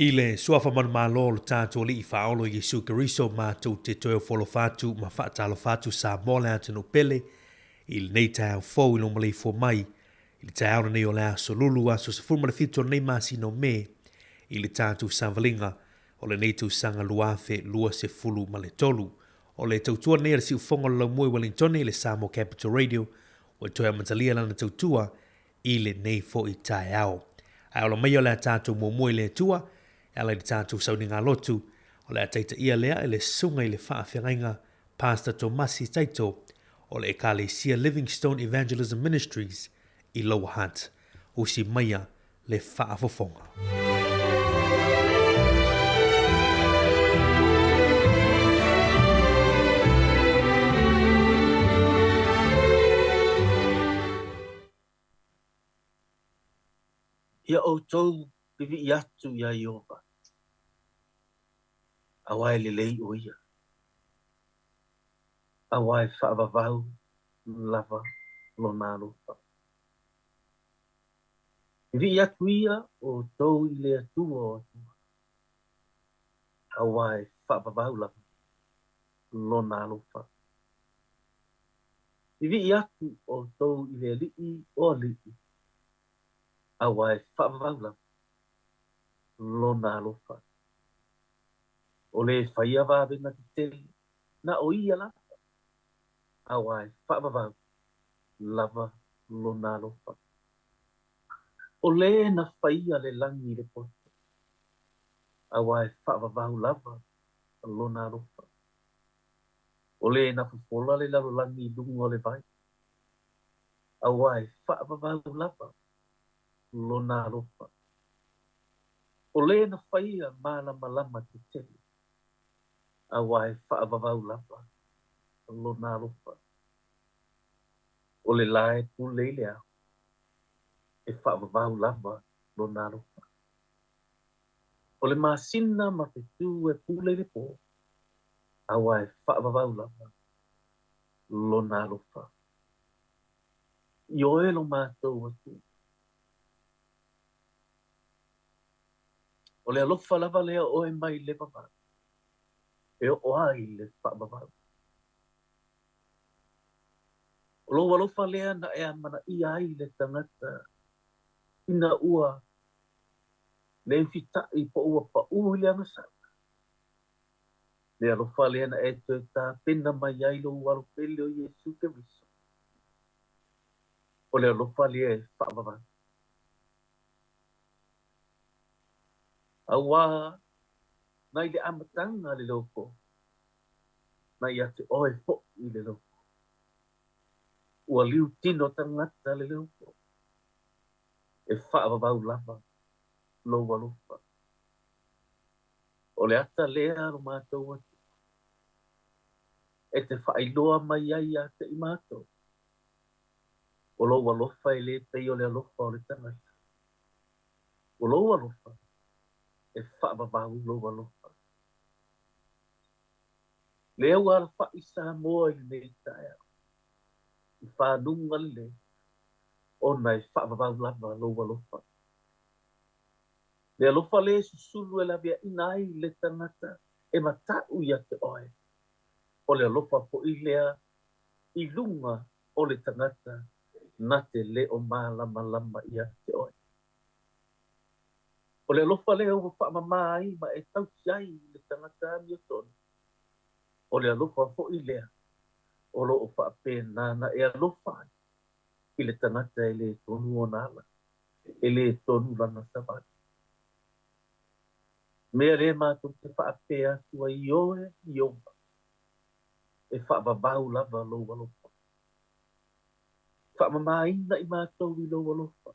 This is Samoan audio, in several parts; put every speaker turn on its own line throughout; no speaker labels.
I le Suafa manumalo o lo tatou Alii Faaolo Iesu Keriso matou te toe ofo alofa atu ma faatalofa atu Samoa le atunuu pele i lenei taeao fou i lou maleifua mai i le taeao lenei o le aso Lulu aso 17 o lenei masina o Me i le tatou savaliga o lenei tausaga 2023. O le tautua lenei a le Siufofoga o le Laumua i Wellingtone i le Samoa Capital Radio ua toe amatalia lana tautua i lenei foi taeao. Ae ola maia o le a tatou muamua i le Atua, e ala i le tatou sauniga lotu, o le a taitaia lea e le Susuga i le Faafeagaiga Pastor Tomasi Taito o le Ekalesia Livingstone Evangelism Ministries i Lower Hutt. Usi maia le faafofoga.
Ia ʻoutou vivii atu iā Ieova, auā e lelei ʻo ia, auā e faavavau lava lona alofa. Vivii atu ia ʻoutou i le Atua o Atua, auā e faavavau lava lona alofa. Vivii atu ʻoutou i le Alii o aliʻi, auā e faavavau lava lona alofa. ʻO le faia vavega tetele, na o ia lava, auā e faavavau lava lona alofa. ʻO le na faia le lagi i le poto, auā e faavavau lava lona alofa. ʻO le na fofola le lalolagi i luga o le vai, auā e faavavau lava lona alofa. ʻO le na faia mālamalama tetele, auā e faavavau lava lona alofa. ʻO le lā e pule i le ao, e faavavau lava lona alofa. ʻO le masina ma fetu e pule i le pō, auā e faavavau lava lona alofa. Ioe lo matou Atua. ʻO le alofa lava lea o oe mai le vavau, e oo ai le faavavau. ʻO lou alofa lea na e amanaia ai le tagata ina ua le usitaʻi po o ua paʻū i le agasala. Le alofa lea na e toe tapena mai ai lou Alo pele o Iesū Keriso. ʻO le alofa lea e faavavau. Auā mai le amataga le loko, na ia te ʻoe foʻi le loko. Ua liu tino tagata le loko, e faavavau lava lou alofa. ʻO le ata lea lo matou Atua, e te faailoa mai ai iā te i matou, ʻo lou alofa e le pei o le alofa o le tagata. ʻO lou alofa, e faavavau lou alofa. Lea ua alafaʻi Samoa i lenei taeao, i fanuga lelei, ona e faavavau lava lou alofa. Le alofa lea e susulu e laveaʻina ai le tagata e mataʻu iā te ʻoe, ʻo le alofa foʻi lea i luga o le tagata na te le o mālamalama iā te ʻoe. ʻO le alofa lea ua faamamā ai ma e tausi ai le tagata amiotonu, ʻo le alofa foʻi lea o lo o faapena na e alofa ai i le tagata e lē tonu ona ala, e lē tonu lana savali. Mea lea matou te faapea atu ai i oe, Ieova, e faavavau lava lou alofa. Faamamāina i matou i lou alofa.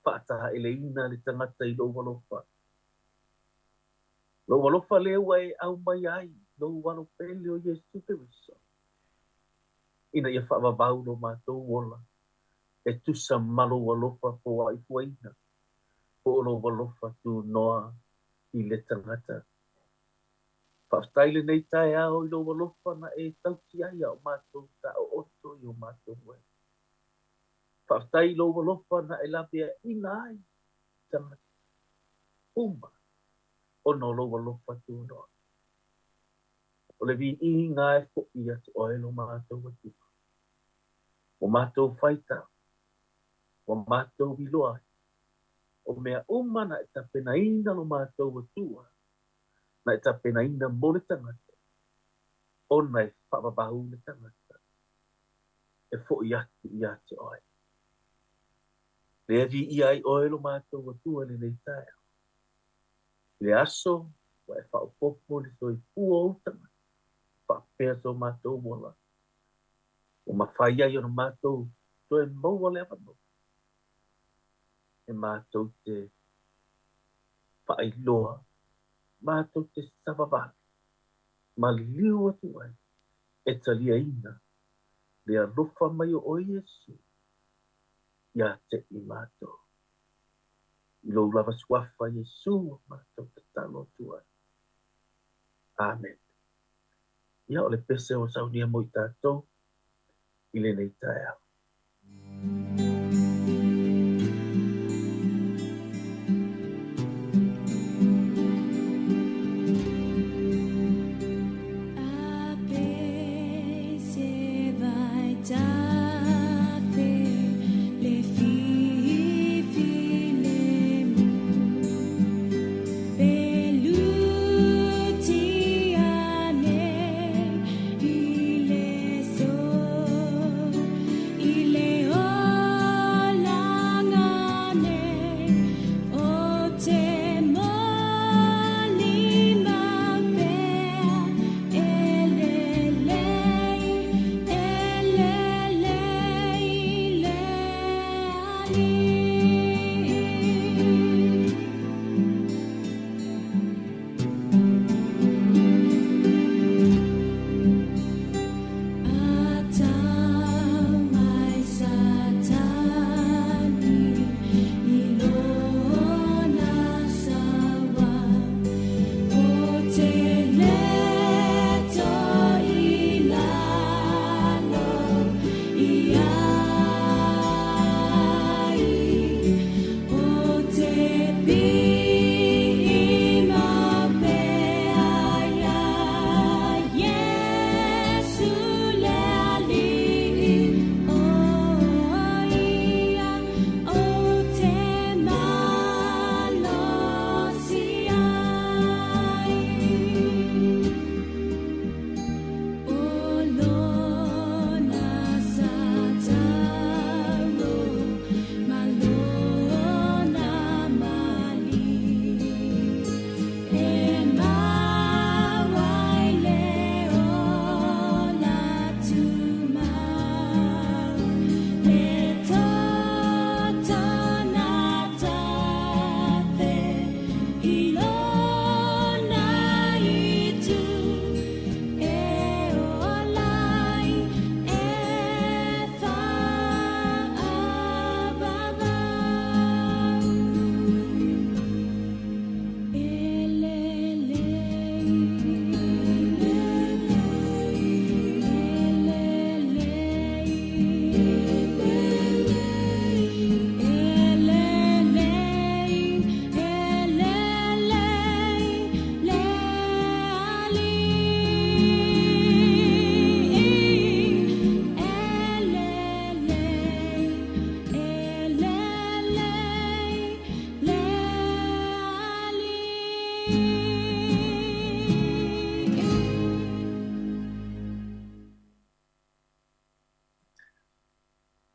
Faataeleina le tagata i lou alofa. Lou alofa lea ua e aumai ai lou Alo pele o Iesū Keriso, ina ia faavavau lo matou ola e tusa ma lou alofa poaʻifuaina, po o lou alofa tunoa i le tagata. Faafetai lenei taeao i lou alofa na e tausi ai a o matou taooto i o matou moe. Faafetai i lou alofa na e laveaʻina ai tagata. uma ona o lou alofa tunoa. O le viiga e foʻi ia te oe lo matou Atua. Ua matou faitau, ua matou iloa ai, o mea uma na e tapenaina lo matou Atua, na e tapenaina mo le tagata, ona e faavavau le tagata, e foʻi atu ia te oe. Lea viia ai oe lo matou Atua i lenei taeao. I le aso ua e faaopoopo le soifua o ou tagata, faapea so matou ola, ua mafai ai ona matou toe maua le avanoa e matou te faailoa, matou te savavali, maliliu atu ai e taliaina le alofa mai o oe Iesu ia te i matou. I lou lava suafa Iesu ua matou tatalo atu ai. Amen. Ia, o le pese ua saunia mo i tatou i lenei taeao.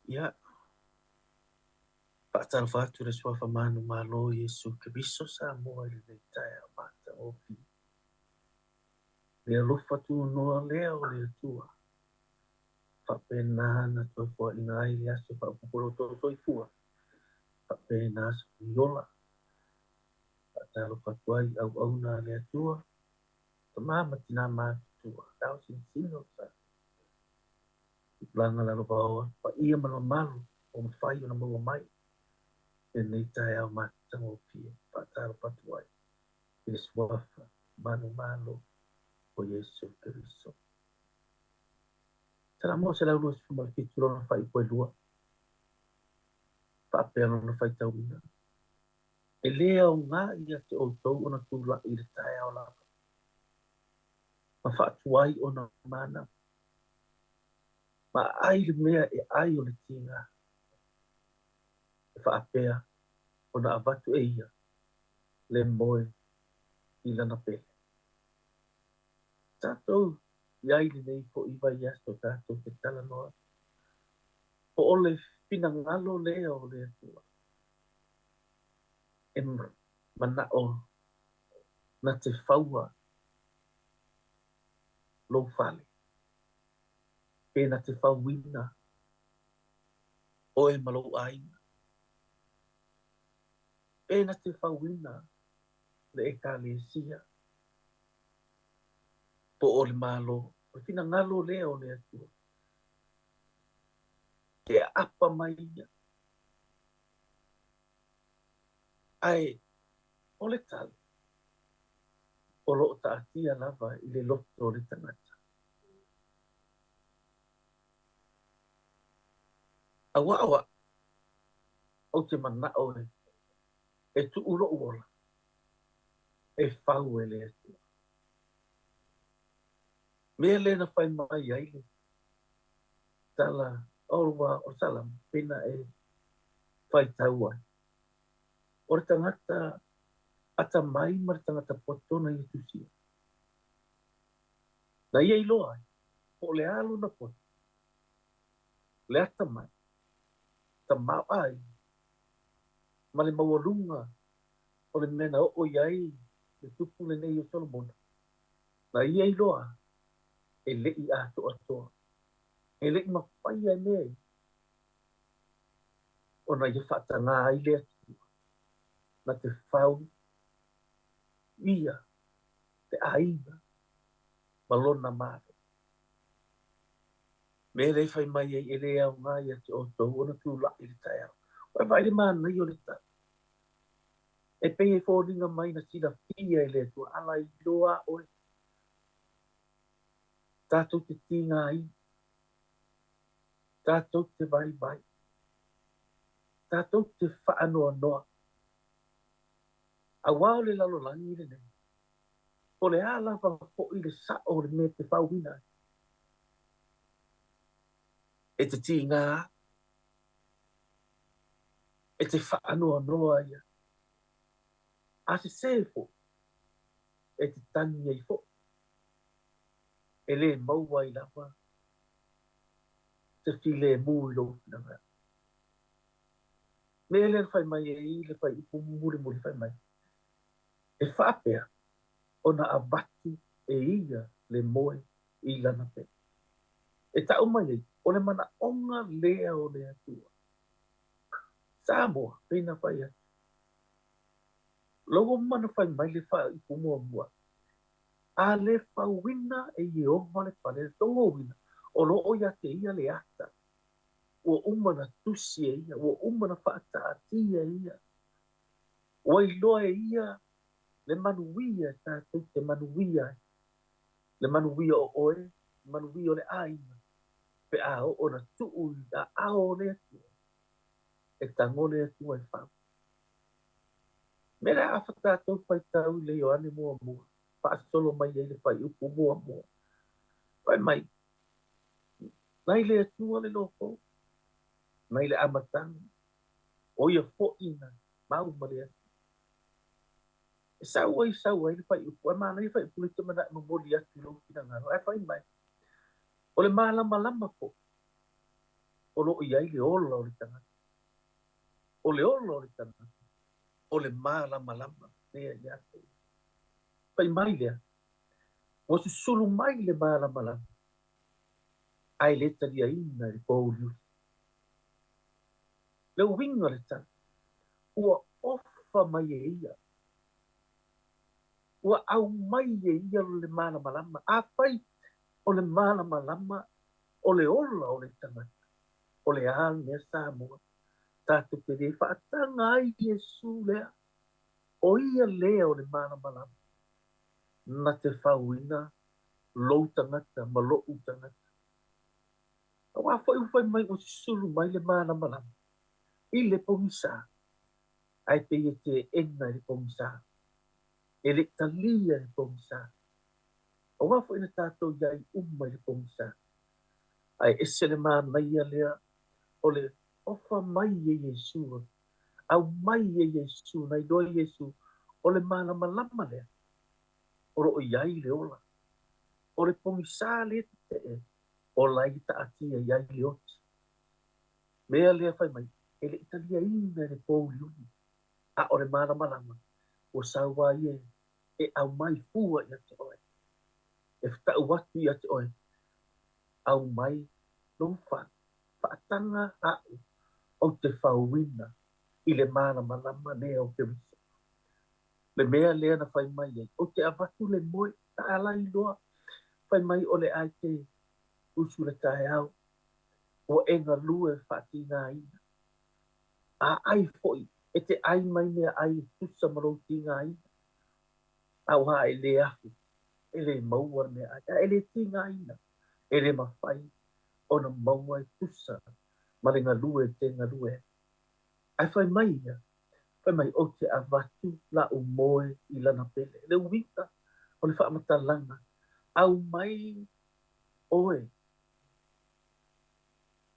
Ia, faatalofa atu i le suafa manumalo o Iesu Keriso Samoa i lenei taeao matagofie. Le alofa tunoa lea o le Atua, faapena na toe foaiina ai le aso faaopoopo o lo outou soifua, faapena so ola. Faatalofa atu ai i auauna a le Atua, tama ma tina matutua, ao sinosino o sa. Tupulaga lalovaoa, paia ma le mamalu ua mafai ona maua mai lenei taeao matagofie. Faatalofa atu ai i le suafa manumalo o Iesu Keriso. Salamo 127 lona faaipu e lua, faapea lona faitauina. E lē aogā ia te ʻoutou ona tulaʻi i le taeao lava, ma faatuai ona manava, ma aai le mea e ʻai o le tigā, e faapea ona avatu e ia le moe i lana pele. Tatou i ai lenei foʻi vaiaso tatou te talanoa po o le finagalo lea o le Atua e manaʻo na te faua lou fale, pe na te fauina ʻoe ma lou ʻāina, pe na te fauina le ʻEkalesia po o le Malo. O le finagalo lea o le Atua e aapa mai ia. Ae o le tali, o lo o taatia lava i le loto o le tagata. Auā o a'u, ou te manaʻo e, e tuʻu loʻu ola, e fau e le Atua. Mea lea na fai mai ai le tala o ua o Salamo, pena e faitau ai. O le tagata atamai ma le tagata poto na ia tusia. Na ia iloa ai, po o le a lona poto, le atamai, tamaoaiga, ma le maualuga o le mea na oo i ai le tupu lenei o Solomona, na ia iloa e le i atoatoa, e le i mafai e mea ia ona ia faatagā ai le Atua na te fau ia te aiga ma lona Malo. Mea lea i fai mai ai e lē aoga ia te outou ona tulaʻi i le taeao. Ua e vaai i le manaia o le tala. E pei e foliga mai na silafia e le Atua, ala iloa oe tatou te tigaina, tatou te vaivai, tatou te faanoanoa, auā o le lalolagi lenei, po o le a lava foʻi le saʻo o le mea e te fauina ai, e te tigā, e te faanoanoa ia, a sesē foʻi, e te tagi ai foʻi, e lē maua ai lava se filemu i lou finagalo. Mea lea na fai mai ai le fuaiupu mulimuli fai mai, e faapea ona avatu e ia le moe i lana pele. E taʻu mai ai, o le manaʻoga lea o le Atua. Samoa, pei na fai atu. Lou uma na fai mai le faaiupu muamua, A le fauina e Ieova le fale, le togouina, o lo o ia te ia le ata, ua uma na tusi e ia, ua uma na faataatia e ia, ua iloa e ia le manuia e tatou te manuia ai, le manuia o ʻoe, le manuia o le ʻāina, pe a oo na tuu i aao o le Atua, e tago le Atua e fau. Mea lea afa tatou faitau i le Ioane muamua, faasolo mai ai le fuaiupu muamua. Fai mai, Nai le Atua le loko, nai le amataga, ʻo ia foʻi na mau ma le Atua. E sau ai, sau ai le fuaiupu, ae manaia fuaiupu le te manaʻo momoli atu i lou finagalo. Ae fai mai, o le malamalama foʻi o lo o i ai le ola o le tagata. O le ola o le tagata, o le malamalama lea ia te ia. Fai mai lea, ua susulu mai le malamalama, ae le taliaina e le pōuliuli. Le uiga o le tala, ua ofa mai e ia, ua aumai e ia le malamalama. Afai o le malamalama o le ola o le tagata, o le a le mea Samoa tatou te lē faataga ai Iesu lea, ʻo ia lea o le malamalama na te fauina lou tagata ma loʻu tagata. Auā foʻi ua fai mai ua susulu mai le malamalama i le pogisa. Ae pei e teena i le pogisa, e le i talia i le pogisa. Aua foi na tatou i ai uma i le pogisa. Ae ese le manaia lea o le ofa mai e Iesu, aumai e Iesu, na iloa e Iesu, o le malamalama lea o lo o i ai le ola. O le pogisa lea tetee, o la e taatia i ai le oti. Mea lea fai mai, e le i taliaina e le pouliuli, a o le malamalama, ua sau lava ia e aumai fua ia te oe, e tau atu ia te oe, aumai lou fale, faataga a'u ou te fauina i le malamalama lea o Keriso. Le mea lea na fai mai ai, ou te avatu le moe, taalai loa, fai mai o le a e te usu i le taeao, ua e galue faatigaina. A ai foi, e te ai mai meaai e tusa ma lou tigaina, aua e le afu, e le maua le meaai, a e le tigaina, e le mafai ona maua e tusa ma le galue e te galue ai. Ae fai mai ia, fai mai, ou te avatu la'u moe i lana pele. Le uiga o le faamatalaga, aumai oe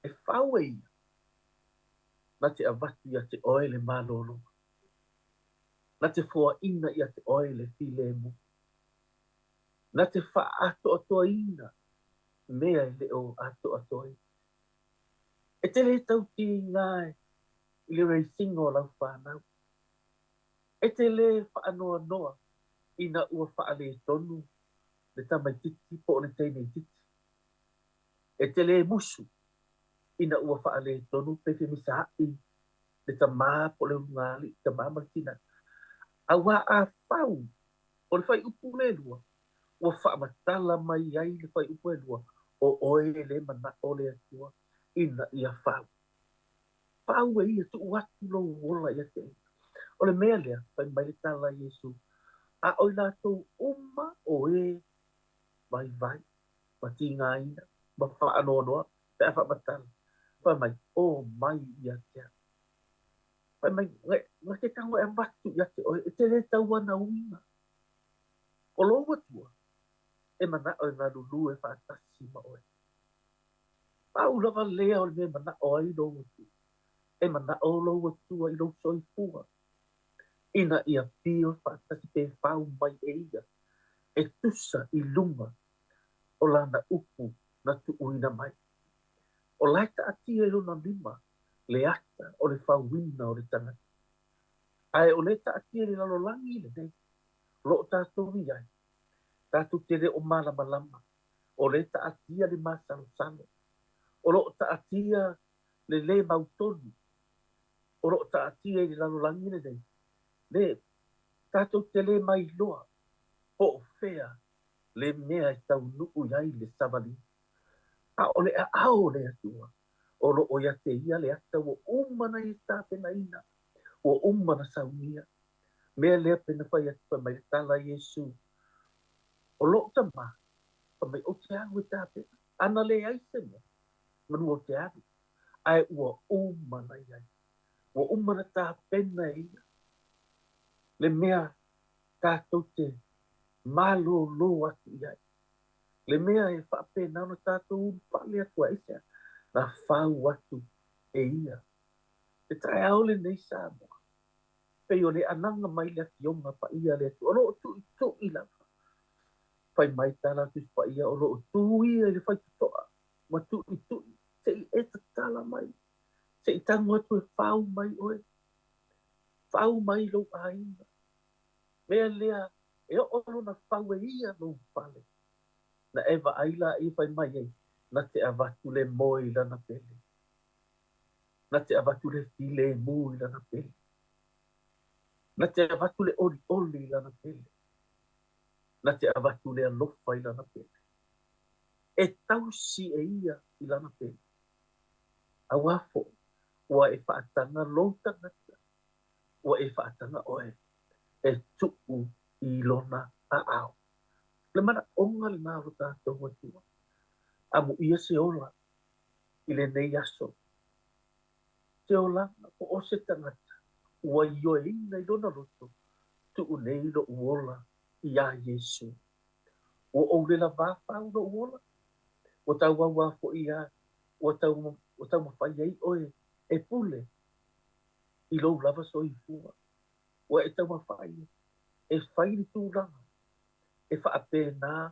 e fau e ia, na te avatu ia te oe le malologa, na te foaina ia te oe le filemu, na te faaatoatoaina mea e le o atoatoaina. E te le tau tiga i le raising o lau fanau. E te le faanoanoa ina ua faaletonu le tamaititi po o le teineititi. E te le musu ina ua faaletonu pe femisaai le tamā po o le ulugalii, tamā ma le tinā. Aua a fau o le fuaiupu le lua, ua faamatala mai ai le fuaiupu e lua, o oe le manao o le Atua ina ia fau. Fau e ia, tuu atu lou ola ia te ia. O le mea lea, fai mai le tala a Iesu, a o i latou uma o e vaivai, ma tigaina, ma faanoanoa, pe a faamatala, fai mai, o mai ia te au. Fai mai, na te tago e avatu ia te oe, e te le tauanauina. O lou Atua, e manao e galulue faatasi ma oe. Pau lava lea o le mea e manao ai lou Atua. E manao lou Atua i lou soifua, ina ia pio faatasi pe fau mai e ia, e tusa i luga o lana upu na tuuina mai. O la e taatia i lona lima le ata o le fauina o le tagata. Ae o lea e taatia i le lalolagi lenei, o lo o tatou i ai, tatou te le o malamalama, o lea e taatia le masalosalo, o lo o taatia le lē mautonu, o lo o taatia i le lalolagi lenei, le tatou te le mailoa po o fea le mea e taunuu i ai le savaliga. A o le aao o le Atua, o lo o ia te ia le ata ua uma ona ia tapenaina, ua uma ona saunia. Mea lea pe na fai atu fai mai le tala a Iesu, o lou Tama, fai mai, ou te alu e tapena. Ana leai se mea, manu ou te alu, ae ua uma ona i ai. Ua uma ona tapena e ia le mea tatou te malōlō atu i ai. Le mea e faapena ona tatou ulufale atu ai se na fau atu e ia. Le taeao lenei Samoa, pei o le anaga mai le Afioga Paia a le Atua, o lo o tuitui lava. Fai mai tala a Tusi Paia, o lo o tu ia i le faitotoa ma tuitui, se i e tatala mai, se i tago atu e fau mai oe, fau mai lou aiga. Mea lea e oo lona fau e ia lou fale, na e vaai laia fai mai ai, na te avatu le moe i lana pele, na te avatu le filemu i lana pele, na te avatu le olioli i lana pele, na te avatu le alofa i lana pele, e tausi e ia i lana pele. Aua foi ua e faataga lou tagata, ua e faataga oe e tuu i lona aao. O le manaoga lena o lo tatou Atua. Amuia se ola i lenei aso. Se olaga po o se tagata. Ua ioeina i lona loto, tuu nei loʻu ola iā Iesū. Ua ou le lavā fau loʻu ola, ua tauauā foʻi a ua tau ua taumafai ai ʻoe e pule i lou lava soifua. Ua e taumafai e fai le tulaga e faapena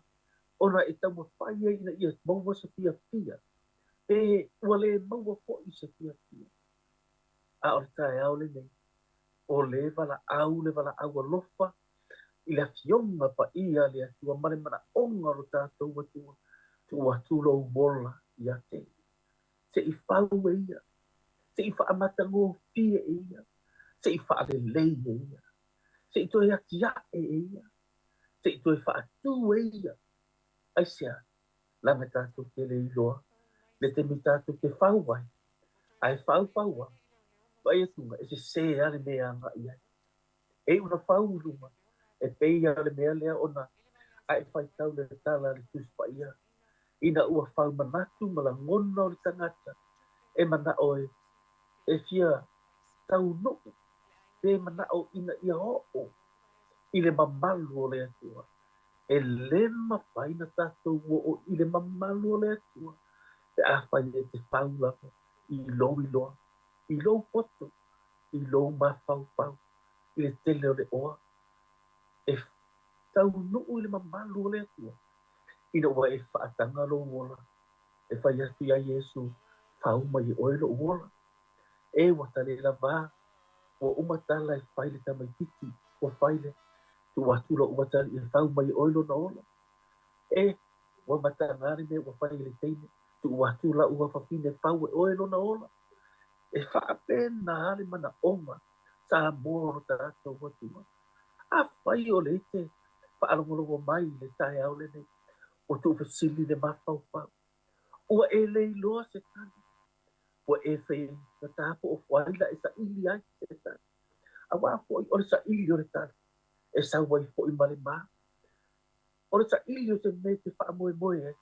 ona e taumafai ai ina ia maua se fiafia, pe ua le maua foʻi se fiafia. A o le taeao lenei, o le valaau le valaau alofa i le Afioga Paia a le Atua ma le manaoga o lo tatou Atua, tuu atu lou ola ia te Ia. Se i fau e Ia, se i faamatagofie e Ia, se i faalelei e Ia, se i toe atiaʻe e Ia, se i toe faatū e Ia. Aisea? Leaga tatou te le iloa le taimi tatou te fau ai, ae fau fau lava, vaai atu e sesē lava le mea e agai ai. E iu ina fau i luga, e pei lava o le mea lea ona a e faitau le tala a le Tusi Paia, ina ua fau manatu ma lagona o le tagata e manao e e fia taunuu pe manao ina ia oo i le mamalu o le Atua. E le mafai ona tatou oo i le mamalu o le Atua pe afai e te fau lava i lou iloa, i lou poto, i lou mafaufau i le tele o le oa e taunuu i le mamalu o le Atua, ina ua e faataga lou ola e fai atu iā Iesu, Fau mai e oe loʻu ola. E ua ta le lavā, ua uma tala e fai le tamaititi, ua fai le tuu atu loʻu atalii e fau mai e oe lona ola. E ua matagā le mea ua fai e le teine, tuu atu laʻu afafine e fau e oe lona ola. E faapena le manaoga Samoa o lo tatou Atua. Afai o lea e te faalogologo mai i le taeao lenei, ua tuufesili le mafaufau, ua e le iloa se tali, ua e faigata po o ai la e saili ai se tali. Aua foi o le saili o le tali, e sau ai foi ma le ma. O le saili o se mea e te faamoemoe ai,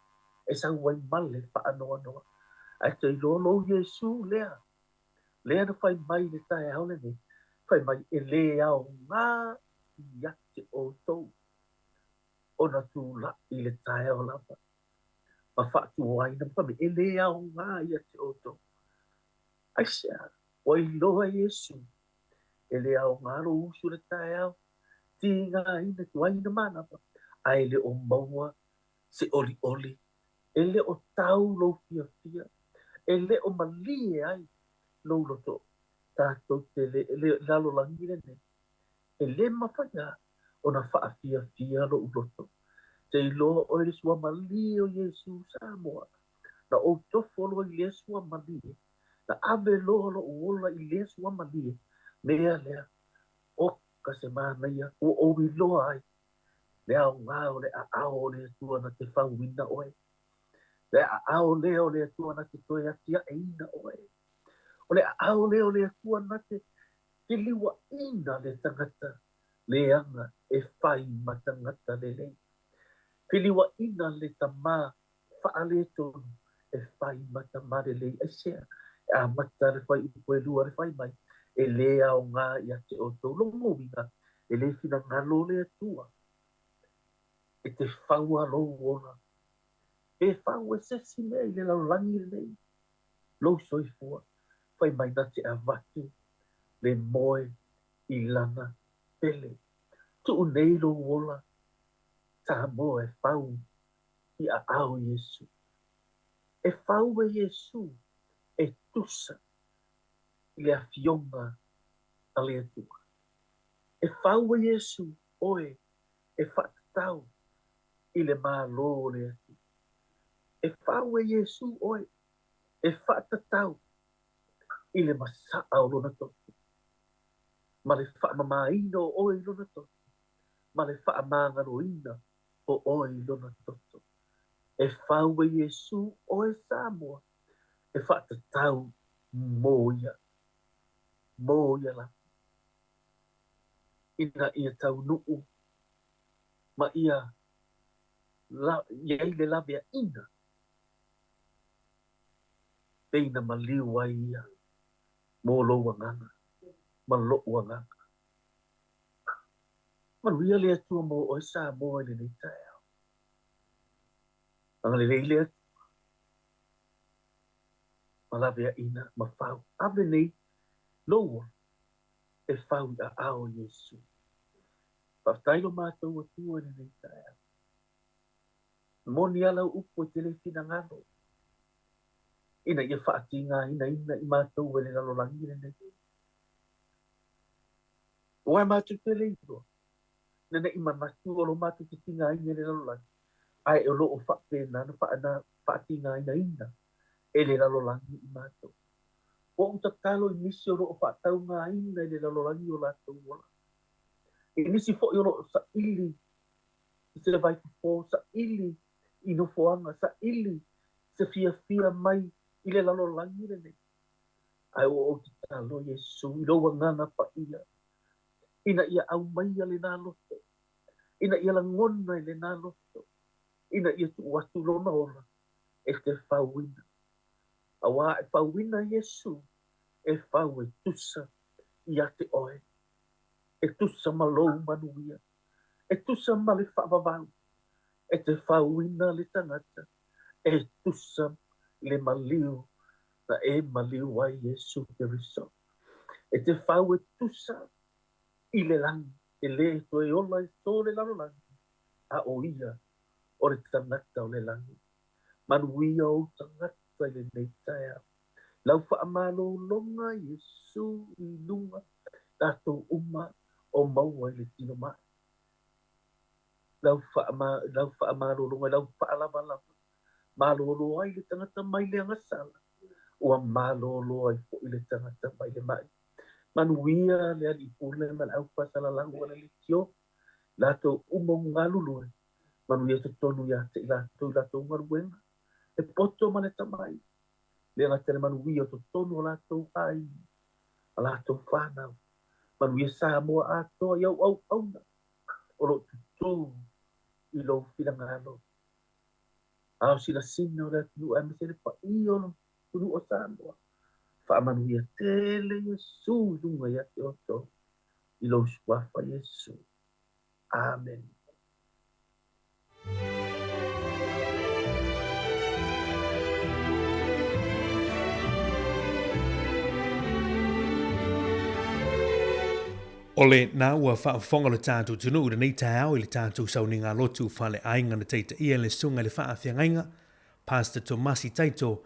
e sau ai ma le faanoanoa. Ae te iloa lou Iesū lea, lea na fai mai i le taeao lenei, fai mai, e le aoga ia te outou ona tulai i le taeao lava ma faatuaina ma fai mai, e le aoga ia te outou. Aisea? Ua iloa e Iesū, e le aoga lou usu i le taeao, tigaina, tuaina manava, ae le o maua se olioli, e le o tau lou fiafia, e le o malie ai lou loto. Tatou te le, le lalolagi lenei, e le mafai lava ona faafiafia lou loto. Te iloa oe le suamalie o Iesu Samoa, na ou tofo loa i lea suamalie, na ave loa loʻu ola i lea suamalie, mea lea, Oka se manaia ua ou iloa ai le aoga o le aao o le Atua na te fauina oe, le aao lea o le Atua na te toe atiaeina oe, o le aao lea o le Atua na te feliuaʻina le tagata leaga e fai ma tagata lelei, feliuaʻina le tama faaletonu e fai ma tama lelei. Aisea? E amata le fuaiupu e lua le fai mai, E le aoga ia te outou. Lona uiga, e le finagalo le Atua e te faua lou ola, pe fau e se isi mea i le lalolagi lenei lou soifua, fai mai na te avatu le moe i lana pele. Tuu nei lou ola, Samoa e fau i aao Iesu. E fau e Iesu e tusa i le Afioga a le Atua. E fau e Iesu oe e faatatau i le Malo o le Atua. E fau e Iesu oe e faatatau i le masaa o Lona toto, ma le faamamaina o oe i Lona toto, ma le faamagaloina o oe i Lona toto. E fau e Iesū oe Samoa e faatatau mō ia, mō ia lava, ina ia taunuu ma ia la, i ai le laveaiina pei na maliu ai ia mō lou agaga. ma lo'u agaga. Manuia le Atua mo oe Samoa i lenei taeao. Agalelei le Atua ma laveaina ma fau. Ave nei lou ola e fau i aao o Iesu. Faafetai lo matou Atua i lenei taeao. E moni a lau upu e te le finagalo ina ia faatigainaina i matou e le lalolagi lenei. Aua e matou te le iloa, ina ne i manatu o lo matou te tigaina i le lalolagi, ae o lo o faapena ona faatigainaina e le lalolagi i matou. Ua ou tatalo i nisi o lo o faataugaina i le lalolagi o latou ola, i nisi foi o lo o saili i se vaifofo, saili i nofoaga, saili se fiafia mai i le lalolagi lenei. Ae ua ou tatalo Iesu i lou agaga paia, ina ia aumaia lena loto, ina ia lagona i lena loto, ina ia tuu atu lona ola e te fauina. Auā e fauina Iesu, e fau e tusa ia te oe, e tusa ma lou manuia, e tusa ma le faavavau, e te fauina le tagata, e tusa le maliu na e maliu ai Iesu Keriso. E te fau e tusa i le lagi, e lē toe ola i so le lalolagi, a o ia o le tagata o le lagi. Manuia ou tagata i lenei taeao. Lau faamalologa Iesu i luga tatou uma o maua i le tino mai. Lau lau faamalologa, lau faalavalava, malolo ai le tagata mai le agasala, ua malolo ai foi le tagata mai le mai. Manuia le Alii Pule ma le aufaasalalau a le Leitio, latou uma o galulue, manuia totonu ia te i latou i latou galuega, le poto ma le tamai, le gata le manuia o totonu o latou aiga, ma latou fanau. Manuia Samoa atoa i au auauna o lo o tutū i lou finagalo. A o sinasina o le atunuu aemaise le paia o le atunuu o Samoa, faamanuia tele Iesu i luga ia te outou i lou suafa Iesu. Amene.
O lena ua faafofoga lo tatou atunuu i lenei taeao i le tatou sauniga lotu faleaiga na taitaia e le Susuga i le Faafeagaiga, Pastor Tomasi Taito,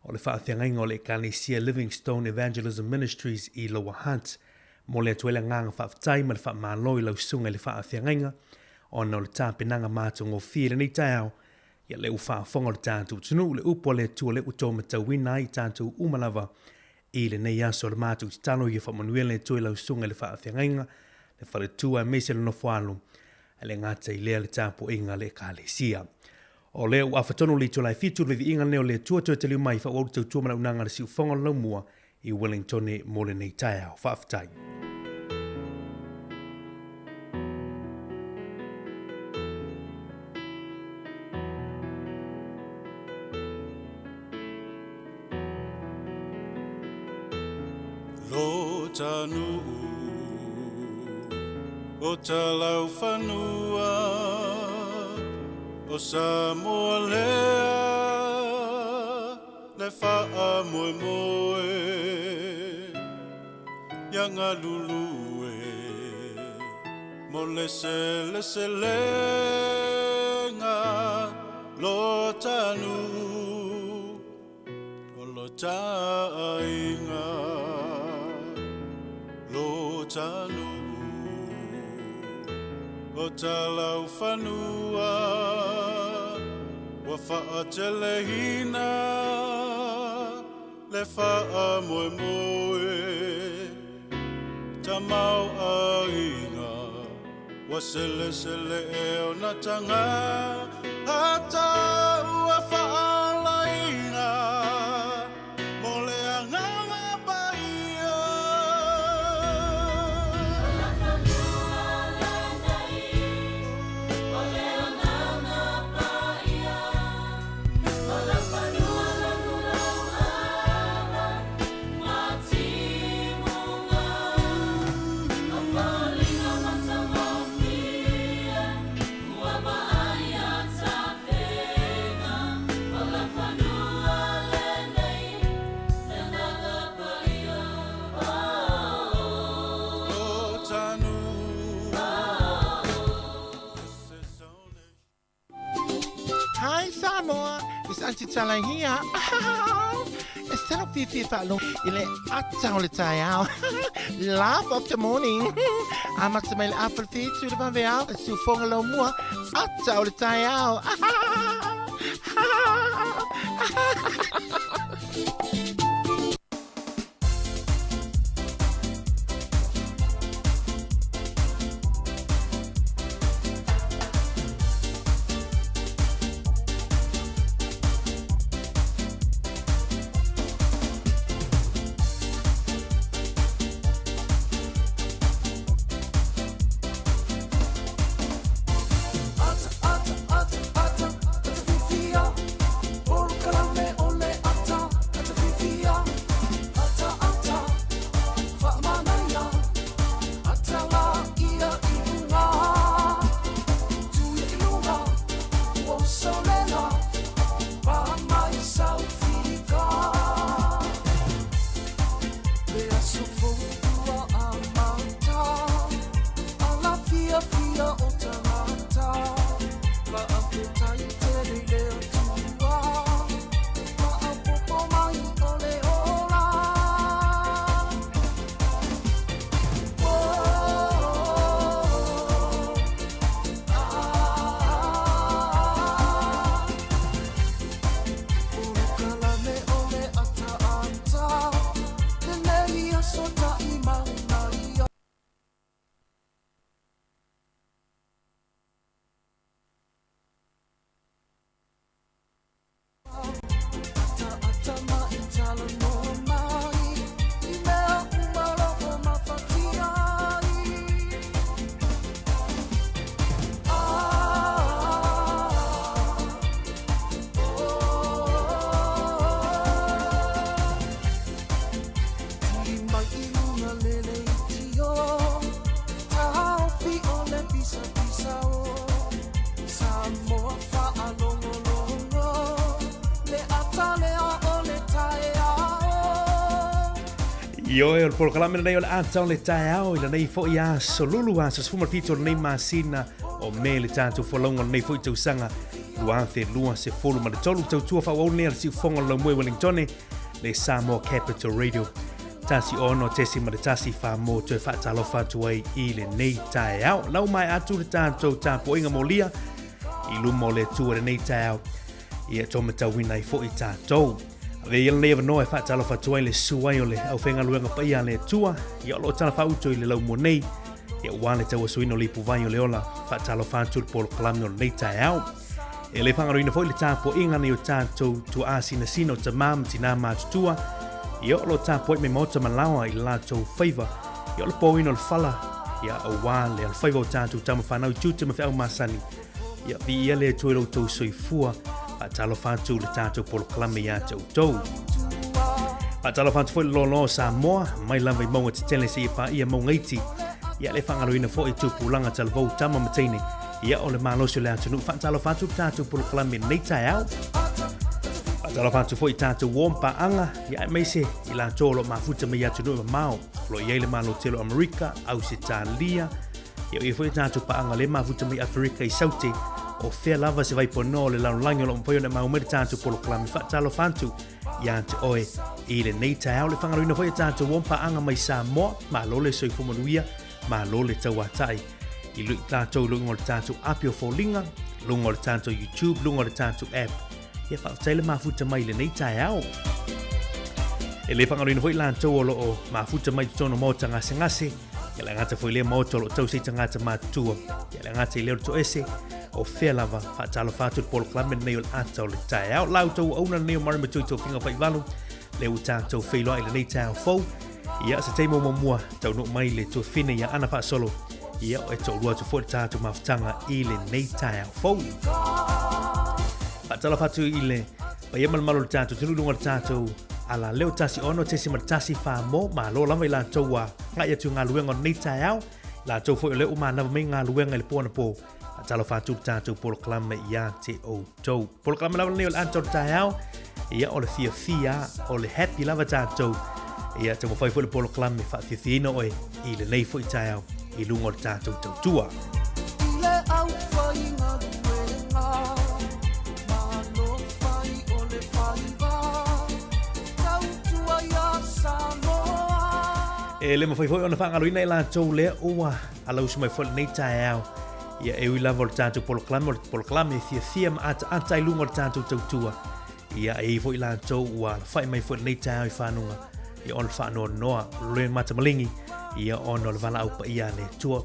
o le Faafeagaiga o le Ekalesia Livingstone Evangelism Ministries i Lower Hutt. Momoli atu ai le agaga faafetai ma le faamalo i lau Susuga i le Faafeagaiga ona o le tapenaga matagofie i lenei taeao, ia lea ua faafofoga lo tatou atunuu le upu a le Atua lea ua outou matauina ai i tatou uma lava i lenei aso. O le matou tatalo ia faamanuia le Atua i lau Susuga i le Faafeagaiga, le faletua aemaise le nofoalo, ae le gata i lea le tapuaiga a le Ekalesia. O lea ua afa tonu le itula e fitu le viiga lenei o le Atua toe taliu mai faaauau le tautua ma le auaunaga a le Siufofoga o le Laumua i Wellingtone mo lenei taeao. Faafetai.
Lo tanuu o Talaufanua o Samoa lea le faamoemoe ia galulue mo le seleselega lo tanuu o lo taaiga lo tanuu o Talaufanua ua faatelehina le faamoemoe tamau aiga ua selesele e ona taga ata ua faaolaina mo le agaga paia.
It's Aunty Tala here. E sala fiafia faalogo i le ata o le taeao. Laugh of the morning. Amata mai le afa le whitu le vaveao. E siufoga lau mua. Ata o le taeao.
Ioe, o le polokalame lenei o le ata o le taeao i lenei foi aso lulu aso 17 o lenei masina o Me le tatou folauga o lenei foi tausaga 2023 tautua faaauau nei a le siufofoga o le Laumue Wellingtone le Samoa Capital Radio 16.1 wha toe whaatalofa atu ai i lenei taeao. Lau mai atu le tātou tapuaiga molia i luma o le Atua lenei taeao ia tō matauina ai foi tātou. Ave ia lenei avanoa e whaatalofa atu ai le susu ai o le aufaigaluega paia a le Atua ia o lo o tala whaauto i le laumua nei ia ua le tauasuina o le ipuvai o le ola whaatalofa atu le polokalame o lenei taeao. E le faagaloina foi le tapuaiga nei o tatou tuaa sinasina o tamā ma tinā matutua, ia o lo o tapuai mai maota ma laoa i le latou faiva, ia o le pōina o le fala, ia auā le alofaiva o tatou tama fanau i tiute ma feau masani, ia viia le Atua i lo outou soifua, faatalofa atu le tatou polokalame iā te outou. Faatalofa atu foi le loaloa o Samoa, mai lava i mauga tetele seia paia mauga iti, ia le faagaloina foi tupulaga talavou tama ma teine, Ia, o le malosi o le atunuu, faatalofa atu le tatou polokalame i lenei taeao. Faatalofa atu foi i tatou uo ma paaga, ia aemaise i latou o lo o mafuta mai i atunuu e mamao. O lo o i ai le Malo Tele o Amerika, Ausetalia, ia o i ai foi tatou paaga le mafuta mai Aferika i Saute, o fea lava se vaiponoa o le lalolagi o lo o mafai ona mau mai le tatou polokalame. Faatalofa atu ia te oe i lenei taeao. Le faagaloina foi a tatou uo ma paaga mai Samoa, malo le soifua manuia, Malo le tauatai i lu, tatou luga o le tatou api o foliga, luga o le tatou YouTube, luga o le tatou app. Ia faafetai le mafuta mai i lenei taeao. E le faagaloina foi latou o lo o mafuta mai totonu o maota gasegase, ia le gata foi lea maota o lo o tausi ai tagata matutua, ia le gata i lea o le toese, o fea lava faatalofa atu le polokalame lenei o le ata o le taeao. La outou auauna lenei o Murray Matui Tofiga Faivalu, lea ua tatou feiloai i lenei taeao fou. Ia, se taimi o muamua, taunuu mai le tuafine ia Ana Faasolo, ia, e toalua atu foi le tatou mafutaga i lenei taeao fou. Faatalofa atu i le paia ma le malo o le tatou atunuu i luga o le tatou alaleo 16.1 wha malo lava i latou ua ngai atu i galuega o lenei taeao, latou foi o lea ua manava mai galuega i le po anapo. Faatalofa atu le tatou polokalame ia te outou. Polokalame lava lenei o le ata o le taeao, ia o le fiafia, o le happy lava tatou. Ia taumafai foi le polokalame faafiafiaina oe i lenei foi taeao i luga o le tatou tautua. E le mafai foi ona faagaloina i latou lea ua alausu mai foi lenei taeao. Ia e ui lava o le tatou polokalame, o le polokalame e fiafia ma ataata i luga o le tatou tautua. Ia e i ai foi latou ua alafai mai foi lenei taeao i fanuga, ia ona faanoanoa le matamaligi, ia ona o le valaau paia a le Atua.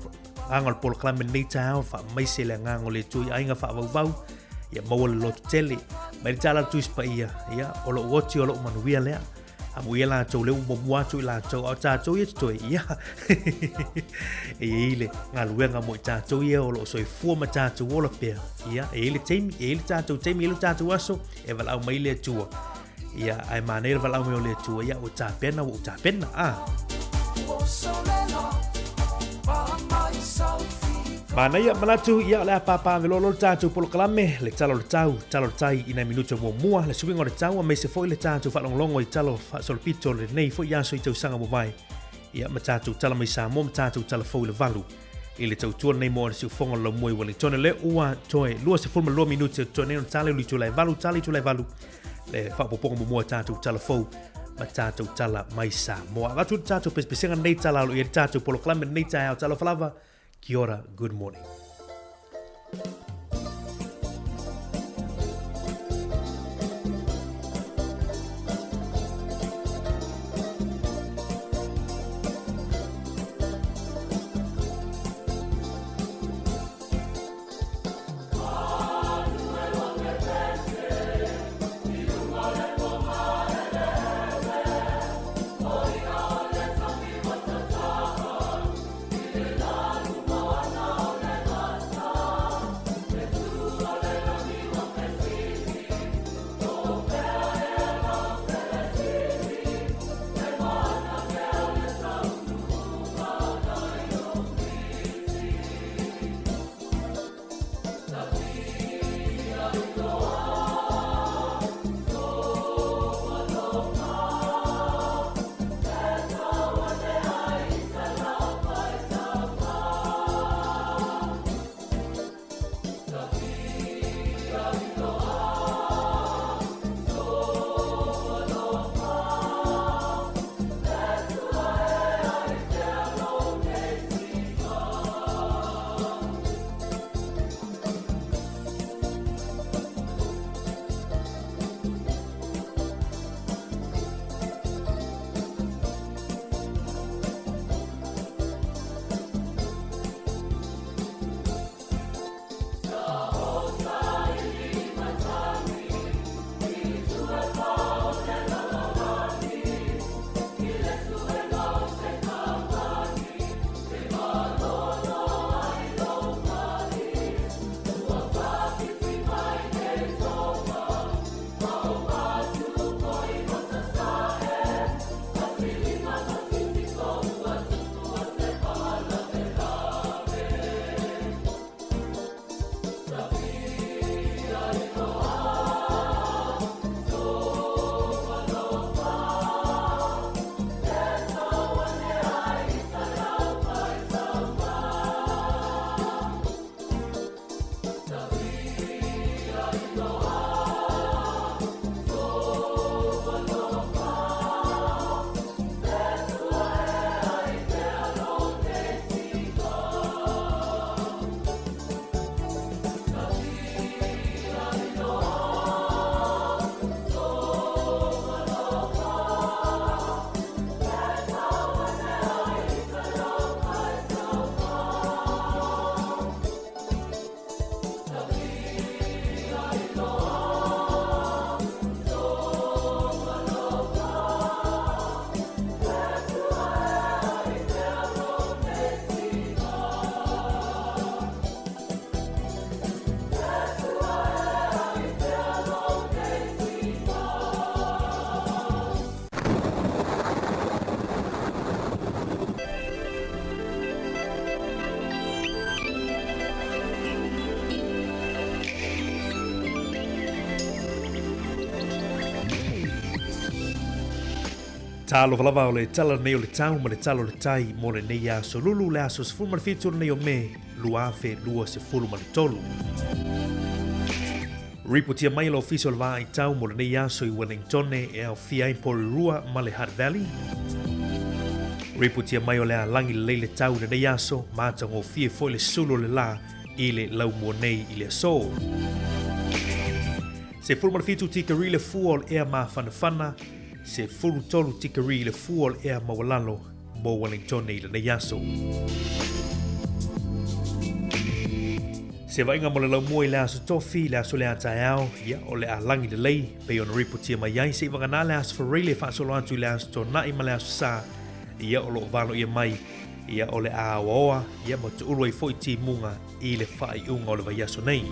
Agaga o le polokalame lenei taeao, faamaise le agaga o le Atua i aiga faavauvau, ia maua le loto tele. Mai le tala a le Tusi Paia, ia o lou oti o lou manuia lea. Amuia latou lea ua muamua atu i latou, a o tatou ia totoe, ia, e i ai le galuega mo i tatou ia o lo o soifua ma tatou ola pea. Ia, e i ai le taimi, e i ai le tatou taimi, e i ai le tatou aso e valaau mai le Atua. Ia, ae manaia le valaau mai o le Atua, ia, ua tapena, ua ou tapena, a. Manaia, manatu, ia, o le a pāpā velo lo le tatou polokalame, le tala o le tau, tala o le tai i nai minute muamua, le suiga o le tau, aemaise foi le tatou faalogologo i tala faasolopito o lenei foi aso i tausaga ua mavae. Ia, ma tatou tala mai Samoa ma tatou tala fou i le valu. I le tautua lenei mo le siufoga o le laumua i Wellington, lea ua toe 22 minute o totoe nei ona tala i le itula e valu, tala itula e valu, le faaopoopoga muamua o tatou tala fou ma tatou tala mai Samoa. Avatu le tatou pesepesega nei tala alo i le tatou polokalame nei taeao. Talofa lava, kia ora, good morning. Talofa lava o le tala lenei o le tau ma le tala o le tai mo lenei aso lulu le aso 17 lenei o Me 2023. Ripotia mai e le Ofisa o le Vaai Tau mo lenei aso i Wellingtone e aofia ai Porirua ma le Hutt Valley. Ripotia mai o le a lagi lelei le tau i lenei aso, matagofie foi le sulu o le lā i le laumua nei i le aso. 17 tikeri le fua o le ea mafanafana, 13 tikeri le fua o le ea maualalo mo Wellingtone i lenei aso. Se vaaiga mo le laumua i le aso Tofi, le aso lea taeao, ia, o le a lagi lelei, pei ona ripotia mai ai, seivagana le aso Faraile e faasolo atu i le aso Tona'i ma le aso Sa, ia, o lo o valoia mai, ia, o le a aoaoa, ia, ma tuulu ai foi timuga i le faaiuga o le vaiaso nei.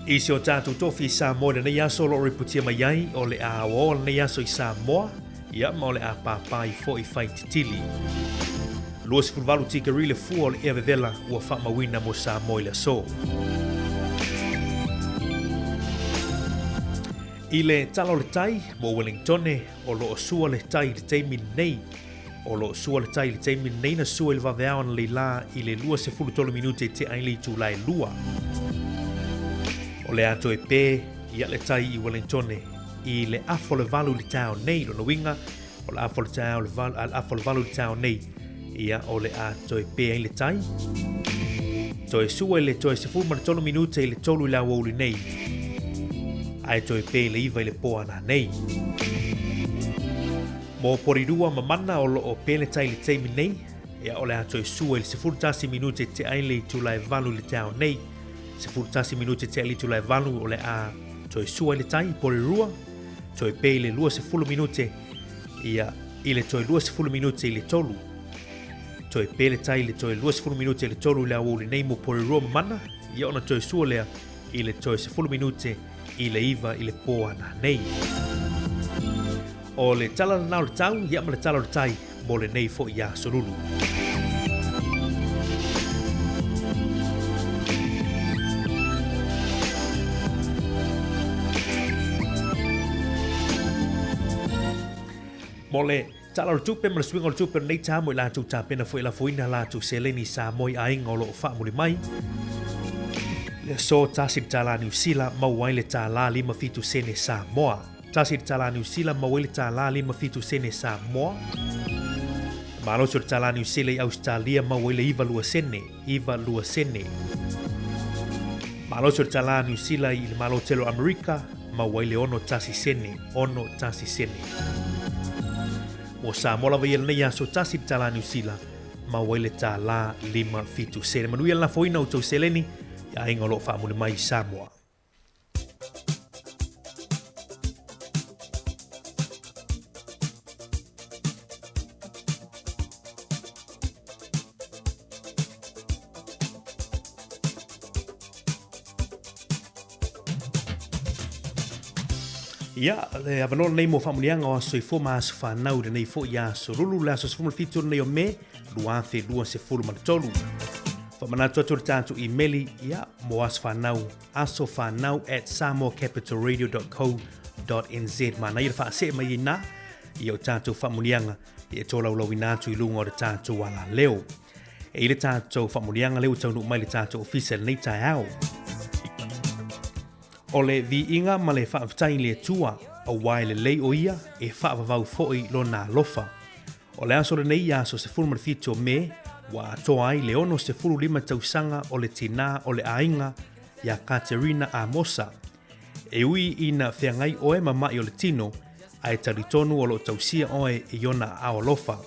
I si o tatou tofi i Samoa i lenei aso o lo o ripotia mai ai, o le a aoaoa lenei aso i Samoa, ia ma o le a pāpā ifo i Whaititili. 28 tikeri le fua o le ea vevela ua faamauina mo Samoa i le aso. I le tala o le tai mo Wellingtone, o lo o sua le tai i le taimi nei. O lo o sua le tai i le taimi nei na sua i le vaveao analeila i le 23 minute i tea ai le itula e 2. O le a toe pē ia le tai i Wellingtone i le afa o le 8 i le taeao nei. Lona uiga, o le afa o le taeao le valu, afa o le 8 i le taeao nei, ia o le a toe pē ai le tai. Toe sua i le toe 13 minute i le 3 i le aoauli nei, ae toe pē i le 9 i le pō ananei. Mo Porirua ma Mana o lo o pē le tai i le taimi nei, ia o le a toe sua i le 11 minute tea ai le itula e 8 i le taeao nei. 11 minute tea i le itula e 8 o le a toe sua i le tai i Porirua, toe pē i le 20 minute, ia i le toe 20 minute i le 3. Toe pē le tai i le toe 20 minute i le 3 i le aoauli nei mo Porirua ma Mana, ia ona toe sua lea i le toe 10 minute i le 9 i le pō ananei. O le tala lena o le tau, ia ma le tala o le tai mo lenei foi aso lulu. Mo le tala o le tupe ma le suiga o le tupe o lenei ta mo i latou tapena foi e lafoina latou seleni Samoa i aiga o lo o faamuli mai. Le aso tasi le tālā Niu Sila maua ai le tālā 57 sene Samoa. Tasi le tālā Niu Sila maua ai le tālā 57 sene Samoa. Malosi o le tālā Niu Sila i Ausetalia maua ai le 92 sene, 92 sene. Malosi o le tālā Niu Sila i le Malo Tele o Amerika maua ai le 61 sene, 61 sene. Mo Samoa lava ia lenei aso tasi le tālā Niu Sila maua ai le tālā 57 sene. Manuia le lafoina o tou seleni i aiga o lo o faamuli mai i Samoa. Ia, le avanoa lenei mo faamuniaga o aso soifua ma aso fanau i lenei foi aso lulu, le aso 17 lenei o Me 2023. Faamanatu atu le tatou imeli, ia, mo aso fanau, asofanau@samoacapitalradio.co.nz. Manaia le faasee mai i ina, ia o tatou faamuniaga e tolaulauina atu i luga o le tatou alaleo. E i le tatou faamuniaga lea ua taunuu mai le tatou ofisa i lenei taeao. O le viiga ma le faafetai i le Atua, auā e lelei o ia, e faavavau foi lona alofa. O le aso lenei, aso 17 o Me, ua atoa ai le 65 tausaga o le tinā o le aiga iā Katerina Amosa. E ui ina feagai oe ma maʻi o le tino, ae talitonu o lo o tausia oe i ona aao alofa.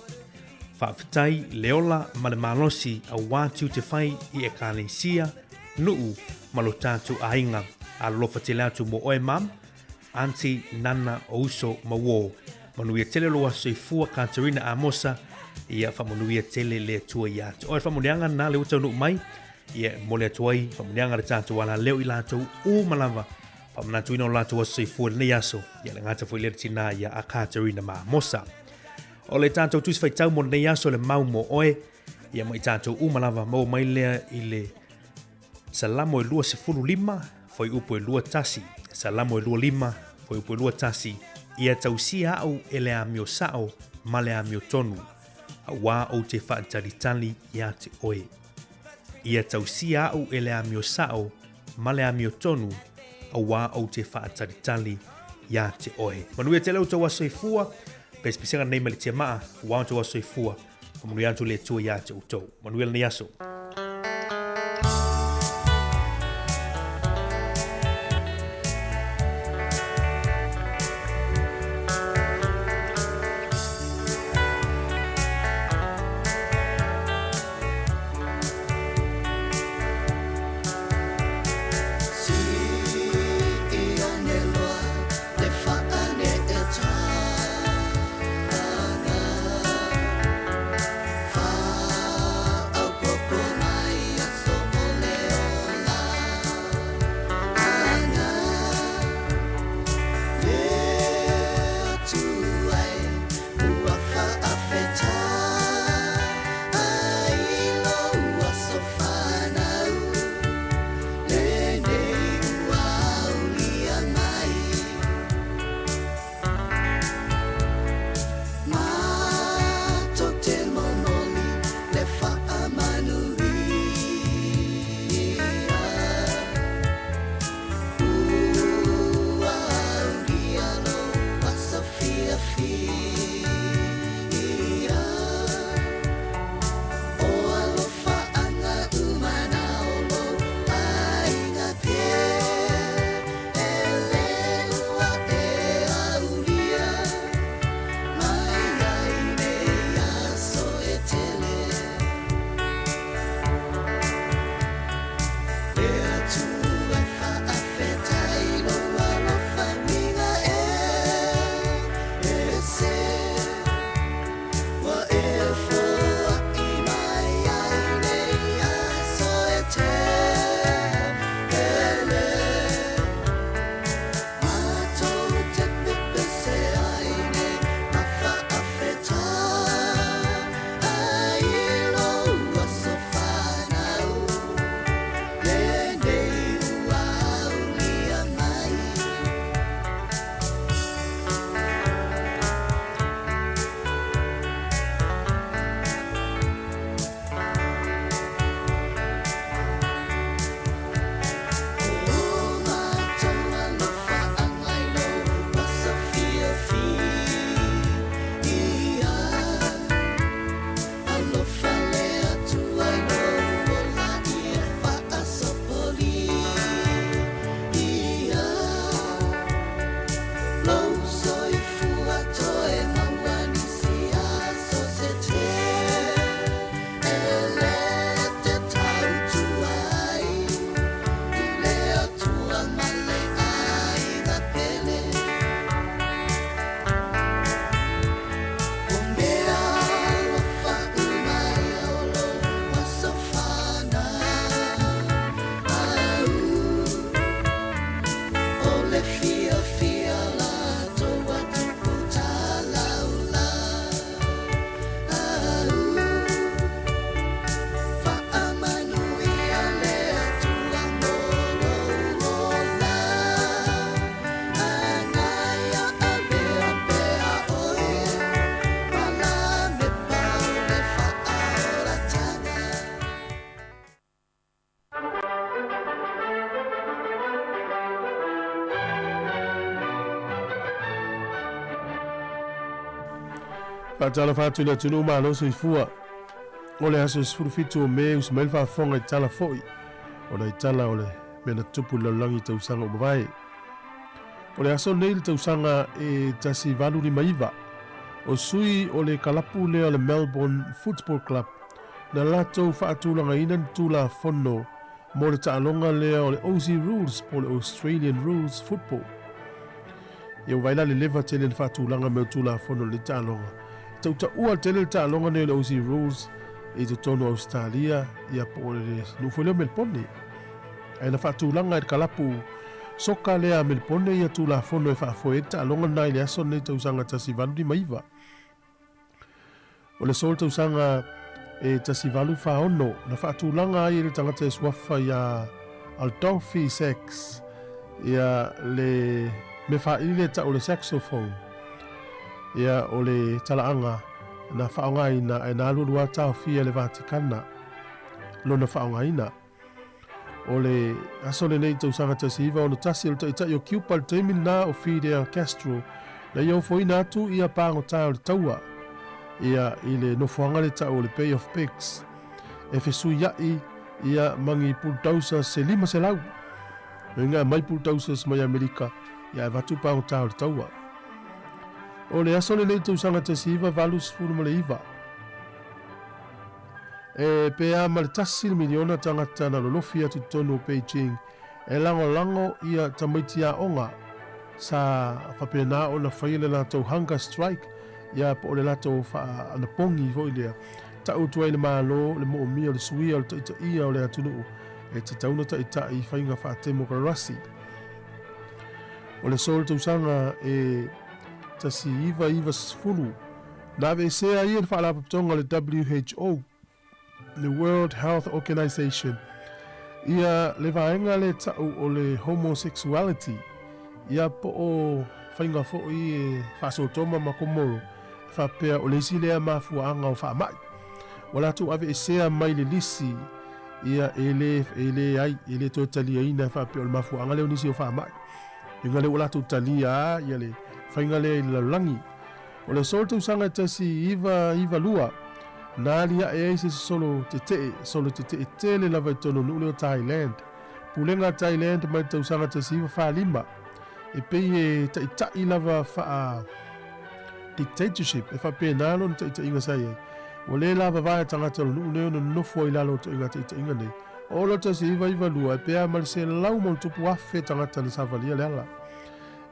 Faafetai le ola ma le malosi auā tiute fai i Ekalesia, nuu ma lo tatou aiga. Alolofa tele atu mo oe mum, aunty, nana, o uso ma uō. Manuia tele lou aso soifua Katerina Amosa, ia faamanuia tele le Atua ia te oe. Faamanuiaga na le ua taunuu mai, ia e momoli atu ai faamanuiaga a le tatou alaleo i latou uma lava faamanatuina o latou aso soifua i lenei aso, ia le gata foi lea le tinā ia a Katerina ma Amosa. O le tatou tusi faitau mo lenei aso le mau mo oe, ia ma i tatou uma lava maua mai lea i le Salamo e 25, fuaiupu e 21. Salamo e 25, fuaiupu e 21, Ia tausia au e le amio sao ma le amio tonu, auā ou te faatalitali ia te oe. Ia tausia au e le amio sao ma le amio tonu, auā ou te faatalitali ia te oe. Manuia tele outou aso soifua. Pesepesega lenei mai le tiamaa, ua outou aso soifua, faamanuia atu le Atua ia te outou. Manuia lenei aso.
Faatalofa atu i le atunuu malo soifua. O le aso 17 o Me uso mai le faafofoga i tala foi o nai tala o le mea na tupu i le lalolagi i tausaga ua mavae. O le aso nei i le tausaga e 1859, o sui o le kalapu lea o le Melbourne Football Club na latou faatulagaina ni tulafono mo le taaloga lea o le Aussie Rules po o le Australian Rules Football. Ia ua vaai la le leva tele na faatulaga mai o tulafono o lenei taaloga. E tautaua tele le taaloga nei o le Aussie Rules i totonu o Ausetalia ia po o le nuu foi lea o Melipone. Ae na faatulaga e le kalapu soka lea a Melipone ia tulafono e faafoe ai le taaloga lena i le aso lenei tausaga 1859. O le aso o le tausaga e 1846 na faatulaga ai e le tagata e suafa iā Adolphe Sax ia le mea faaili lea tau o le saxophone. Ia o le talaaga na faaaogaina ae na alualu lava taofia e le Vatikana lona faaaogaina. O le aso lenei i tausaga 1961, o le taitai o Cuba i le taimi lena o Fidel Castro Na ia ofoina atu ia pagota o le taua ia i le nofoaga le ta'u o le Bay of Pigs e fesuia'i ia ma ni bulldozers se 500. Loiga e aumai bulldozers mai Amerika ia ae avatu pagota o le taua. O le aso lenei tausaga 1989, e pe a ma le tasi le miliona tagata na lolofi atu i totonu o Beijing e lagolago ia tamaiti aoga sa faapena ona faia le latou hunger strike ia po o le latou faaanapogi foi lea ta'u atu ai le Malo le mo'omia o le suia o le ta'itaia o le atunuu e tatau ona ta'ita'i i faiga faatemokarasi. O le aso o le tausaga e 1990, na aveesea ai e le Faalapotopotoga o le WHO, le World Health Organization, ia le vaega lea ta'u o le homosexuality, ia po o faiga foi e faasootoma ma komoro, e faapea o le isi lea mafuaaga o faamai. Ua latou aveesea mai le lisi ia e le e leai e le toe taliaina e faapea o le mafuaaga lea o nisi o faamai. Inga lea ua latou talia ia le faiga lea i le lalolagi. O le aso o le tausaga e 1992, na aliae ai se solo tete'e, solo tete'e tele lava i totonu o le nuu lea o Thailand. Pulega a Thailand mai le tausaga 1945, e pei e ta'ita'i lava faa dictatorship, e faapena lona ta'ita'iga sa i ai. Ua le lavava e tagata o le nuu lea ona nonofo ai i lalo o to'iga ta'ita'iga nei. O le 1992, e pe a ma le 100,000 tagata na savalia le ala.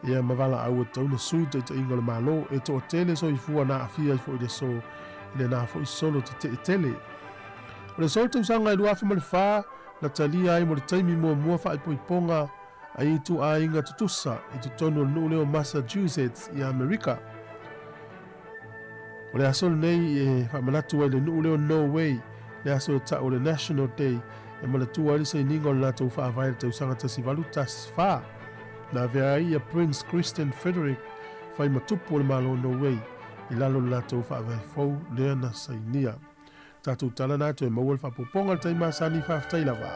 Ia ma valaau e tatau ona sui taitaiga o le Malo e toatele soifua na aafia ai foi i le aso i lena foi solo tetee tele. O le aso o le tausaga e 2004 na talia ai mo le taimi muamua faaipoipoga a ituaiga tutusa i totonu o le nuu lea o Massachusetts i Amerika. O le aso lenei e faamanatu ai le nuu lea o Norway, le aso e ta'u o le National Day, e manatua ai le sainiga o le latou faavae i le tausaga 1814. Na avea ai ia Prince Christian Frederick fai ma tupu o le Malo o Norway i lalo o le latou faavae fou lea na sainia. Tatou tala na toe maua le faapopoga i le taimi masani, faafetai lava.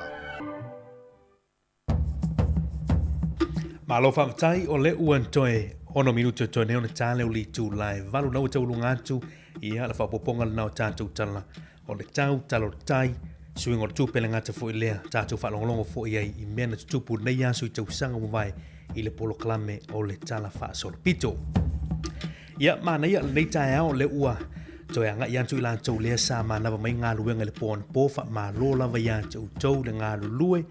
Malo faafetai o le ua toe ono minutu e toe nei ona tā leo li itula e valu na ua tauluga atu ia le faapopoga lena o tatou tala o le tau, tala o le tai, suiga o le tupe le gata foi lea tatou faalogologo foi ai i mea na tutupu nei aso i tausaga ua mavae i le polokalame o le Tala Faasolopito. Ia, manaia lenei taeao le ua toe agai atu i latou lea sa manava mai galuega i le po anapo, faamalo lava ia te outou le galulue.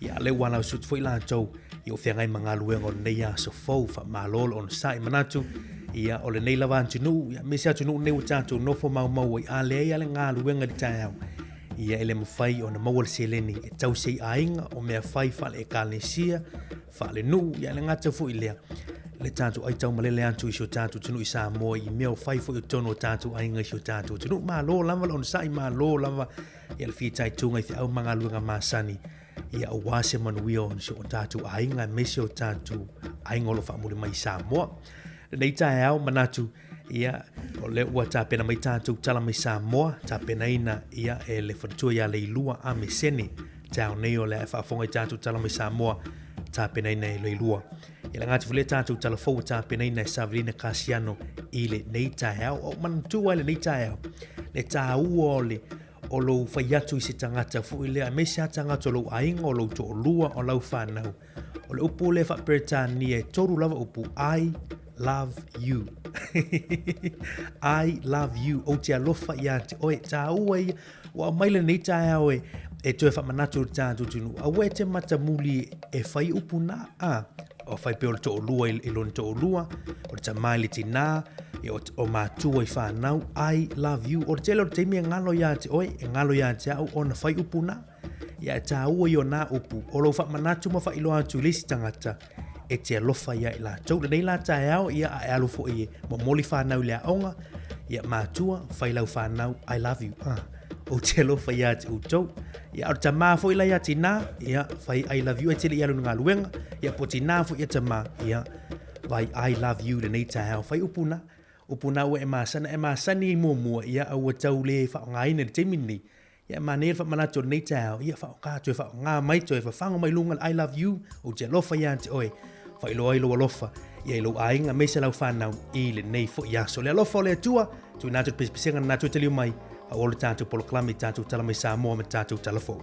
Ia, lea ua alausutu foi latou i o feagai ma galuega o lenei aso fou, faamalo le onosai manatu. Ia, o lenei lava atunuu, ia, me se atunuu nei ua tatou nofo maumau ai, a leai lava le galuega i le taeao, ia e le mafai ona maua le seleni e tausi ai aiga, o mea fai faale-ekalesia, faalenuu, ia le gata foi lea, le tatou aitaumalele atu i si o tatou atunuu i Samoa i mea o fai foi o totonu o tatou aiga i si o tatou atunuu. Malo lava le onosai, malo lava ia le fitaituga i feau ma galuega masani, ia aua se manuia o si o tatou aiga, aemaise o tatou aiga o lo o faamuli mai i Samoa. Lenei taeao manatu, ia, o lea ua tapena mai tatou tala mai Samoa, tapenaina ia e le faletua ia Leilua Amesene. Taeao nei o lea e faafofoga i tatou tala mai Samoa, tapenaina e Leilua. Ia le gata foi lea tatou tala fou ua tapenaina e Savelina Kasiano i lenei taeao. O manatua i lenei taeao, le tāua o le o lou fai atu i se tagata foi lea, aemaise lava tagata o lou aiga, o lou toalua, o lau whanau. O le upu lea faa-Peretania e toru lava upu, I love you. I love you. Ou te alofa ia te oe. Tāua ia, ua aumai lenei taeao e, e toe faamanatu i le tatou atunuu. Aua e te matamuli e fai upu na, a, o fai pea o le toalua i, i lona toalua, o le tamā i le tinā, e o, o matua i whānau, I love you. O le tele o le taimi e ngalo ia te oe, e ngalo ia te au ona fai upu na. Ia e tāua i o nā upu, o lou faamanatu ma faailoa atu i le isi tagata e te alofa ia i latou. Lenei la taeao, ia a e alu foi e momoli whānau i le aoga, ia matua, whai lau whānau, I love you. Ah, ou te alofa ia te outou. Ia, o le tamā foi la ia tinā, ia, whai I love you e tele i alu i galuega, ia po tinā foi ia tamā, ia, whai I love you lenei taeao. Whai upu nā, upu nā ua e masana, e masani i muamua, ia, a ua tau le whaongaina i le taimi lenei. Ia manaia le faamanatu o lenei taeao, ia faaaoga toe faaaoga mai toe fafago mai luga le I love you, ou te alofa ia te oe, faailoa ai lou alofa. i ai lou aiga aemaise lau fanau i lenei foi aso. Le alofa o le Atua, tuuina atu le pesepesega na toe taliu mai, faaauau le tatou polokalame i tatou tala mai Samoa ma tatou tala fou.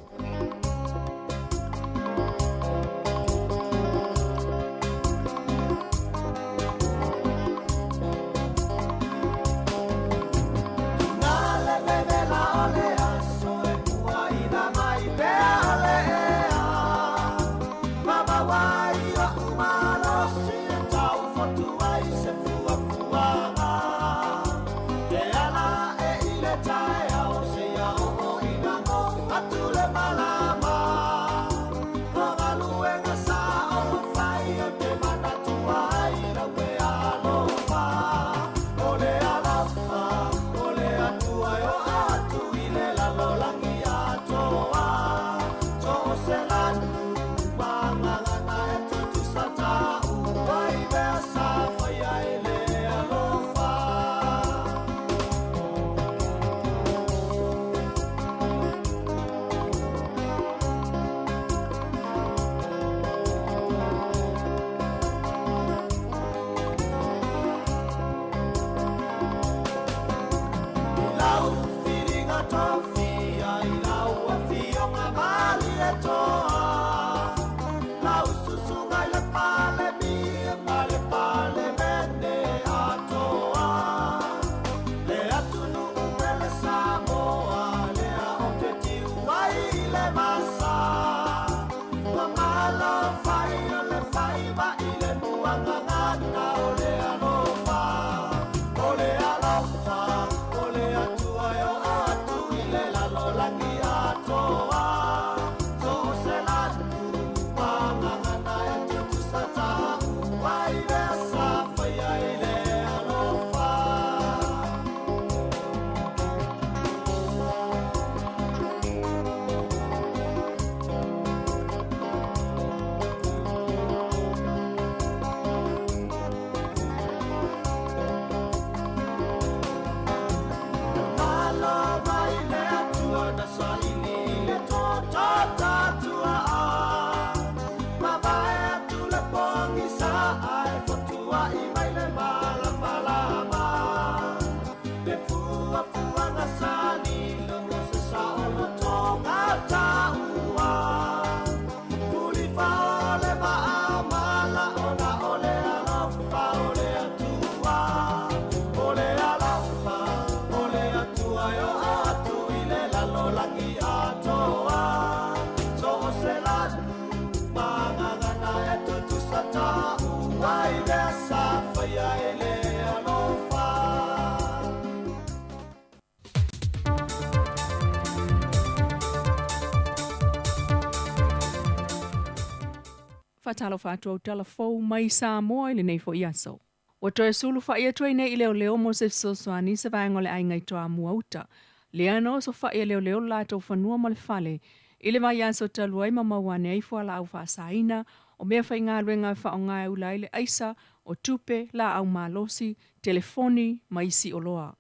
Faatalofa atu au tala fou mai Samoa i lenei foi aso. Ua toe sulufa'i atu ai nei i leoleo mo se fesoasoani se vaega o le aiga i Toamua uta. Lea na osofa'i e leoleo lo latou fanua ma le fale i le vaiaso talu ai ma maua ane ai fualaau faasaina, o mea faigaluega e faaaoga e ula ai le aisa, o tupe, laau malosi, telefoni ma isi oloa.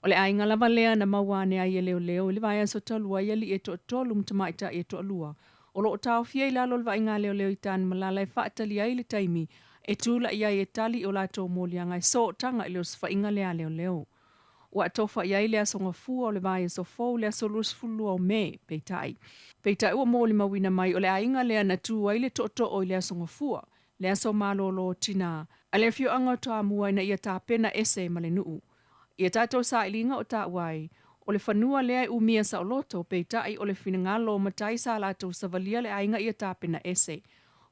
O le aiga lava lea na maua ane ai e leoleo i le vaiaso talu ai alii e toatolu ma tamaitai e toalua o lo o taofia i lalo o le vaaiga a leoleo i Tanumalala e faatali ai le taimi e tulai ai e tali i o latou moliaga e sootaga i le osofaiga lea a leoleo. Ua atofa i ai le aso gafua o le vaiaso fou le aso 22 o Me, peitai. Peitai ua molimauina mai o le aiga lea na tu ai le tootoo i le aso gafua, le aso malolo o tinā, a le afioaga o Toamua ina ia tapena ese ma le nuu. Ia tatou sailiga o taua ai, o le fanua lea e umia saoloto, peitai o le finagalo o matai sa latou savalia le aiga ia tapena ese.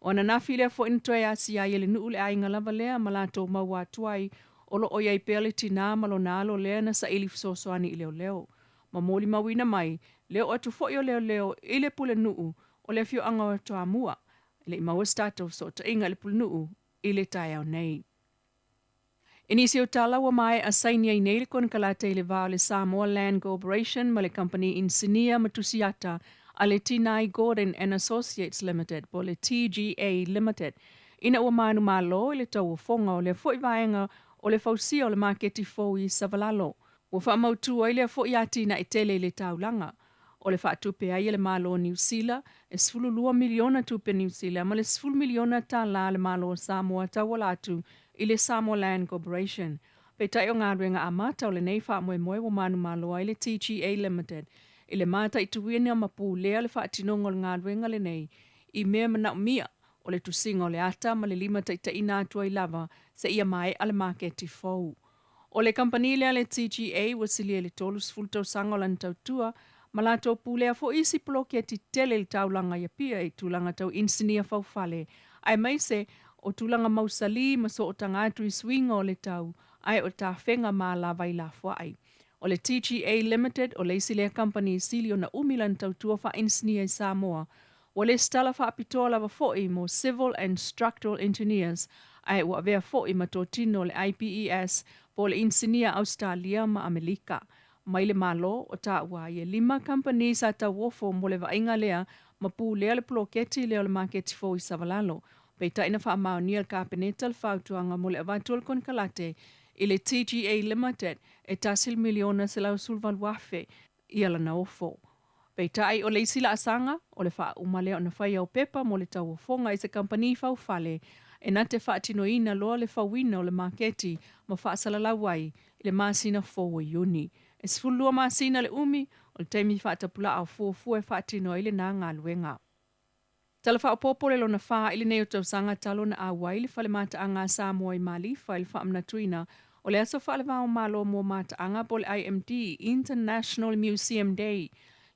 O ananafi lea foi na toe asia ai e le nuu le aiga lava lea ma latou maua atu ai o lo o i ai pea le tinā ma lona alo lea na saili fesoasoani i leoleo. Ma molimauina mai le oo atu foi o leoleo i le pulenuu o le afioaga o Toamua. E le i maua se tatou fesootaiga i le pulenuu i le taeao nei. I nisi o tala ua maea saini ai nei le konekarate i le va o le Samoa Land Corporation ma le kamupani inisinia ma tusiata a le Tinai Gordon and Associates Limited po o le TGA Limited ina ua manumalo i le tauofoga o lea foi vaega o le fausia o le maketi fou i Savalalo. Ua faamautu ai lea foi atinae tele i le taulaga o le faatupe ai e le Malo o Niu Sila e $12 miliona tupe Niu Sila ma le $10 miliona tala a le Malo o Samoa tauala atu i le Samoa Land Corporation. Peitai o galuega amata o lenei faamoemoe ua manumalo ai le TGA Limited i le mataituina ma pulea le faatinoga o le galuega lenei i mea manaomia o le tusiga o le ata ma le limataitaiina atu ai lava seia maea le maketi fou. O le kamupani lea le TGA ua silia i le 30 tausaga o lana tautua ma latou pulea foi isi poloketi tele i le taulaga i Apia i tulaga tau inisinia faufale aemaise o tulaga mausali ma sootaga atu i suiga o le tau ae o tafega ma alavai lafoai. O le TGA Limited o le isi lea kamupani sili ona umi lana tautua faainisinia i Samoa. Ua lesitala faapitoa lava foi mo Civil and Structural Engineers ae ua avea foi ma totino o le IPES po o le Inisinia Ausetalia ma Amelika. Mai le Malo o taua ai e lima kamupani sa tauofo mo le vaaiga lea ma pulea le poloketi lea o le maketi fou i Savalalo. Peitai na faamaonia e le Kapeneta le fautuaga mo le avatu o le konekarate i le TGA Limited e $1,118,000 ia lana ofo. Peitai o le isi laasaga, o le faauma lea ona faia o pepa mo le tauofoga i se kamupani faufale e na te faatinoina loa le fauina o le maketi ma faasalalau ai i le masina fou o Iuni. E 12 masina le umi o le taimi faatapulaa o fuafua e faatino ai lena galuega. Tala Faaopoopo le lona fa i lenei o tausaga talu ona auai le Fale Mataaga a Samoa i Malifa i le faamanatuina o le aso faalevao malo mo mataaga po o le IMD, International Museum Day,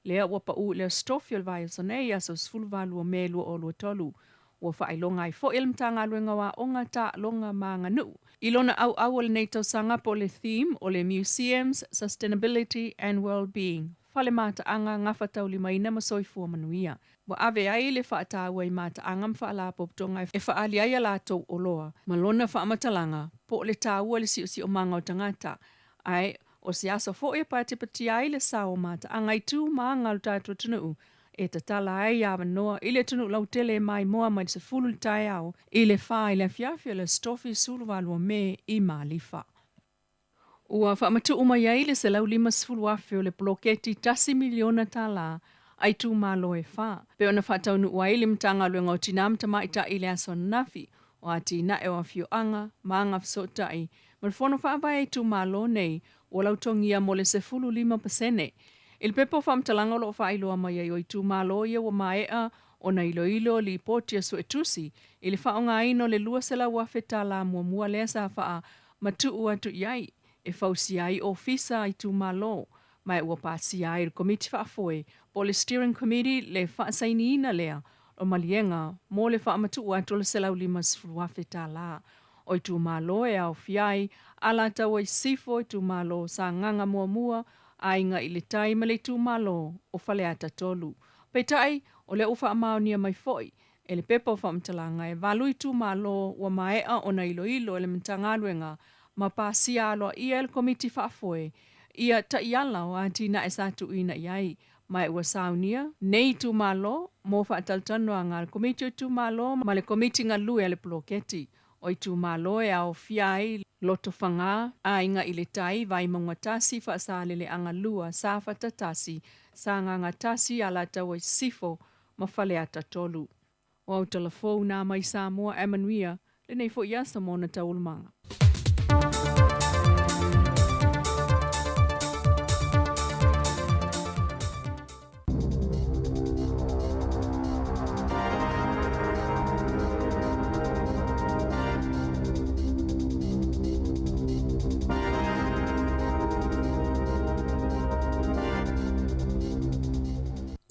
lea ua pau i le Aso Tofi o le vaiaso nei, aso 18 o Me 2023. Ua faailoga ai foi e le Matagaluega o Aoga, Taaloga ma Aganuu i lona auau o lenei tausaga po o le theme o le Museums, Sustainability and Wellbeing, Fale Mataaga, Gafataulimaina ma Soifua Manuia. Ua ave ai le faataua i mataaga ma faalapotopotoga e faaali ai a latou oloa ma lona faamatalaga po o le taua i le siosiomaga o tagata, ae o se aso foi e patipatia ai le sao o mataaga i tu ma aga o le tatou atunuu e tatala ai avanoa i le atunuu lautele e maimoa mai le 10 i le taeao i le 4 i le afiafi o le Aso Tofi 18 Me i Malifa. Ua faamatuu mai ai le $150,000 o le poloketi $1 miliona a itumalo e fa, pei ona faataunuu ai le Matagaluega o Tinā ma Tamaitai i le aso ananafi o atinae o afioaga ma agafesootai ma le Fono Faavae a itumalo nei ua lautogia mo le 15%. I le pepa o faamatalaga o lo o faailoa mai ai o itumalo ia ua maea ona iloilo lipoti a suetusi i le faaaogaina o le $200,000 muamua lea sa faamatuu atu i ai e fausia ai ofisa a itumalo ma ua pasia ai e le Komiti Faafoe po o le Steering Committee le faasainiina lea o maliega mo le faamatuu atu o le $150,000. O itumalo e aofia ai Alataua i Sisifo, itumalo o Sagaga Muamua, Aiga i le Tai ma le itumalo o Faleata 3. Peitai, o lea ua faamaonia mai foi e le pepa o faamatalaga e valu itumalo ua maea ona iloilo e le Matagaluega ma pasia aloaia e le Komiti Faafoe ia taiala o atinae sa tuuina i ai, ma ua saunia nei itumalo mo faatalatalanoaga a le Komiti o Itumalo ma le Komiti Galue a le Poloketi. O itumalo e aofia ai Lotofaga, Aiga i le Tai, Vaimauga 1, Faasaleleaga 2, Safata 1, Sagaga 1, Alataua i Sisifo ma Faleata 3. O au tala fou nā mai Samoa ae manuia lenei foi aso ma ona taualumaga.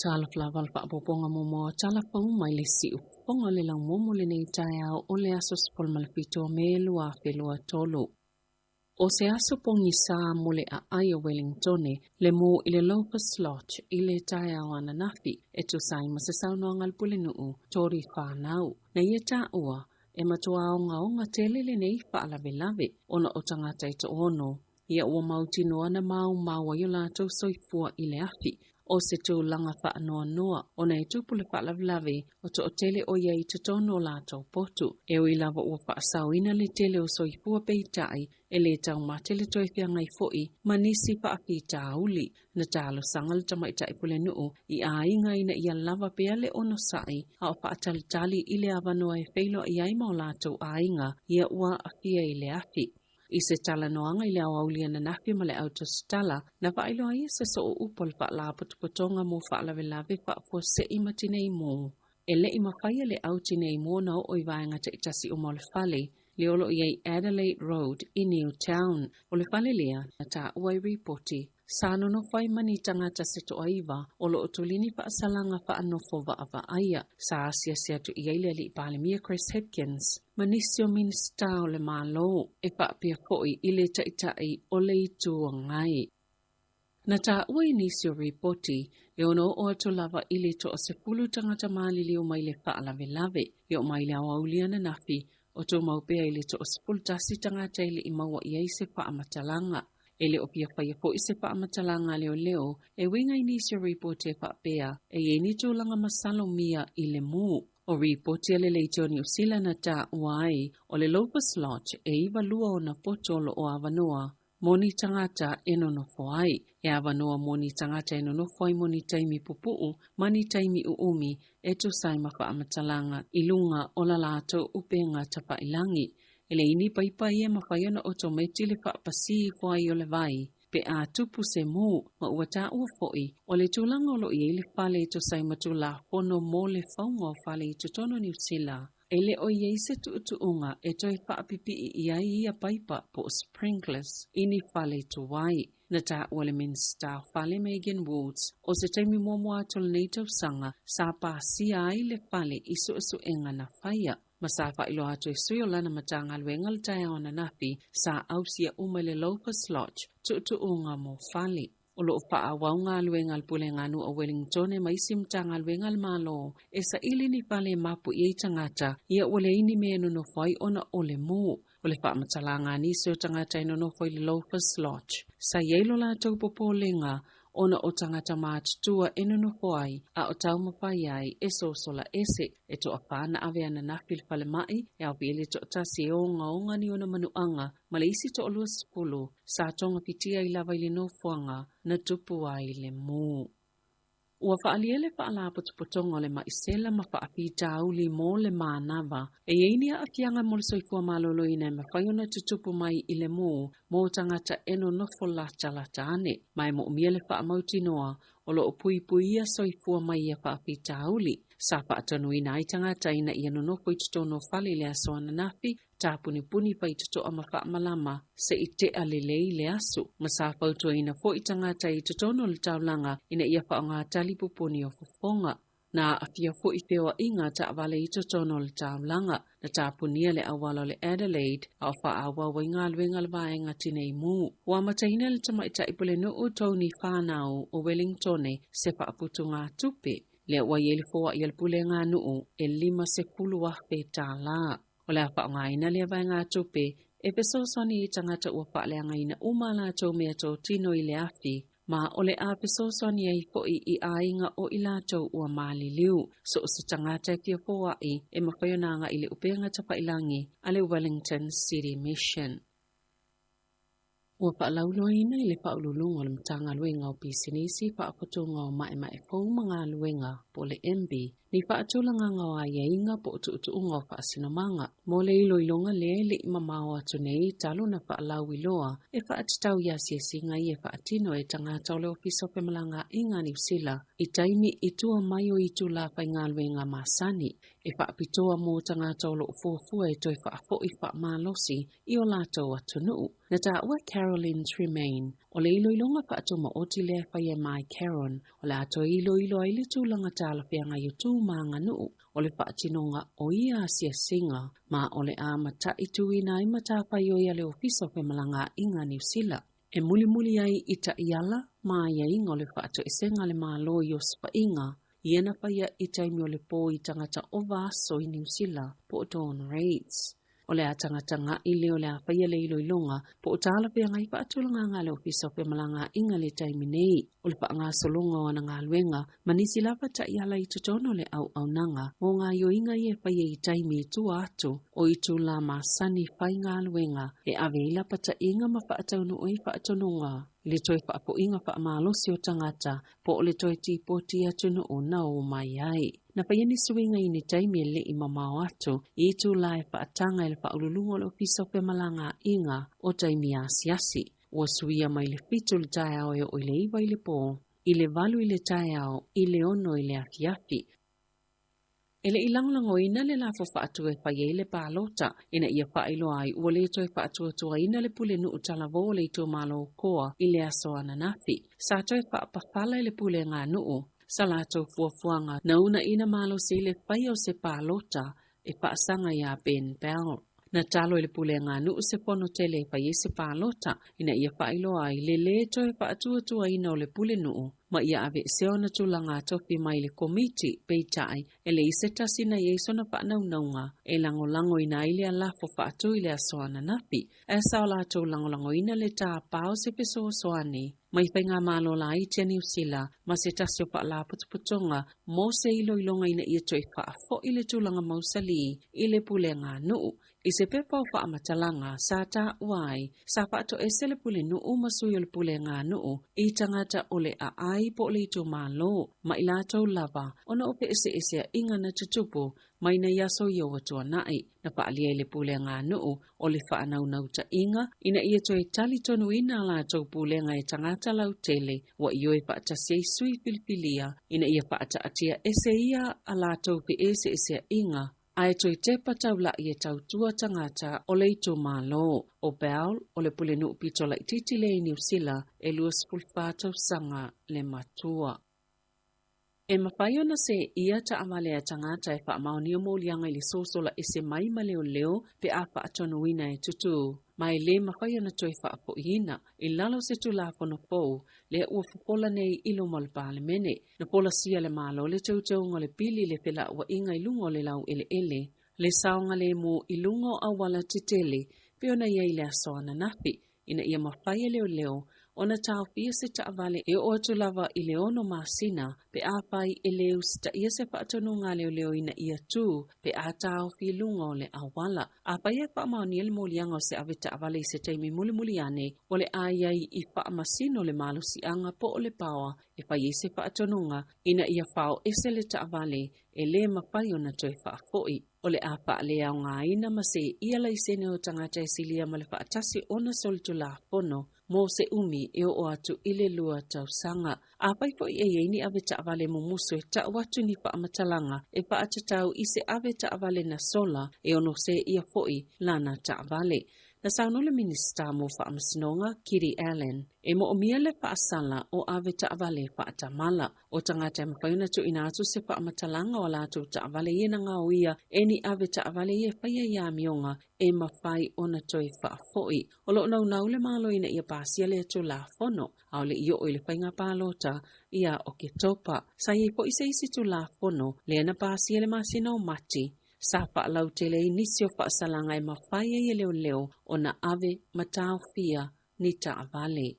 Talofa lava le faaopoopoga muamua o tala fou mai le siufofoga o le laumoumo lenei taeao o le aso 17 o Me 2023. O se aso pogisa mo le aai o Wellingtone le mū i le Lopus Lodge i le taeao ananafi e tusa ai ma se saunoaga a le Pulenuu Tori Whanau. Na ia taua e matua ogaoga tele lenei faalavelave ona o tagata e toono. Ia ua mautinoa na maumau ai o latou soifua i le afi. O se tulaga faanoanoa ona e tupu le faalavelave o toatele o i ai i totonu o latou potu. E ui lava ua faasaoina le tele o soifua peitai, e le taumate le toe feagai foi ma nisi faafitauli. Na talosaga le tamaitai pulenuu i aiga ina ia lava pea le onosai a o faatalitali i le avanoa e feiloai ai ma o latou aiga ia ua aafia i le afi. I se talanoaga i le aoauli ananafi ma le au tusitala, na faailoa ai e se soo upu o le Faalapotopotoga mo Faalavelave Faafuasei ma Tinei Mu. E le i mafai e le au tinei mu ona oo i vaega taitasi uma o le fale, lea o lo o i ai Adelaide Road i Newtown. O le fale lea na taua i ripoti, sa nonofo ai ma ni tagata se toaiva o lo o tuli ni faasalaga faanofo vaavaaia. Sa asiasi atu i ai le alii Palemia Chris Hipkins ma nisi o Minisita o le Malo e faapea foi i le Taitai o le Itu Agai. Na taua i nisi o ripoti, e ono oo atu lava i le toasefulu tagata maliliu mai le faalavelave. E oo mai le aoauli ananafi, o tumau pea i le toasefulutasi tagata e le i maua i ai se faamatalaga. E le o fia faia foi se faamatalaga a leoleo e uiga i nisi o ripoti e faapea e i ai ni tulaga masalomia i le mu. O ripoti a le Leitio Niu Sila na taua ai, o le Loafers Lodge e 92 ona poto o lo o avanoa mo ni tagata e nonofo ai. E avanoa mo ni tagata e nonofo ai mo ni taimi pupuu ma ni taimi uumi e tusa ai ma faamatalaga i luga o la latou upega tafailagi. E leai ni paipa ia e mafai ona otometi le faapasī ifo ai o le vai pe a tupu se mū, ma ua taua foi o le tulaga o lo o i ai le fale e tusa ai ma Tulafono mo le Fauga o Fale i totonu o Niu Sila. E le o i ai se tuutuuga e toe faapipii i ai ia paipa po o sprinklers i ni fale tuai. Na taua le Minisita o Fale Megan Woods o se taimi muamua atu o lenei tausaga sa pasia ai le fale i suesuega na faia. Ma sa faailoa atu e sui o lana Matagaluega le taeao ananafi sa ausia uma i le Loafers Lodge tuutuuga mo fale. O lo o faaauau galuega a le Pulega Nuu o Wellingtone ma isi Matagaluega a le Malo e saili ni fale e mapu i ai tagata ia ua leai ni mea e nonofo ai ona o le mū. O le faamatalaga a nisi o tagata e nonofo i le Loafers Lodge, sa i ai lo latou popolega ona o tagata matutua e nonofo ai a o taumafai ai e sosola ese. E toafa na ave ananafi i le falemai, e aofia i le toatasi e ogaoga ni ona manuaga ma le isi toaluasefulu sa togafitia ai lava i le nofoaga na tupu ai le mū. Ua faaalia le Faalapotopotoga o le Maisela ma Faafitauli mo le Manava e i ai ni aafiaga mo le soifua maloloina e mafai ona tutupu mai i le mū mo tagata e nonofo latalata ane, ma e moomia le faamautinoa o lo o puipuia soifua mai ia faafitauli. Sa faatonuina ai tagata ina ia nonofo i totonu o fale i le aso ananafi, tapunipuni faitotoa ma faamalama se i tea lelei le aso, ma sa fautuaina foi tagata i totonu o le taulaga ina ia faaaoga tali pupuni o fofoga. Na aafia foi feoaiga taavale i totonu o le taulaga. Na tapunia le auala o le Adelaide a o faaauau ai galuega a le vaega tinei mu. Ua amataina le tamaitai pulenuu Tony Whanau o Wellingtone se faaputugatupe lea ua i ai le foai a le pulega nuu e $50,000. O le a faaaogaina lea vaegatupe e fesoasoani i tagata ua faaleagaina uma a latou meatotino i le afi, ma o le a fesoasoani ai foi i aiga o i latou ua maliliu. So o se tagata e fia foai e mafai ona agai i le upega tafailagi a le Wellington City Mission. Ua faalauiloaina i le Faauluuluga o le Matagaluega o Pisinisi, Faafotuga o Maemae Fou ma Galuega, po o le MB, ni faatulagaga o aiaiga po o tuutuuga o faasinomaga mo le iloiloga lea e le i mamao atu nei talu ona faalauiloa e faatatau i asiasiga ia e faatino e tagata o le Ofisa o Femalagaaiga a Niu Sila i taimi i tua mai o itulā faigaluega masani e faapitoa mo tagata o lo o fuafua e toe faafoi faamalosi i o latou atunuu. Na taua e Caroline Tremaine, o le iloiloga faatumaoti lea e faia e Mai Caron, o le a toe iloilo ai le tulaga talafeagai o tu ma aganuu o le faatinoga o ia asiasiga, ma o le a mataituina ai matafaioi a le Ofisa o Femalagaaiga a Niu Sila e mulimuli ai i taiala ma aiaiga o le faatoesega a le Malo i osofaiga ia na faia i taimi o le pō i tagata ova aso i Niu Sila po o dawn raids. O le a tagatagai lea o le a faia le iloiloga po o talafeagai faatulagaga a le Ofisa o Femalagaaiga i le taimi nei o le faagasologa o ana galuega ma nisi lava taiala i totonu o le auaunaga mo gaoioiga ia e faia i taimi i tua atu o itulā masani faigaluega e ave ai lapataiga ma faataunuu ai faatonuga i le toe faafoiga faamalosi o tagata po o le toe tipoti atunuu na o mai ai. Na faia ni suiga i ni taimi e le i mamao atu i itulā e faataga e le Faauluuluga o le Ofisa o Femalagaaiga o taimi asiasi. Ua suia mai le 7 i le taeao e oo i le 9 i le pō, i le 8 i le taeao, i le 6 i le afiafi. E le i lagolagoina le lafo faatu e fai ai le palota ina ia faailoa ai ua le toe faatuatuaina le pulenuu talavou o le itumalo o Koa i le aso ananafi. Sa toe faapafala e le pulega nuu sa latou fuafuaga na uunaina malosi i le faia o se palota e faasaga iā Ben Bell. Na talo e le pulega nuu se fono tele e fai ai se palota ina ia faailoa ai le lē toe faatuatuaina o le pulenuu ma ia aveesea ona tulaga tofi mai le komiti, peitai e leai se tasi na i ai sona faanaunauga e lagolagoina ai lea lafo faatu i le aso ananafi. Ae sa o latou lagolagoina le tāpā o se fesoasoani mai faigamalo laiti a Niu Sila ma se tasi o faalapotopotoga mo se iloiloga ina ia toe faafo'i le tulaga mausalī i le pulega nuu. I se pepa o faamatalaga sa taua ai, sa faatoese le pulenuu ma sui o le pulega nuu i tagata o le aai po o le itumalo ma i latou lava ona o feeseeseaiga na tutupu mai nai aso ia ua tuanai. Na faaalia e le pulega nuu o le faanaunautaiga ina ia toe talitonuina a latou pulega e tagata lautele ua ioe faatasi ai sui filifilia ina ia faataatia ese ia a latou feeseeseaiga ae toe tepa taula'i e tautua tagata o le itumalo. O Bell o le pulenuu pito laitiiti lea i Niu Sila e 24 tausaga le matua. E mafai ona seeia taavale a tagata e faamaonia moliaga i le sosola ese mai ma leoleo pe a faatonuina e tutū, ma e lē mafai ona toe faafo'iina i lalo o se Tulafono fou lea ua fofola nei i luma o le Palemene. Na folasia e le Malo le teuteuga o le pili i le fela'ua'iga i luga o le laueleele, le saogalemu i luga o auala tetele pei ona i ai i le aso ananafi, ina ia mafai e leoleo ona taofia se taavale e oo atu lava i le 6 masina pe afai e lē usitaia se faatonuga a leoleo ina ia tū pe a taofi i luga o le auala. Afai e faamaonia le moliaga o se ave taavale i se taimi mulimuli ane, o le a i ai i faamasino le malosiaga po o le paoa e fai ai se faatonuga ina ia faaoese le taavale e lē mafai ona toe faafo'i. O le a faaleaogaina ma seeia laisene o tagata e silia ma le faatasi ona solitulafono mo se umi e oo atu i le 2 tausaga. Afai foi e i ai ni ave taavale mumusu e ta'u atu ni faamatalaga e faatatau i se ave taavale na sola, e ono seeia fo'i lana taavale. Na saunoa le Minisita mo Faamasinoga, Kiri Allan, e moomia le faasala o ave taavale faatamala. O tagata e mafai ona tuuina atu se faamatalaga o a latou taavale ia na gaoia e ni ave taavale ia e faia i amioga e mafai ona toe faafo'i. O loo naunau le Malo ina ia pasia lea Tulafono, a o le i oo i le faiga palota ia Oketopa. Sa i ai fo'i se isi Tulafono lea na pasia i le masina o Mati, sa faalautele ai nisi o faasalaga e mafai ai e leoleo ona ave ma taofia ni taavale.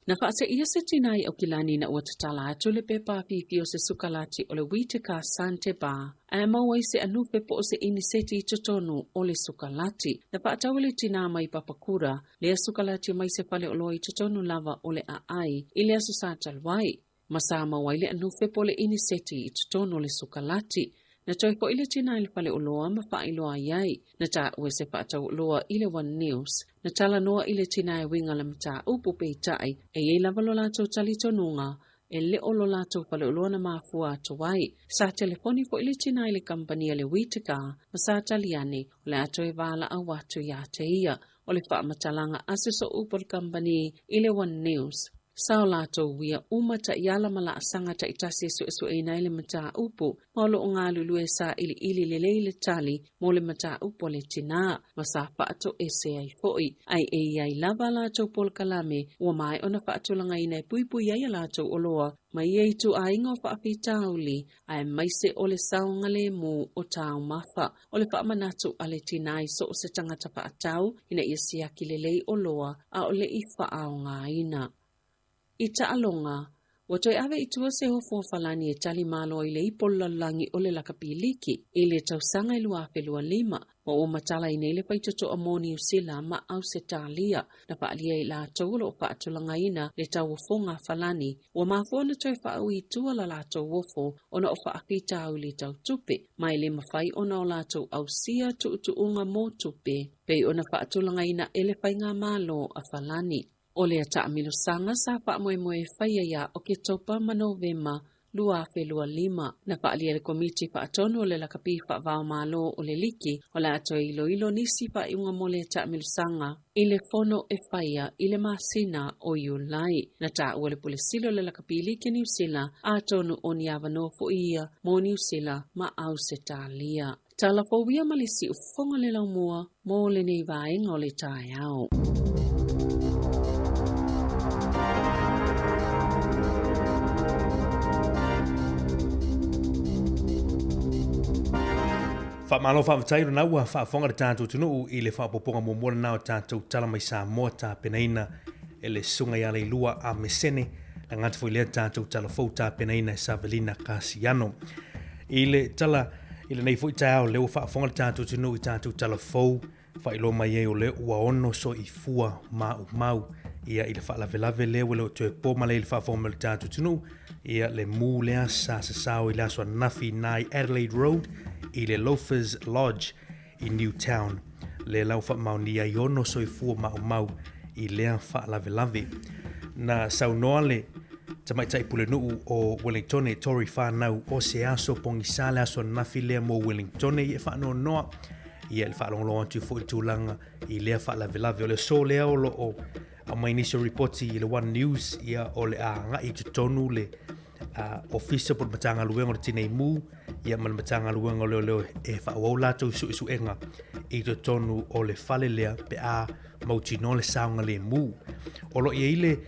Na faaseia se tinā i Aukilani ina ua tatala atu le pepa afifi o se sukalati o le Whittaker Sante Bar ae maua ai se anufe po o se iniseti i totonu o le sukalati. Na faatau e le tinā mai Papakura lea sukalati mai se faleoloa i totonu lava o le aai i le aso Sa talu ai, ma sa maua ai le anufe po o le iniseti i totonu o le sukalati. Na toe fo'i le tinā i le faleoloa ma faailoa i ai. Na taua e se faatauoloa i le One News. Na talanoa i le tinā e uiga i le mataupu, peitai e i ai lava lo latou talitonuga e le o lo latou faleoloa na mafua atu ai. Sa telefoni fo'i le tinā i le kamupani a le Whittaker ma sa tali ane o le a toe valaau atu iā te ia. O le faamatalaga a se sooupu o le kamupani i le One News. Sa o latou uia uma taiala ma laasaga taitasi e suesueina ai le mataupu, ma o lo o galulue sailiili lelei le tali mo le mataupu a le tinā, ma sa faatoese ai foi. Ae e i ai lava a latou polokalame ua maea ona faatulagaina e puipui ai a latou oloa mai ia ituaiga o faafitauli, aemaise o le saogalemu o taumafa. O le faamanatu a le tinā i so o se tagata faatau ina ia siaki lelei oloa a o le i faaaogaina. I taaloga, ua toe ave i tua se ofo a Falani e tali malo ai le ipo o le lalolagi o le lakapi liki i le tausaga e 2025, ma ua matala ai nei le faitotoa mo Niu Sila ma Ausetalia. Na faaalia e i latou o lo o faatulagaina le tauofoga a Falani, ua mafua ona toe faaui i tua la latou ofo ona o faafitauli tau tupe, ma e le mafai ona o latou ausia tuutuuga mo tupe pei ona faatulagaina e le Faigamalo a Falani. O lea taamilosaga sa faamoemoe e faia ia Oketopa ma Novema 2025. Na faaalia e le Komiti Faatonu o le Lakapi Faava-o-Malo o le Liki o le a toe iloilo nisi faaiuga mo lea taamilosaga i le fono e faia i le masina o Iulai. Na taua le Pule Sili o le Lakapi Liki a Niu Sila, atonu o ni avanoa foi ia mo Niu Sila ma Ausetalia. Tala fou ia ma le siufofoga le laumua mo lenei vaega o le taeao.
Faamalo faafetai lona ua faafofoga le tatou atunuu i le faaopoopoga muamua lena o tatou tala mai Samoa tapenaina e le Susuga ia Leilua Amesene le gata foi lea tatou tala fou tapenaina e Savelina Kasiano. I le tala i lenei foi taeao lea ua faafofoga le tatou atunuu i tatou tala fou faailoa mai ai o lea ua ono soifua maumau ia i le faalavelave lea ua le o toe po ma le i le faafofoga mai o le tatou atunuu ia le mū lea sa sasao i le aso ananafi i Adelaide Road i le Loafers Lodge i Newtown le lau faamaonia ai ono soifua maumau i lea faalavelave. Na saunoa le tamaitai pulenuu o Wellingtone Tori Whanau o se aso pogisa le aso ananafi lea mo Wellingtone i e faanoanoa ia i le faalogologo atu foi i tulaga i lea faalavelave. O le aso lea o lo o aumai nisi o ripoti i le One News ia o le a agai i totonu le Ofisa po o le Matagaluega o le Tinei Mu ia ma le Matagaluega o Leoleo e faaauau latou suesuega i totonu o le fale lea pe a mautinoa le saogalemu. O lo o i ai le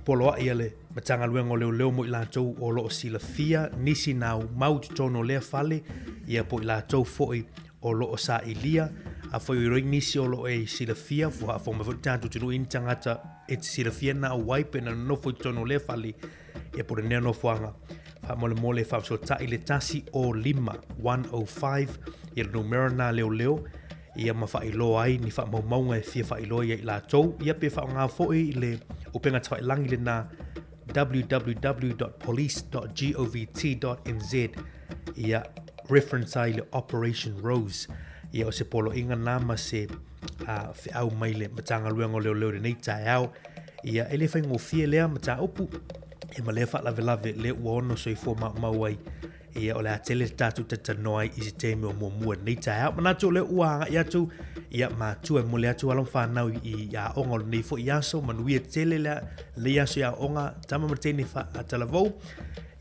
poloai a le Matagaluega o Leoleo mo i latou o lo o silafia nisi nau mau i totonu o lea fale ia po o i latou foi o lo o sailia afai o i nisi o lo o e silafia ua faafofoga mai foi le tatou atunuu i ni tagata e te silafia na au ai pe na nonofo i totonu o lea fale ia po o lenei nofoaga faamolemole faafesootai le 105 105 ia le numera na leoleo ia ma faailoa ai ni faamaumauga e fia faailoa ia i latou ia pe faaaoga foi le upega tafailagi lena www.police.govt.nz ia reference ai le Operation Rose ia o se poloaiga na ma se feau mai le Matagaluega o Leoleo i lenei taeao. Ia, e le faigofie lea mataupu, e ma lea faalavelave lea ua ono soifua maumau ai. Ia, o le a tele le tatou talatalanoa ai i se taimi o muamua i lenei taeao. Manatu o lea ua agai atu, ia, matua e momoli atu alo ma fanau i aoga o lenei foi aso, manuia tele lenei aso i aoga, tama ma teine talavou.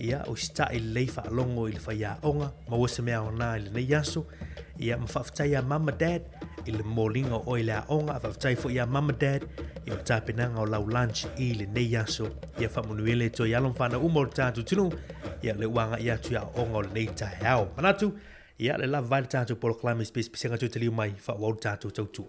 Ia, usitai lelei faalogo i le faiaoga, maua se mea aoga i lenei aso. Ia, ma faafetai ia mama dad i le momoliga o oe i le aoga, a faafetai foi ia mama dad i le tapenaga o lau lunch i lenei aso. Ia faamanuia le Atua i alo ma fanau uma o le tatou atunuu, ia le ua agai atu i aoaoga o lenei taeao. Manatu, ia le lava vai le tatou polokalame i se pisapisiga toe taliu mai faaauau le tatou tautua.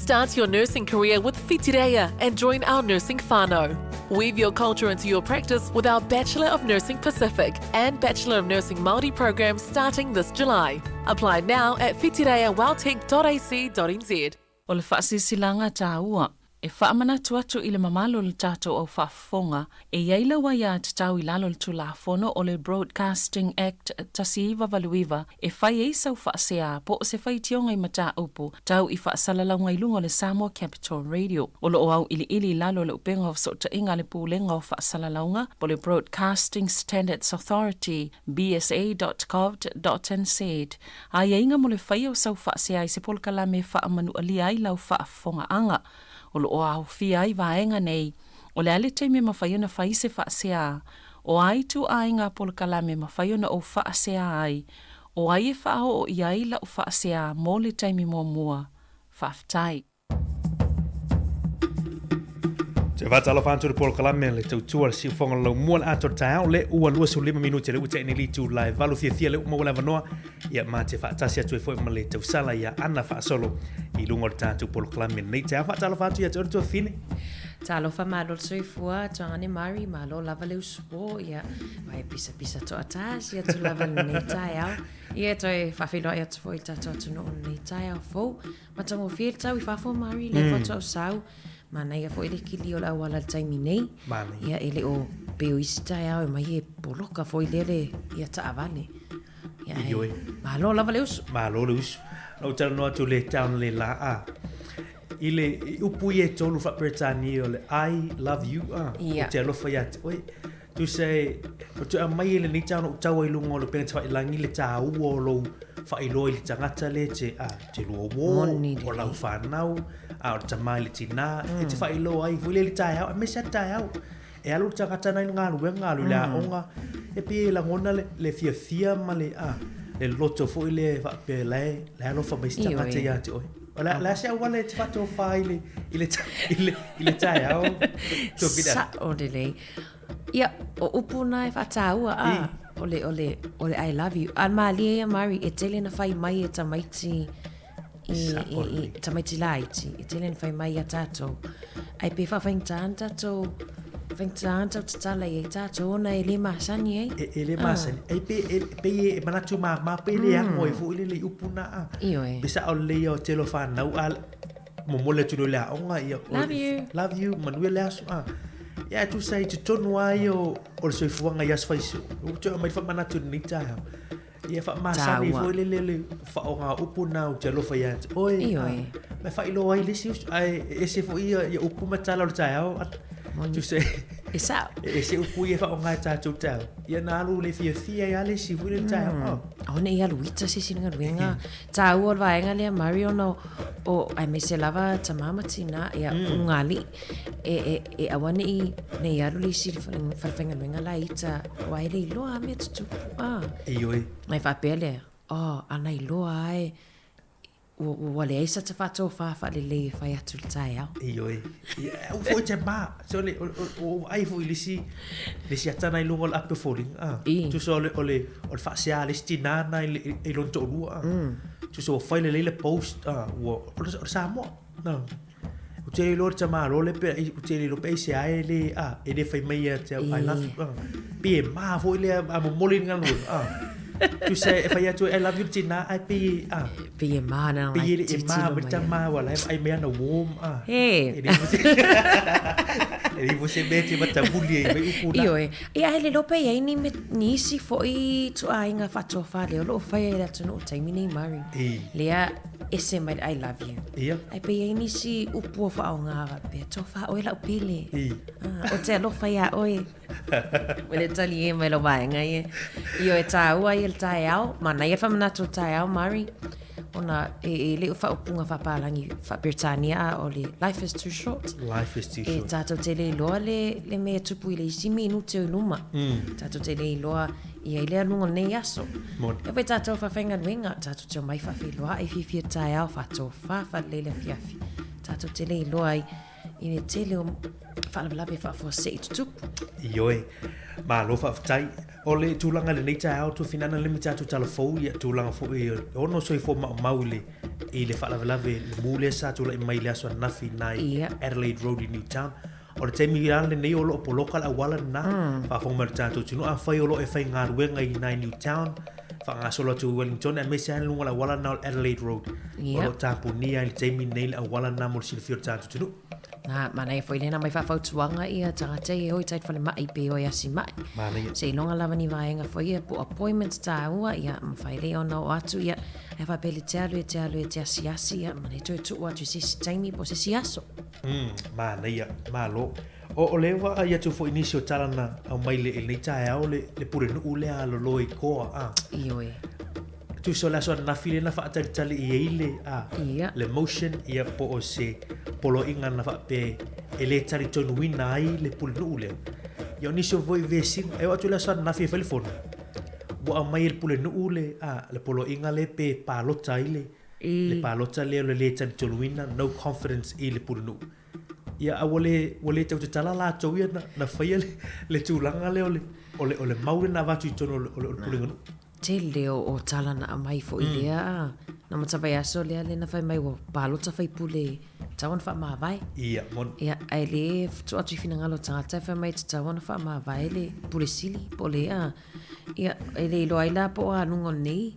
Start your nursing career with Whitireia and join our nursing whānau. Weave your culture into your practice with our Bachelor of Nursing Pacific and Bachelor of Nursing Māori programs starting this July. Apply now at whitireiaweltec.ac.nz.
O le faasilasilaga taua e faamanatu atu i le mamalu o le tatou au faafofoga e i ai lau aiatatau i lalo o le Tulafono o le Broadcasting Act 1989 e fai ai sau faasea po o se faitioga i mataupu tau i faasalalauga i luga o le Samoa Capital Radio. O lo o auiliili i lalo o le upega o fesootaiga a le Pulega o Faasalalauga po o le Broadcasting Standards Authority, bsa.govt.nz, aiaiga mo le faia o sau faasea i se polokalame e faamanualia ai lau faafofogaaga. O lo o aofia ai vaega nei, o le a le taimi e mafai ona fai se faasea, o a ituaiga polokalame e mafai ona ou faasea ai, o ai e faaoo i ai lau faasea mo le taimi muamua. Faafetai.
Te faatalofa atu le polokalame le tautua le siufoga o le laumua le atoa taeao le ua 25 minute le ua teʻe nei le itula e valu fiafia le ua maua le avanoa ia ma te faatasi atu ai foi ma le tausala ia Ana Faasolo i luga o le tatou polokalame lenei taeao. Faatalofa atu ia te oe le tuafafine.
Talofa malo le soifua, Tuagane Mari, malo lava le usupo, ia, vai pisapisa toatasi atu lava lenei taeao. Ia, toe faafeiloai atu foi i le tatou atunuu lenei taeao fou. Matagofie le tau i fafo Mari, lea faatoa ou sau. Manaia foi le kili o le auala i le taimi nei.
Manaia.
Ia, e le o pei o isi taeao e mai e poloka foi lea le ia taavale. Ia, e,
Ioe.
malo lava le usu.
Malo le usu. Na ou talanoa atu le town le la a. I le i upu ia e tolu faa-Peretania o le I love you a.
Ia.
O te alofa ia te oe. Tusa e, o te aumai e lenei taono ou tau ai luga o le upega tafailangi le tāua o lou faailoa i le tagata le te, a, te lua uō,
Moni
o lau
lelei.
whanau, a o le tama i le tinā, e te faailoa ai foi le i le taeao, aemaise lava le taeao. E alu le tagata na i le galuega, alu i le aoga, e pei e lagona le, le fiafia ma le, a, le loto foi lea e faapea la e, la e alofa mai se tagata
Ioe.
ia te oe. O le, le a se auala e te faatofa ai i le, i le, i le, i le taeao, Tuafina?
Sao lelei. Ia, o upu na e faataua, a, o le, o le, o le I love you. A malie ia Mari, e tele na whai mai e tamaiti i, i, i, tamaiti laiti, e tele na whai mai ia tātou. Ai pe whawhaingta ana tātou, whaingta ana tātou tatala i ai tātou, ona e le masani ai.
E, e le masani. Ai pe, e, pe e manatu ma, ma pe le ango e fo i le le upu na a.
Ioe.
Pe sa o le ia o te lo whanau a momoli atu loa i le aoga, ia, o-
Love you.
Love you, manuia le aso. A. Ia, e tusa i totonu lava ia o, o le soifuaga i aso faisio. Ua toe aumai le faamanatu i lenei taeao. Ia, faamasani
Taua.
foi le le le faaaoga upu na ou te alofa ia te oe.
Ioe.
A, ma e faailoa ai le isi uso, ae e ese foi ia, ia upu ma tala o le taeao. A,
Moni.
tusa e,
E sao.
e ese upu ia e faaaoga e tatou taeao. Ia na alu le fiafia ai lava le isi foi le taeao. A.
Aua ne i alu ita se isi galuega. Taua o le vaega lea Mari ona o aemaise lava tamā ma tinā ia ulugalii e e e aua ne i ne i alu le isi i le falefaigaluega la ita aua e le iloa lava mea tutupu a.
Ioe.
Mai faapea lea, oh ana iloa lava e ua ua leai sa ta faatofa faalelei e fai atu i le taeao.
Ioe. Ia, au foi te ma. Se o le, o, o, o vaai foi i le isi, le isi ata na i luga o le ape o foliga. A.
I.
Tusa o le, o le, o le faasea a le isi tinā na i, le, i lona toalua. A. Tusa ua fai lelei le post. A. Ua, o le, o le Samoa. Na. Ou te le iloa le tamālo le pe, ou te le iloa pe aisea e le, a, e le fai mai ia te au, I love you. A. Pei e ma foi lea, a momoli le galuega. A. Tusa e fai atu, I love you le tinā, ae pei e, a.
Pei e ma na
Pei e le e ma
tilotilo
ma le
mai.
tama ua la e vaai mai ana uō ma, a.
He.
E le foi se, e le foi se mea e te matamuli ai mai upu na.
Ioe. Ia, ae le iloa pe i ai ni, ni isi foi ituaiga faatofa lea o lo o faia i le atunuu i le taimi nei, Mari.
I.
Lea ese mai le I love you.
Ia.
Ae pe i ai nisi upu o faaaoga faapea, tofa oe lau pele.
I.
Ah, o te alofa iā oe. Ua le talie mai lau vaega ia. Ioe, tāua ia le taeao, manaia le faamanatu o le taeao, Mari, ona e, e le o faaupuga faapalagi faa-Peretania a o le life is too short.
Life is too
E
short.
tātou te le iloa le, le mea e tupu i le isi minute o i luma. Tātou te le iloa i ai le aluga o lenei aso.
Moni.
E foi tātou faafaigaluega, tātou te omai faafeiloai fiafia taeao, faatofā faalelei le afiafi. Tātou te le iloa ai i le tele o faalavelave faafuasei tutupu.
Ioe, malo faafetai. O le tulaga i lenei taeao Tuafinana le ma tatou tala fou ia tulaga foi e ono soifua maumau i le i le faalavelave le mu lea sa tulai mai i le aso ananafi i na i Adelaide Road i Newtown. O le taimi lava lenei o lo o poloka le auala lena, faafofoga mai le tatou atunuu, afai o lo o e faigaluega i ina i Newtown, faagasolo atu i Wellington, aemaise lava i luga o le auala lena o le Adelaide Road. O lo o tapunia i le taimi lenei le auala lena mo le silafia o le tatou atunuu.
Nā, manaia foi lena mai faafautuaga ia tagata ia e o i tai falemai pe o e asi mai.
Manaia.
Seiloga lava ni vaega foi ia po appointments taua ia mafai lea ona oo atu ia ae faapea le te alu e te alu e te asiasi ia manaia toe tuu atu i se isi taimi po o se isi aso.
Manaia, malo. O, o lea ua vaai atu foi i nisi o tala na aumai i lenei taeao le, le pulenuu lea a Lolo i Koa, a.
Ioe.
Tusa o le aso ananafi lea na faatalitali i ai le, a,
Ia.
le motion, ia po o se poloaiga na faapea e le talitonuina ai le pulenuu lea. Ia o nisi o foi vesiga, e oo atu i le aso ananafi e fai le fono, ua aumai e le pulenuu le, a, le poloaiga lea pe palota ai le, le palota lea o le le talitonuina, no confidence i le pulenuu. Ia, a ua le, ua le tautatala latou ia na, na faia le, le tulaga lea o le, o le, o le mau lea na avatu i totonu o le, o le, o le pulega nuu.
Tele o, o tala na aumai foi mm. lea, na mata vaiaso lea lea na fai mai ua palota faipule tatau ona faamavae.
Ia, moni.
Ia, ae le tuu atu i finagalo o tagata e fai mai tatau ona faamavae le pule sili po o le, a, ia, e le iloa ai la po o a luga o lenei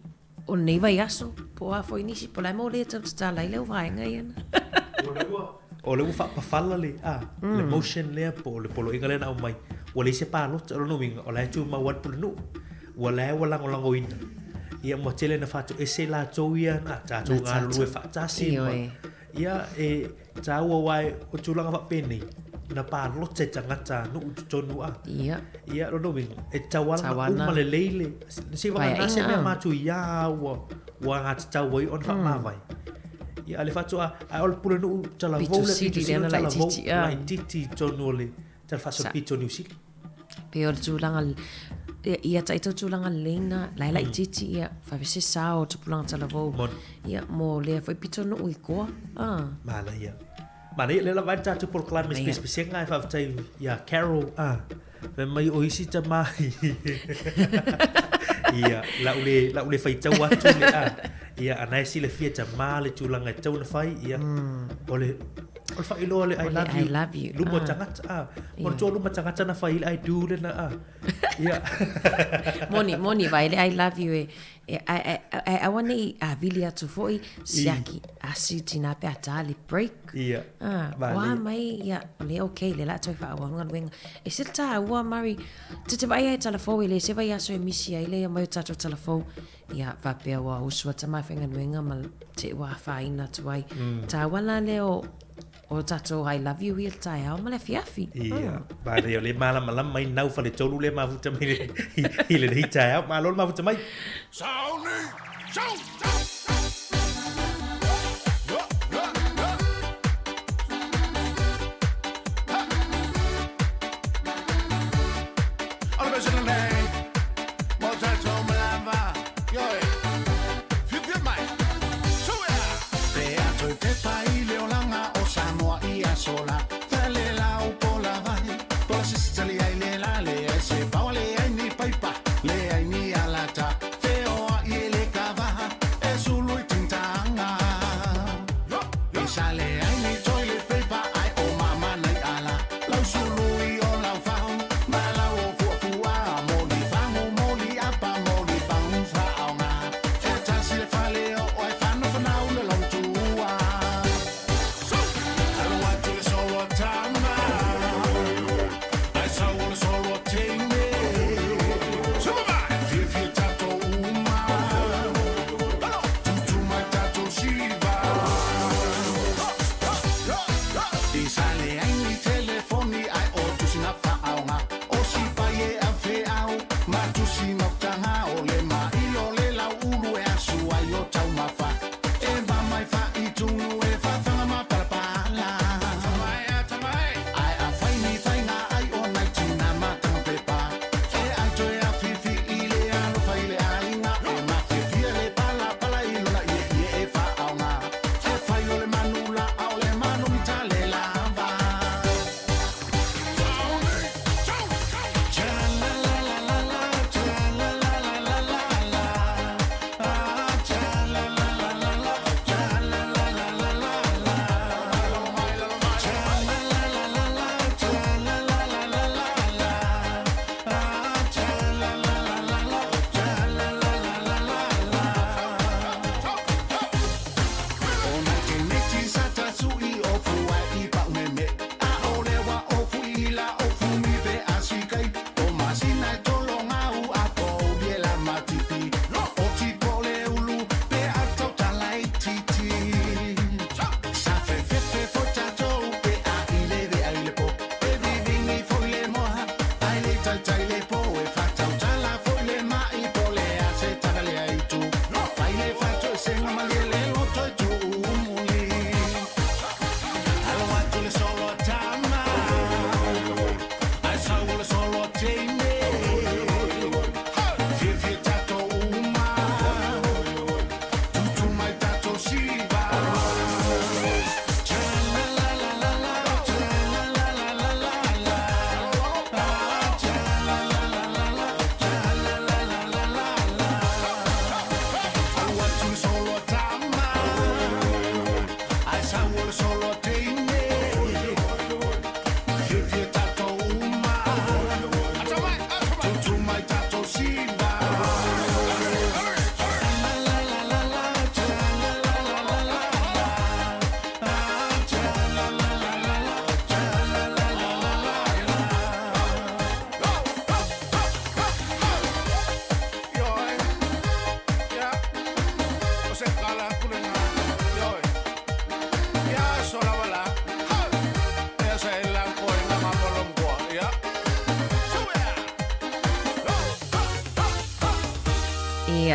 O lenei vaiaso, po o a foi nisi, po o le a mea ua le tautatala ai le au vaega ia na.
O lea ua, o lea ua faapafala le, a, le motion lea po o le poloaiga lea na aumai, ua leai se palota, o lona uiga, o la e tumau lava le pulenuu. Ua la e ua lagolagoina, ia ma tele ina faatoese latou ia, na, tatou galulue faatasi ma, ia, e taua aua o tulaga faapenei, na palota e tagata nuu i totonu a.
Ia.
Ia, lona uiga, e tatau lava ona uma lelei le, seivagana se mea matuia ua, ua alagatatau ai ona faamavae. Ia, a le faatoa, ae o le pulenuu talavou le pito sili ona talavou, laitiiti i totonu o le Tala Faasolopito o Niu Sila.
Pei o le tulaga, ia taitau tulaga lelei na, la e laitiiti, ia, vave se sao o tupulaga talavou.
Moni.
Ia, mo lea foi pitonuu i Koa. Ah.
Manaia. Manaia, lea lava ai le tatou polokalame
Manaia.
Pesepesega, e faafetai ia Carol, ah, fai mai o isi tama ia, la u le, la u le faitau atu le, ah, ia, a na e silafia tama le tulaga e tatau ona fai, ia, o le, o le faailoa o le I love you,
I love you.
luma o tagata, ah, o le toa luma tagata na fai i le I do lena, ah, ia.
Moni, moni, vai le I love you e, e, e, e, e aua nei avili atu foi, siaki, asi tina pe a tā le break.
Ia.
Ah,
Manaia.
wā mai, ia, o le okay, le la toi whaawau ngaluenga. E se tāua, Murray, te te vai ai talafou, e le se vai aso e misi ai le ia mai o tātou talafou, ia, whapea ua usu ata mai whaingaluenga ma te ua whaina atu ai. Tāua la lea o, o tātou I love you i le taeao ma le afiafi.
Ia, manaia o lea e malamalama mai nau faletolu lea e mafuta mai i lenei taeao. Malo le mafuta mai.
Sauni! Sau!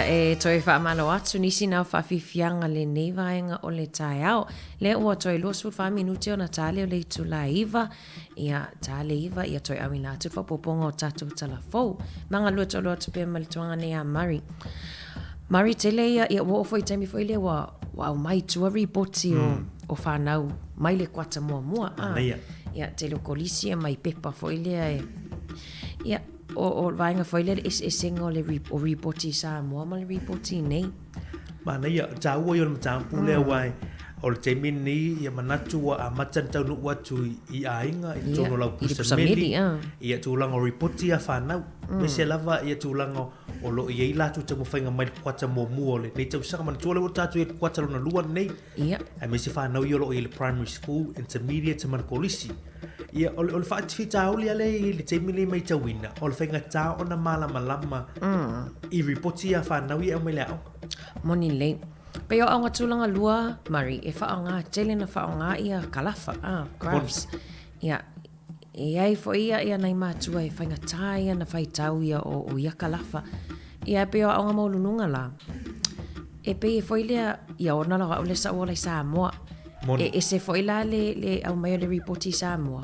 Ia, e toe faamalo atu nisi na o faafiafiaga lenei vaega o le taeao. Lea ua toe 24 minute ona ta lea o le itula e 9. Ia, ta le 9, ia toe auina atu le faaopoopoga o tatou tala fou. Ma galue tolu atu pea ma le tuaga nei a Murray. Murray, tele ia, ia ua oo foi i taimi foi lea ua, ua aumai i tua ripoti o, o whanau mai le kuata muamua. Ah,
Manaia.
Ia, tele o kolisi e mai pepa foi lea e... Ia, o, o le vaega foi lea le eseesega o le o ripoti i Samoa ma le ripoti iinei.
Manaia, o le taua ia o le mataupu lea aua o le taimi lenei ia manatu ua amata ona taunuu atu i aiga i totonu o lau pusa meli, ia tulaga o ripoti a fanau, aemaise lava ia tulaga o lo o i ai latou taumafaiga mai le kuata muamua o lenei tausaga. Manatua lea ua tatou i ai i le kuata lona lua lenei, aemaise fanau ia o lo o i ai i le primary school, intermediate ma le kolisi. Ia, o le, o le faafitauli lava lea i le taimi lenei matauina, o le faigata ona malamalama i ripoti a fanau ia e aumai i le aoga.
Moni lelei. Pei o aoga tulaga lua, Murray, e faaaoga, tele na faaaoga ia kalafa, ah, graphs. Ia, e i ai foi ia, ia nai matua e faigata ia na faitau ia o, o ia kalafa. Ia, e pei o aoga maualuluga la, e pei e foi lea, ia ona la o au lea sa ou ola i Samoa.
Moni.
E ese foi la le, le aumai o le ripoti i Samoa,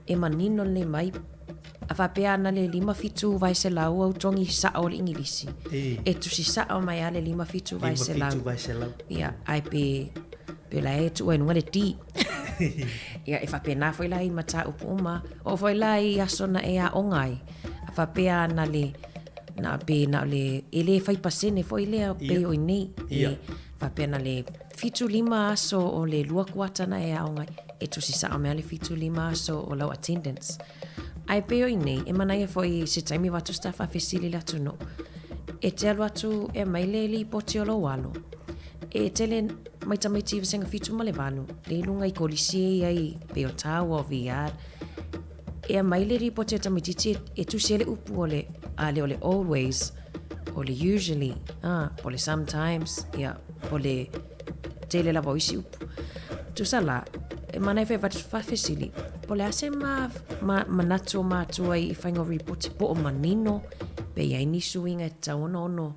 e manino lelei mai. A faapea ana le 57 vae selau au togi sao o le Igilisi, e tusi sao mai lava le 57 vae selau.
57 vae selau.
Ia, ae pe, pe la e tuu ai i luga le D. Ia, e faapena foi la i mataupu uma. Oo foi la i aso na e aoga ai, a faapea ana le, na pe na o le, e le fai pasene foi lea pei o i inei.
Ia.
E faapea na le 75 aso o le lua kuata na e aoga ai, e tusi sao mai lava le 75 aso o lau attendance. Ae pei o i inei, e manaia foi i se taimi avatu se ta faafesili i le atunuu, e te alu atu e aumai le lipoti o lou alo, e tele mai tamaiti i vasega 7 ma le 8, le i luga i kolisi e i ai pei o Taua, o VR, e aumai le lipoti a tamaitiiti e tusi ai le upu o le, a le o le always, o le usually, ah, po o le sometimes, ia, po o le tele lava o isi upu. Tusa la, e manaia foi avatu faafesili, po o le a se ma, ma, manatu o matua i faiga o ripoti po o manino, pe i ai ni suiga e tatau ona ono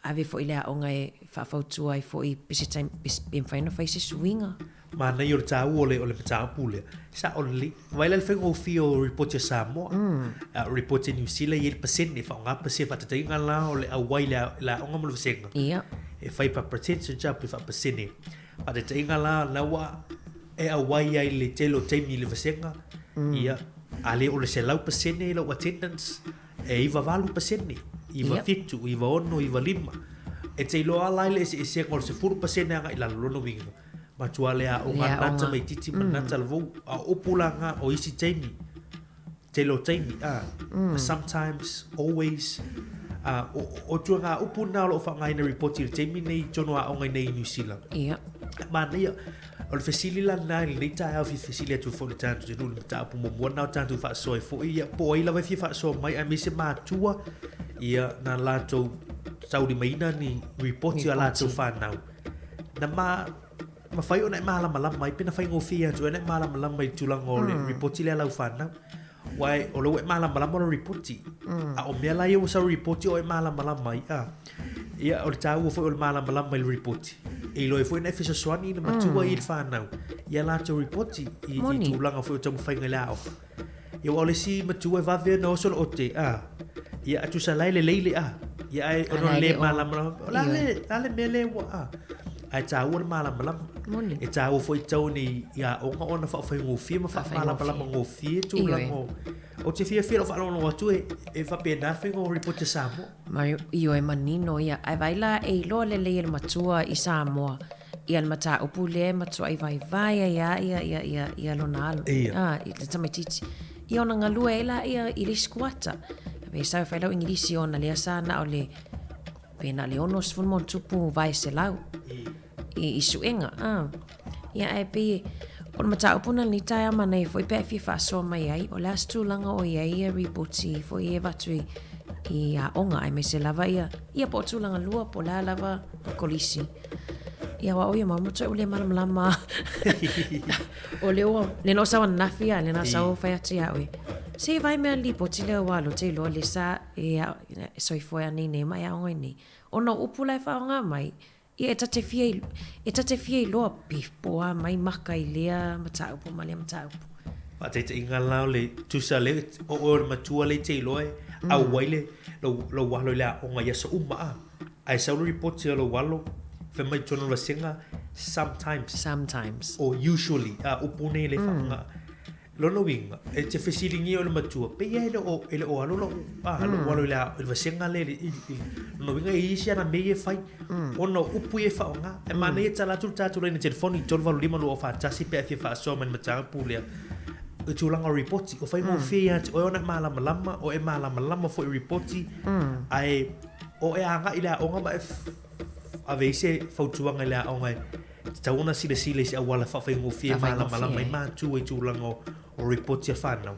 ave foi i le aoga e faafautua ai foi pe se taimi, pe, pe mafai ona fai se suiga.
Manaia o le taua o le, o le mataupu lea. Sao lelei. Vaai la i le faigofie o ripoti a Samoa. A o ripoti a Niu Sila e i ai le pasene, e faaaoga pasene, faataitaiga la o le auai i le, le aoga ma le vasega.
Ia.
E fai pa percentage pe faapasene. Faataitaiga la, la ua e auai ai le tele o taimi i le vasega. Ia, a le o le 100% lau attendance, E 98%, 97, 96, 95. E te iloa la i le eseesega o le 10% agai i lalo, lona uiga, matua le aoga na tamaitiiti ma na talavou, a o upu la nga o isi taimi, tele o taimi, a, sometimes, always, a, o, o tuaga upu na o lo o faaaogaina i ripoti i le taimi nei i totonu o aoga i nei i Niu Sila.
Ia.
Manaia, o le fesili la lena i lenei taeao fia fesili atu foi i le tatou atunuu i le mataupu muamua lena o tatou faasoa ai foi, ia, po o ai lava e fia faasoa mai aemaise matua, ia, na latou taulimaina ni ripoti a latou fanau. Na ma, mafai ona e malamalama ai pe na faigofie atu ai ona e malamalama i le tulaga o le ripoti lea a lau fanau. Aua o lea ua e malamalama o le ripoti. A o mea la ia ua sau ripoti o e malamalama ai. A. Ia, o le taua foi o le malamalama i le ripoti. E iloa ai foi ona e fesoasoani i le matua i le whanau i a latou ripoti i, i tulaga foi o taumafaiga i le aoga. Ia, aua o le isi matua e vave ona oso le ote, a. Ia, a tusa la e lelei le a. Ia, ae ona o le le malamalama. O le a le, a le mea lea ua a. Ae taua le malamalama.
Moni.
E taua foi tau ni i aoga ona faafaigofie ma faamalamalama gofie tulaga o Ou te fiafia i lou faalogologo atu e, e faapena le faiga o ripoti a Samoa.
Ma ioe manino ia. Ae vaai la e iloa lelei e le matua i Samoa ia le mataupu lea e matuai vaivai ai lava ia, ia, ia, ia lona alo.
Ia.
Ah, i le tamaitiiti. Ia ona galue ai laia i le isi kuata. E sau e fai lau Igilisi ona lea sa na o le pe na o le 60 ma ona tupu vae selau i, i suega. Ah. Ia ae pei e, o le mataupu na lenei taeao manaia foi pe a e fia faasoa mai ai, o le a se tulaga o i ai ia ripoti foi e avatu i, i aoga aemaise lava ia, ia po o tulaga lua po o le a lava po o kolisi. Ia aua o ia mau matuai ua le malamalama. O lea ua, lea na ou sau ananafi a, lea na sau fai atu ia oe. Se i vaai mea le lipoti lea ua alo te iloa le sa. e e soifua ai nei ma e aoga ai nei. Ona o upu la e faaaoga mai, ia e ta te fia e ta te fia iloa pe po a mai maka i lea mataupu ma lea mataupu.
Faataitaiga la o le tusa le o oe o le matua lea e te iloa e auai le lou lou alo i le aoga i aso uma a. Ae sau le ripoti a lou alo fai mai totonu o le vasega sometimes.
Sometimes.
Or usually a upu nei le faaaoga. Lona uiga, e te fesiligia oe le matua, pei e le o, e le o alu lou, a, lou alo i le, i le vasega lea, i, i, lona uiga e i ai isi ana mea ia e fai, ona o upu ia e faaaoga. E manaia e tala atu le tatou laina telefoni, 385 241 pe a fia faasoa mai le mataupu lea, i tulaga o ripoti. O faigofie ia te oe ona e malamalama, o e malamalama foi i ripoti, ae o e agai i le aoga ma e ave ai se fautuaga i le aoga e Tatau ona silasila i se auala faafaigofie e malamalama ai matua i tulaga o, o ripoti a whanau.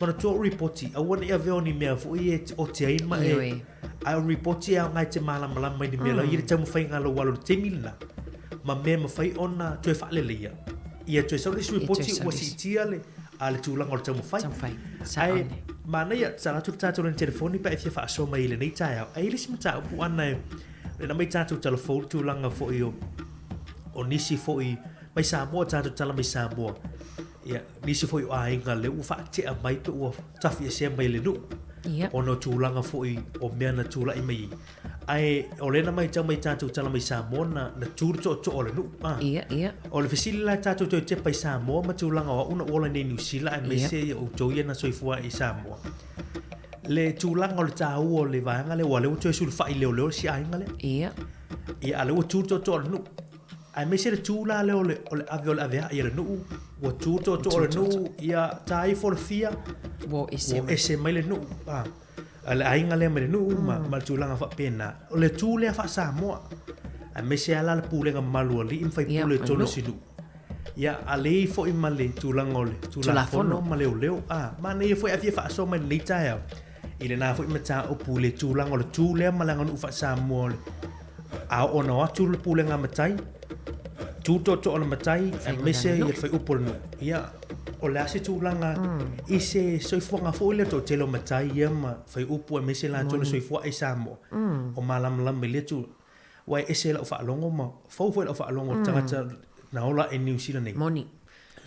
Manatua o ripoti, aua ne i avea o ni mea foi e te ote ai ma e... Ae o ripoti e aoga e te malamalama i ni mea lau i le taumafaiga a lou alo i le taimi lena, ma mea e mafai ona toe faaleleia. Ia toe sau le isi ripoti ua siitia le, a le tulaga o le taumafai.
Taumafai.
Ae manaia, tatala atu le tatou laina telefoni pe a e fia faasoa mai i lenei taeao. Ae i ai le isi mataupu ana e Lena mai tatou tala fou le tulaga foi o o nisi foi mai Samoa tatou tala mai Samoa. Ia, nisi foi o aiga lea ua faatea mai pe ua tafiesea mai le nuu.
Yep.
Ona o tulaga foi o mea na tulai mai ai. Ae o lea na matau mai tatou tala mai Samoa na, na tu le tootoo o le nuu. Ah.
Ia, ia.
O le fesili la tatou toe tepa i Samoa ma tulaga o au na ola nei Niu Sila aemaise ia outou ia na soifua i Samoa. Le tulaga o le taua o le vaega lea, aua o lea ua toe sulufai leoleo le isi aiga lea.
Ia.
Ia, a o lea ua tu le tootoo o le nuu. Aemaise le tu la lea o le, o le ave o le avea'i a le nuu, ua tu le tootoo o le nuu, ia ta ifo le fia,
Ua ese
ua ese mai le nuu. A, a le aiga lea mai le nuu ma, ma le tulaga faapena. O le tu lea faa-Samoa. Aemaise lava la le pulega mamalu a alii ma faipule i totonu o si nuu. Ia, a lea i foi ma le tulaga o le Tulafono ma leoleo. A, manaia foi a fia faasoa mai lenei taeao i lena foi mataupu i le tulaga o le tu lea ma le aganuu faa-Samoa o le a oo ona o atu le pulega a matai, tu tootoo o le matai, aemaise ia le whaiupu o le nuu. Ia, o le a se tulaga i se soifuaga foi lea toatele o matai ia ma whaiupu aemaise latou na soifua ai i Samoa, o malamalama i lea tulaga. Aua e ese lau faalogo ma fou foi lau faalogo mm. tagata na ola i New Zealand nei.
Moni.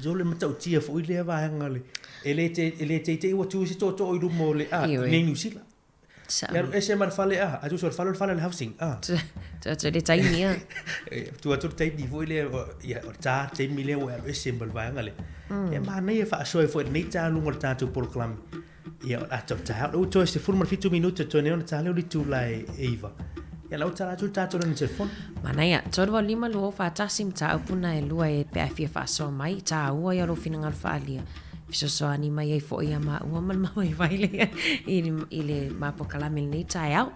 So le matautia foi lea vaega le e le te e le teitei ua tu se tootoo i luma o le a nei New Zealand.
Sa.
Ia ese ma le fale a, a tu so le fale o le fale o le housing a.
Tu atu le taimi a.
Tu atu le taimi foi lea ia o le tā taimi lea ua alu ese ma le vaega lea. E manaia faasoa foi lenei taluga o le tatou polokalame. Ia, o le ata o le taeao, ua toe 17 minute toe nei ona ta lea o le itula e 9. Ia, la ua tala atu le tatou laina telefoni.
Manaia, 385 241 mataupu na e lua e pe a e fia faasoa mai, tāua ia lou finagalo faaalia, fesoasoani mai ai foi ia maua ma le mama i Vailea i le mapua-kalame i lenei taeao.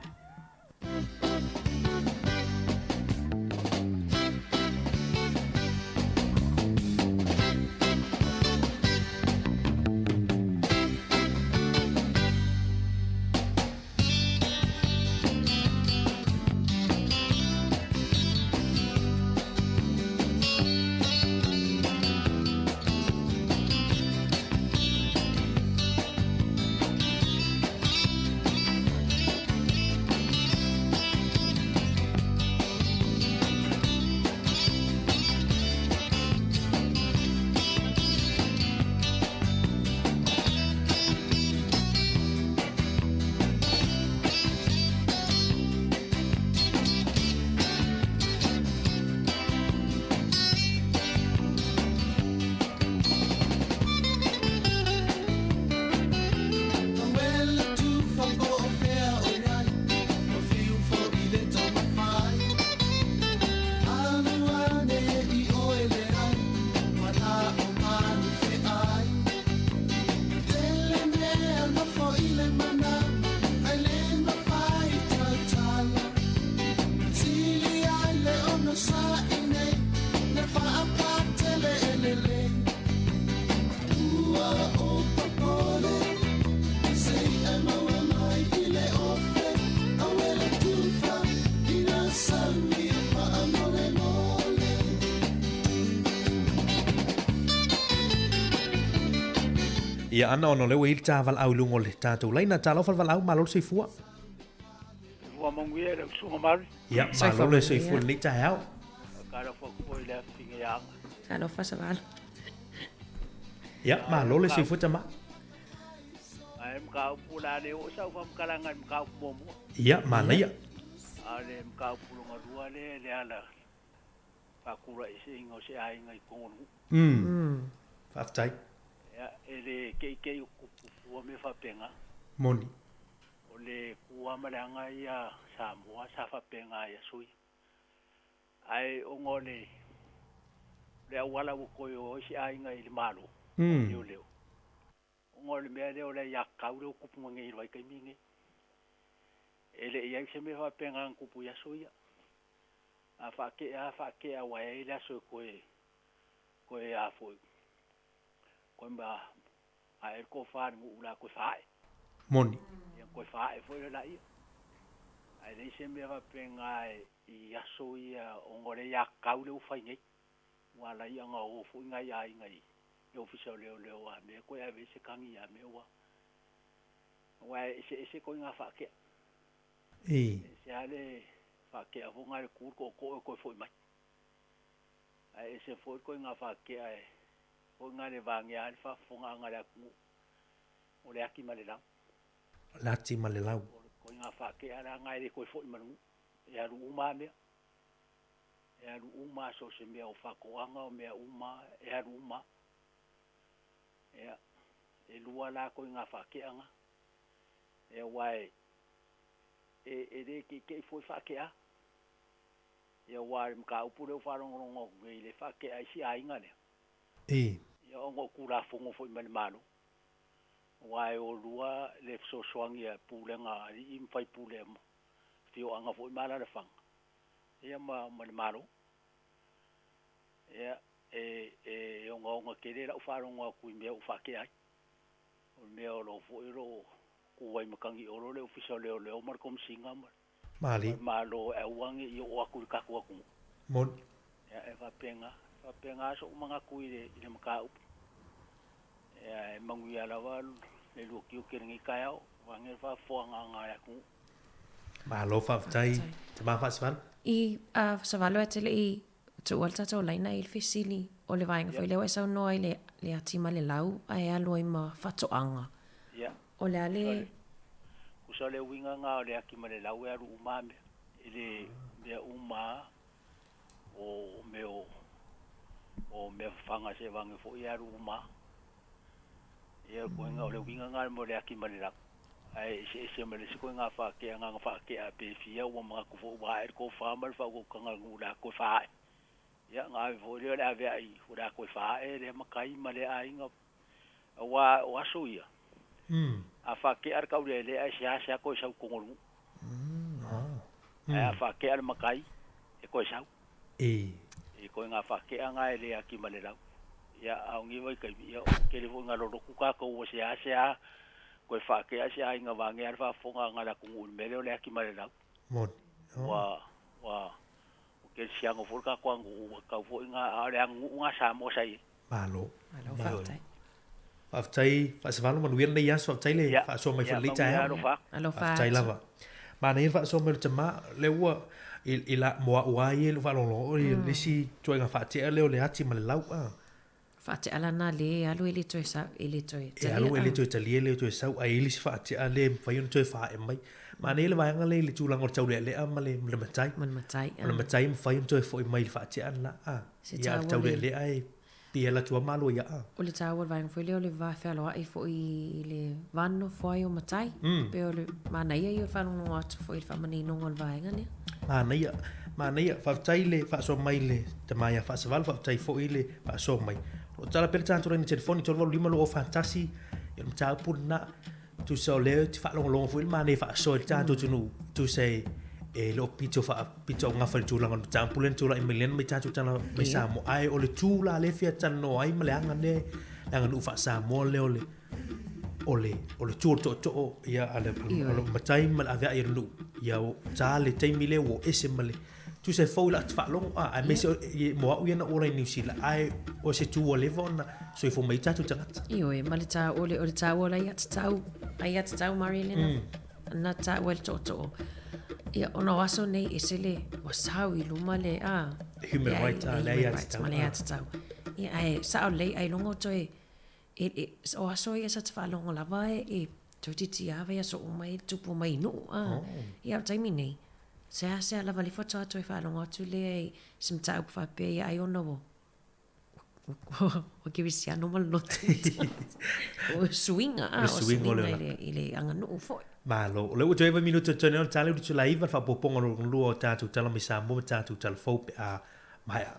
Ia, ana ona o lea ua i ai le ta valaau i luga o le tatou laina. Talofa le valaau, malo le soifua.
Soifua manuia i lau susuga Mary.
Ia, malo le soifua i lenei taeao.
Faatalofa atu foi i le afifine ia Aga.
Talofa Savalo.
Ia, malo le soifua tama.
Ae mataupu o le a le oo sau faamatalaga i le mataupu muamua.
Ia, manaia.
A o le mataupu lona lua lea e le ala faatulaeseina o se aiga i totonu o le nuu.
Faafetai.
Ia, e le keikei o tupu fua mea faapena.
Moni.
O le tu lava ma le aga ia Samoa sa faapena i aso ia. Ae ona o le le auala ua toe o ai se aiga i le Malo, leoleo, ona o le mea lea o le aiatatau lea ua tupu mai nei i le vaitaimi lenei. E le i i ai se mea faapena na tupu i aso ia. A faatea lava faatea aua e i ai le aso e toe toe a foi, toe ma ae le tofa a le nuu o le a toe faaee.
Moni.
Ia ona toe faaee foi lea laia. Ae leai se mea faapena i aso ia ona o le aiatatau lea ua fai nei. Ua ala ai ona o foi nai aiga i le Ofisa o Leoleo a mea toe ave ai se tagi ia mea ua aua e eseese ituaiga faatea. E ese lava le faatea foi lena i le tu le tootoo e toe foi mai. Ae ese foi le ituaiga faatea e foi lena le vaegea ai le faafofogaaga a le atunuu, o le ati ma le lau.
O le ati ma le lau.
O le ituaiga faatea la lena e le toe foi ma le nuu. E alu uma lava mea. E alu uma lava so o se mea o faatoaga, o mea uma, e alu uma lava. Ia, e lua la ituaiga faatea na. Ia aua e, e le teitei foi faatea. Ia aua o le mataupu lea ua faalogologo atu nei lea e faatea ai si aiga lea. Ia ona o Tulafono foi mai le Malo. Aua e o lua le fesoasoani a pulega a alii ma faipule o afioaga foi ma alaalafaga, ia ma ma le Malo. Ia e e ogaoga tele lau faalogo atu i mea ua faatea ai. O le mea o lo o foi o lo o tu ai matagi olo le Ofisa o Leoleo ma le Komesina ma
Mali.
le Malo e aua ne i oo atu i le tatou atunuu.
Moni.
Ia e faapena, e faapena so'u manatu i le i le mataupu. Ia e manuia lava le lua tiute i lenei taeao, vaeane le faafofoga a le atunuu.
Malo faafetai Tama Faasavalu.
I a Savalo e te le i tuua le tatou laina i le fesili o le vaega foi lea ua e saunoa ai le le ati ma le lau ae alu ai ma faatoaga.
Ia.
O le a le.
Tusa o le uiga na o le ati ma le lau e alu uma a mea. I le mea uma a o mea o o mea fafaga se vage foi e alu uma a. Ia o le uiga na mo le ati ma le lau. Ae eseese ma le isi ituaiga faatea na ona faatea pe fia ua manatu foi ua ae le tofa ma le faautautaga a le nuu o le a toe faaee. Ia ona ave foi lea o le aveai o le a toe faaee lea matai ma lea aiga aua o aso ia, a faatea le taulealea e seasea toe sau i totonu o le nuu. Ae a faatea le matai, e toe sau. I ituaiga faatea na e le ati ma le lau. Ia, a o nei vaitaimi, ia, ua tele foi ina lolotu tatou ua seasea toe faatea se aiga vaeane le faafofogaaga a le atunuu i le mea lea o le ati ma le lau.
Moni.
Ua, ua, ua kerisiano foi le tatou aganuu, ua tatau foi ina, a o le aganuu lena a Samoa sa i ai.
Malo.
Malo, faafetai.
Faafetai Faasavalu, manuia lenei aso, faafetai le faasoa mai foi i lenei taeao.
Alofa
Faafetai
atu.
lava. Manaia le faasoa mai o le tama, lea ua i, i la, mo au lava ia i lou faalogologo, o le isi ituaiga faatea lea o le ati ma le lau. A.
Faatea lana lea e alu e le toe sau, e le toe
E
talia.
alu e le toe talia, e le toe sau, ae i ai le isi faatea lea e mafai ona toe faaee mai. Manaia le vaega lea i le tulaga o le taulealea ma le, ma le matai.
Ma le matai,
O le matai e mafai ona toe foi mai i le faatea lena. A.
Se
Ia, a o le
taua le.
taulealea e Pei ala atu lava malo ia a.
O le taua o le vaega foi lea o le va fealoai foi i le va nonofo ai o matai. Pei o le manaia ia o le faalogologo atu foi i le faamaninoga o le vaega lea.
Manaia, manaia. Faafetai le faasoa mai le tama ia Faasavalu, faafetai foi le faasoa mai. O lo o tala pea le tatou laina telefoni 385 2041, ia o le mataupu lena. Tusa o lea ou te faalogologo foi i le manaia faasoa i le tatou atunuu, tusa e e le o pito faa pito augafa i le tulaga o le mataupu lea na tulai mai lea na mai tatou tala mai Samoa. Ae o le tu la lea e fia talanoa ai ma le aga lea, le aganuu faa-Samoa lea o le o le o le tu o le tootoo ia a le, a le matai ma le aveai o le nuu. Ia ta le taimi lea ua ese ma le. Tusa e fou i lata faalogo, a, aemaise mo au ia na ou ola i Niu Sila, ae o se tu ua leva ona soifua mai ai tatou tagata.
Ioe, ma le tā, o le, o le tāua o le aiatatau, aiatatau Marie lena, na tāua i le tootoo. Ia, ona o aso nei, ese le, ua sao i luma le, a,
Human
le,
rights, a,
le
le
human rights
aiatatau,
ma le
a.
aiatatau. Ia, ae sao lelei, ailoga o toe, e, e, o aso ia sa te faalogo lava e, e toeitiiti lava vaiaso uma e tupu mai i nuu, a. Ia, o le taimi nei, Seasea lava le faatoa toe faalogo atu lea i se mataupu faapea ia ai ona ua ua kerisiano ma le loto. O suiga, a, o suiga i le, i le aganuu foi.
Malo. O lea ua toe 9 minute o totoe nei o le tala i le itula 9 le faaopoopoga o lona lua o tatou tala mai Samoa ma tatou tala fou pe a maea.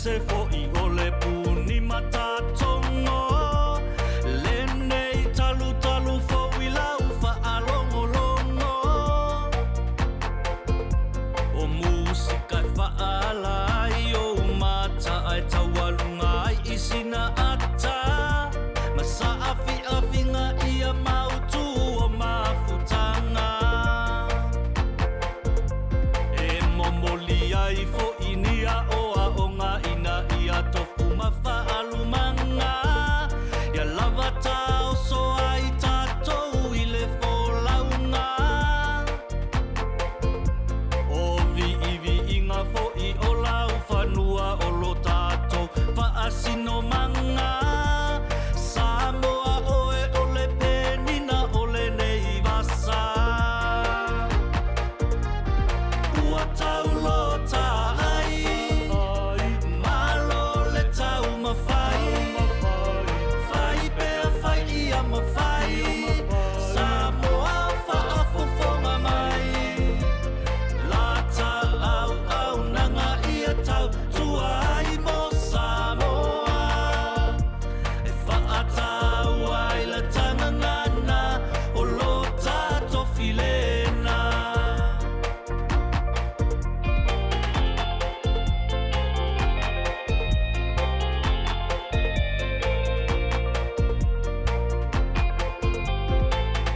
ese fo'i o le puni matatogo lenei talutalu fou i lau faalogologo o musika e faaala ai ou mata ae taualuga ai i sina ata ma saafiafiga ia mautū o mafutaga e momoli ai fo'i ni aoaoga ina ia tofu ma faalumaga ia lava taoso ai tatou i le folauga o viiviiga fo'i o laufanua o lo tatou faasinomaga Samoa oe o le penina o lenei vasa ua taulota ai malo le taumafai fai pea fai ia mafai Samoa faafofoga mai lata auaunaga ia tautua ai mo Samoa e faataua ai le tagagana o lo tatou filena.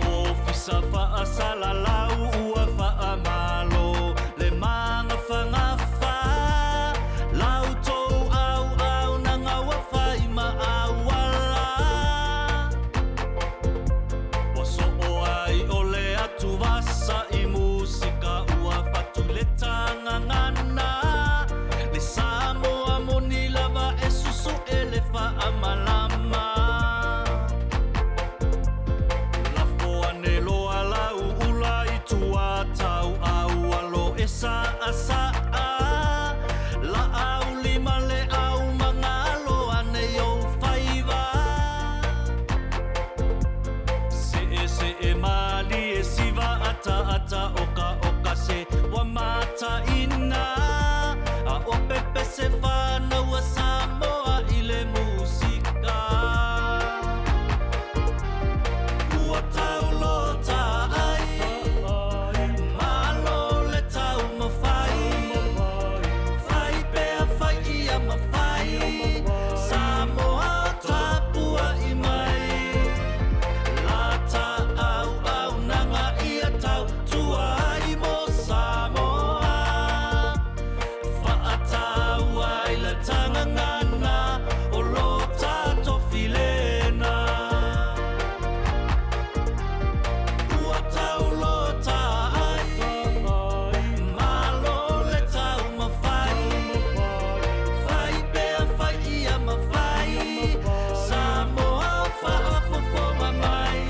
Ofisa faasalalau ua faamalo le magafagafa lautou auaunaga ua fai ma auala ua soo ai o le atuvasa i musika ua fatu le tagagana le Samoa moni lava e susu'e le faamalama lafo ane loa lau ula i tua tau aualo e saasaa laau lima le au magalo ane i ou faiva seesee malie siva ataata okaoka se ua mataina a o pepese fanau a Samoa i le musika ua taulota ai malo le taumafai fai pea fai ia mafai Samoa tapuai mai lata auaunaga ia tautua ai mo Samoa faataua ai le tagagana o lo tatou filena ua taulota ai malo le taumafai fai pea fai ia mafai Samoa faafofoga mai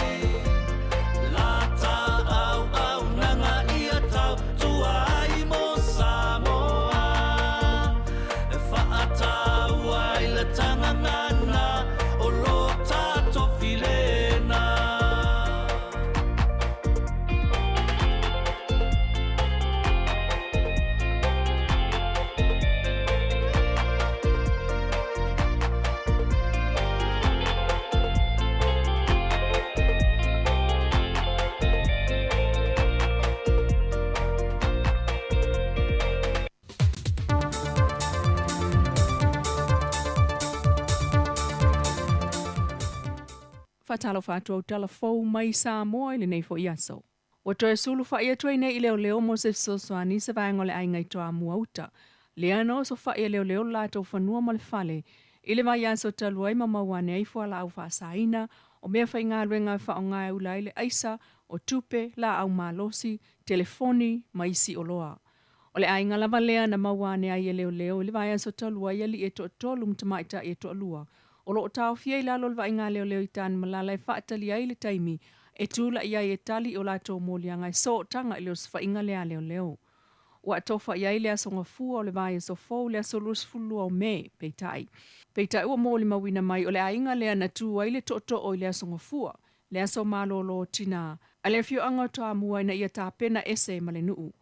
lata auaunaga ia tautua ai mo Samoa e faataua ai le tagagana o lo tatou filena.
Faatalofa atu au tala fou mai Samoa i lenei fo'i aso. Ua toe sulufa'i atu ai nei i leoleo mo se fesoasoani se vaega o le aiga i Toamua uta. Lea na osofa'i e leoleo lo latou fanua ma le fale i le vaiaso talu ai ma maua ane ai fualaau faasaina, o meafaigaluega e faaaoga e ula ai le aisa, o tupe, laau malosi, telefoni ma isi oloa. O le aiga lava lea na maua ane ai e leoleo i le vaiaso talu ai alii e toatolu ma tamaitai e toalua o loo taofia i lalo o le vaaiga a leoleo i Tanumalala e faatali ai le taimi e tula'i ai e tali i o latou moliaga e sootaga i le osofaiga lea a leoleo. Ua atofa i ai le aso gafua o le vaiaso fou le aso 22 o Me, peitai. Peitai ua molimauina mai o le aiga lea na tu ai le tootoo i le aso gafua, le aso malolo o tinā, a le afioaga o Toamua ina ia tapena ese ma le nuu.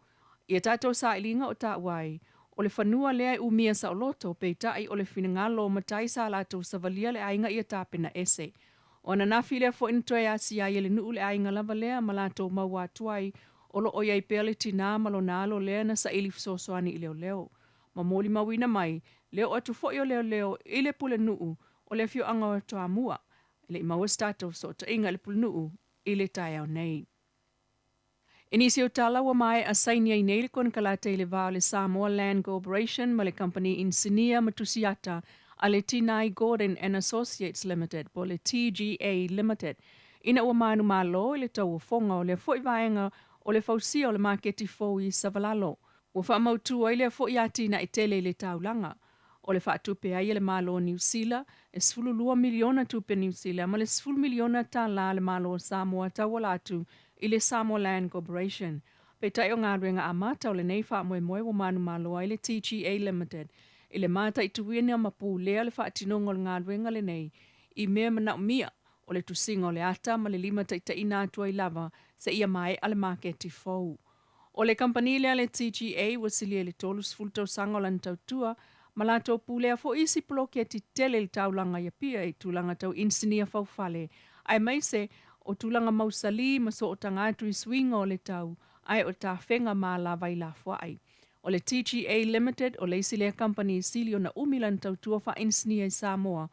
Ia tatou sailiga o taua ai, O le fanua lea e umia saoloto, peitai o le finagalo o matai sa latou savalia le aiga ia tapena ese. O ananafi lea foi na toe asia ai e le nuu le aiga lava lea ma latou maua atu ai o lo o i ai pea le tinā ma lona alo lea na saili fesoasoani i leoleo. Ma molimauina mai le oo atu foi o leoleo i le pulenuu o le afioaga o Toamua. E le i maua se tatou fesootaiga i le pulenuu i le taeao nei. I nisi o tala ua maea saini ai nei le konekarate i le va o le Samoa Land Corporation ma le kamupani inisinia ma tusiata a le Tinai Gordon and Associates Limited po o le TGA Limited ina ua manumalo i le tauofoga o lea foi vaega o le fausia o le maketi fou i Savalalo. Ua faamautu ai lea foi atinae tele i le taulaga. O le faatupe ai e le Malo o Niu Sila e $12 miliona tupe Niu Sila ma le $10 miliona tala a le Malo o Samoa tauala atu i le Samoa Land Corporation. Peitai o galuega amata o lenei faamoemoe ua manumalo ai le TGA Limited i le mataituina ma pulea le faatinoga o le galuega lenei i mea manaomia o le tusiga o le ata ma le limataitaiina atu ai lava seia maea le maketi fou. O le kamupani lea le TGA ua silia i le 30 tausaga o lana tautua ma latou pulea foi isi poloketi tele i le taulaga i Apia i tulaga tau inisinia faufale aemaise o tulaga mausali ma sootaga atu i suiga o le tau ae o tafega ma alavai lafoai. O le TGA Limited o le isi lea kamupani sili ona umi lana tautua faainisinia i Samoa.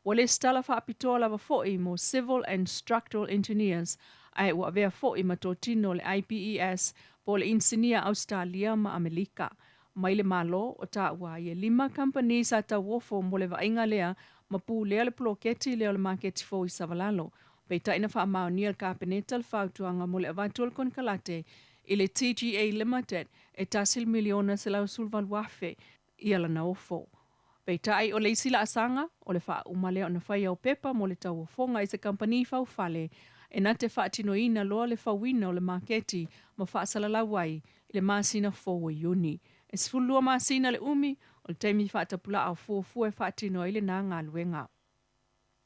Ua lesitala faapitoa lava foi mo Civil and Structural Engineers ae ua avea foi ma totino o le IPES po o le Inisinia Ausetalia ma Amelika. Mai le Malo o taua ai e lima kamupani sa tauofo mo le vaaiga lea ma pulea le poloketi lea o le maketi fou i Savalalo. Peitai na faamaonia e le Kapeneta le fautuaga mo le avatu o le konekarate i le TGA Limited e $1,118,000 ia lana ofo. Peitai o le isi laasaga, o le faauma lea ona faia o pepa mo le tauofoga i se kamupani faufale e na te faatinoina loa le fauina o le maketi ma faasalalau ai i le masina fou o Iuni. E 12 masina le umi o le taimi faatapulaa o fuafua e faatino ai lena galuega.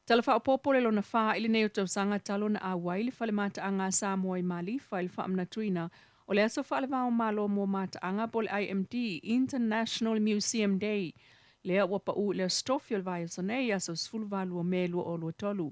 Tala Faaopoopo le lona fa i lenei o tausaga talu ona auai le Fale Mataaga a Samoa i Malifa i le faamanatuina o le aso faalevao malo mo mataaga po o le IMD, International Museum Day, lea ua pau i le Aso Tofi o le vaiaso nei, aso 18 o Me 2023.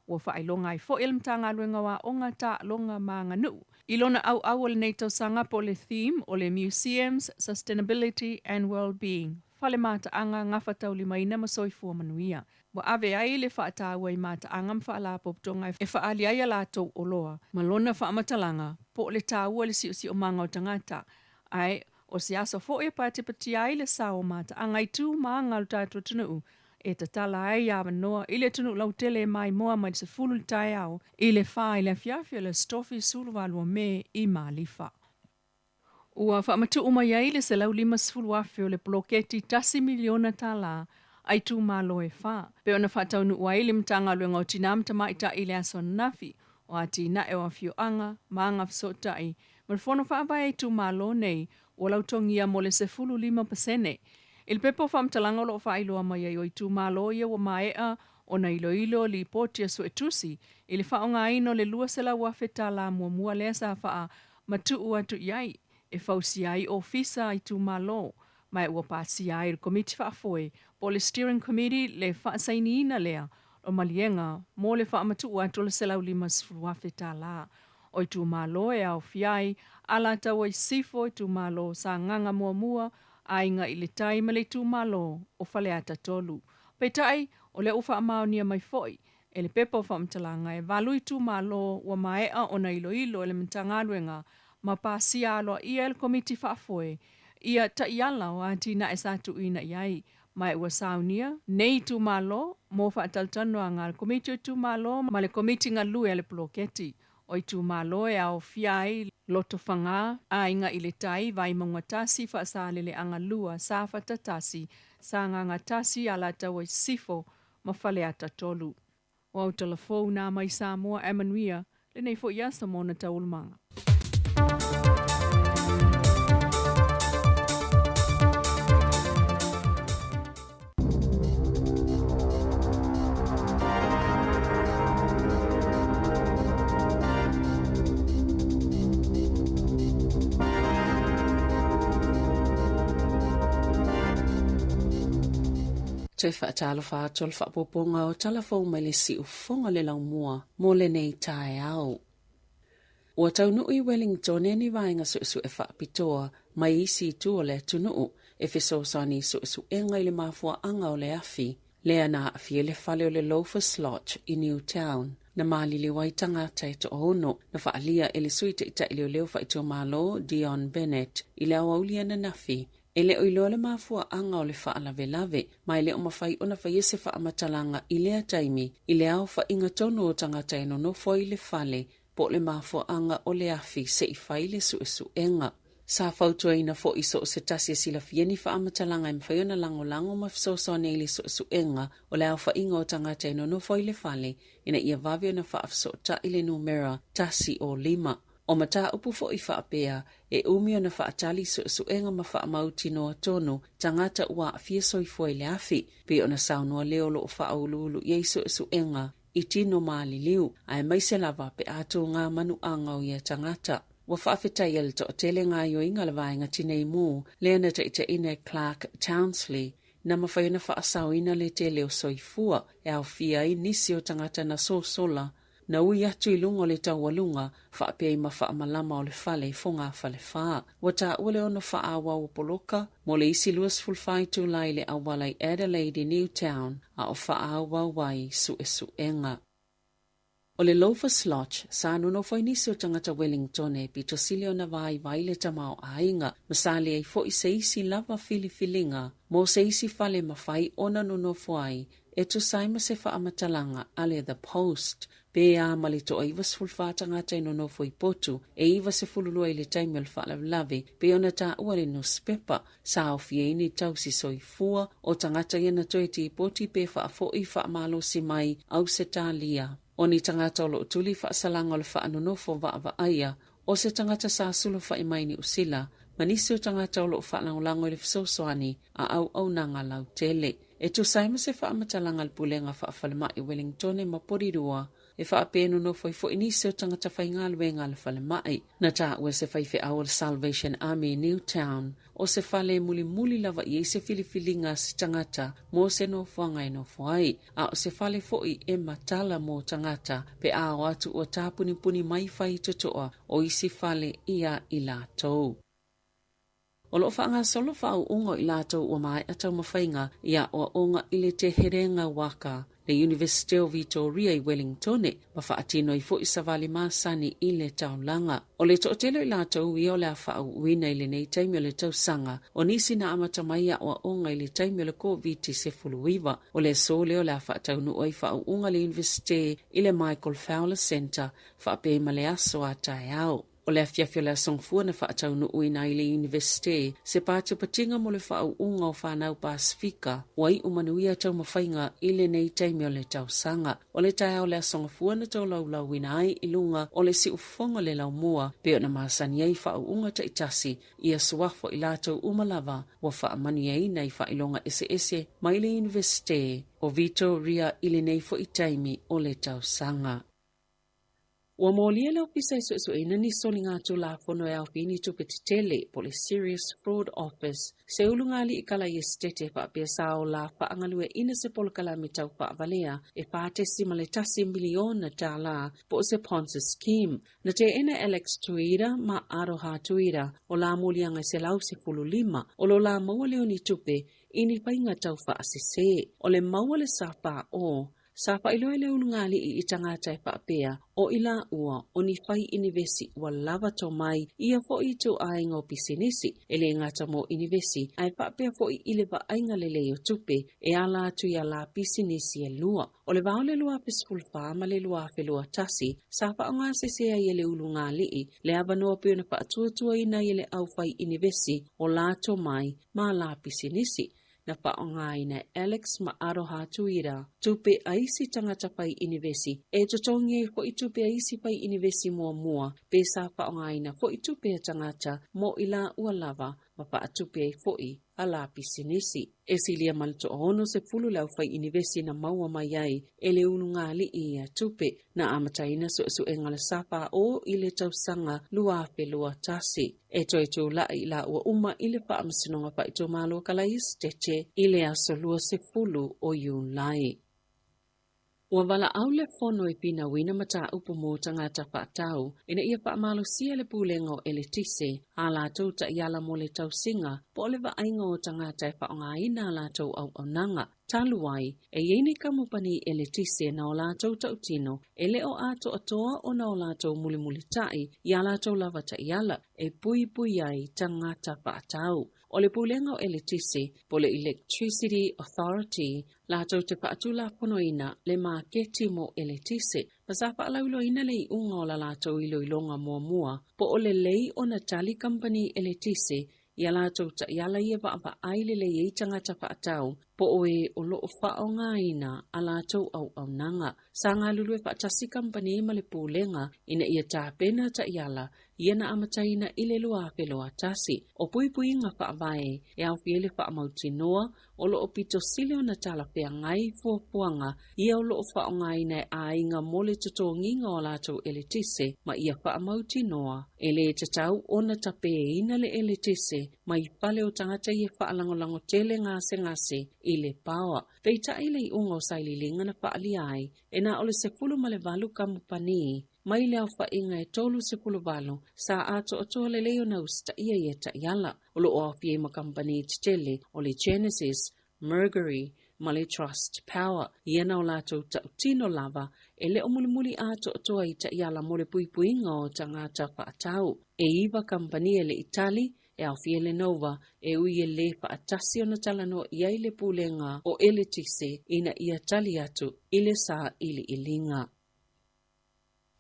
Ua faailoga ai foi e le Matagaluega o Aoga, Taaloga ma Aganuu i lona auau o lenei tausaga po o le theme o le Museums, Sustainability and Wellbeing, Fale Mataaga, Gafataulimaina ma Soifua Manuia. Ua ave ai le faataua i mataaga ma faalapotopotoga e faaali ai a latou oloa ma lona faamatalaga po o le taua i le siosiomaga o tagata, ae o se aso foi e patipatia ai le sao o mataaga i tu ma aga o le tatou atunuu e tatala ai avanoa i le atunuu lautele e maimoa mai le 10 i le taeao i le 4 i le afiafi o le Aso Tofi 18 o Me i Malifa. Ua faamatuu mai ai le $150,000 o le poloketi $1 miliona a itumalo e fa, pei ona faataunuu ai le Matagaluega o Tinā ma Tamaitai i le aso ananafi o atinae o afioaga ma agafesootai ma le Fono Faavae a itumalo nei ua lautogia mo le 15%. I le pepa o faamatalaga o lo o faailoa mai ai o itumalo ia ua maea ona iloilo lipoti a suetusi i le faaaogaina o le $200,000 muamua lea sa faamatuu atu i ai e fausia ai ofisa a itumalo ma ua pasia ai e le Komiti Faafoe po o le Steering Committee le faasainiina lea o maliega mo le faamatuu atu o le $150,000. O itumalo e aofia ai Alataua i Sisifo, itumalo o Sagaga Muamua, Aiga i le Tai ma le itumalo o Faleata 3. Peitai, o lea ua faamaonia mai foi e le pepa o faamatalaga e valu itumalo ua maea ona iloilo e le Matagaluega ma pasia aloaia e le Komiti Faafoe ia taiala o atinae sa tuuina i ai, ma ua saunia nei itumalo mo faatalatalanoaga a le Komiti o Itumalo ma le Komiti Galue a le Poloketi. O itumalo e aofia ai Lotofaga, Aiga i le Tai, Vaimauga 1, Faasaleleaga 2, Safata 1, Sagaga 1, Alataua i Sisifo ma Faleata 3. O au tala fou nā mai Samoa ae manuia lenei foi aso ma ona taualumaga.
Toe faatalofa atu o le faaopoopoga o tala fou mai le siufofoga o le laumua mo lenei taeao. Ua taunuu i Wellingtone ni vaega suesue faapitoa mai isi itu o le atunuu e fesoasoani i suesuega i le mafuaaga o le afi lea na aafia ai le fale o le Loafers Lodge i Newtown. Na maliliu ai tagata e toaono na faaalia e le Sui Taitai Leoleo Faaitumalo Dion Bennett i le aoauli ananafi E le o iloa le mafuaaga o le faalavelave, ma e le o mafai ona faia se faamatalaga i lea taimi i le aofaiga tonu o tagata e nonofo ai i le fale po o le mafuaaga o le afi se i fai le suesuega. Sa fautuaina foi so o se tasi e silafia ni faamatalaga e mafai ona lagolago ma fesoasoani ai i le suesuega o le aofaiga o tagata e nonofo ai i le fale ina ia vave ona faafesootai le numera 105. O mataupu foi faapea, e umi ona faatali suesuega ma faamautinoa tonu tagata ua aafia soifua i le afi, pei ona saunoa leo o lo o faauluulu i ai suesuega i tino maliliu, aemaise lava pe a tūgā manuaga o ia tagata. Ua faafetaia le toatele gaoioiga a le Vaega Tinei Mu lea na taitaiina e Clark Townsley, na mafai ona faasaoina le tele o soifua e aofia ai nisi o tagata na sosola Na ui atu i luga o le taualuga, faapea i ma faamalama o le fale i Fogafalefa. Ua taua le ono faaauau o poloka mo le isi 24 itula i le auala i Adelaide i Newtown, a o faaauau ai suesuega. O le Loafers Lodge, sa nonofo ai nisi o tagata Wellingtone pito sili ona vaivai le tamaoaiga, ma sa leai foi se isi lava filifiliga mo se isi fale mafai ona nonofo ai E tusa ai ma se faamatalaga a le The Post, pe a ma le toa 94 tagata e nonofo i potu e 92 i le taimi o le faalavelave, pei ona taua le nusipepa, sa aofia ai ni tausi soifua o tagata ia na toe tipoti pe faafoi faamalosi mai Ausetalia. O ni tagata o lo o tuli faasalaga o le faanonofo vaavaaia o se tagata sa sulufai mai Niu Sila ma nisi o tagata o lo o faalagolago i le fesoasoani a auaunaga lautele. E tusa ai ma se faamatalaga a le Pulega Faafalemai o Wellingtone ma Porirua, e faapea e nonofo ai foi nisi o tagata faigaluega a le falemai. Na taua e se faifeau o le Salvation Army i Newtown, o se fale e mulimuli lava i ai se filifiliga a se tagata mo se nofoaga e nofo ai, a o se fale foi e matala mo tagata pe a o atu ua tāpunipuni mai faitotoa o isi fale ia i latou. O lo o faagasolo faauuga o i latou ua maea taumafaiga i aoaoga i le Te Herenga Waka, le Iunivesite o Vitoria i Wellingtone, ma faatino ai foi savali masani i le taulaga. O le toatele o i latou ia o le a faauuina i lenei taimi o le tausaga, o nisi na amata mai aoaoga i le taimi o le Koviti-19. O le aso lea o le a faataunuu ai faauuga a le Iunivesite i le Michael Fowler Centre, faapea ai ma le aso a taeao. O le afiafi o le Aso Gafua na faataunuuina ai le Iunivesite se patipatiga mo le faauuga o fanau Pasefika ua iu manuia taumafaiga i lenei taimi o le tausaga. O le taeao o le Aso Gafua na tolaulauina ai i luga o le siufofoga o le laumua pei ona masani ai faauuga taitasi i aso afo i latou uma lava ua faamanuiaina i faailoga eseese mai le Iunivesite o Vitoria i lenei foi taimi o le tausaga. Ua molia le Ofisa e suesueina ni soliga Tulafono e aofia ni tupe tetele po o le Serious Fraud Office, se ulugalii kala i Esetete faapea sa ola faagalueaiina se polokalame tau faavalea e $4.1 miliona tala po o se Ponzi Scheme. Na teena e Alex Tuira ma Aroha Tuira o la moliaga e 115 o lo la maua lea o ni tupe i ni faiga tau faasese. O le maua le sa faa-o Sa faailoa e le ulugalii i tagata e faapea, o i laua, o ni fai inivesi ua lava tomai ia foi i ituaiga o pisinisi, e le gata mo inivesi, ae faapea foi i le vaaiga lelei o tupe e ala atu i ala pisinisi e lua. O le va o le 2014 ma le 2021, sa faaaogasese ai e le ulugalii le avanoa pei ona faatuatuaina ai e le aufai inivesi o la tomai ma ala pisinisi. Na faaaogaina e Alex ma Aroha Tuira tupe a isi tagata fai inivesi e totogi ai foi tupe a isi fai inivesi muamua pe sa faaaogaina foi tupe a tagata mo i laua lava. ma faatupe ai foʻi ala pisinisi. E silia ma le 60 le aufaiinivesi na maua mai ai e le ulugalii ia tupe na amataina suesuega le SFO i le tausaga 2021. E toe tulaʻi laua uma i le faamasinoga faaitumalo Kalaisitete i le aso 20 o Iulai. Ua valaau le fono e finauina mataupu mo tagata faatau ina ia faamalosia le pulega o eletise a latou taiala mo le tausiga po o le vaaiga o tagata e faaaogaina a latou auaunaga. Talu ai, e i ai ni kamupani eletise na o latou tautino e le o atoatoa ona o latou mulimulitaʻi i a latou lava taiala e puipui ai tagata faatau. O le pulega o eletise po o le Electricity Authority latou te faatulafonoina le maketi mo eletise ma sa faalauiloaina le iuga o la latou iloiloga muamua po o lelei ona tali kamupani eletise ia latou taiala ia vaavaai lelei ai tagata faatau po o e o loo faaaogaina a latou auaunaga. Sa galulue faatasi kamupani ma le pulega ina ia tapena taiala ia na amataina i le 2021. O puipuiga faavae e aofia ai le faamautinoa o loo pito sili ona talafeagai fuafuaga ia o loo faaaogaina e aiga mo le totogiga o latou eletise ma ia faamautinoa e lē tatau ona tapeina le eletise mai fale o tagata ia faalagolago tele gasegase i le paoa. Peitai le iuga o sailiiliga na faaalia ai e na o le 18 kamupani mai le aofaiga e 38 sa atoatoa lelei ona usitaia ia taiala. O loo aofia ai ma kamupani tetele o le Genesis, Mercury ma le Trust Power. Ia na o latou tautino lava e le o mulimuli atoatoa i taiala mo le puipuiga o tagata faatau. E 9 kamupani e le i tali e aofia le Nova e ui e lē faatasi ona talanoa i ai le pulega o eletise ina ia tali atu i le sailiiliga.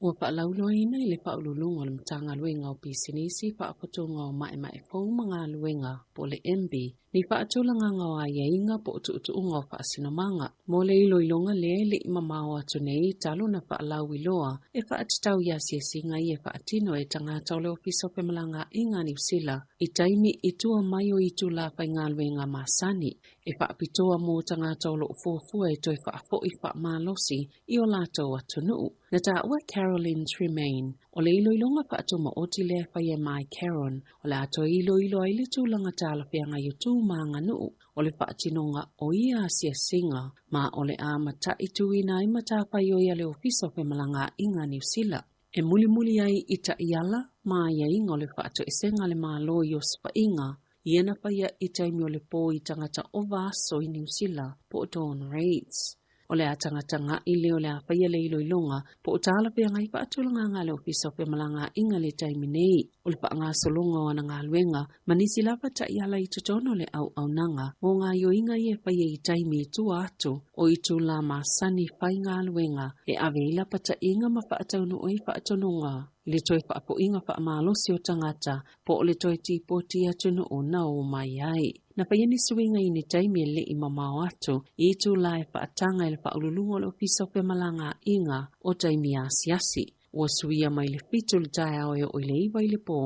Ua faalauiloaina i le faauluuluga o le Matagaluega o Pisinisi Faafotoga o Maemae Fou ma Galuega po o le MB ni faatulagaga o aiaiga po o tuutuuga o faasinomaga mo le iloiloga lea e leʻi mamao atu nei talu na faalauiloa e faatatau i asiasiga ia e faatino e tagata o le Ofisa o Femalagaaiga a Niusila i taimi i tua mai o itulā faigaluega masani e faapitoa mo tagata o loo fuafua e toe faafoʻi faamalosi i o latou atunuu. Na taua Caroline Tremaine, o le iloiloga faatumaoti lea e faia e Mai Caron, o le a toe iloilo ai le tulaga talafeagai o tu ma aganuu o le faatinoga o ia asiasiga ma o le a mataituina ai matafaioi a le Ofisa o Femalagaaiga a Niu Sila. E mulimuli ai i taiala ma aiaiga o le faatoesega a le Malo i osofaiga ia na faia i taimi o le pō i tagata ova aso i Niu Sila po o dawn raids. O le a tagatagaʻi lea o le a faia le iloiloga po o talafeagai faatulagaga a le Ofisa o Femalagaaiga le taimi nei o le faagasologa o ana galuega ma nisi lava taiala i totonu o le auaunaga mo gaoioiga ia e faia i taimi i tua atu o itulā masani faigaluega e ave ai lapataiga ma faataunuu ai faatonuga i le toe faafoʻiga faamalosi o tagata po o le toe tipoti atunuu na o mai ai. Na faia ni suiga i ni taimi e leʻi mamao atu i itulā e faataga e le faauluuluga o le Ofisa o Femalagaaiga o taimi asiasi. Ua suia mai le 7 le taeao e oo i le 9 i le pō,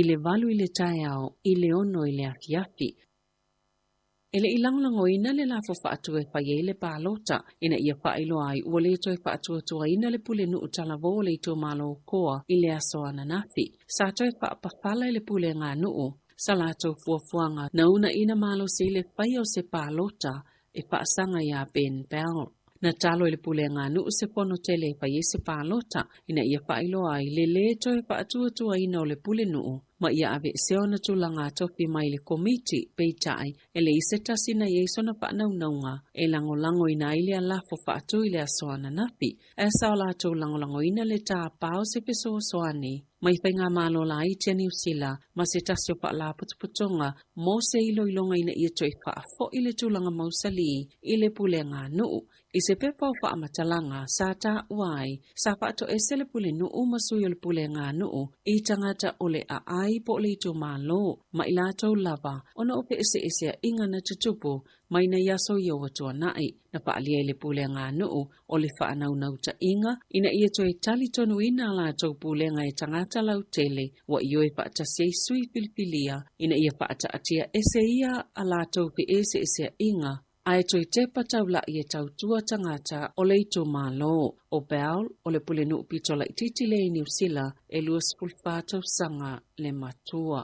i le 8 i le taeao, i le 6 i le afiafi. E leʻi lagolagoina le lafo faatu e fai ai le palota ina ia faailoa ai ua lē toe faatuatuaina le pulenuu talavō o le itumalo koa i le aso ananafi. Sa toe faapafala i le puleganuu sa latou fuafuaga na uunaina malosi i le faia o se palota e faasaga iā Ben Bell. Na talo i le puleganuu se fono tele e fai ai se palota ina ia faailoa ai le lē toe faatuatuaina o le pulenuu ma ia aveesea ona tulaga tofi mai le komiti. Peitai e leai se tasi na i ai sona faanaunauga e lagolagoina ai le alafo faatu i le aso ananafi. Ae sa o latou lagolagoina le tāpā o se fesoasoani mai faigamalo laiti a Niu Sila ma se tasi o faalapotopotoga mo se iloiloga ina ia toe faafoʻi le tulaga mausalī i le puleganuu. I se pepa o faamatalaga sa taua ai, sa faatoese le pulenuu ma sui o le puleganuu i tagata o le aai Taitai po o le itumalo ma i latou lava ona o feʻeseʻeseaʻiga na tutupu mai nai aso ia ua tuanaʻi. Na faaalia e le puleaganuu o le faanaunautaiga ina ia toe talitonuina a latou pulega e tagata lautele ua ioe faatasi ai sui filifilia ina ia faataatia ese ia a latou feʻeseʻeseaʻiga ae toe tepa taulaʻi e tautua tagata o le itumalo. O Bell, o le pulenuu pito laitiiti lea i Niu Sila, e 24 tausaga le matua.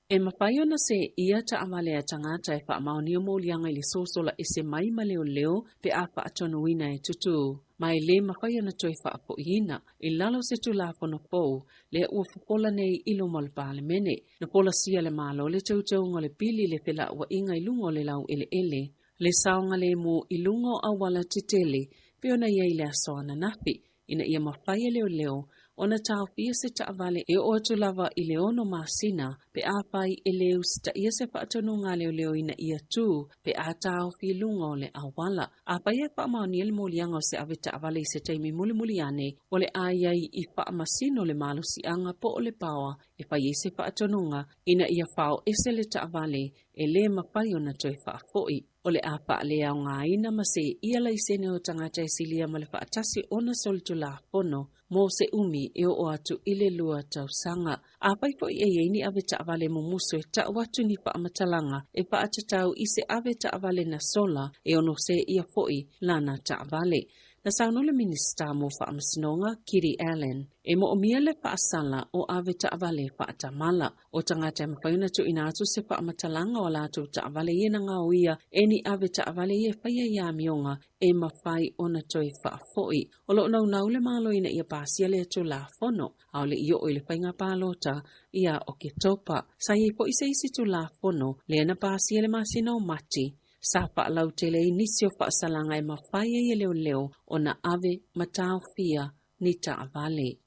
E mafai ona seeia taavale a tagata e faamaonia moliaga i le sosola ese mai ma leoleo pe a faatonuina e tutū, ma e le mafai ona toe faafoiina i lalo o se Tulafono fou lea ua fofola nei i luma o le Palemene. Na folasia e le Malo le teuteuga o le pili i le felauaiga i luga o le laueleele, le saogalemu i luga o auala tetele pei ona i ai i le aso ananafi, ina ia mafai e leoleo ona taofia se taavale e oo atu lava i le 6 masina pe afai e le usitaia se faatonuga a leoleo ina ia tu pe a taofi i luga o le auala. Afai e faamaonia le moliaga o se ave taavale i se taimi mulimuli ane, o le a i ai i faamasino le malosiaga po o le paoa e fai ai se faatonuga ina ia fao ese le taavale e le mafai ona toe faafoi. O le a faaleaogaina ma seeia laisene o tagata e silia ma le faatasi ona solitulafono mo se umi e oo atu i le 2 tausaga. Afai foi e i ai ni ave taavale mumusu e tau atu ni faamatalaga e faatatau i se ave taavale na sola e ono seeia foi lana taavale. Na saunoa le Minisita mo Faamasinoga, Kiri Allan, e moomia le faasala o ave taavale faatamala. O tagata e mafai ona tuuina atu se faamatalaga o a latou taavale ia na gaoia e ni ave taavale ia e faia i amioga e mafai ona toe faafoi. O lo o naunau le Malo ina ia pasia lea Tulafono, a o le i oo i le faiga palota ia Oketopa. Sa i ai foi se isi Tulafono lea na pasia i le masina o Mati, sa faalautele ai nisi o faasalaga e mafai ai e leoleo ona ave ma taofia ni taavale.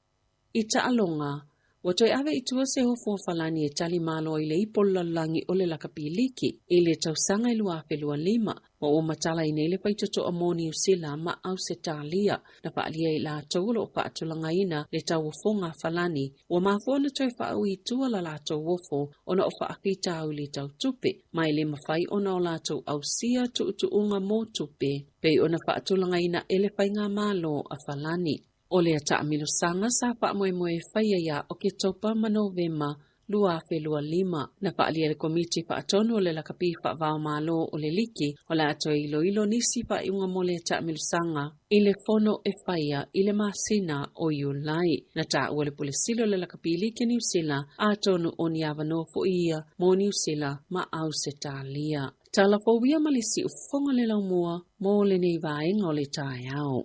I taaloga, ua toe ave i tua se hofu o Falani e tali malo ai le ipo o le lalolagi o le lakapi liki i le tausaga e 2025, ma ua matala ai nei le faitotoa mo Niu Sila ma Ausetalia. Na faaalia e i latou o lo o faatulagaina le tauofoga a Falani, ua mafua ona toe faaui i tua la latou ofo ona o faafitauli tau tupe, ma e le mafai ona o latou ausia tuutuuga mo tupe pei ona faatulagaina e le faigamalo a Falani. O lea taamilosaga sa faamoemoe e faia ia Oketopa ma Novema 2025. Na faaalia e le Komiti Faatonu o le Lakapi Faavaomalo o le Liki o le a toe iloilo nisi faaiuga mo lea taamilosaga i le fono e faia i le masina o Iulai. Na taua e le Pule Sili o le Lakapi Liki a Niu Sila atonu o ni avanoa foi ia mo Niu Sila ma Ausetalia. Tala fou ia ma le siufofoga le laumua mo lenei vaega o le taeao.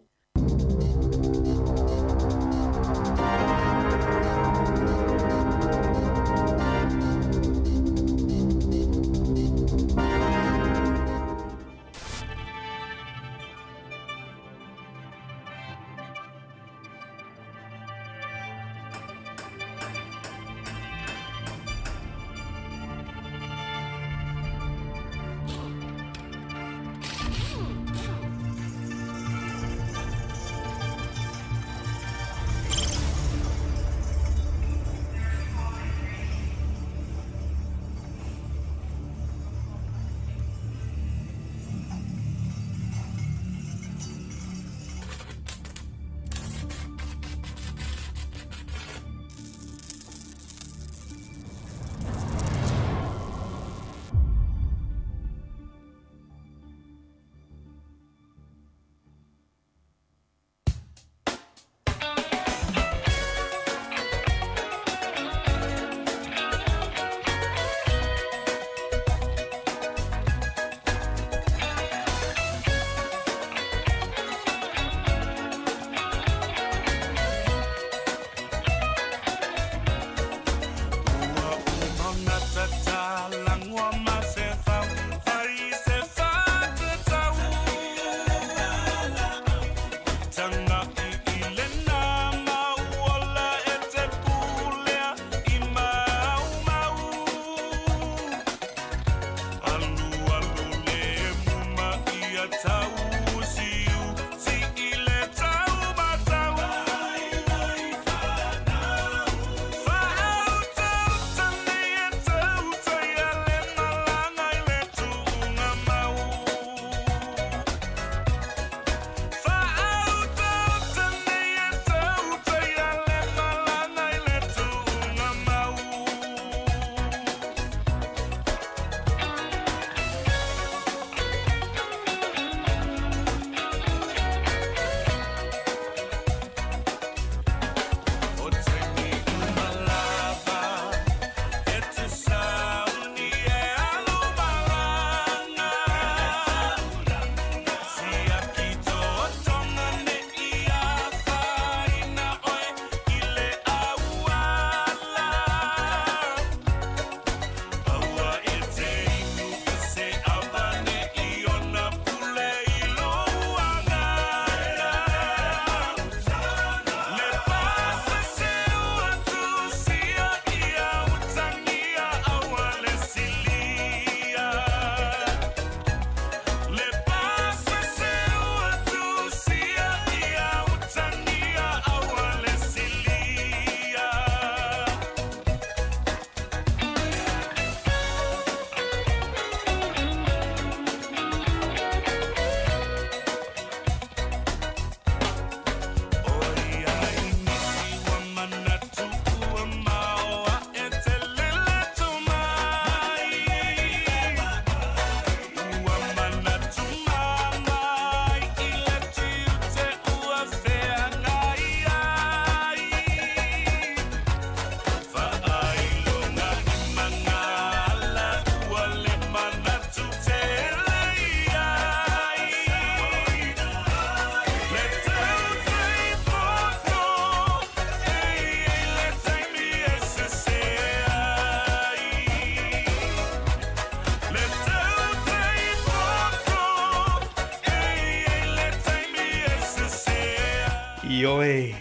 Ioe,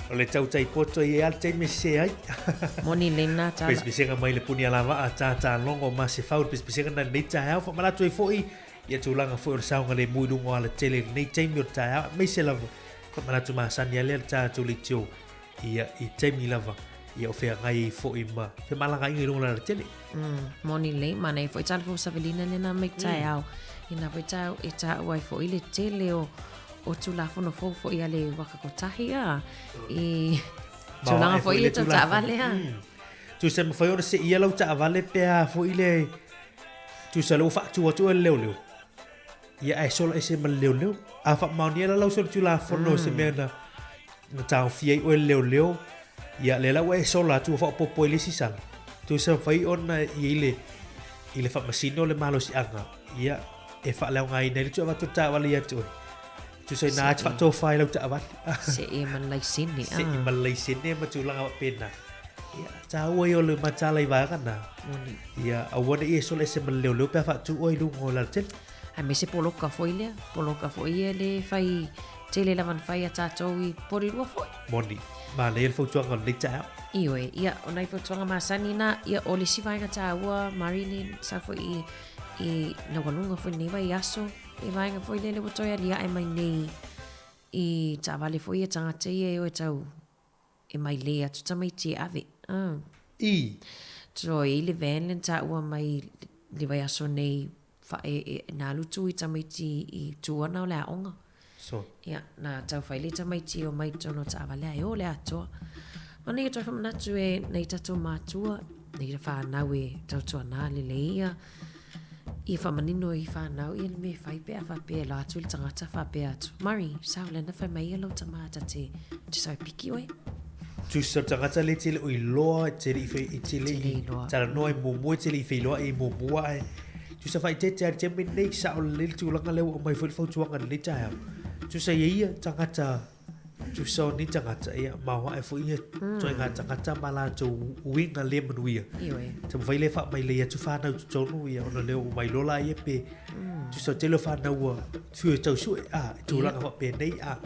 o le tautai poto i e a le taimi e sese ai.
Moni lena tala.
Pesepesega mai le puni alavaa tātā logo ma se fau le pesepesega na lenei taeao. Faamanatu ai foi ia tulaga foi o le saogalemu i luga o alatele i lenei taimi o le taeao aemaise lava faamanatu masani a lea le tatou leitio ia i taimi lava ia o feagai ai foi ma femalagaaiga i luga o le alatele.
Moni lelei, manaia foi tala fou savalina lena mai taeao. Mm. Ina foi tau e tāua ai foi le tele o o Tulafono fou foi a le Waka Kotahi a i tulaga foi le tau taavale a.
Tusa mawhai ona se ia lau taavale pe a foi le tusa le ua faatu atu e le leoleo. Ia ae sola ese ma le leoleo. A faamaonia la lau solitulafono se mea na na taofia ai oe le leoleo, ia lea la ua e sola atu ua faaopoopo ai le isi sala. Tusa mafai ona i ai le i le faamasino le malosiaga, ia e faaleaogaina ai le tuu avatu o le taavale ia te oe. Tusa ina e te faatofa ai lau taavale.
Se i ma le laisene.
Se i ma le laisene ma tulaga faapena. Ia, taua ia o le mataala i vaega na.
Moni.
Ia, aua ne i e sola ese ma le leoleo pe a faatu oe i luga o le alatele.
Aemaise poloka foi lea, poloka foi ia le fai tele lava na fai a tatou i Porirua foi.
Moni, manaia le fautuaga o lenei taeao.
Ioe, ia, o nai fautuaga masani na, ia, o le isi vaega taua, Marilyn, sa foi i, i laualuga foi lenei vaiaso, i vaega foi lele ua toe aliae mai nei i taavale foi ia tagata ia e o e tau e mailei atu tamaiti e ave. Uh.
I.
So, e i le van le na taua mai le vaiaso nei fa, e, e, na alu tu i tamaiti i tu ana o le aoga.
So.
Ia, na tau whai le tamaiti o mai tonu o taavale a e o le atoa. Mana ia toi whamanatu e nei tatou mātua, nei ra whānau e tautua nā lele ia. Ia whamanino i whānau ia le me whai pe a whapea la atu le tangata whapea atu. Murray, sao le na whai mai ia lau tama ta te, te sau piki oe.
Tusa le tagata le tele o iloa, tele i whai, tele i talanoa i muamua, tele i whailoa i muamua ai. Tusa whaitete a te me nei sao le le tulaga lea ua aumai foi le fautuaga i lenei taeao. Tusa ia ia tagata, tusa o nei tagata, ia maoae foi ia ituaiga tagata ma latou uiga le manuia.
Ioe.
Taumafai lea e faamailei atu fanau i totonu ia ona lea ua mailoa laia pe tusa o le tele o fanau ua fiu e tau sue, a, i tulaga faapenei, a.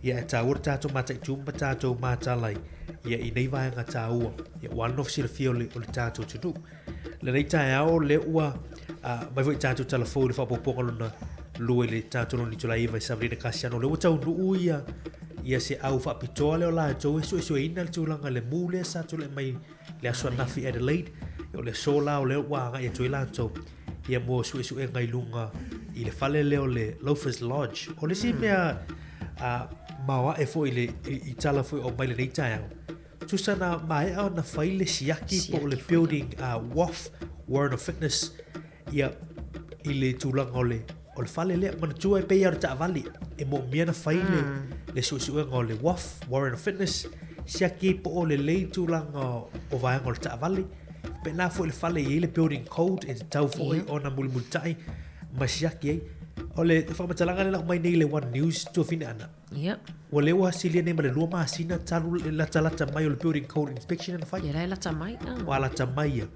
Ia e tāua le tātou mataitu ma tātou mātalai ia i nei vaega tāua. Ia ua anō silafia o le, o le tātou atunuu. Lenei taeao le ua mai foi tātou tala fou i le faaopoopoga lona lua i le tātou lona Itulai 9 i Savalina Kasiano. Le ua taunuu ia ia se au faapitoa lea o latou e suesueina le tulaga le mū lea sa tulai mai le aso ananafi i Adelaide. O le aso la o lea ua agai atu ai latou ia mo suesuega i luga i le fale lea o le Loafers Lodge. O le isi mea maoae foi i le i tala foi o mai lenei taeao, tusa na maea ona fai le siaki po o le building WOF, Warrant of Fitness, ia i le tulaga o le o le fale lea. Manatua e pei lava o le taavale e moomia na fai le, le suesuega o le WOF, Warrant of Fitness, siaki po o lelei tulaga o vaega o le taavale. Pēnā foi le fale i ai le building code e tatau foi ona mulimulitai ma siaki ai. O le faamatalaga lea na aumai nei i le One News tuafine ana.
Yep.
Ua lea ua silia nei ma le 2 masina talu le latalata mai o le building code inspection na fai.
Ia la e lata mai.
Ua lata mai ia.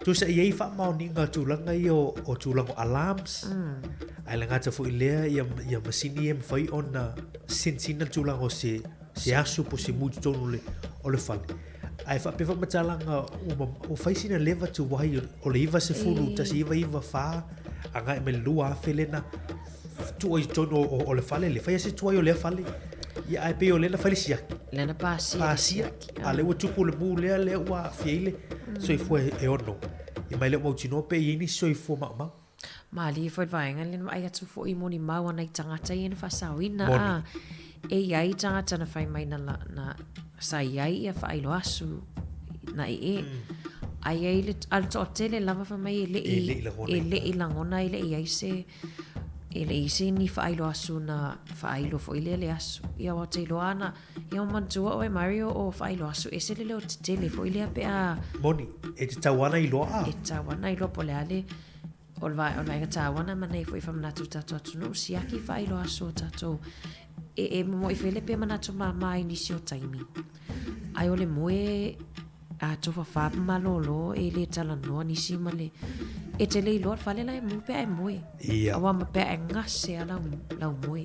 Tusa i ai faamaoniga o tulaga ia o, o tulaga o alarms. Ae le gata foi lea ia, ia masini ia e mafai ona sense ina le tulaga o se, se aso po o se mu i totonu o le, o le fale. Ae faapea faamatalaga ua, ua fai sina leva tuai o le 90, 1994 agai mai le 2000 lena tuu ai i totonu o, o le fale le fai a se tuai o lea fale. Ia ae pei o lea na fai le siaki.
Lea na pasia.
Pasia. A lea ua tupu le mu lea, lea ua aafia ai le soifua e ono. Ia ma e le o mautinoa pe i ai nisi soifua maumau.
Malie foi le vaega lea na vaai atu foi i molimau ana i tagata ia na faasaoina. A, e i ai tagata na fai mai na, na sa i ai ia faailoasu na ee. Ai ai le, a le toatele lava fai mai e le i, e le i lagona, e le i ai se, e le i se ni faailoasu na faailo foi lea le aso. Ia aua ou te iloa ana, ia ua manatua oe Mario o faailoasu ese le leo tetele foi lea pe a...
Moni, e tatau ana iloa a?
E tatau ana iloa po o le a le, o le vae, o le vaega taua na ma nei foi whamanatu tātou atunuu, siaki whailo aso o tātou. E, e momo i whele pe manatu māmā i nisi o taimi. Ai o le moe a tofafā pa malōlō e le talanoa nisi ma le e te le iloa le fale la e mu pe a e moe.
Ia.
Aua ma pe a e gase a lau, lau moe.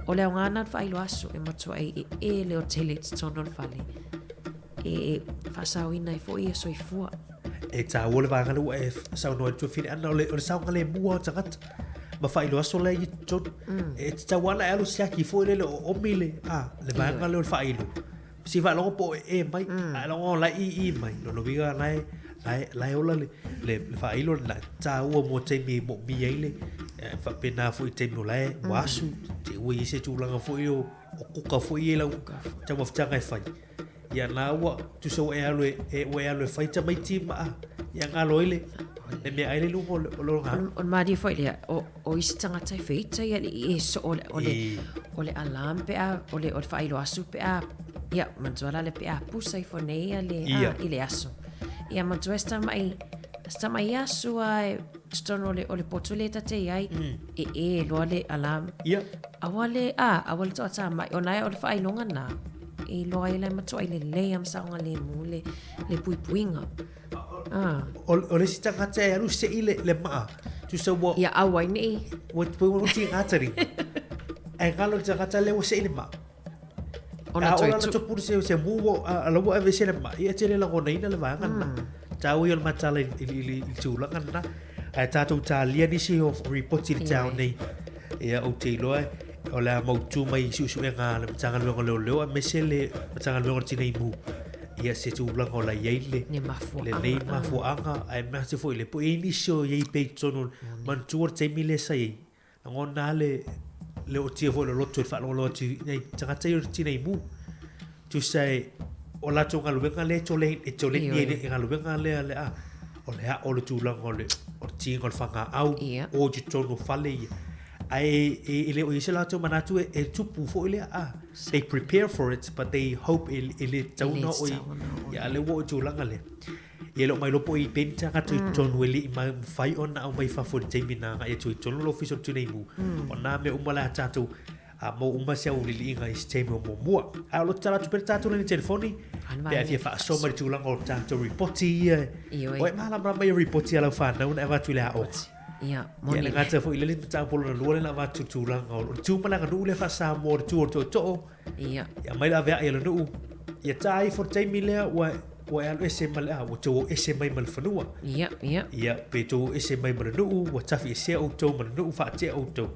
O le aoga lena o le faailoa aso e matuai ee le leotele i totonu o le fale e faasaoina ai foi ia soifua.
E tāua le vaega lea ua e saunoa ai le tuafine ana o le, o le saogalemu lava o tagata ma faailoa aso la e i totonu. E tatau lava ona e alu siaki foi lele o omi le, a, le vaega lea o le faailo. Si faalogo po o ee mai, ae logo o la e ii mai. Lona uiga la e, la e, la e ola le, le, le faailo lena, tāua mo taimi e moomia ai le, e faapena foi i taimi o la e ua asu, te ua i ai se tulaga foi o, o kuka foi i lau taumafataga e fai. Ia na ua, tusa ua e alu e, e, ua e alu e fai tamaiti ma a, ia galo ai le, le meaai le luga o le, o le olaga.
O le malie foi lea, o, o isi tagata e feita ia alii e soo o le, o le, o le alarm pe a, o le, o le faailoa aso pe a, ia, manatua la le pe a pusa ifo nei ia le, a, i le aso. Ia, manatua e se tamai, se tamai aso a e totonu o le, o le potu lea ta te i ai, e e loa le alarm.
Ia.
Aua le, a, aua le toatamai, ona e o le faailoga na, e iloa ai la e matuai lelei a ma saogalemu le, le puipuiga.
Ah. O, o le isi tagata e alu sei le, le maa. Tusa ua...
Ia au ai nei.
Ua ua ua tinga tari. E ngalo le tagata le ua sei le maa.
Ona
A
toe
ola na
tu.
tupu se se mu ua a la ua ave se le maa. Ia tele lagonaina le vaega lena. Tāua ia o le matala i, i, i, i tulaga lena. Ae tātou tālia nisi o ripoti i le taeao nei. Ia ou te iloa o le a mautu mai i suesuega a le Matagaluega o Leoleo aemaise le Matagaluega o le Tinei Mu. Ia se tulaga o la i ai le,
Le mafuaaga.
lenei mafuaaga ae mea foi le po i ai nisi o i ai pea i totonu manatua le taimi lea sa i ai. Lagona lava le le ootia foi o le loto i le faalogologo atu i nai tagata ia o le Tinei Mu. Tusa e o latou galuega lea e tole e toleni ai le galuega lea le a o le ao le tulaga o le o le tiga o le fagaau
Ia.
o i totonu o fale ia. Ae e, e le o i ai se latou manatu e, e tupu foi lea a they prepare for it but they hope e, e le tatau
E le
ona oo i
tatau ona oo i.
ia a lea ua oo i tulaga lea. Ia e le o mailoa po o i pea ni tagata i totonu e le i mafai ona aumai fafo i le taimi na agai atu ai i totonu o le ofisa o le Tinei Mu. O nā mea uma la a tātou a mau uma se auiliiliga i se taimi o muamua. Ae o lo o tatalo atu pea le tātou laina telefoni, pe a fia faasoa mai le tulaga o tatou ripoti ia.
Ioe.
Ua e malamalama i ripoti a lau whanau na avatu i le aoga.
Ia, moni.
Ia, le gata foi i le mataupu lona lua lea na avatu i le tulaga o le tu ma le aganuu lea faa-Samoa, o le tu o le tootoo.
Ia.
Ia aumai le avea'i a le nuu. Ia tā ifo le taimi lea ua ua e alu ese ma le, a, ua tou o ese mai ma le fanua.
Ia, ia.
Ia, pe tou o ese mai ma le nuu, ua tafiesea outou ma le nuu, faatea outou.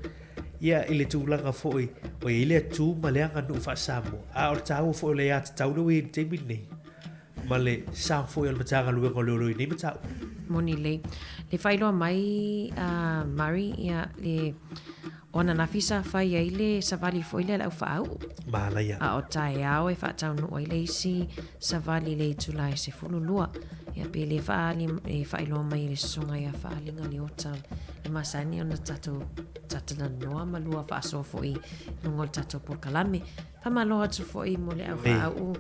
Ia, i le tulaga foi, ua i ai lea tu ma le aganuu faa-Samoa, a o le taua foi o le aiatatau lea ua i ai i le taimi lenei, ma le sao foi o le Matagaluega o Leoleo i nei mataupu.
Moni lelei. Le faailoa mai a Murray, ia, le, o ananafi sa fai ai le savali foi lea a le au faaauu.
Manaia.
A o taeao e faataunuu ai le isi savali i le itula e 12. Ia, pe le faaali, e faailoa mai e le Susuga ia Faaliga Leota e masani ona tatou talatalanoa ma lua faasoa foi i luga o le tatou polokalame. Faamalo atu foi mo le au faaauu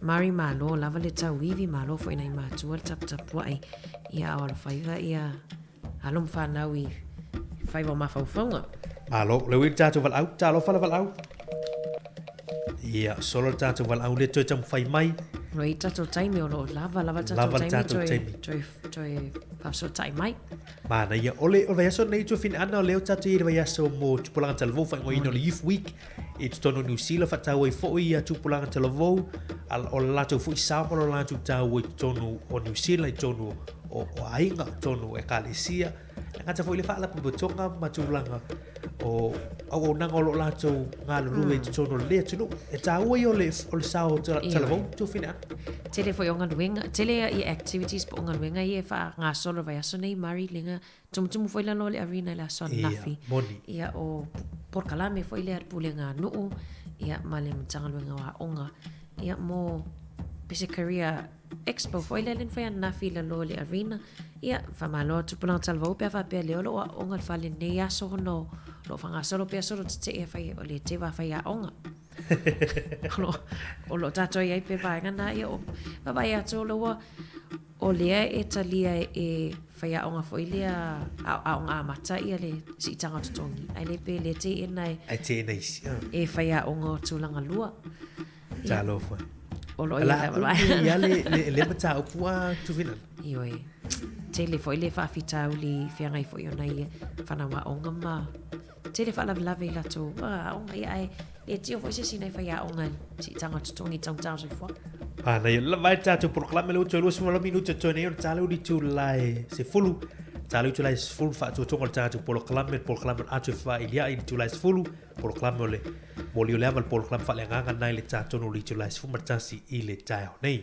Mari, malo lava le tauivi, malo foi nai matua le taputapuai ia ao alofaiva ia alo ma fanau i faiva o mafaufauga.
Malo, le ui le tatou valaau, talofa le valaau. Ia, solo le tatou valaau le toe taumafai mai.
O i tatou taimi o lo o lava lava le tatou
Lava le
taimi
tatou
toe,
taimi.
toe, toe faafesootai mai.
Manaia. O le, o le vaiaso lenei Tuafine Ana, o lea o tatou i ai i le vaiaso mo Tupulaga Talavou, faaigoaina o le Youth Week i totonu o Niu Sila, faataua ai foi ia Tupulaga Talavou, a, o le latou foi sao ma lo latou taua i totonu o Niu Sila, i totonu o, o aiga, totonu o ekalesia. E gata foi i le faalapotopotoga ma tulaga o auaunaga o lo o latou galulue i totonu o lenei atunuu. E taua ia o le, o le sao o Talavou, Tuafine Ana.
Tele foi o galuega, tele ia activities po o galuega ia e faagasolo i le vaiaso nei, Murray, leaga tumutumu foi lalo o le arena i le aso ananafi.
Ia, moni.
Ia, o polokalame foi lea a le Pulega a Nuu, ia, ma le Matagaluega o Aoga, ia, mo pe se career expo foi lea lea na fai ananafi i lalo o le arena. Ia, faamalo atu Pulanga Talavou pe a faapea lea o lo o aooga i le fale lenei aso ona o lo o faagasolo pea solo tetee a fai, o le teva a faiaoga. O lo, o lo o tātou i ai pe vaega nā, ia, o, vaavaai atu o lo ua, o lea e talia e faiaoga foi lea aoaoga amata ia le siitaga o totogi. Ae le pe le teena e,
Ai teena isi, ah.
e faiaoga o tulaga lua. Ia.
Talofa.
O lo o
Ala
ia lava.
umi ia le, le, le mataupu a Tuafine Ana.
Ioe. Tele foi le faafitauli feagai foi ona ia fanau aoga ma tele faalavelave i latou aoga, ia ae le tio foi se isi nai faiaoga i le siitaga o totogi i le taugata o le soifuaga.
Manaia lava ai le tatou polokalame lea ua toe 28 minute totoe nei ona ta lea o le itula e 10. Ta lea o le itula e 10 faatuatuga o le tatou polokalame, le polokalame o le ato e fefailia'i i le itula e 10, polokalame o le moli o le ava, le polokalame faaleagaga lena i le ta tonu o le itula e 11 i le taeao nei.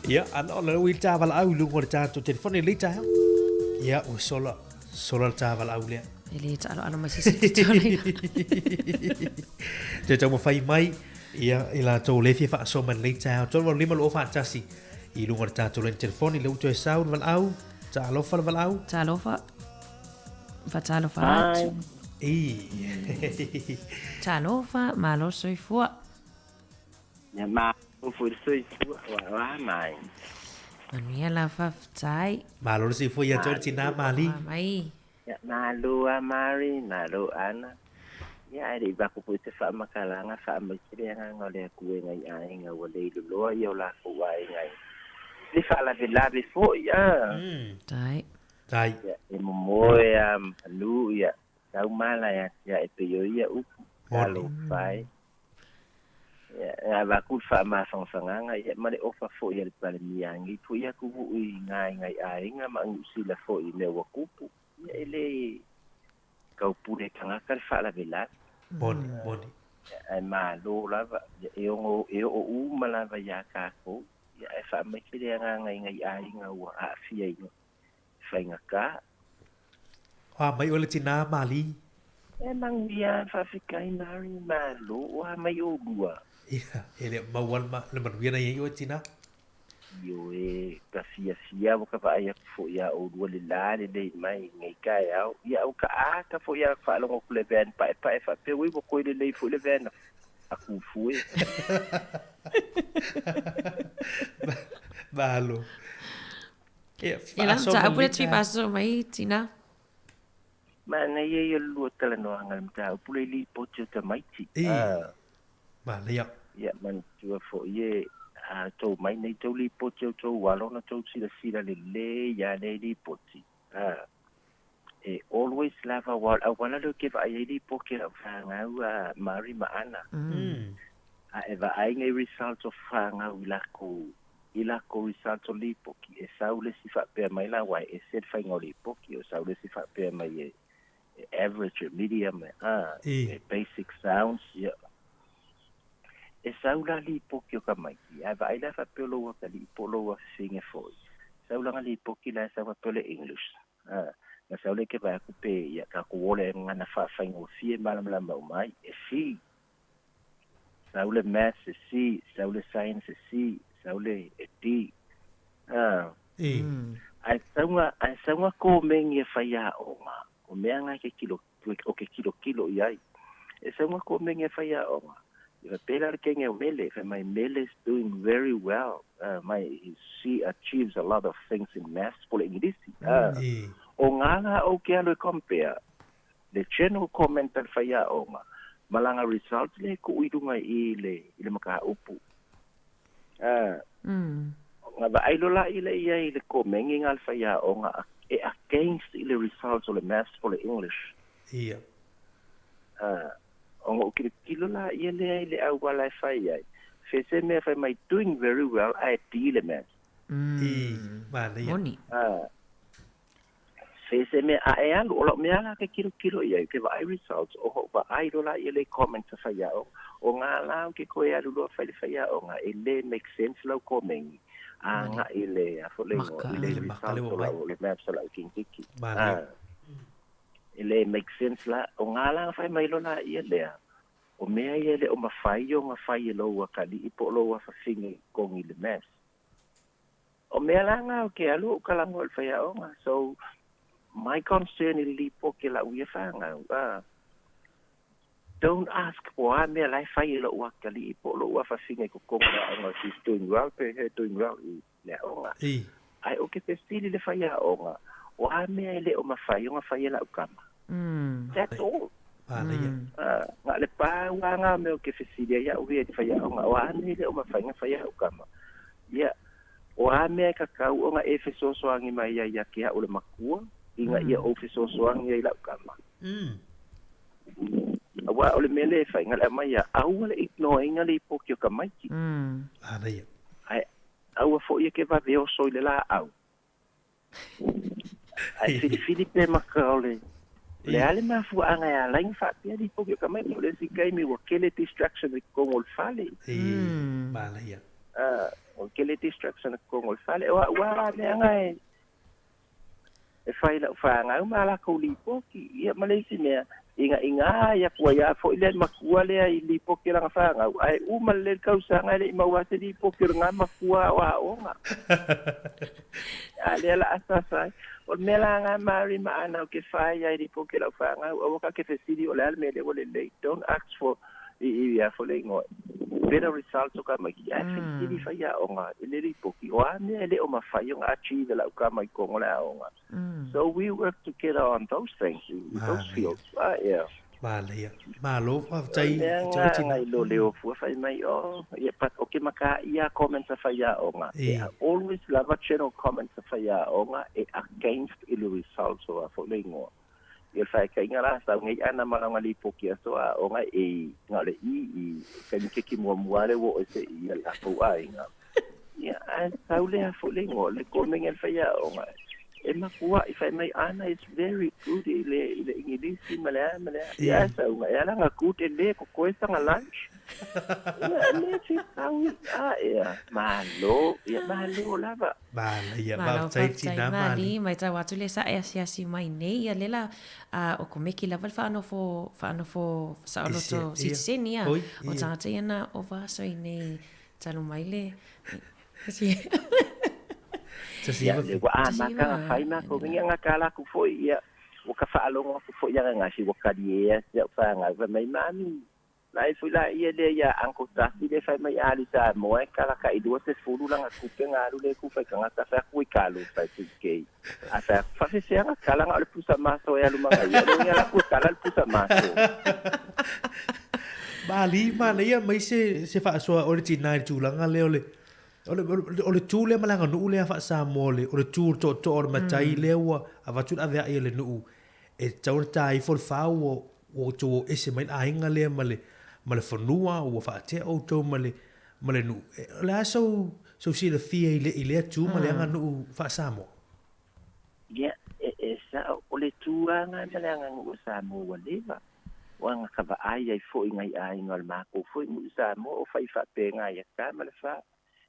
Ia, ana o le ui tā walaau i lunga o le tātou telefone lei taeao. Ia, ua sola, sola le tā walaau lea.
E le taaloalo mai se isi titole.
Te taumafai mai, ia, i latou le fia faasoa mai lenei taeao. 3 8 5 2 4 1 i luga o le tātou laini telefone, lea ua toe sau le valaau. Talofa le valaau.
Talofa. Fatalofa atu.
I.
Talofa, malo soifua.
Ia malo foi le soifua, ua oa mai.
Manuia la faafetai.
Malo le soifua ia te oe le tina Mali.
Mai.
Ia malo a Mari, malo Ana. Ia ae le i vaku foi se faamatalaga faamaise le agaga o le Atua i nai aiga ua le iloloa ia o lakou aiga i le faalavelave foi a.
Tai.
Tai.
Ia e momoe a ma manu ia tau mala ia te ae pei o ia upu talofa e. Ia e avatu le faamafangafagaga ia ma le ofa foi a le Palemia anei foi atunuu i ngai ngai aiga ma Niu Sila foi i mea ua tupu. Ia e le taupule tagata le faalavelave.
Moni, moni.
Ia ae malo lava, ia e ono e oo uma lava ia tatou, ia ae faamaise le agaga i nai aiga ua aafia i faigata.
O a mai oe le tinā Mali?
E manuia, faafetai Mari, malo, o a mai oulua?
Ia, e le o maua le manuia na i ai oe tinā.
Ioe, ka fiafia ua ka vaai atu foi iā oulua le la lelei mai i lenei taeao. Ia, ua ka ata foi iā faalogo atu le van paepae faapea, ui ua toe lelei foi le van a Kufue.
Malo. Ia,
Ia la
faasoa
mataupu
ma
lea tui
lelei.
faasoa mai tina.
Manaia ia o le lua talanoaga i le mataupu lea i lipoti o tamaiti.
I,
Ah.
manaia.
Ia, manatua foi e, a outou mai nei tou lipoti a outou alo ona outou silasila lelei lava lea i lipoti. Ah. E always lava aua o le auala lea ou te vaai ai lipoti a lau fanau a Mari ma Ana. A e vaai nei results o fanau i lakou i lakou results o lipoti, e sau le isi faapea mai la aua e ese le faiga o lipoti, o sau le isi faapea mai e e average, e medium, e a, e basic sounds, ia. E sau la lipoti o tamaiti, ae vaai la faapea o lou atalii po o lou afafine foi, sau lana lipoti la e sau faapea o le English, a, na sau lea e te vaai atu pe, ia, tatou o le gagana faafaigofie malamalama uma ai, e C. Sau le Maths e C, sau le Science e C, sau le e D. A. Ae sauga, ae sauga komeni e faiaoga, o mea na e ke kilo, o ke kilokilo i ai. E sauga komeni e faiaoga, ia faapea la le kene o Mele, fai mai Mele is doing very well, mai she achieves a lot of things in Maths po o le Igilisi. O ngā la ou ke alu e compare, le general comment a le faiaoga ma lana results lea e tuu i luga i i le i le mataupu. Ona vaai loa laia lea i ai i le komeni lena a le faiaoga e against i le results o le Maths po o le English.
Ia.
Ona ou tilotilo laia lea i le auala e fai ai, fese mea fai mai doing very well ae D le Maths.
I, manaia.
Moni.
Se se mea a e alu, o lau mea la ke kilokilo i ai, ke vaai results, o hoʻu vaai loa la ia le comments a faiaoga, o ngā la o ke koe alu loa fai le faiaoga, e le make sense lau komeni, a ngaʻi i le a fo le igoa, i le results o lau, le maps o lau kintiki. A, e le make sense la, o ngā la fai mai loa la ia lea, o mea ia e le o mafai ona fai e lou akalii po o lou afafine i kogi i le maths. O mea la na o ke alu o ka lago i le faiaoga. So, my concern i le lipoti a lau ia fanau, ah, don't ask po o a mea la e fai e lou atalii po o lou afafine i totonu o le aoga, she's doing well pe her doing well i le aoga. Ae ou te fesili i le faiaoga, o a mea e le o mafai ona fai e lau tama? That's all. Ah, na o le pau lava na mea ou te fesili ai au ia i le faiaoga, o a mea e le o mafai ona fai e lau tama? Ia, o a mea e tatau ona e fesoasoani mai ai ia te a'u le makua, ina ia ou fesoasoani ai i la'u tama? Auā o le mea lea e fai, na o le aumai ia, aua le ignore ina lipoti o tamaiti. Ae aua foi e te vave oso i le laau. Ae filifili pe maka o le le a le mafuaaga e ala ai ona faapea lipoti o tamaiti, o le isi taimi ua tele distraction i totonu o le fale.
Manaia.
Ua tele distraction i totonu o le fale. O a'u lava la mea na e e fai i la'u fanau ma a latou lipoti. Ia ma le isi mea, ina ina ai atu ai lava foi le matua lea i lipoti a lana fanau, ae uma lelei le tausaga e le i maua lava se lipoti o lena matua aoaoga. A lea o le a sasa ai. O le mea la lena Mary ma Ana ou te fai ai i lipoti a lau fanau, aua ta te fesili o le a le mea lea ua lelei. Don't ask for i i a foi le igoa better results o tamaiti, ae filifili faiaoga i le lipoti o a mea e le o mafai ona achieve e lau tama i totonu o le aoga. So we work together on those things, in those fields. Ah, yeah.
Manaia. Malo, faafetai
O le mea
i te oti
lena
na.
i lo leo fua fai mai, oh, ia, but o ke maka ia comments a faiaoga. They are always lava general comments a faiaoga e against i le results o a foi le igoa. Ia le faekainga la sau nei ana ma lana lipoti aso aoga e na o le i i taimi keki muamua le ua oo i se i a latou aiga. Ia ae sau lea foi le igoa le komeni a le faiaoga e makua'i fai mai Ana is very good i le i le Igilisi ma le a ma le a. Ia ae sau e ala ona good e le kokoe sana lunch. Ia e le fetau a ia malo ia malo lava.
Manaia,
Malo,
faafetai
faafetai
tina
Mali.
Mali.
Matau atu le sae asiasi mai nei ia lela a o komeki lava le whaanofo, whaanofo saoloto
Isi, ia.
citizen ia.
Oi,
O
ia.
tagata ia na o vaso i nei talu mai le
Tasi
Ia,
iva
le
fi.
ua
Tasi
amata
iva
ona fai matou nei aga tala atu foi, ia, ua ka faalogo atu foi i aga gasi ua kaliē si a'u fanau, fai mai, Mami, Na ai foi la ia lea ia Uncle Tasi le fai mai a le Samoa e kala ka i 20 langa kupe nga alu le ku fai kangata fai aku i kalu fai 2K. A fai aku faafefea kala nga o le pusa maso e alu manga ia. Le uiga la ku kala le pusa maso.
Mali manaia mai se se faasoa o le tinā i le tulaga lea o le O le, o le tu lea ma le aganuu lea faa-Samoa, o le, o le tu o le tootoo o le matai mm. lea ua avatu le aveai a le nuu e tatau ona tā ifo le fā ua, ua outou o ese mai le aiga lea ma le, ma le fanua, ua faatea outou ma le, ma le nuu. E, o le a sou, sou silafia i le, i lea tu ma le mm. aganuu faa-Samoa?
Ia, e, e sao, o le tulaga ma le aganuu o Samoa ua leva. Ua aga ka vaai ai foi ngai aiga o le makou foi nuu Samoa o fai faapega ia ta ma le fa.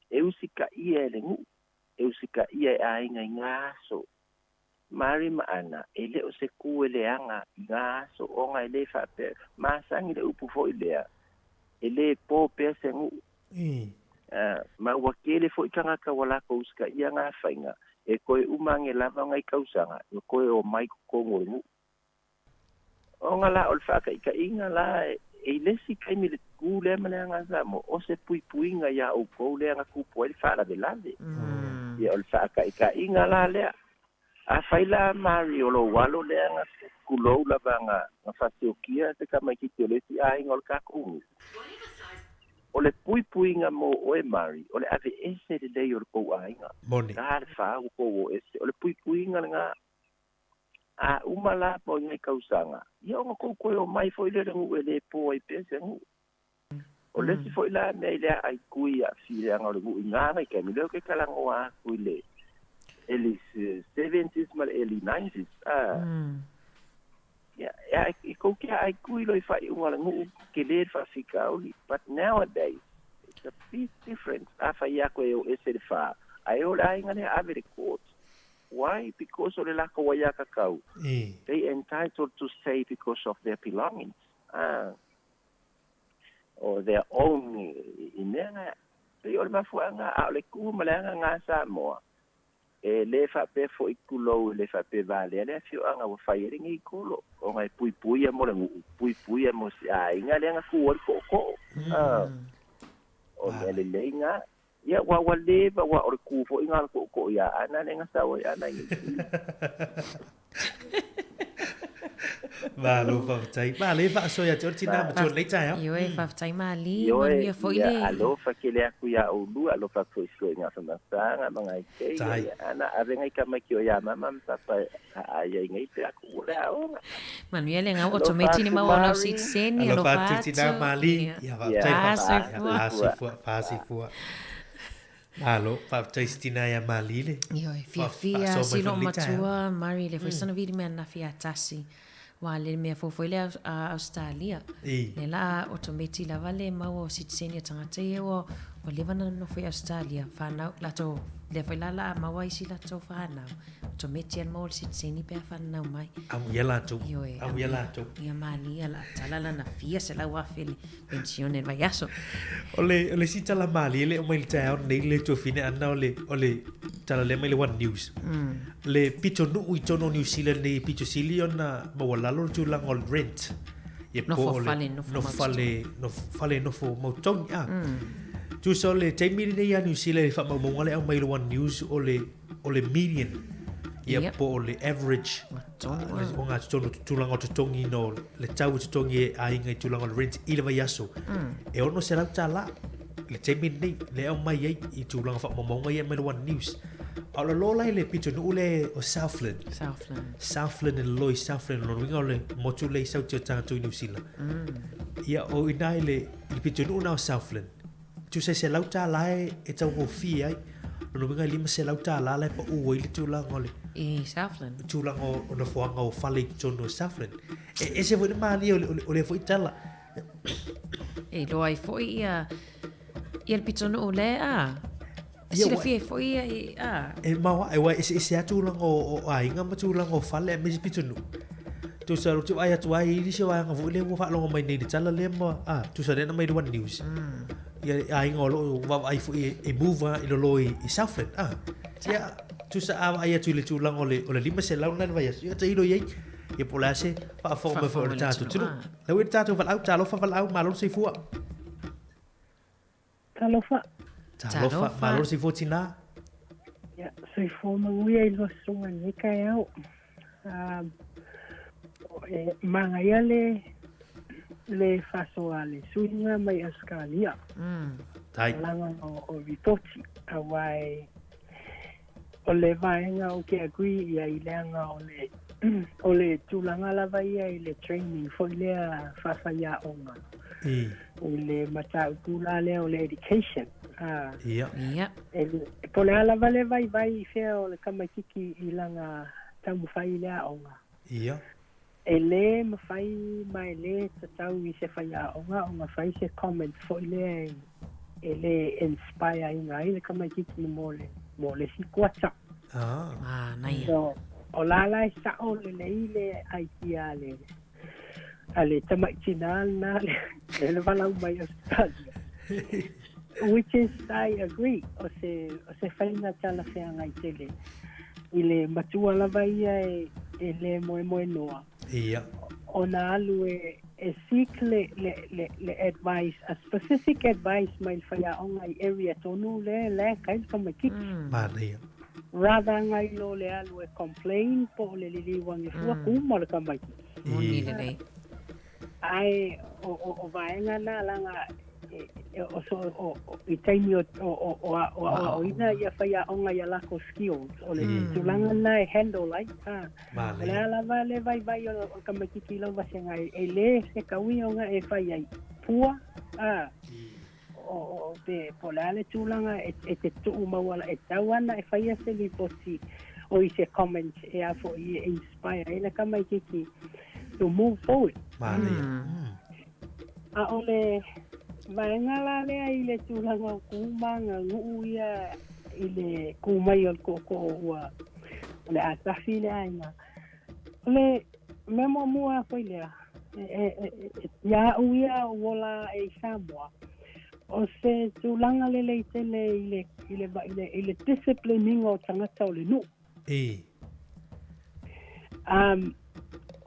E usikaia e le nuu, e usikaia e aiga i nga aso. Mari ma Ana, e le o se ku e leaga i nga aso ona e le faapea, masani le upu foi lea, e le po pea se nuu. Ma ua tele foi tagata ua lakou usikaia nga faiga, e toe uma age lava ngai tausaga, ua toe omai i totonu o le nuu. Ona la o le faataitaiga la e i le isi taimi le tu lea ma le aga Samoa, o se puipuiga iā outou lea na tupu ai le faalavelave. Ia o le faataitaiga la lea. Afai la Mari o lou alo lea na tulou lava na na faasiokia se tamaitiiti o le isi aiga o le tatou nuu, o le puipuiga mo oe Mari, o le aveese lelei o le tou aiga.
Moni.
Ta le fa ua tou o ese, o le puipuiga lena. A uma la mo i ngai tausaga, ia ona tou toe omai foi lea i le nuu e le po ai pea se nuu. O le isi foi la mea i le aai kui aafileaga o le nuu i nga vaitaimi, lea ou te talanoa atu i le early seventies ma le early nineties, a, ia, e tou te aai kui loa i faaiuga o le nuu, tele le faafitauli. But nowadays, it's a bit different. Afai atu e o ese le fa, ae o le aiga lea ave i le court. Why? Because o le latou aiatatau. They entitled to stay because of their belongings. Ah. Or their own i mea na. Pei o le mafuaaga, a o le tu ma le agaga a Samoa, e le faapea foi tulou, e le faapea valea le afioaga ua fai ai lenei kolo, ona e puipuia mo le nuu, puipuia mo se aiga lea na tu ai le tootoo. Ah. O mea lelei na. Ia, ua ua leva, ua o le ku foi nga le tootoo ia Ana lea na sau ai Ana i Niu Sila.
Malo faafetai. Malo faasoa ia te oe le tinā matua lenei taeao.
Ioe, faafetai Mali,
Ioe,
manuia foi
ia
le.
alofa tele atu ia oulua, alofa atu foi i fesoainga famasaga ma ngai keia,
Tai.
ia Ana, ave ngai tamaiti o ia mama ma papa e aai ai nei pe aku ua le aoga.
Manuia le gau
Alofa
otometi ni
atu
maua o lau
Mari.
sitiseni,
Alofa
alofa
atu tinā
atu.
Mali.
Ia.
Ia
Ia,
faafetai le
Soifua.
Fasoifua, fasoifua. Malo, faafetai i se tinā ia Mali le.
Ioe, fiafia,
Faasoa mai
silo
foi lenei taeao.
matua, Mari le foi sana vili mea anafi ia tasi. Ua le mea fou foi lea a Ausetalia.
I.
Lea la a otometi lava le maua o sitiseni a tagata ia ua ua leva ona nonofo i Ausetalia, fanau latou, lea foi la la a maua isi latou fanau, otometi a le maua o le sitiseni pe a fananau mai.
Amuia latou.
Ioe,
Amuia latou.
Ia malie la tala lana fia 100,000 le pensione i le vaiaso.
O le, o le isi tala malie le aumai i le taeao lenei le tuafine Ana o le, o le tala lea mai le One News. Le pitonuu i totonu o Niu Sila nei e pito sili ona maualalo le tulaga o le rent. Ia po
Nofo
o le
fale, nofo
nofo fale, nofo fale, nofo mautogi. Ah. Tusa o le taimi lenei ia Niu Sila i faamaumauga lea aumai i le One News o le, o le median. Ia
Yep.
po o le average
Tonu,
ah, o ngā totonu tulaga o totogi no le tau e totogi e aiga i tulaga o le rent i le vaiaso. E $600 le taimi lenei le aumai ai i tulaga faamaumauga ia mai le One News. A o le lo la i le pitonuu le o Southland.
Southland.
Southland e lolo i Southland, lona uiga o le motu le i sauti o tagata i New Zealand. Ia o ina i le, i le pitonuu na o Southland. Tusa e $100 e, e taugofie ai. Lona uiga e $500 la e pau ai le tulaga o le
I Southland.
tulaga o, o nofoaga o fale i totonu o Southland. E ese foi le malie o le, o le, o lea foi tala.
E iloa ai foi ia ia le pitonuu lea a. E
Ia,
silafia ai foi ia i a.
E maoae, ua eseese lava tulaga o, o aiga ma tulaga o fale aemaise pitonuu. Tusa ou te vaai atu ai i nisi o vaega foi lea ua faalogo mai nei i le tala lea ma, a, tusa lea na aumai i le One News. Ia aiga o lo o vaavaai foi e, e move lava i lalo i, i Southland, a. Ia, tusa a vaai atu i le tulaga o le, o le 500 lena i le vaiaso, ia tailo i ai. Ia po o le a se faafofoga mai foi o le tatou atunuu. Lea ua i le tatou valaau, talofa valaau, malo le soifua.
Talofa.
Talofa, malo le soifua tinā.
Ia, soifua manuia i lua susuga i lenei taeao. Um, e manaia le le faasoa a le suiga mai Ausetalia.
Mm.
Tai.
Laga o, o ripoti, aua e o le vaega ou te agree i ai leaga o le o le tulaga lava ia i le training foi lea faafaiaoga i le mataupu la lea o le education. Ah.
Ia.
Ia.
E, po o le a lava le vaivai i fea o le tamaititi i lana taumafai i le aoga.
Ia.
E lē mafai ma e lē tatau i se faiaoga ona fai se comment foi lea e lē inspire ina ai le tamaititi mo le mo le isi kuata.
Ah.
Manaia.
So, o la la e sa'o lelei le idea a le a le tama'i tinā lenā le le valaau mai Australia. Which is I agree o se o se faiga talafeagai tele i le matua lava ia e e lē moemoenoa.
Ia.
Ona alu e e seek le le le le advice, a specific advice mai le faiaoga i area tonu lea la e kai le tamaititi.
Manaia.
Rather ngai lo le alu e complain po o le liliu ane fua kuma le tamaititi.
Moni lelei.
Ae o o o vaega na laga e o so o i taimi o o o o o aoaoina ia faiaoga ia lakou skills o le tulaga lena e handle ai a o le a lava le vaivai o le tamaititi i lau vasega e lē fetaui ona e fai ai pua a o o pe po o le a le tulaga e te tuumau ala e tau ana e faia se lipoti o i se comment e a foʻi e inspire ai le tamaititi to move forward.
Manaia.
A o le vaega la lea i le tulaga o ku ma aganuu ia i le kū mai o le tootoo ua o le a tafi le aiga. O le mea muamua foi lea, e, e, e, e, ia au ia ua ola aʻe i Samoa, o se tulaga lelei tele i le, i le, i le, i le discipline ina o tagata o le nuu.
E.
Um,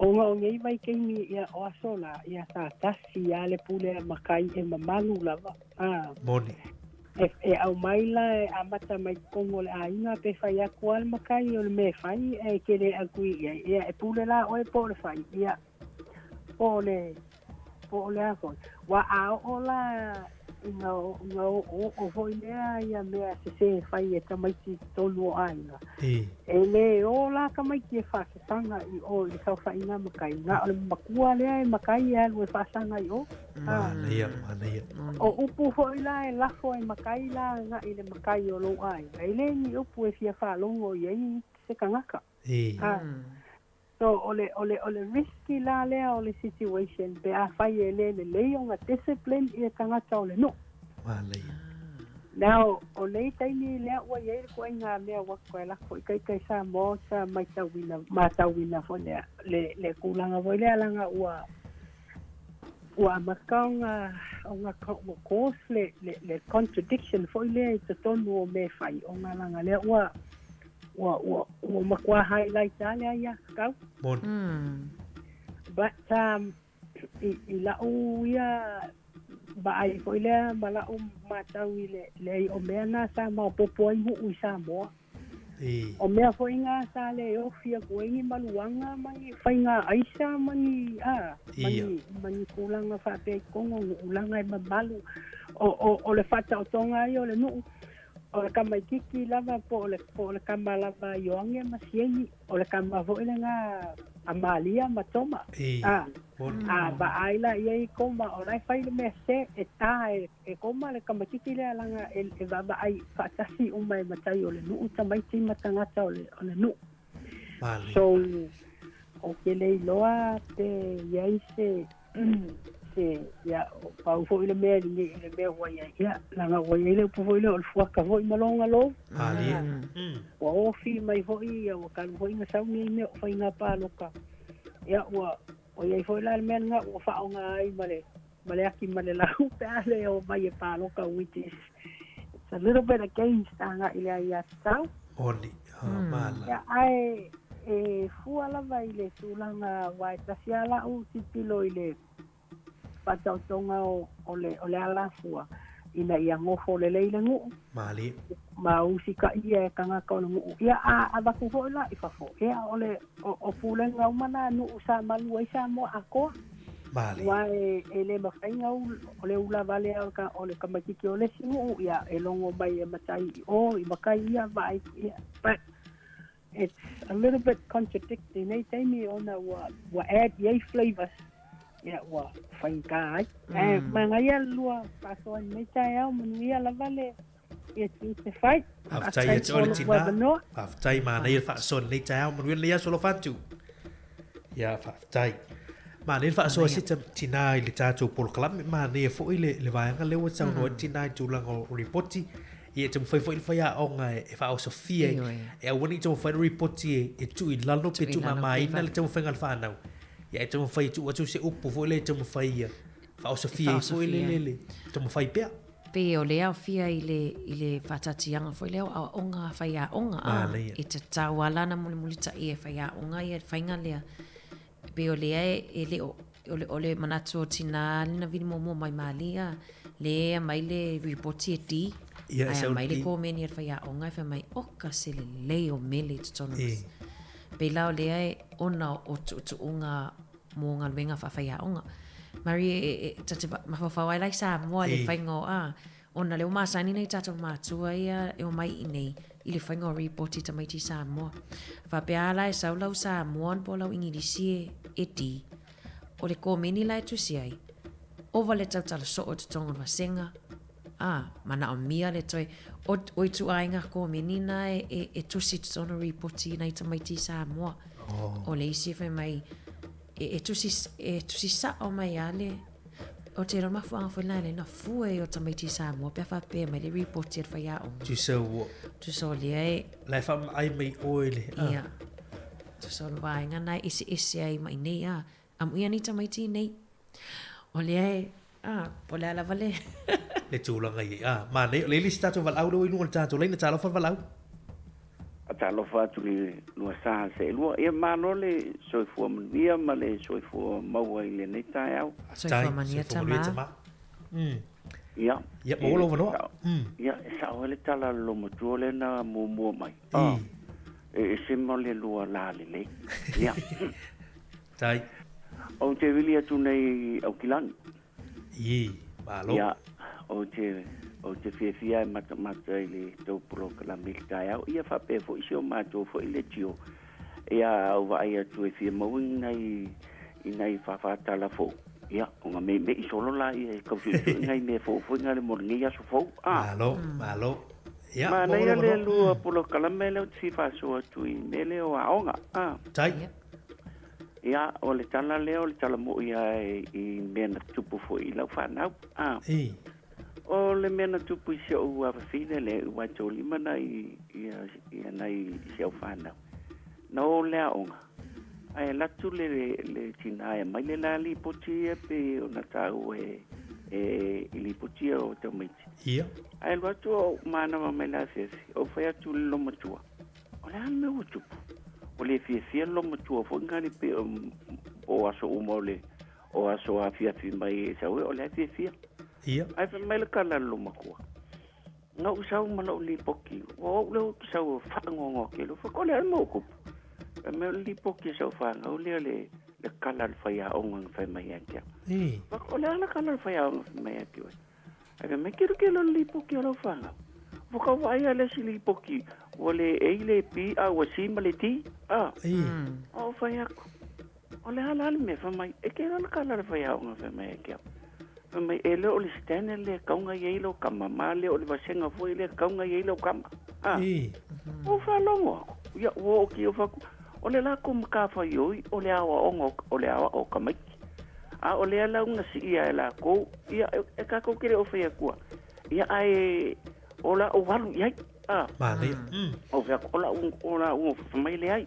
ona o nei vaitaimi ia o aso la, ia sa tasi a le pule a makai e mamalu lava. Ah.
Moni.
E, e aumai la e amata mai totonu o le aiga pe fai atu a le makai o le mea e fai ae e te le agree i ai. Ia e pule la oe po o le fai, ia po o le po o le a foi. Ua a oo la ina ina oooo foi lea ia mea sesē e fai e tamaiti i totonu o aiga. E lē o la tamaiti e faasasaga i o i le saofaiga matai, na o le matua lea e matai e alu e faasaga i o.
Manaia, manaia.
O upu foi la e lafo e matai la agai i le matai o lou aiga, e le ni upu e fia faalogo i ai se tagata. So o le o le o le risky la lea o le situation pe afai e le lelei ona discipline ia tagata o le nuu.
Manaia.
Now o nei taimi lea ua i ai le ituaiga mea ua toe lafo i ita i Samoa sa matauina matauina foi lea le le tulaga foi lea leaga ua ua amata ona ona ua cause le le le contradiction foi lea i totonu o mea e fai ona leaga lea ua Ua, ua, ua matua highlight lava le aiatatau.
Moni.
But um, i, i la'u ia vaai foi lea ma la'u matau i le, le o mea na sa maopoopo ai nuu i Samoa.
E.
O mea foi na sa le ofi atu ai ni maluaga ma ni faiga aisa ma ni, a, ma ni, ma ni tulaga faapea i totonu o nuu leaga e mamalu. O, o, o le faataotoga ia o le nuu, O le tamaititi lava po o le po o le tama lava a Ioane ma Sieni, o le tama foi lena a Malia ma Toma. A, a vaai la i ai Koma, o la e fai le mea sese, e ta e, e Koma le tamaititi lea leaga e, e vaavaai faatasi uma e matai o le nuu tamaiti ma tagata o le, o le nuu. So, ou te le iloa pe i ai se se ia pau foi le mea i le mea ua i ai ia leaga ua i ai le upu foi lea o le fuata foi ma lona lou. Ua ofi mai foi ia ua talu foi ona sau nei mea o faiga palota ia ua ua i ai foi la le mea lena ua faaaoga ai ma le ma le ati ma le lau pe a le omai e palota which is it's a little bit against agai i le aiatatau.
Moni, mala.
Ia ae e fua lava i le tulaga aua e tasi lava la'u tilotilo i le faataotoga o, o le, o le alafua ina ia gofo lelei le nu'u
Malie.
ma usikaia e tagata o le nu'u. Ia a avatu foi la i fafo, ia o le o, o pulega uma na a nu'u sa malu ai Samoa atoa.
Malie.
Aua e, e le mafai na o le ula vale o le, o le tamaititi o le isi nu'u, ia e logo mai e matai i o, i makai ia, vaai, ia. But it's a little bit contradicting nei taimi ona ua, ua add i ai flavours, ia ua faigata ai. Ae manaia le lua faasoa i lenei taeao, manuia lava le ia tiute fai.
Faafetai ia te oe le tina. Faafetai, manaia le faasoa i lenei taeao, manuia lenei aso alofa atu. Ia, faafetai. Manaia le faasoa si tina i le tatou polokalame, manaia foi le, le vaega lea ua saunoa ai le tina i tulaga o ripoti. Ia, e taumafai foi le faiaoga e, e faaosofia ai. E aua ne i taumafai le ripoti e, e tuu i lalo pe tuumamaina le taumafaiga a le fanau. Ia, e taumafai e tuu atu se upu foi lea e taumafai ia faaosofia ai foi le, le, le taumafai pea.
Pei o le aofia i le, i le faataatiaga foi lea o aoaoga a faiaoga, a, e tatau lava la ona mulimulitaia e faiaoga ia le faiga lea. E pei o lea e, e le o, o le, o le manatu o tinā lena vili muamua mai Mali, a, lea e aumai le ripoti e D,
Ia,
ae
sau
aumai le
D.
komeni a le faiaoga e fai mai, oka se lelei o mele i totonu. Pei la o lea e ona o tuutuuga mo galuega faafaiaoga. Marie, e, e, ta te mafaufau ai la i Samoa i le faiga o, a, ona lea ua masani nai tatou matua ia e omai i inei i le faiga o ripoti tamaiti i Samoa. Faapea lava la e sau lau Samoan po o lau Igilisi e, e D. O le komeni la e tusi ai, ova le tautala soo i totonu o le vasega, a, manaomia le toe, o, o ituaiga komeni na e, e, e tusi i totonu o ripoti i nai tamaiti i Samoa. Oh. O le isi e fai mai, e, e, tusi, e tusi sao mai lava le, o te iloa mafuaaga foi lena e ala ai ona fua i o tamaiti i Samoa pe a faapea mai le ripoti a le faiaoga.
Tusa ua.
Tusa o lea e.
La e faamaai mai oe le.
Ah. Ia. Tusa o le vaega na e eseese ai ma inei, a. Amuia nei tamaiti nei. O lea e, a, po o le a lava le.
Le tulaga i ai. A, manaia, o lea e le isi tatou valaau lea ua i luga o le tatou laina, talofa le valaau.
Faatalofa atu i le lua sa seelua. Ia malo le soifua manuia ma le soifua maua i lenei taeao.
Soifua manuia tama.
Ia.
Ia, maua lou avanoa.
Ia, e sao ai le tala a le loomatua lea na muamua mai. E ese ma le lua la lelei. Ia.
Tai.
Ou te vili atu nei i Aukilani.
Ī, malo.
Ia, ou te, ou te fiafia e matamata i le tou polokalame i le taeao. Ia faapea foi si o matou foi leitio. Ia, a ou vaai atu e fia maua ni nai, i nai faafaatala fou. Ia, ona meimei solo laia e tau suesue nai mea fou foi na le mo lenei aso fou.
Ah. Malo, malo. Ia,
Manaia le lua polokalame lea ou te fia faasoa atu i mea lea o aoga. Ah.
Tai.
Ia, o le tala lea, o le tala moʻi lava i mea na tupu foi i lau fanau. A.
I.
O le mea na tupu i si ou afafine lea ua taulima nai, ia, ia nai si au fanau. Na o le aoga, ae alu atu le, le tinā e aumai le la lipoti ia pei ona taua e, e, i lipoti ia o tamaiti.
Ia.
Ae alu atu o manava mai le afiafi, ou fai atu i le loomatua, O le a le mea ua tupu? Ua le fiafia le loomatua foi lena le pei o aso uma o le o aso afiafi mai e sau ai, o lea e fiafia.
Ia.
Ae fai mai le tala a le loomatua, Na ou sau ma lou lipoti, ua ou lea ou te sau e faanoanoa tele. Ou fai atu, o le a le mea ua tupu? Fai mai, o le lipoti a sau fanau lea le le tala a le faiaoga na fai mai ia te au. Fai atu, o le a le tala a le faiaoga na fai mai ia te oe? Ae fai mai, kelokelo le lipoti a lau fanau. Ua tau vaai lava le isi lipoti, ua le A le B, a ua C ma le D. A, ou fai atu, o le a la le mea? Fai mai, e kela le tala a le faiaoga fai mai ia te au. Fai mai, e le o le standard lea e tatau ona i ai lau tama, ma le o le vasega foi lea e tatau ona i ai lau tama. A, ou faalogo atu, ia, ua oo ki ou fai atu, o le latou matafaioi o le aoaoga o le aoao o tamaiti. A o lea la una siia e lakou, ia, e tatou te le o fai atua, ia, ae o la ou alu i ai, a.
Manaia.
Ou fai atu, o la ou, o la ou fai mai e leai.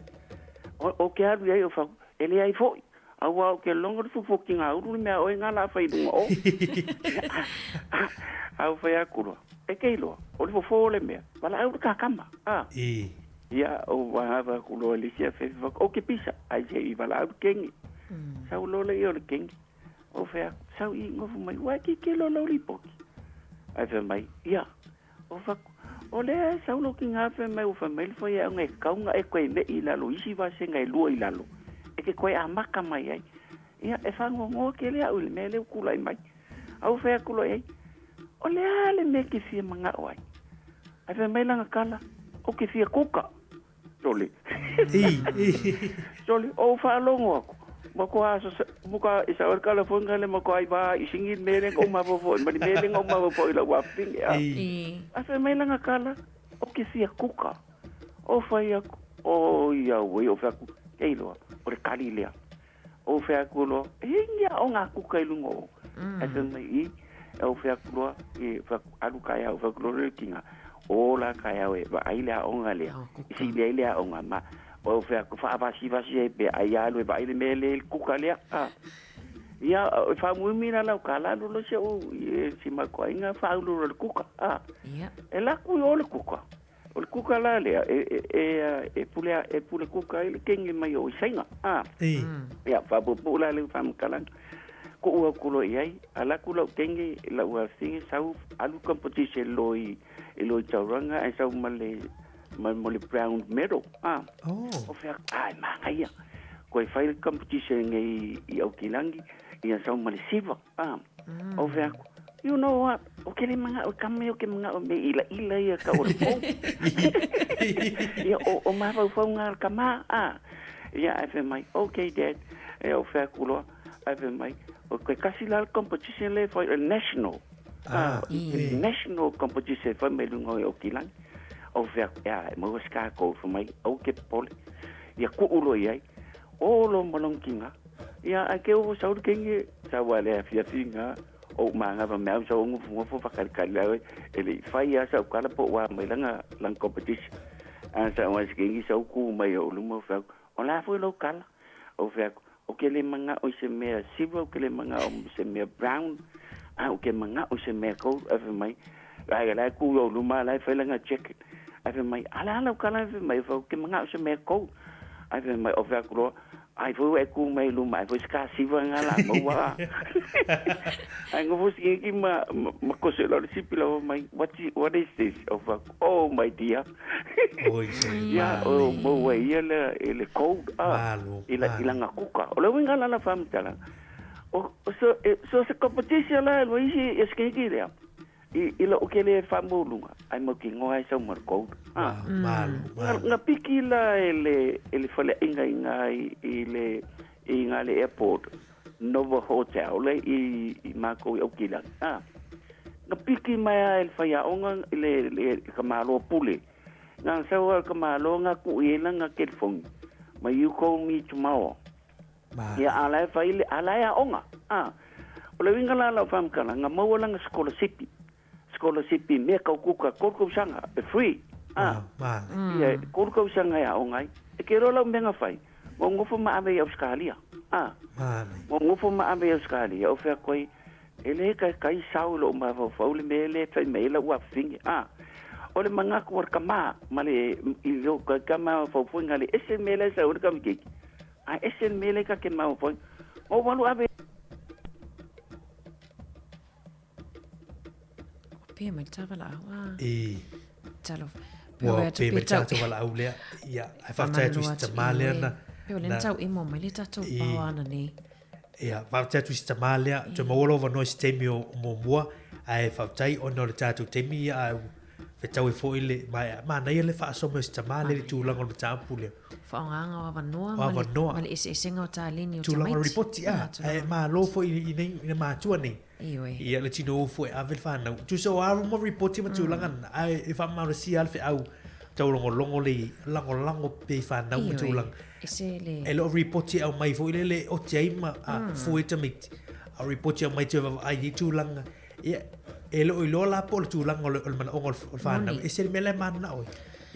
O, ou te alu i ai, ou fai atu, e leai foi, auā ou te logo le fufuki ulu le mea a oe nga la fai i luga o. A ou fai atu loa, e te iloa, o le fofo o le mea, valaau le ta tama, a. Ia, ou vagava aku loa i le isi afiafi fai atu, Oke pisa, ai se i valaau le kegi. Sau loa lea o le kegi, ou fai atu, Sau i gofo mai, ua e tilotilo i lau lipoti? Ae fai mai, Ia. Ou fai atu, O lea e sau lou tiga fai mai ua fai mai le faiaoga e tatau ona e toe me'i i lalo i isi vasega e lua i lalo e te toe amata mai ai. Ia, e faanoanoa tele au i le mea lea ua tulai mai. Ae ou fai atu loa i ai, O le a le mea e te fia manao ai? Ae fai mai lana tala, Ou te fia kuka. Sole. Sole, ou faalogo atu. Matua muka i sa kala foi ngale matua i va i singi le mea lea na ou mafaufau ai ma le mea lea na ou mafaufau ai i lau afafine. Ae fai mai lana tala, Ou te fia kuka. Ou fai atu, Oi auē, ou fai atu, Kei loa, o le kali lea. Ou fai atu loa, E i ai ni aoga kuka i luga o o? Ae fai mai, I. Ou fai atu loa, e fai atu, alu taeao, fai atu loa le tiga, o la taeao e vaai le aoga lea, e sili ai le aoga ma, ou fai atu, faavasivasi ai pea, ai alu e vaai le mea lea i le kuka lea. A. Ia, e faamuimi la lau tala, alu loa si ou, si matou aiga faaulu loa i le kuka. A. E alu atu i o le kuka. O le kuka la lea, e pule, e pule kuka ai le kenge mai o i Saina. A. Ia, faapuupuu la le faamatalaga. Kuu atu loa i ai, ala atu lau kenge, lau afafine, sau alu competition loa i, i loa i Tauranga, ae sau ma le, ma, ma le brown medal. A. Oh. O fea, a, e manaia. Koe fai le competition nei i Aukilani, ia sau ma le silver. A. O fea atu, you know what, o ke le manaʻo i ka mea o ke manaʻo me ʻilaʻila ia ka o le pou. Ia, o, o mafaufauga a le kamā, a. Ia, ae fai mai, okay dad, ia o fea atu loa, ae fai mai, o ke kasi la le competition le fai, national. Ah, national competition fai mai lunga o Aukilani. O fea atu, ia, e maua se kākou, fai mai, aua ke popole. Ia kuʻu loa i ai, o lo ma lona tiga. Ia, ae ke o sau le kenge, sau a le afiafi nga, o ou magava me au sau ngofongofo whakalikali au e le i whai a sau kala po wa mai langa langa competition. A sa wa se kengi sau ku mai o luma o whau, o la foi lau kala. O whau, o ke le manga o se mea silver, o ke le manga o se mea brown, a o ke manga o se mea gold, a whai mai, ai la ku o luma la whai langa jacket. Ai whai mai, ala lau kala whai mai, whau ke manga o se mea gold. Ai whai mai, o whau kuroa, Ai foi e ku mai luma, ai foi ska siva nga la maua. Ai ngo foi ki ma ma kose lo sipi lo mai what what is this? Oh fuck. Oh my dear.
Oi se.
Ya o mo wa ia le le code a ila ila nga kuka. O le winga la la fam tala. O so so se competition la lo isi e lea. I, i lou kele e faamauluga, ai mau ki ngoa e sau ma le gold.
Ah. Malo, malo.
Nga piki la e le, e le faleaiga i ngā i, i le, i ngā le airport, Nova Hotel le i, i mākou i Aukilani. Ah. Nga piki mai a e le whaiaonga i le, le, ka malo pule. Nga sau a ka malo nga ku i ela nga telefoni. Ma you call me tomorrow. Ia, a la e fai le, a la e aoga. A, o le uiga la lau faamatalaga, na maua lana sikolasipi, sikolasipi mea kau kuka, 3 tausaga, e free. A, ia, 3 tausaga e aoga ai. E ke iloa lau mea na fai, na ou nofo ma ave i Ausekalia. A, na ou nofo ma ave i Ausekalia, ou fai atu ai, e le taitai sao i lou mafaufau le mea lea e fai mai ai lau afafine. A, o le manatu o le tama ma le, i lou tama foi na le ese le mea la e sau ai le tamaitiiti. Ae ese le mea lea ta te mafaufau, o walu ave.
Pea mai le tavalaau a.
E.
Talo.
Ua pea mai le tavalaau lea. Ia, ae faafetai atu i si tamā lea na.
Pe o le na tau emo mai le tatou paoa ana nei.
Ia, faafetai atu i si tamā lea. Toe maua lou avanoa i se taimi o muamua. Ae faafetai ona o le tatou taimi ia ae fetaui foi le, ma manaia le faasoa mai o si tamā lea i le tulaga o le mataupu lea.
Faaaogaga o avanoa ma le, ma le eseesega o taleni o
tamaiti. Tulaga o le ripoti, a, ae malo foi i nei, i matua nei.
Ioe.
Ia, le tino ufu e ave le whanau. Tusa o aro ma ripoti ma tulaga mm. ae e whaamalosia le wheau taulongolongo le lagolago pe i whanau ma tulaga.
Ese le...
E loo ripoti au mai foi le le o te ai ma a mm. fue tamaiti. A ripoti au mai te ai i tulaga. Ia, e loo iloa la po le tulaga o le manaoga o le whanau. Ese le mea le mana oi.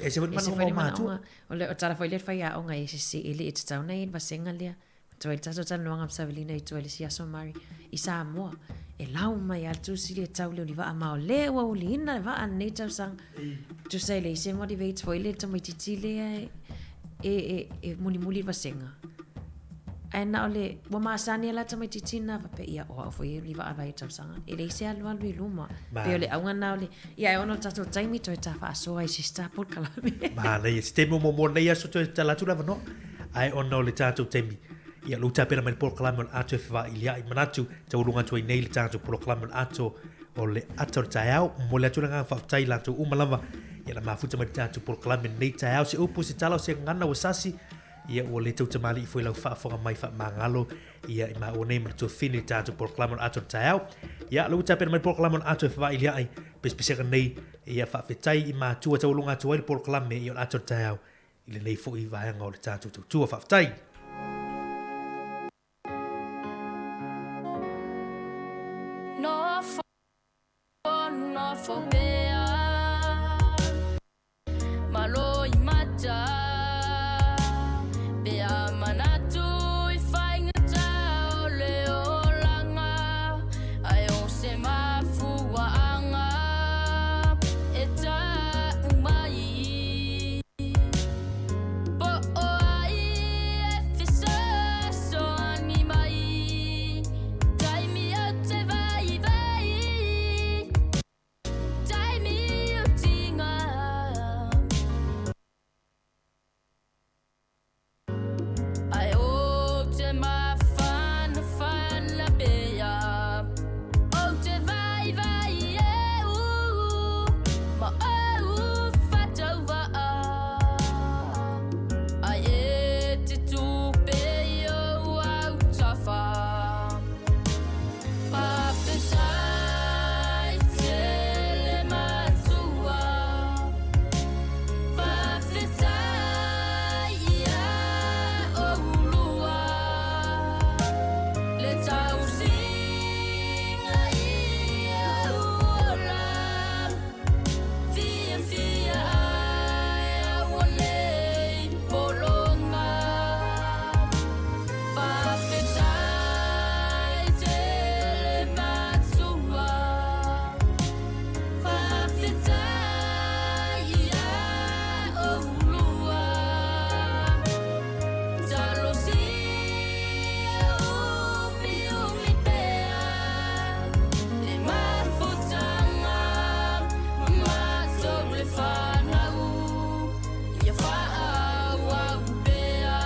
Ese foi le manaoga o matua.
O le tala foi lea le faiaoga e sese e le e tatau na i le vasega lea. Tuai le tatou talanoaga ma Savelina i tua i le isi aso Mari i Samoa. E lau mai lava le tusi lea e tau lea o le vaa ma o lea ua uliina le vaa lenei tausaga. Tusa e leai se motivate foi lea i le tamaitiiti lea e, e, e, e mulimuli le vasega. Ae na o le, ua masani lava la tamaitiiti na faapea, ia o au foi e uli vaa vai tausaga. E leai se alualu i luma. Pei o le auga na o le, ia e ono o le tatou taimi toe ta faasoa i se isi polokalame.
Manaia, se taimi o muamua o lenei aso toe tala atu le avanoa. Ae ona o le tatou taimi, ia lou tapena mai le polokalame o le ato e fevailia'i manatu, taualuga atu ai nei le tatou polokalame o le ato o le ata o le taeao. Momoli atu le agaga faafetai i latou uma lava ia na mafuta mai le tatou polokalame lenei taeao. Se upu, se tala, o se gagana ua sasi, ia ua le tautamalii foi lau faafofoga mai faamagalo ia i maua nei ma le tuafafine i le tatou polokalame o le ato o le taeao. Ia, lou tapena mai le polokalame o le ato e fevailia'i pesepesega nei, ia faafetai i matua taualuga atu ai le polokalame ia o le ato o le taeao i lenei foi vaega o le tatou tautua. Faafetai!
Nofo, nofo pea Malo i mata Pea manatu i faigata o le olaga Ae o se mafuaaga e tau mai Po o ai e fesoasoani mai Taimi o te vaivai Taimi o tinga Ae ou te mafanafana pea Ou te vaivai e u Ma ou faatauvaa Ai e te tupe i ou autafa Faafetai tele matua Faafetai ia oulua Le tausiga i ou ola Fiafia ai auanei pologa Faafetai tele matua Faafetai ia oulua Talosia umiumi pea Le mafutaga ma matou le fanau Ia faaauau pea.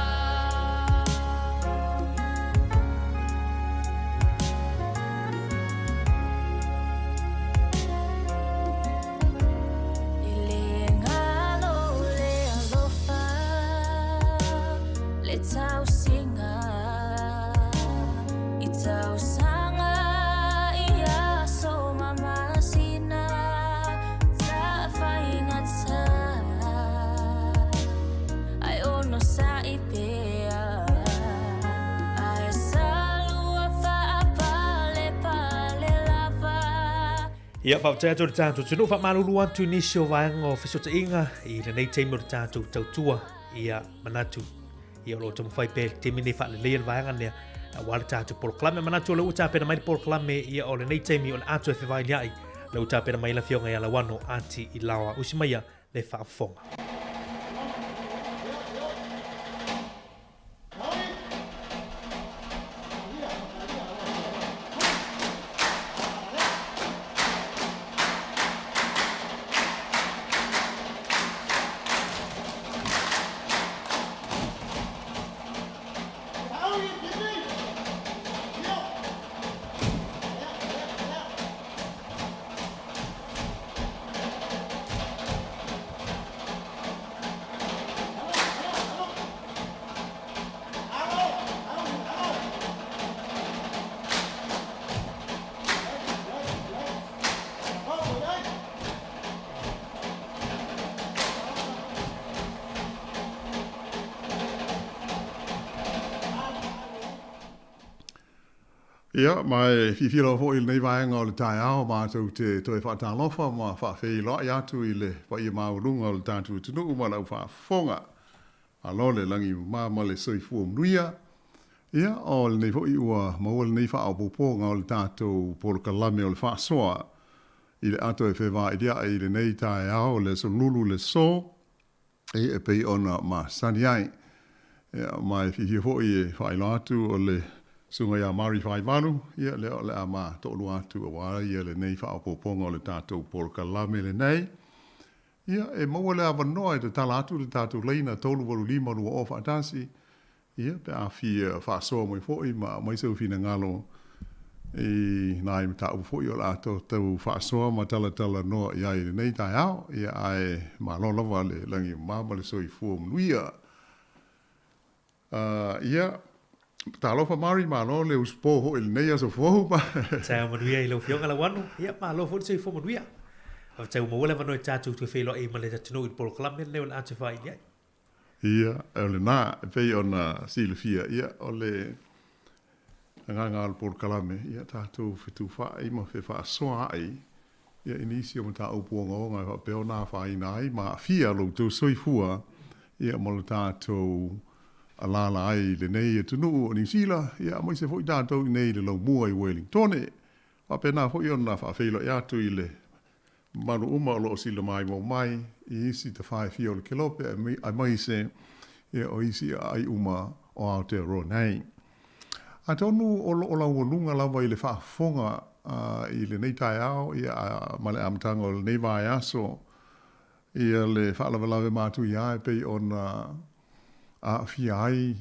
E le galo le alofa, le tausiga i tausaga i aso ma masina tafaigata Ae onosai pea Ae salua faapalepale lava.
Ia, faafetai atu i le tatou atunuu, faamalulu atu i nisi o vaega o fesootaiga i lenei taimi o le tatou tautua. Ia, manatu, ia o lo o taumafai pea i le taimi nei faaleleia le vaega lea aua le tatou polokalame. Manatu o lea ua tapena mai le polokalame ia o lenei taimi o le ato e fevailiai, lea ua tapena mai le afioga ia Lauano Ati Ilaoa. Usi maia le faafofoga.
Ia, ma e fiafia lava foi i lenei vaega o le taeao matou te toe faatalofa ma faafeiloai atu i le paia maualuga o le tatou atunuu ma lau faafofoga. Malo le lagi mama ma le soifua manuia. Ia, o lenei foi ua maua lenei faaopoopoga o le tatou polokalame o le faasoa i le ato e fevailia'i i lenei taeao le Aso Lulu le aso e pei ona masani ai. Ia, ma e fiafia foi e faailoa atu o le Susuga ia Mari Faivalu, ia lea o le a ma toalua atu aua ia lenei faaopoopoga o le tatou polokalame lenei. Ia, e maua le avanoa e tatala atu le tatou laina 385 20 faatasi, ia, pe a fia faasoa mai foi ma aumai sou finagalo i nai mataupu foi o le a tatou faasoa ma talatalanoa i ai i lenei taeao. Ia, ae malo lava le lagi e mama ma le soifua manuia. Ia, talofa Mari, malo le usupo foi i lenei aso fou.
Taeao manuia i lau Afioga Lauano. Ia, malo foi le soifua manuia. Faafetai ua maua le avanoa e tatou toe feiloai ai ma le atunuu i le polokalame lenei o le a toe faaili ai.
Ia, o lena, e pei ona silafia, ia, o le agaga o le polokalame, ia tatou fetufaai ma fefaasoaai, ia, i nisi o mataupu ogaoga e faapea ona afaina ai ma aafia lo outou soifua, ia, ma lo tatou alaala ai i lenei atunuu o Niu Sila, ia, aemaise foi tatou i inei i le laumua i Uelintone. Faapena foi ona faafeiloai atu i le mamalu uma o lo o silamaimoa mai i isi tafa e fia o le kelope aemaise o isi aai uma o Aotearoa nei. Atonu o lo o laualuga lava i le faafofoga i lenei taeao ma le amataga o lenei vaiaso le faalavelave matuia e pei ona aafia ai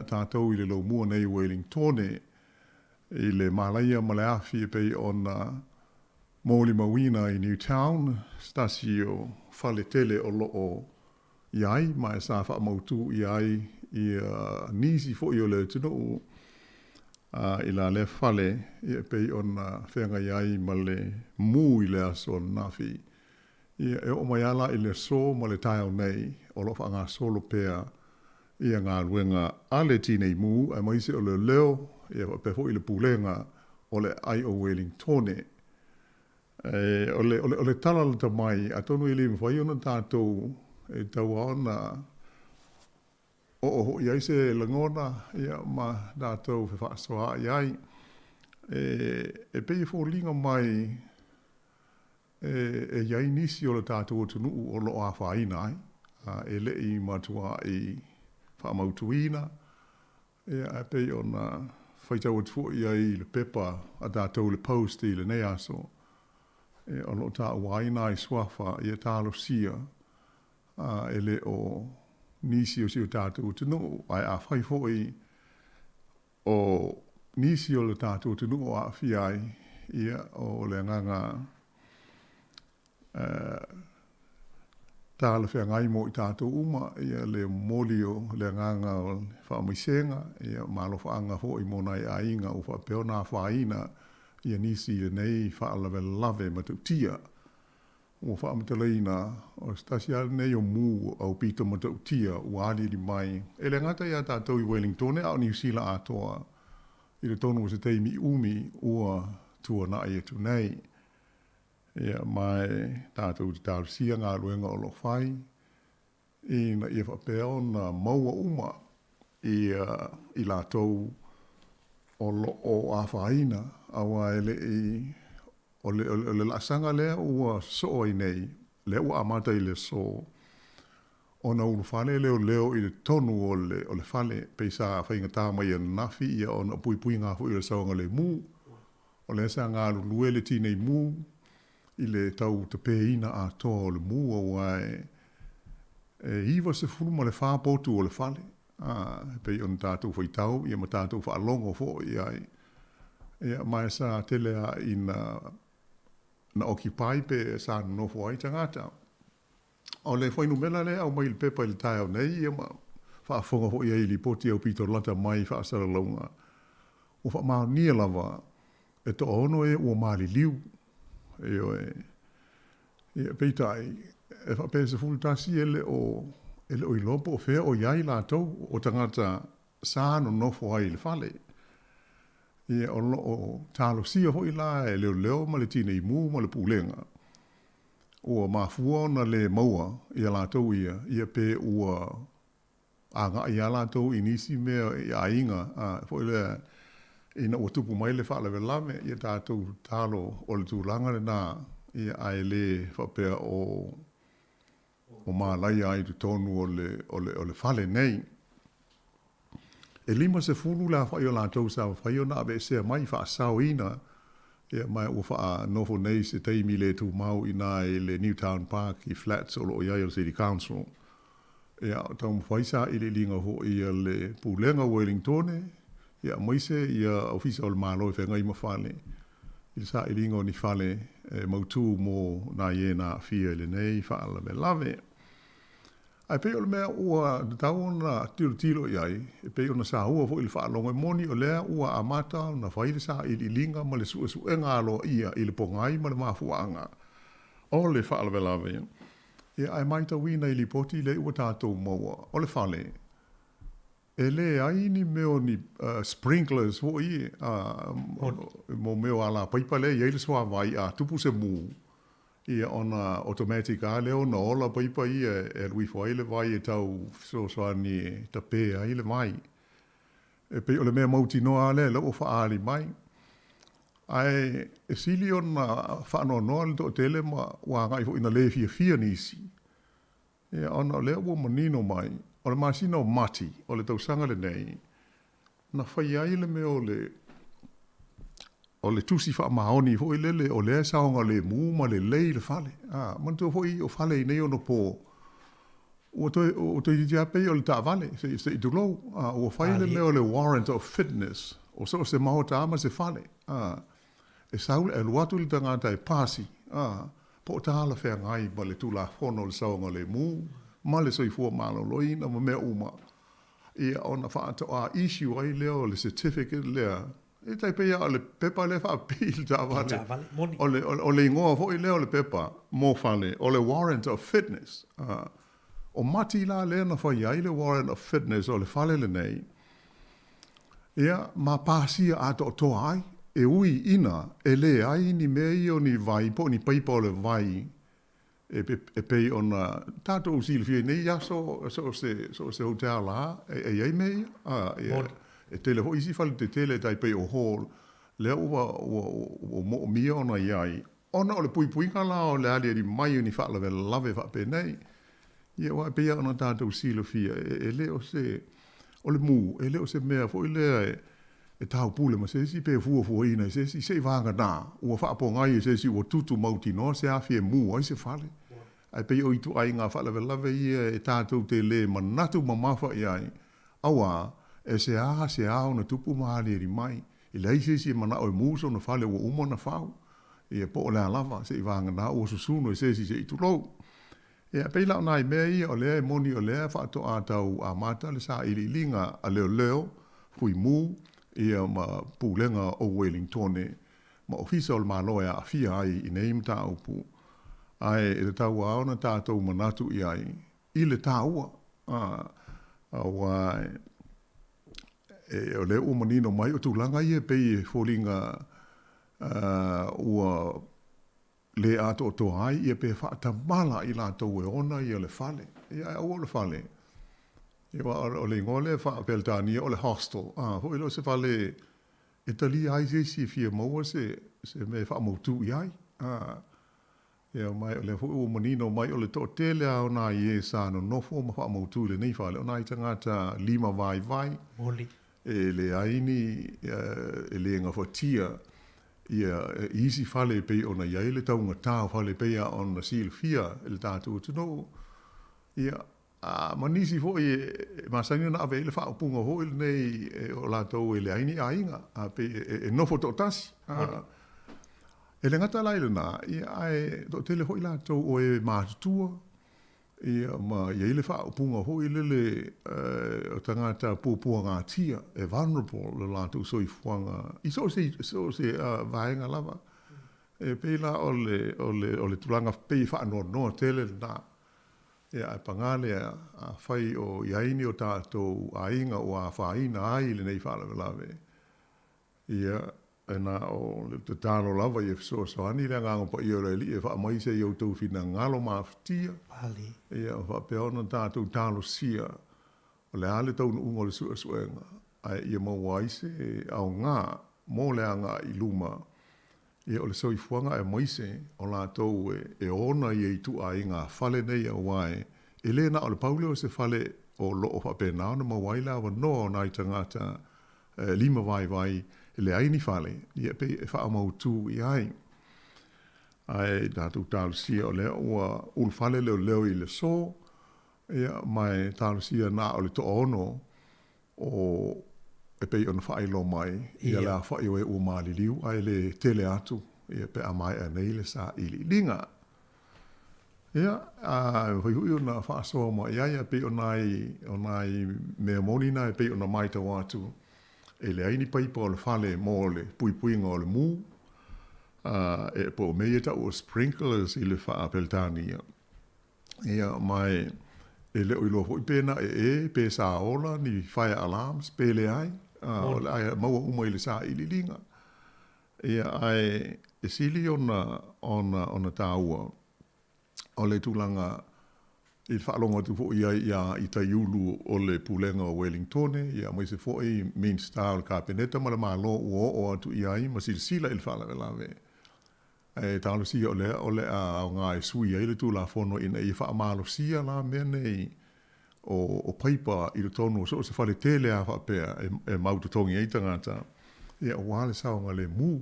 tatou i le laumua nei i Uelintone i le malaia ma le afi e pei ona molimauina i Newtown, se tasi o fale tele o lo o i ai ma e sa faamautu ʻia ai ia nisi foi o le atunuu i la lea fale e pei ona feagai ai ma le mū i le aso ananafi. Ia, e oo mai lava la i le aso ma le taeao nei o lo o faagasolo pea ia galuega a le Tinei Mu aemaise o leoleo ia faapea foi le Pulega o le Aai o Uelintone. E, o le, o le, o le tala lata mai, atonu e le mafai ona tatou e tau lava ona oo foi i ai se lagona ia, ma tatou fefaasoaai ai. E, e pei e foliga mai E i ai nisi o le tatou atunuu o lo o afaina ai, e le i matua'i faamautuina, ae pei ona faitau atu foi i ai i le pepa a tatou le Post i lenei aso, o lo o taua ai nai suafa ia talosia e le o nisi o si o tatou atunuu, ae afai foi O nisi o le tatou atunuu o aafia ai, ia, o le agaga talafeagai mo i tatou uma, ia, le momoli o le agaga o le faamaisega, ia, ma alofaaga foi mo nai aiga ua faapea ona afaina ia nisi i lenei faalavelave matautia. Ua faamatalaina, o se tasi lava lenei o mū aupito matautia ua aliali mai, e le gata iā tātou i Wellingtone a o Niu Sila atoa, i totonu o se taimi umi ua tuanaʻi atu nei. Ia, ma e tātou te talosia galuega o lo o fai, ina ia faapea ona maua uma ia i latou o lo o afaina, aua e le i, o le, o le laasaga lea ua sosoo ai nei, lea ua amata i le aso, ona ulufale leoleo i le tonu o le, o le fale, pei sa faigata mai ananafi ia ona o puipuiga foi o le saogalemu, o lea sa galulue le tinei mu i le tau tapeina atoa o le mu, aua e, e 94 potu o le fale, a, e pei ona tatou faitau ia ma tatou faalogo foi i ai. Ia, ma e sa tele lava ina na occupy pe sa nonofo ai tagata. O le fuainumera lea e aumai i le pepa i le taeao nei, ia ma faafofoga foi ai i lipoti aupito lata mai i faasalalauga, ua faamaonia lava e toaono e ua maliliu. Ioe. Ia, peitai, e faapea e 11 e le o, e le o iloa po o fea o i ai latou, o tagata sa nonofo ai i le fale. Ia, o lo o talosia foi la e leoleo ma le tinei mu ma le pulega, ua mafua ona le maua ia latou ia, ia pe ua. agaʻi lava latou i nisi mea i aiga, a foi lea ina ua tupu mai le faalavelave, ia tatou tatalo o le tulaga lena, ia ae le faapea o o malaia ai i totonu o le, o le, o le fale nei. E 50 le aofai o latou sa mafai ona aveesea mai faasaoina, ia ma ua faanofo nei se taimi le tumau i ina i le Newtown Park i flats o lo o i ai o le City Council. Ia, o taumafai sailiiliga foi a le Pulega o Uelintone, ia aemaise ia Ofisa o le Malo e feagai ma fale, i le sailiga o ni fale e mautū mo nai e na aafia i lenei faalavelave. Ae pei o le mea ua tatau ona tilotilo i ai, e pei ona saua foi i le faalogo, e moni o lea ua amata ona fai le sailiiliga ma le suesuega aloaia i le pogai ma le mafuaaga o le faalavelave, ia ae matauina i lipoti lea ua tatou maua, o le fale, e leai ni mea o ni sprinklers foi ia, mo mea o alapaipa lea e i ai le suavai a tupu se mū, Ia ona automatic lava lea ona ola paipa ia e alu ifo ai le vai e tau fesoasoani e tape ai le vai. E pei o le mea mautinoa lava lea lea ua faaali mai. Ae e sili ona faanoanoa le toatele ma ua agai foi ina le fiafia nisi, ia ona o lea ua manino mai, o le masina o Mati o le tausaga lenei, Na fai ai le mea o le o le tusi faamaoni foi lele o lea e saogalemu ma lelei le fale. A, manatua foi o fale i nei onapo, ua toe, ua toeitiiti lava pei o le taavale, se i tulou. A, ua fai le mea o le warrant of fitness, o so o se maota lava ma se fale. A, e sau, e alu atu le tagata e pasi, a, po o talafeagai ma le Tulafono o le Saogalemu ma le Soifua Maloloina ma mea uma. Ia ona faatoa issue ai lea o le certificate lea, e tai pei lava o le pepa lea e faapipii i le taavale. O le, o le igoa foi lea o le pepa mo fale, o le warrant of fitness. O Mati la lea na fai ai le warrant of fitness o le fale lenei, ia, ma pasia atoatoa ai, e ui ina e leai ni mea ia o ni vai po o ni paipa o le vai E pei ona tatou silafia i nei aso, so o se, so o se hotel lava, e i ai mea ia. A, ia, e tele foi isi fale tetele tai pei o hall, lea ua, ua, ua moomia ona i ai, ona o le puipuiga la o le aliali mai o ni faalavelave faapenei. Ia, aua e pei lava ona tatou silafia, e, e le o se, o le mū, e le o se mea foi lea e, e taupule ma se isi pe fuafuaina e se isi, seivaganā ua faapogai e se isi ua tutu mautinoa se afi e mū ai se fale. Ae pei o ituaiga faalavelave ia e tatou te lē manatu mamafa i ai, auā, e seā seā ona tupu ma aliali mai, e leai se isi e manao e mū sona fale ua uma ona fau, ia po o le a lava, seivaganā ua susunu e se isi se i tulou. Ia, pei la o nai mea ia o lea e moni o lea faatoa tau amata le sailiiliga a leoleo, Fuimu, ia ma Pulega o Uelintone ma Ofisa o le Malo e aafia ai i nei mataupu, ae e tatau lava ona tatou manatu i ai i le taua, a, aua e, o lea ua manino mai o tulaga ia e pei e foliga, a, ua lē atoatoa ai ia pe faatamala i latou e ona ia le fale. Ia ae aua o le fale, ia aua o le igoa lea faa-Peretania o le hostel, a, foi lea o se fale e talia ai se isi e fia maua se, se mea e faamautū i ai. A, ia ma o lea foi ua manino mai o le toatele lava o nai e sa nonofo ma faamautū i lenei fale, o nai tagata lima vaivai, e leai ni, e lē gafatia Ia, i isi fale e pei ona i ai le taugata o fale e pei lava ona silafia e le tatou atunuu, ia, a ma nisi foi e masani ona ave i ai le faaupuga foi lenei o latou e leai ni aiga, a pei e nofo toatasi. A, e le gata la i lena, ia, ae toatele foi latou o e matutua, Ia, ma i ai le faaupuga foi lele o tagata puapuagatia, e vulnerable lo latou soifuaga i so o se, so o se vaega lava. E pei la o le, o le, o le tulaga pei e faanoanoa tele lena. Ia, ae paga lea, afai o i ai ni o tatou aiga ua afaina ai i lenei faalavelave, Ia, e na o le tatalo lava ia fesoasoani le Agaga Paia o le Alii e faamaise i outou finagalo mafatia, ia faapea ona tatou talosia. O le a le taunuuga o le suesuega, ae ia maua ai se aoga mo le agai i luma, ia o le soifuaga aemaise o latou e ona ia ituaiga fale nei aua e le na o le pau lea o se fale o lo o faapena ona maua ai le avanoa o nai tagata lima vaivai e leai ni fale, ia pei e faamautu i ai. Ae tatou talosia o lea ua ulufale leoleo i le aso, Ia, ma e talosia na o le toaono o e pei ona faailoa mai, ia le aofai o e ua maliliu, ae le tele atu, ia, pe a maea nei le sailiiliga. Ia, a e mafai foi ona faasoa mai i ai, ae pei o nai, o nai mea moni na e pei ona matau atu, e leai ni paipa o le fale mo le puipuiga o le mū, a, e, po o mea ia e tau o sprinklers i le faa-Peretania. Ia, ma e, e le o iloa foi pe na ee, pe sa ola ni fire alarms, pe leai, a, o le a maua uma i le sailiiliga. Ia, ae e sili ona, ona, ona taua, o le tulaga i le faalogo atu foi i ai ia i Taiulu o le Pulega o Welingtone, ia aemaise foi Minisita o le Kapeneta ma le Malo ua oo atu i ai ma silasila i le faalavelave. Ae talosia o lea o le a aoga e sui ai le Tulafono ina ia faamalosia la mea nei o paipa i totonu o so o se fale tele lava faapea e mau totogi ai tagata, ia aua le saogalemu.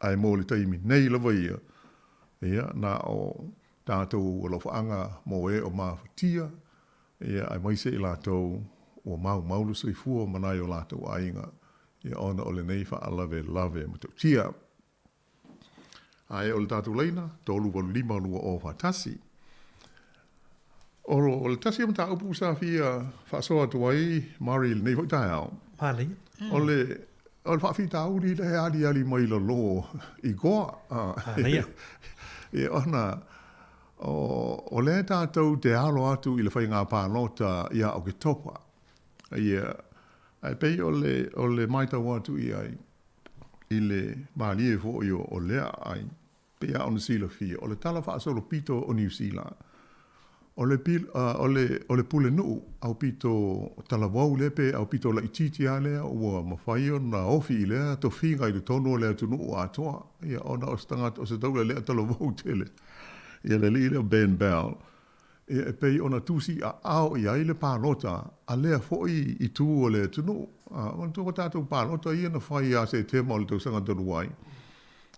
Ae mo le taimi nei lava ia, ia na o tatou alofaaga mo e o mafatia, ia aemaise i latou ua maumau le soifua ma nai o latou aiga, ia ona o lenei faalavelave matautia. Ae o le tatou laina, 385 204. O le tasi o mataupu sa fia faasoa atu ai Murray i lenei foi taeao,
Manaia.
o le o le faafitauli lea e aliali mai lalo i Goa.
Manaia.
Ia ona o, o lea tatou te alo atu i le faiga palota ia Oketopa. Ia, ae pei o le, o le matau atu i ai, i le mālie foi o lea aai, pei lava ona silafia, o le tala faasolopito o Niu Sila, o le, o le, o le pulenuu aupito talavou lea pe aupito laitiiti lava lea ua mafai ona ofi i lea tofiga i totonu o le atunuu atoa, ia, ona o se tagata, o se taulealea talavou tele, ia le alii lea o Ben Bell. Ia, e pei ona tusiaao i ai le palota a lea foi itu o le atunuu. A, manatua ko tatou palota ia na fai ia Setema o le tausaga talu ai,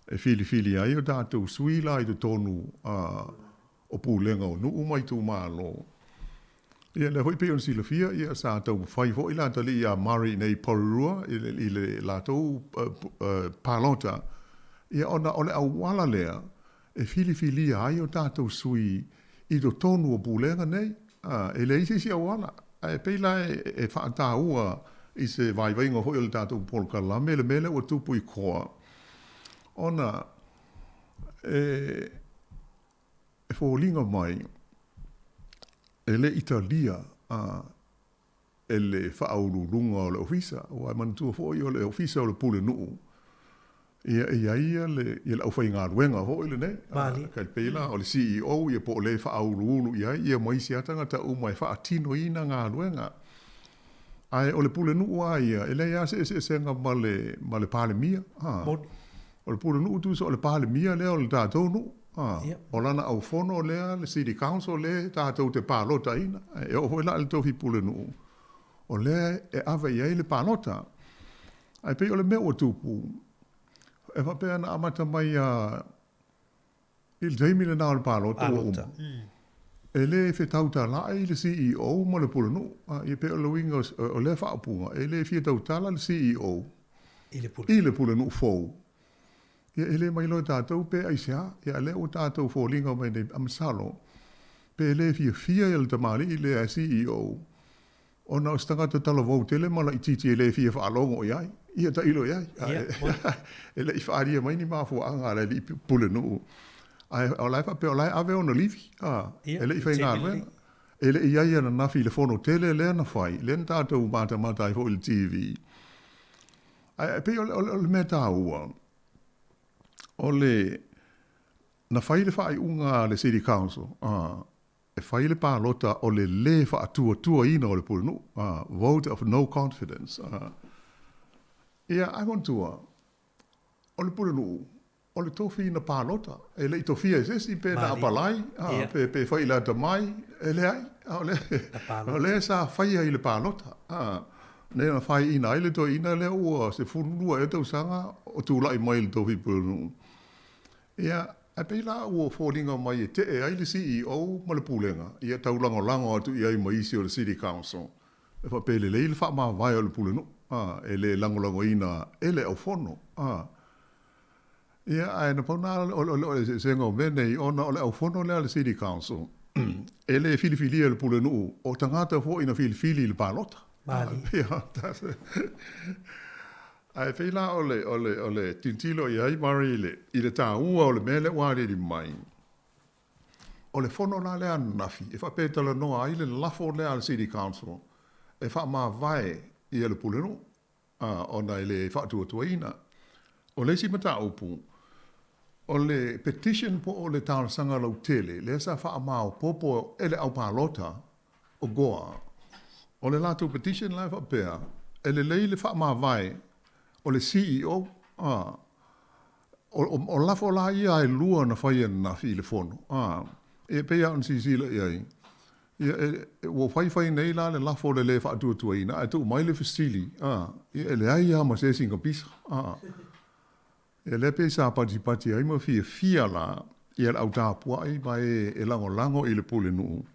e filifili ai o tatou sui la i totonu a, o pulega o nuu ma itumalo. Ia, lea foi pei ona silafia, ia, sa taumafai foi le atalii ia Murray i nei Porirua i le, i le latou palota, ia, ona o le auala lea e filifilia ai o tatou sui i totonu o pulega nei. A, e leai se isi auala. Ae pei la e faataua i se vaivaiga foi o le tatou polokalame le mea lea ua tupu i Koa, ona e, e foliga mai e le i talia a, e le faauluuluga o le ofisa, aua e manatua foi o le ofisa o le pulenuu, ia e i ai ia le, ia le aufaigaluega foi lenei.
Malie.
Kai pei la o le CEO ia po o le faauluulu i ai ia ma isi lava tagata uma e faatinoina galuega. Ae o le pulenuu lava ia, e leai lava se eseesega ma le, ma le Palemia. Ha.
Moni.
O le pulenuu tusa o le Palemia lea o le tatou nuu. Ha.
Ia.
O lana aufono lea, le City Council lea tatou te palotaina. E oo foi la i le tofi pulenuu, o lea e ave i ai le palota. Ae pei o le mea ua tupu, e faapea na amata mai lava i le taimi lena o le palota ua uma, e le fetautala'i le CEO ma le pulenuu. Ia pei o le uiga o lea faaupuga, e le fia tautala le CEO i le pulenuu fou. Ia e le mailoa e tatou pe aisea, ia a lea ua tatou foliga mai nei, a masalo, pe le fiafia ia le tamalii lea e CEO, ona o se tagata talavou tele ma laitiiti e le fia faalogo i ai, ia tailo i ai. E le i faaalia mai ni mafuaaga a le alii pulenuu, ae o la e faapea o la e ave ona livi, a, e le i faigaluega. E le i i ai ananafi i le fono tele lea na fai, lea na tatou matamata ai foi i le TV. Ae pei o le mea taua, o le, na fai le faaiuga a le City Council, a, e fai le palota o le lē faatuatuaina o le pulenuu, a, vote of no confidence. A. Ia, ae manatua, o le pulenuu, o le tofi na palota, e le i tofia e se isi pe na apalai, a, pe, pe fai i le atamai, e leai, a, o le, o lea sa faia i le palota. A, lea na faiina ai le toeaina lea ua 12 ea tausaga o tulai mai i le tofi pulenuu. Ia, ae pei la ua foliga mai e tee ai le CEO ma le Pulega, ia taulagolago atu i ai ma isi o le City Council, e faapea e lelei le faamavae o le Pulenuu, a, e le lagolagoina e le aufono, a. Ia, ae na pau na o le eseesega o mea nei, ona o le aufono lea a le City Council, e le filifilia e le Pulenuu, o tagata foi na filifili i le palota.
Malie.
Ae pei la o le, o le, o le tilotilo i ai Murray i le, i le taua o le mea lea ua aliali mai, o le fono la lea ananafi e faapea e talanoa ai le lafo lea a le City Council e faamavae ia le Pulenuu, a, ona e le faatuatuaina. O le isi mataupu, o le petition po o le talosaga lautele lea sa faamaopoopo e le aupalota o Goa. O le latou petition la e faapea, e lelei le faamavae o le CEO, a, o, o lafo la ia e lua na fai ananafi i le fono, a, e pei lava ona silasila i ai, ia, e, ua faifai nei la le lafo o le lē faatuatuaina, ae tuu mai le fesili, a, ia e leai lava ma se isi na pisa, a. Ia lea pei sa patipati ai ma fiafia la ia le au tapuai ma e e lagolago i le pulenuu,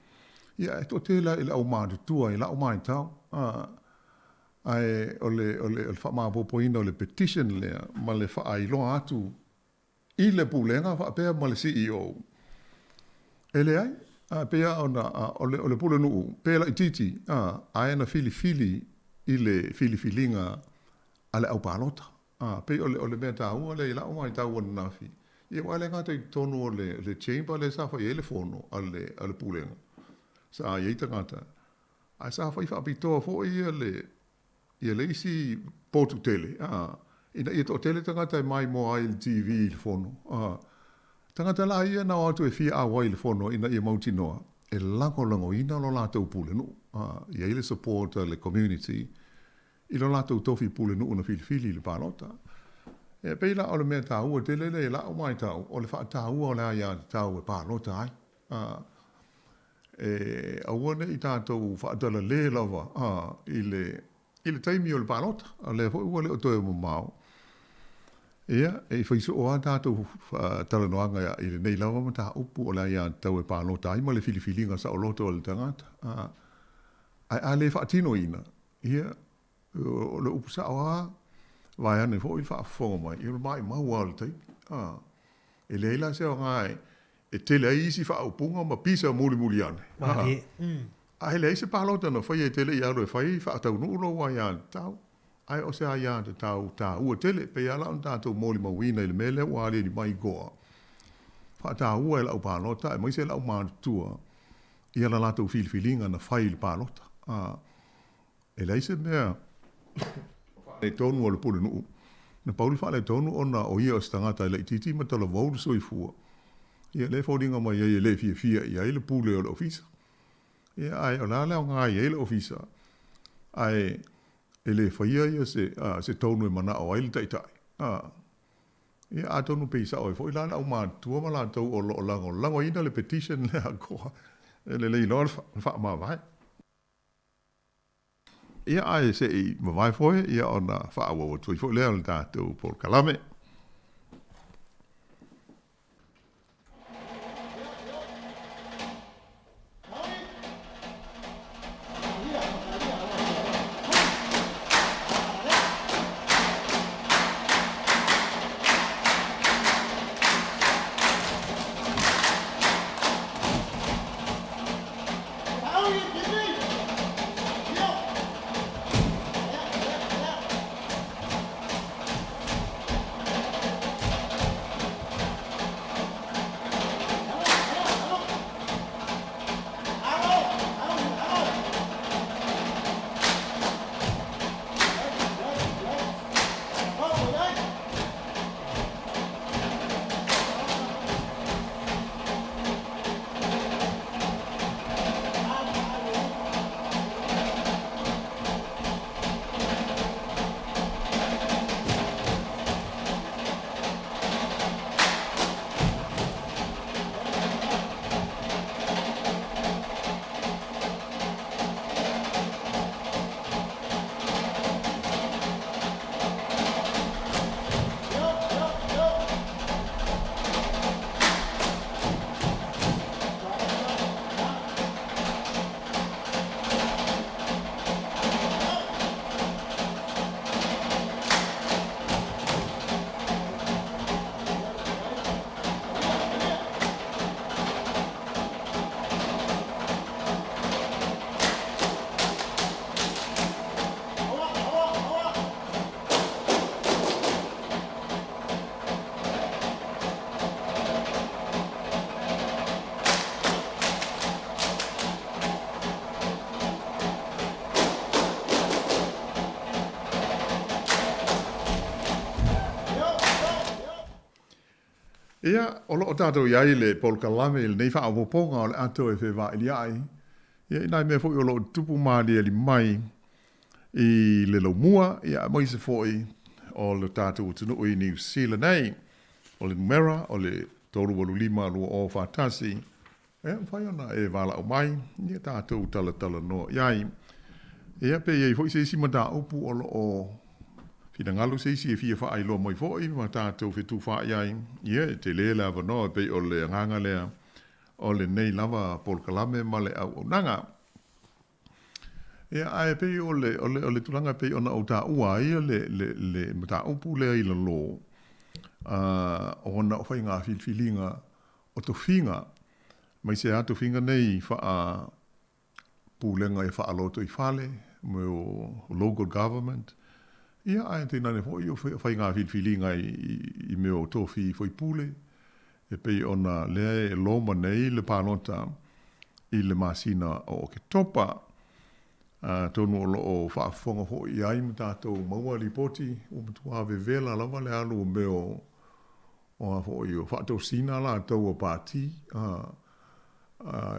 ia e toatele lava i le au matutua i la'u maitau, a, ae o le, o le, o le faamaopoopoina o le petition lea ma le faailoa atu i le Pulega faapea ma le CEO. E leai, a, pei lava ona, a, o le, o le pulenuu, pe laitiiti, a, ae na filifili i le filifiliga a le aupalota. A, pei o le, o le mea taua lea i la'u maitau ananafi, ia aua e le gata i totonu o le, le chamber lea sa fai ai le fono a le, a le Pulega, sa i ai tagata, ae sa fai faapitoa foi ia le, ia le isi potu tele, a, ina ia toatele tagata e maimoa ai i le TV i le fono, a. Tagata la ia na o atu e fia auai i le fono ina ia mautinoa e lagolagoina lo latou pulenuu, a, i ai le support a le community i lo latou tofi pulenuu na filifili i le palota. E pei la o le mea taua tele lea i la'u maitau, o le faataua o le aiatatau e palota ai. A, e aua ne i tatou faatalale lava a, i le, i le taimi o le palota, o lea foi ua le o toe mamao. Ia, e fai soo lava tatou talanoaga i lenei lava mataupu o le aiatatau e palota ai ma le filifiliga saoloto a le tagata. A, ae a le faatinoina, Ia, o le upu sao lava, vaeane foi le faafofoga mai, ia o le maimau lava o le taimi. A, e leai la se aoga e tele ai isi faaupuga ma pisa mulimuli ane.
Malie.
Ae leai se palota na faia e te le i alu e fai faataunuu lou aiatatau. Ae o se aiatatau taua tele, pei lava la ona tatou molimauina i le mea lea ua aliali mai i Goa, faataua e le au palota aemaise le aumatutua ia la latou filifiliga na fai i le palota. A, e leai se mea o faaletonu o le pulenuu, na pau le faaletonu ona o ia o se tagata e laitiiti ma talavou le soifua, ia lea e foliga mai ai e le fiafia i ai le pule o le ofisa. Ia, ae o le a le aoga i ai le ofisa, ae e le faia ia se, a, se tonu e manao ai le taitai. A, ia, atonu pei sao ai foi la le aumatutua ma latou o lo o lagolagoina le petition lea a Goa, e lelei loa le faamavae. Ia, ae se i mavae foe, ia ona faaauau atu ai foi lea o le tatou polokalame. Ia, o lo o tātou i ai le polokalame i lenei faaopoopoga o le ato e fevailia'i, ia i nai mea foi o lo o tutupu maaliali mai i le laumua, ia aemaise foi o le tatou atunuu i Niu Sila nei. O le numera o le 385 2041, E mafai ona e valaau mai, ia tatou talatalanoa i ai. Ia pe i ai foi se isi mataupu o lo o finagalo se isi e fia faailoa mai foi ma tatou fetufaai ai, ia e tele le avanoa e pei o le agaga lea o lenei lava polokalame ma le auaunaga. Ia ae pei o le, o le, o le tulaga e pei ona ou taua ai le, le, le mataupu lea i lalo, ona o faiga filifiliga o tofiga, aemaise lava tofiga nei faa pulega e faalotoifale, mo local government, ia ae tainane foi o faiga filifiliga i mea o tofi faipule, e pei ona lea e loma nei le palota i le masina o Oketopa. Atonu o lo o faafofoga foi i ai ma tatou maua lipoti, ua matua vevela lava le alu o mea o o a foi o faatosina latou o pati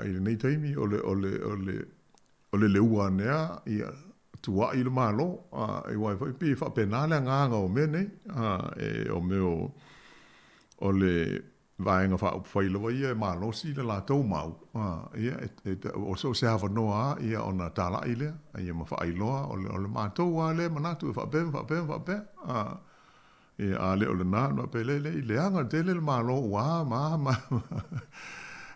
i lenei taimi o le o le o le o le leua ane a ia tuai le Malo aua e foi pei e faapena le agaga o mea nei e o mea o o le Vaega Faaupufai lava ia e malosi le latou mau ia o so o se avanoa a ia ona talai lea ia ma faailoa o le o le matou a lea manatu e faapea ma faapea ma faapea. Ia, a le o lena, ona faapea lea, leai, leaga tele le Malo ua a ma a ma a.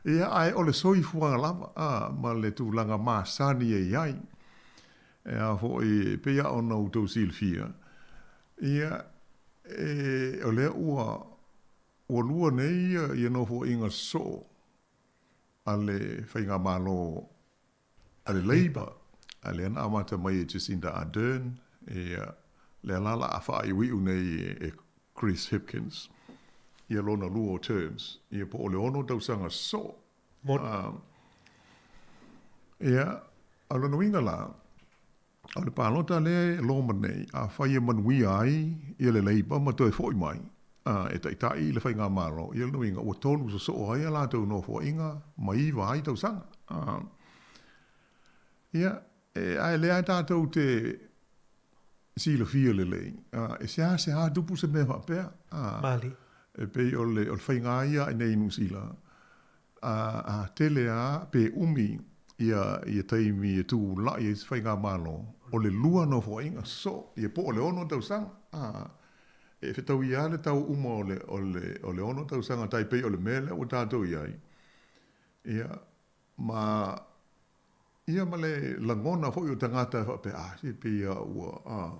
Ia, ae o le soifuaga lava, a, ma le tulaga masani e i ai. E a foi, e pei lava ona outou silafia, ia, e, o lea ua, ua lua nei ia, ia nofoaiga sosoo a le Faigamalo a le Labour, a lea na amata mai e Jacinda Ardern, ia, lea la la a faaiuiu nei e Chris Hipkins ia lona lua o terms, ia po o le ono tausaga sosoo. Ia, a o lona uiga la, o le palota lea e loma nei, afai e manuia ai ia le Labour ma toe foi mai e taitai i le Faigamalo, ia lona uiga ua tolu sosoo ai a latou nofoaiga ma iva ai tausaga. Ia, ae lea tatou te silafia lelei, e seasea tupu se mea faapea.
Mali.
E pei o le faiga ia i nei i Niu Sila, A tele a pe umi ia ia taimi e tulai ai se faigamalo, o le lua nofoaiga sosoo, ia po o le ono tausaga, a e fetauia a le tau uma o le o le o le ono tausaga tai pei o le mea lea ua tatou i ai, ia ma Ia ma le lagona foi o tagata e faapea, ah, se pei a ua, ah,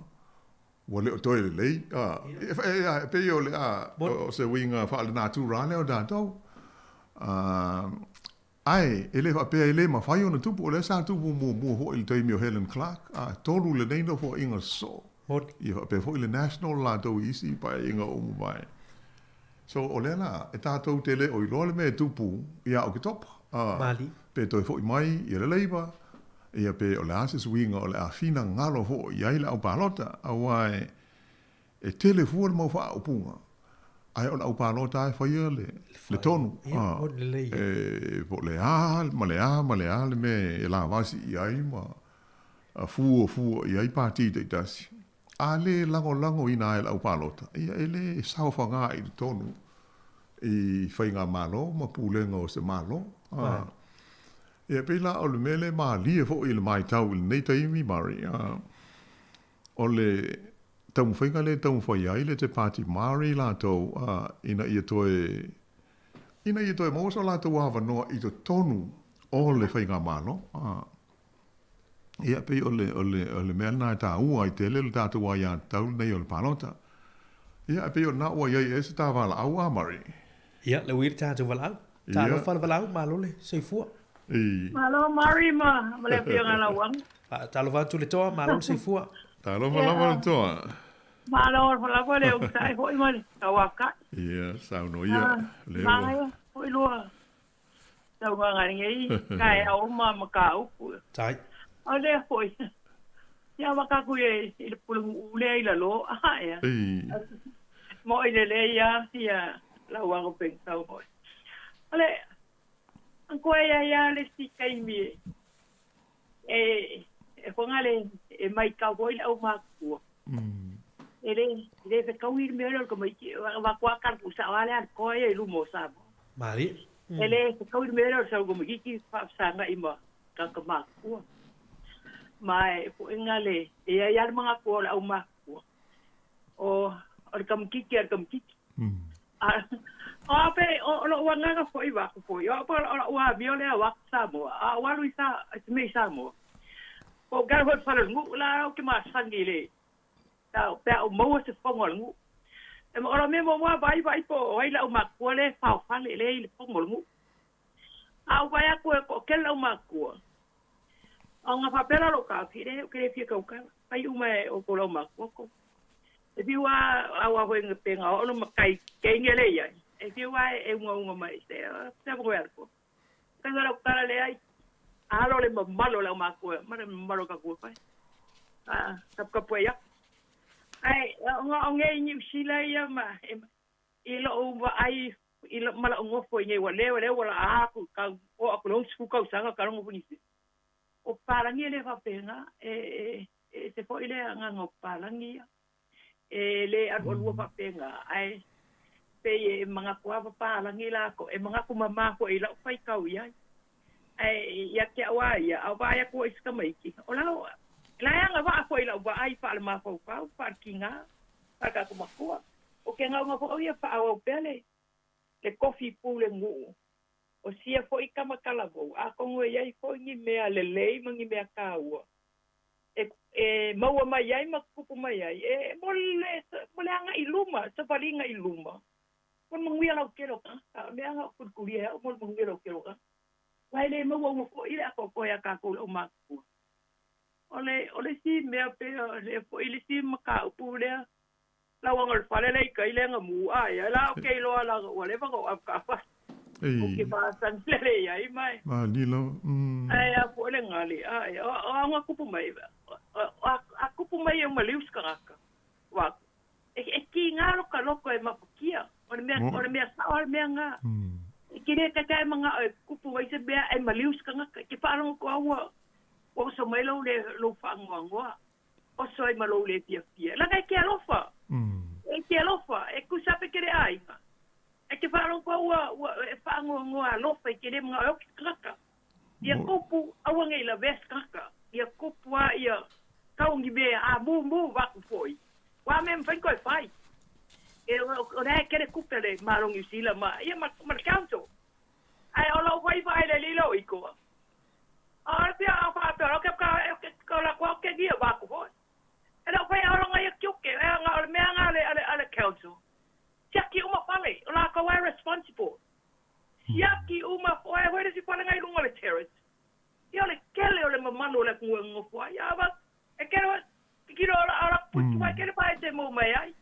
ua le o toe lelei, ah, e pei o le, ah, o se uiga faale-natura lea o tatou. Ah, ae, e le faapea e le mafai ona tupu, o lea sa tupu muamua foi i le taimi o Helen Clark, ah, tolu lenei nofoaiga sosoo. Ia faapea foi le National latou i isi paeaiga ua mavae. So, o lea la, e tatou te le o iloa le mea e tupu ia Oketopa, ā,
Mali.
pe toe foi mai ia le Labour, ia pe o le a se suiga o le a finagalo foi i ai le au palota, aua e, e tele fua le mau faaupuga, ae o le au palota lava e faia le, le tonu, ā, e, po o le a ma le a ma le a le mea e lavasi i ai ma fuafua i ai pati taitasi. A le lagolagoina ai le au palota, ia e le saofaga i totonu i faigamalo ma pulega o se Malo. A, ia pei la o le mea lea e malie foi i le matau i lenei taimi, Murray, a, o le taumafaiga lea e taumafai ai le Te Pāti Māori latou, a, ina ia toe, ina ia toe maua so latou avanoa i totonu o le faigamalo. A, Ia, pei o le, o le, o le mea lena e taua ai tele le tatou aiatatau lenei o le palota. Ia, e pei o lena ua i ai ea se ta valaau a Murray?
Ia, le ui le tatou valaau. Talofa le valaau, malo le soifua.
I.
Malo Murray ma, ma le afioga Lauaga.
Talofa atu le toa, malo le soifua.
Talofa lava le toa.
Malo lava le utai foi ma le tauakai.
Ia, saunoa ia.
Lea ua. Manaia foi lua Tauaga lenei taeao ma mataupu.
Tai.
O lea foi, ia avatu atu i le pulenuu lea i lalo, a ea. Moʻi lelei lava ia Lauaga Pegtau foi. O le ankoa ia ia le si taimi e e fonga le e mai kau foi le au makua. E le le fe kau i le mea lea o le tamaiti wa koa ka ku sa wale al koa ia i luma o Samoa.
Mali.
E le fe kau i le mea lea o le sau tamaiti faafesaga i ma kaka makua. Ma e foʻiga le e ia ia le magatua o le au makua. O o le kamakiki a le kamakiki. A o a pe o o loʻu agaga foʻi vaku foi. O po o loʻu amio lea o aku Samoa. A o alu i sa i se mea i Samoa. Po o kala foi le fale o le nuu la ou te masani i le pe a pe a ou maua se fofoga o le nuu. E o le mea muamua vaai vaai po o ai le aumakua lea e faofale lea i le fofoga o le nuu. A ou vaai atu e toatele le aumakua, ona faapea lea o lou taofi, e leai ou te le fia tautala. Fai uma e outou le aumakua tou. E fiu lava aua foi pe na oo le matai teine lea i ai, e fiu lava e ugauga mai se se avanoa e alu fua. Fai mai lau tala leai, alo le mamalu o le aumakua ma le mamalu o tatou e fai. A taputapu ai atu. Ae ona o nei Niu Sila ia ma i lou vaai i lou ma lou nofo i nei ua lea lea ua laa atu tau oo atu i le 60 tausaga ka logo foi O papalagi e le faapena e e e ese foi le agaga o papalagi ia. E le alualua faapena ae pei e manatu lava papalagi latou e manatu mamā foi i lau faitau i ai. Ae ia te au lava ia, a o vaai atu ai i si tamaiti, o la la e agavaa foi i lau vaai faalemafaufau, faaletigā, faaletatou matua. O ke gauga foi o ia faaauau pea le le kofi pū le nuu. O sia foi tama talavou, atonu e i ai foi ni mea lelei ma ni mea taua e e maua mai ai ma tutupu mai ai e mo le mo le agaʻi i luma, savaliga i luma. Mo le manuia lautele o tagata. O le mea lena o kulikulia e au mo le manuia lautele o tagata. Aua e le maua uma foi le atoatoa iā tatou le aumatutua. O le o le isi mea pe o le foi le isi mataupu lea lauaga o le fale lea i tai lea na mu ae ai la ou te iloa leaga ua leva ona ou avetaafale. Ou te masani lelei ai ma e.
Malie lava.
Ae a foi le gali ae o o a ona tupu mai a tupu mai e uma liu se tagata ua e e kīgā loka loko e mafakia. O le mea o le mea sao a le mea lena. E te le taitai manao e tupu mai se mea ae maliu se tagata. E te faalogo atu lava ua ua oso mai lou le lou faanoanoa. Oso ai ma lou le fiafia. Leaga e te alofa. E te alofa. E tusa pe te le aiga. E te faalogo atu ua ua e faanoanoa alofa i te le manao e oki se tagata. Ia kupu, aua nei lavea se tagata. Ia kupu lava ia tau ni mea a mumu vaku foi. Ua mea e mafai ona toe fai. E o lea e tele tupe a le Malo o Niu Sila ma ia ma le council. Ae o lou vaivai le lilo i koa. A o le fia a faapea o ke ka e ke o la koa ke gia vaku foi. E le o fai aoronga ia tiute, e anga o le mea nga ale ale ale council. Siaki uma fale, o lakou e responsible. Siaki uma foi foi le si fale nga i lunga o le terrace. Ia o le tele o le mamalu o le atunuu e nonofo ai. A va e kele o kilo o la o la putu ai kele pa e te mau mai ai.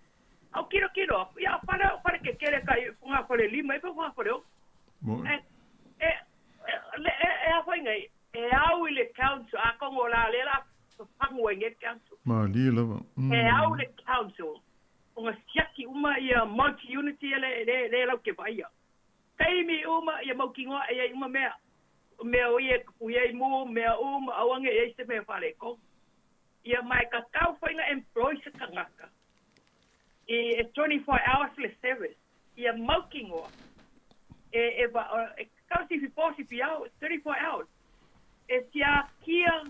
Au kilo kilo aku ia o fale o fale kekele kai fogafale lima ai pe fogafale ono. E e e e e a foi nei e au i le council atonu o la lea la fafagu ai nei le council.
Malie lava.
E au le council ona siaki uma ia multi unity le le le lau ke vaia. Taimi uma ia mautinoa e iai uma mea. O mea o ia e tupu iai mu, mea uma, aua ne i ai se mea faaletonu. Ia ma e tatau foi na employ se tagata i e 24 hours le service ia mautinoa e e va e tatau sifi po sifi ao 24 hours e tiakia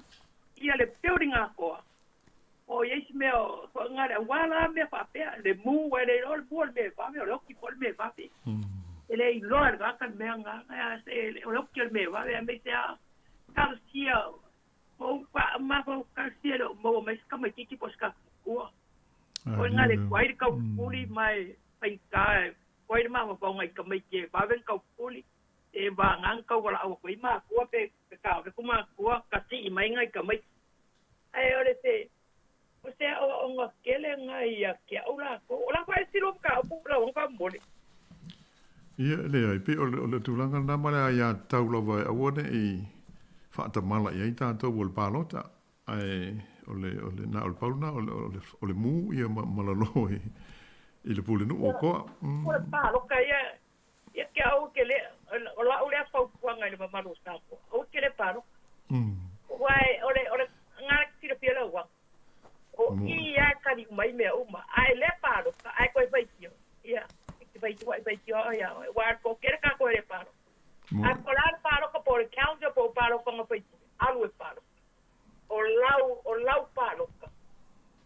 ia le building atoa po o i ai se mea o toʻa le auā la mea faapea le mu e le iloa le mu o le mea e vave o le oki po o le mea e vave. E le iloa e le tagata le mea lena ae se o le oki o le mea e vave aemaise lava talosia ua ou mafaufau talosia e le o maua mai se tamaitiiti po o se tatou matua. O i ina le tuai le taupuli ma e faigata e tuai le mafaufauga i tamaiti e vave ona taupuli e vaga ona taualaau atu ai matua pe pe taofi atu matua tasii mai nai tamaiti. Ae o le se o se aoaoga tele lena ia te au latou. O la foi e silo mataupu lau ona faamolemole.
Ia, e leai, pei o le, o le tulaga lena ma le aiatatau lava e aua ne i faatamala i ai tatou o le palota, ae o le, o le, na o le pau lena, o le, o le, o le mu ia ma, ma lalo i, i le pulenuu o Koa.
O le palota ia, Ia ke aua ke le, o la'u lea fautuaga i le mamalu o Samoa, aua e te le paloka. Aua o le, o le agaga e te silafia lau uaga, o i lava e tali uma ai mea uma, a e le paloka ae toe faitio, ia, e te faitio ae faitio lava ia oe, aua e toatele tatou e le paloka. Ae po o le a le paloka, po o le council po o paloka na faipule, alu e paloka. O lau, o lau paloka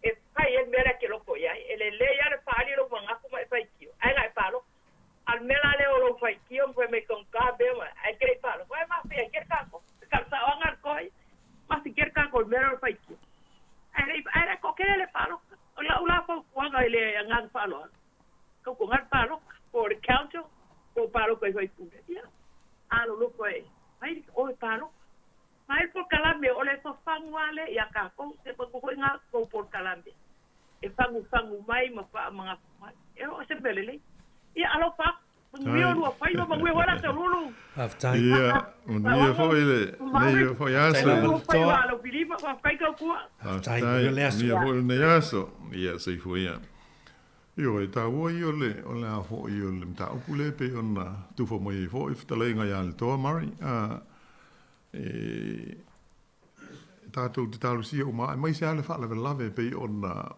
e fai ai le mea lea e te loto i ai. E lelei lava le faaali o lou manatu ma e faitio, ae na e paloka. A o le mea la lea o lou faitio ma fai mai togita mea ma, ae te le i paloka, e mafia tele tatou. E saosaoaga le toa ia. Mafia tele tatou i le mea lea o le faitio. Ae le i, ae le toatele le paloka. O lau la fautuaga i le agaga faaaloalo, tautuana le paloka, po o le council, po o paloka i faipule. Ia, alolofa e fai oe paloka. Mai le polokalame o le fafagu lava lea ia tatou, se manu foi na tou polokalame e fagufagu mai ma faamanatu mai. E oo se mea lelei. Ia alofa atu. Manuia o lua faiva, manuia foi le aso Lulu.
Faafetai.
Ia, manuia foi le nei foi aso.
Manuia faiva a lou Filipa, faafetai tautua.
Faafetai, manuia le aso. Manuia foi lenei aso. Ia, soifua ia. Ioe, e taua ia o le, o le a foi o le mataupu lea e pei ona tufa mai ai foi fetalaiga ia le Toa Murray. E tatou te talosia uma aemaise lava le faalavelave e pei ona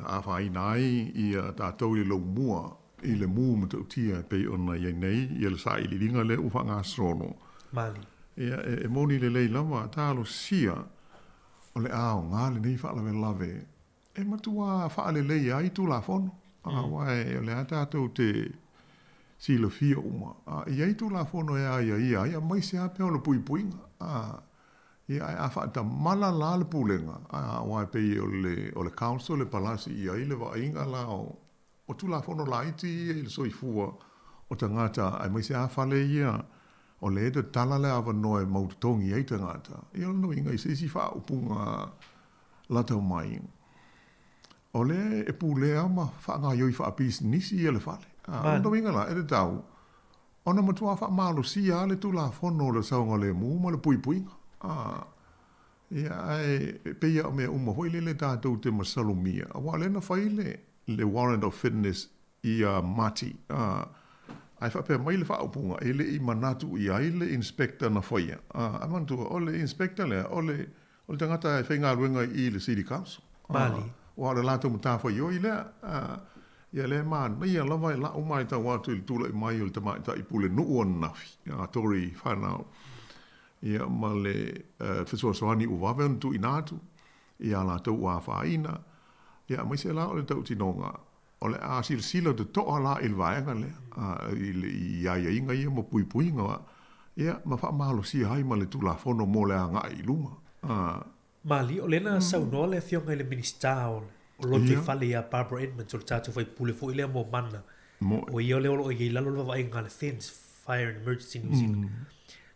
afaina ai ia tatou i le laumua i le mu matautia e pei ona i ai nei ia le sailiiliga lea ua faagasolo.
Mali.
Ia, e moni lelei lava, talosia o le aoga lenei faalavelave e matua faaleleia ai Tulafono, aua o lea tatou te silafia uma, e i ai Tulafono e aiaia ai, aemaise lava pea o le puipuiga. Ia, ae a faatamala la le Pulega, aua e pei o le Council e palasi i ai le vaaiga la o Tulafono laiti ia i le soifua o tagata, aemaise lava fale ia o lea e tatala le avanoa e mau totogi ai tagata. Ia o lona uiga i se isi faaupuga lata mai, o lea e pulea ma faagaoioi faapisinisi ia le fale. O lona uiga la, e tatau ona matua faamalosia lava le Tulafono o le Saogalemu ma le Puipuiga. Ia, ae pei lava o mea uma foi lele tatou te masalomia, aua o lea na fai le Warrant of Fitness ia Mati, ae faapea mai le faaupuga, e le i manatu i ai le inspector na faia. Ae manatua, o le inspector lea, o le O le tagata e faigaluega i le City Council.
Mali.
Aua o le latou matafaioi lea. Ia lea e manaia lava e la'u maitau atu i le tulai mai o le tamaitai pulenuu ananafi, a Tory Whanau, ia ma le fesoasoani ua vave ona tuuina atu ia latou ua afaina, ia aemaise la o le tautinoga o le a silasila toto'a la i le vaega lea, i aiaiga ia ma puipuiga, ia, ma faamalosia ai ma le Tulafono mo le agai i luma.
Malie, o lea na saunoa le Afioga i le Minisita o Lotoifale ia Barbara Edmonds, o le tatou sui usufono foi lea mo Mana, o ia lea o lo o i ai i lalo o le vaavaaiga a le FENZ, Fire and Emergency New Zealand.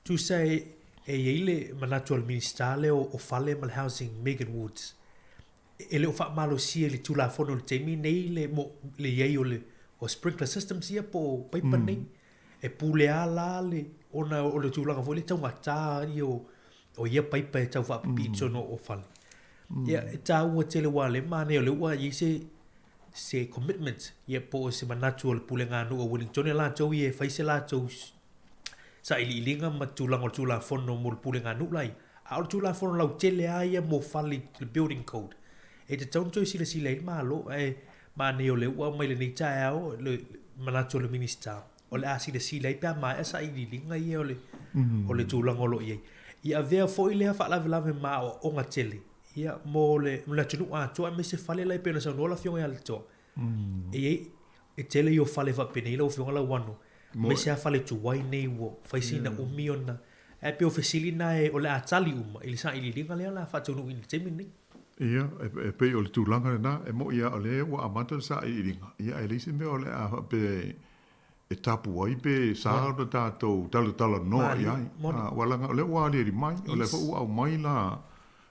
Tusa e i ai le manatu a le Minisita lea o Fale ma le Housing, Megan Woods, E le o faamalosia i le Tulafono i le taimi nei le, mo, le i ai o le o sprinkler systems ia po o paipa mm. nei. E pule a la le, ona o le tulaga foi le taugata ia o, o ia paipa e tau faapipii mm. totonu o fale. Ia, e tāua tele wā le manaia o lea ua i ai se, se commitment, ia po o se manatu o le pulega nuu o Wellington e latou ia e fai se latou sailiiliga ma tulaga o le Tulafono mo le pulega nuu la ia. A o le Tulafono lautele lava ia mo fale i le Building Code, e tatau ona toe silasila i ai le Malo. Ae manaia o lea ua aumai i lenei taeao le manatu o le Minisita, o le a silasila ai pe a maea sailiiliga ia o le, o le tulaga o lo o i ai. Ia avea foi lea faalavelave ma aoaoga tele ia mo le, mo le atunuu atoa aemaise fale la e pei ona saunoa le Afioga ia Letoa. E i ai, e tele ia o fale faapenei lau Afioga Lauano, aemaise lava fale tuai nei ua fai sina umi ona Ae pei o fesili na e o le a tali uma i le sailiiliga lea o le a faataunuuina i le taimi lenei.
Ia, e pei o le tulaga lena, e moni lava o lea ua amata le sailiiliga, ia ae leai se mea o le a faapea e tapu ai pe sa ona tatou talatalanoa i ai. Aua leaga o lea ua aliali mai, o lea foi ua aumai la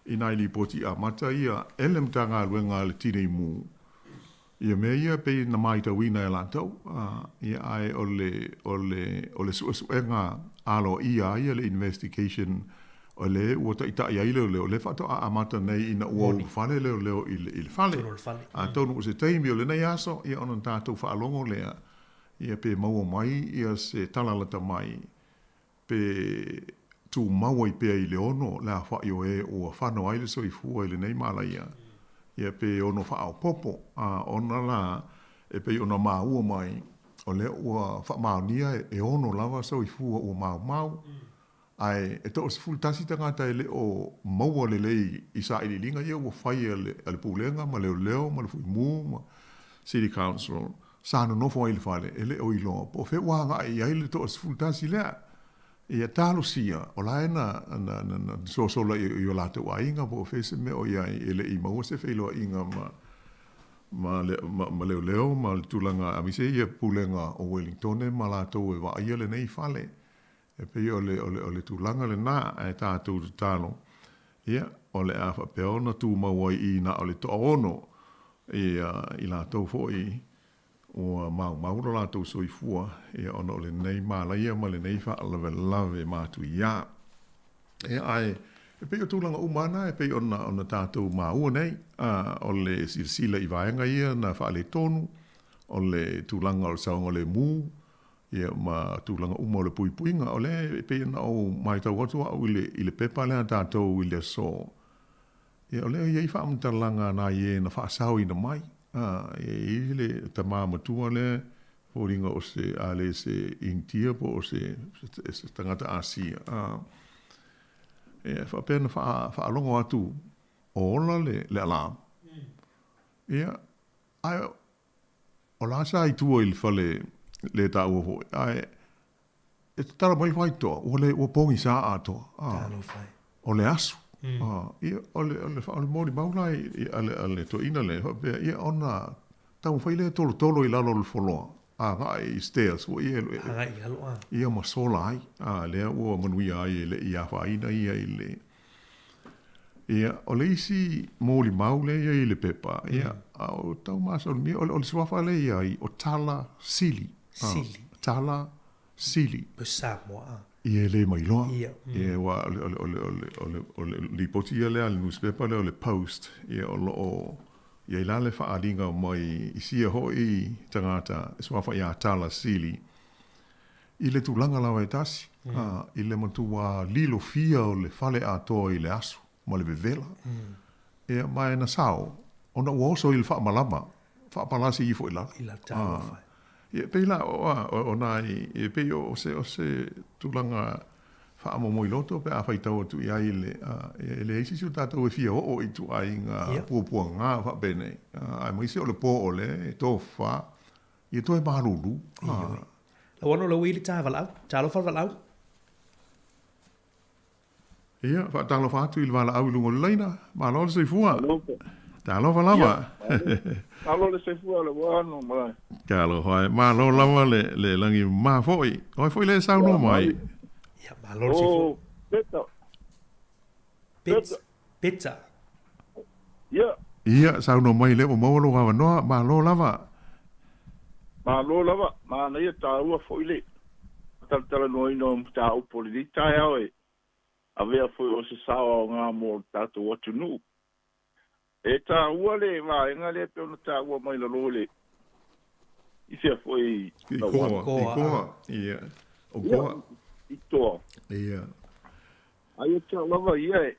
i nai lipoti amata ia e le Matagaluega a le Tinei Mu, Ia mea ia e pei na maitauina e latou, ia ae o le, o le, o le suesuega aloaia ai le investigation o le ua taitai ai leoleo, lea faatoa amata nei ina ua ulufale leoleo i le, i le fale. Atonu o se taimi o lenei aso, ia ona tatou faalogo lea, Ia pe maua mai ia se tala lata mai, pe tumau ai pea i le ono le afaʻi o e ua fano ai le soifua i lenei malaia, ia pe ono faaopopo, a ona la e pei ona maua mai, o lea ua faamaonia e ono lava soifua ua maumau, ae e 11 tagata e le o maua lelei i sailiiliga ia ua fai a le Pulega ma Leoleo ma le Fuimu ma City Council sa nonofo ai i le fale e le o iloa po o fea ua agai i ai le 11 lea. Ia talosia, o la e na sosola i o latou aiga po o fea se mea o i ai e le i maua se feiloaiga ma leoleo ma le tulaga aemaise ia Pulega o Welingtone ma latou e vaaia lenei fale. E pei o le, o le, o le tulaga lena, ae tatou tatalo, ia, o le a faapea ona tumau ai i na o le toaono, ia, i latou foi ua maumau lo latou soifua, ia, ona o lenei malaia ma lenei faalavelave matuia. Ia, ae, e pei o tulaga uma lava na e pei ona, ona tatou maua nei, a, o le silasila i vaega ia na faaletonu, o le tulaga o le saogalemu, ia ma tulaga uma o le puipuiga. O lea e pei ona ou matau atu au i le, i le pepa lea a tatou i le aso, ia o lea e i ai faamatalaga a nai e na faasaoina mai. A, e i ai le tama matua lea, foliga o se, a le se Initia po o se, se tagata Asia, a, e faapea na faalogo atu o ola le, le alarm. Ia, ae O la sa i tua i le fale le taua foi, ae e tatala mai le faitotoa, ua le, ua pogisa atoa. Ah, o le asu. Ah, ia, o le, o le, o le molimau la i, a le, a le toeaina lea, faapea, ia ona taumafai lea e tolotolo i lalo o le foloa, agai i stairs foi ia,
Agai i lalo, ah.
ia ma sola ai. Ah, lea ua manuia ai e le i afaina ia i le, Ia, o le isi molimau lea e i ai i le pepa, ia, a o tau masalomia, o le, o le suafa lea e i ai, o Tala Sili.
Sili.
Ah, Tala Sili.
O Samoa, ah.
Ia, e le mailoa. Ia. Ia, aua o le, o le, o le, o le, o le, o le lipoti ia lea a le nusipepa lea o le Post, ia, o lo o i ai la le faaaliga mai i sia foi tagata e suafa ia Tala Sili, I le tulaga lava e tasi, ā, i le matua lilofia o le fale atoa i le asu ma le vevela, ia, ma e na sao, ona ua oso i le faamalama, faapalasi ifo i lalo.
I lalo, talofa e.
Ia, e pei la, o, a, o, o nai, e pei o se, o se tulaga faamomoiloto pe a faitau atu i ai le, a, e leai se isi o tatou e fia oo i ituaiga puapuaga faapenei, a, aemaise o le po o le tofa, Ia toe malulu.
Ioe. Lau ano lau i le ta valaau. Talofa le valaau.
Ia, faatalofa atu i le valaau i luga o le laina. Malo le soifua. Talofa lava.
Malo le soifua le ua ano malae.
Talofa e. Malo lava le, le lagi ma foi. Oe foi le saunoa mai.
Ia, malo le soifua.
Oh, Peta.
Peta. Peta.
Ia.
Ia, saunoa mai lea ua maua lou avanoa. Malo lava.
Malo lava. Manaia taua foi le talatalanoaina o mataupu o lenei taeao e avea foi o se sao aoga mo le tatou atunuu. E taua le vaega lea e pei ona taua mai lalo i le i fea foi
I Koa, i Koa, ia, o Koa.
I Toa.
Ia.
Ai e tau lava ia e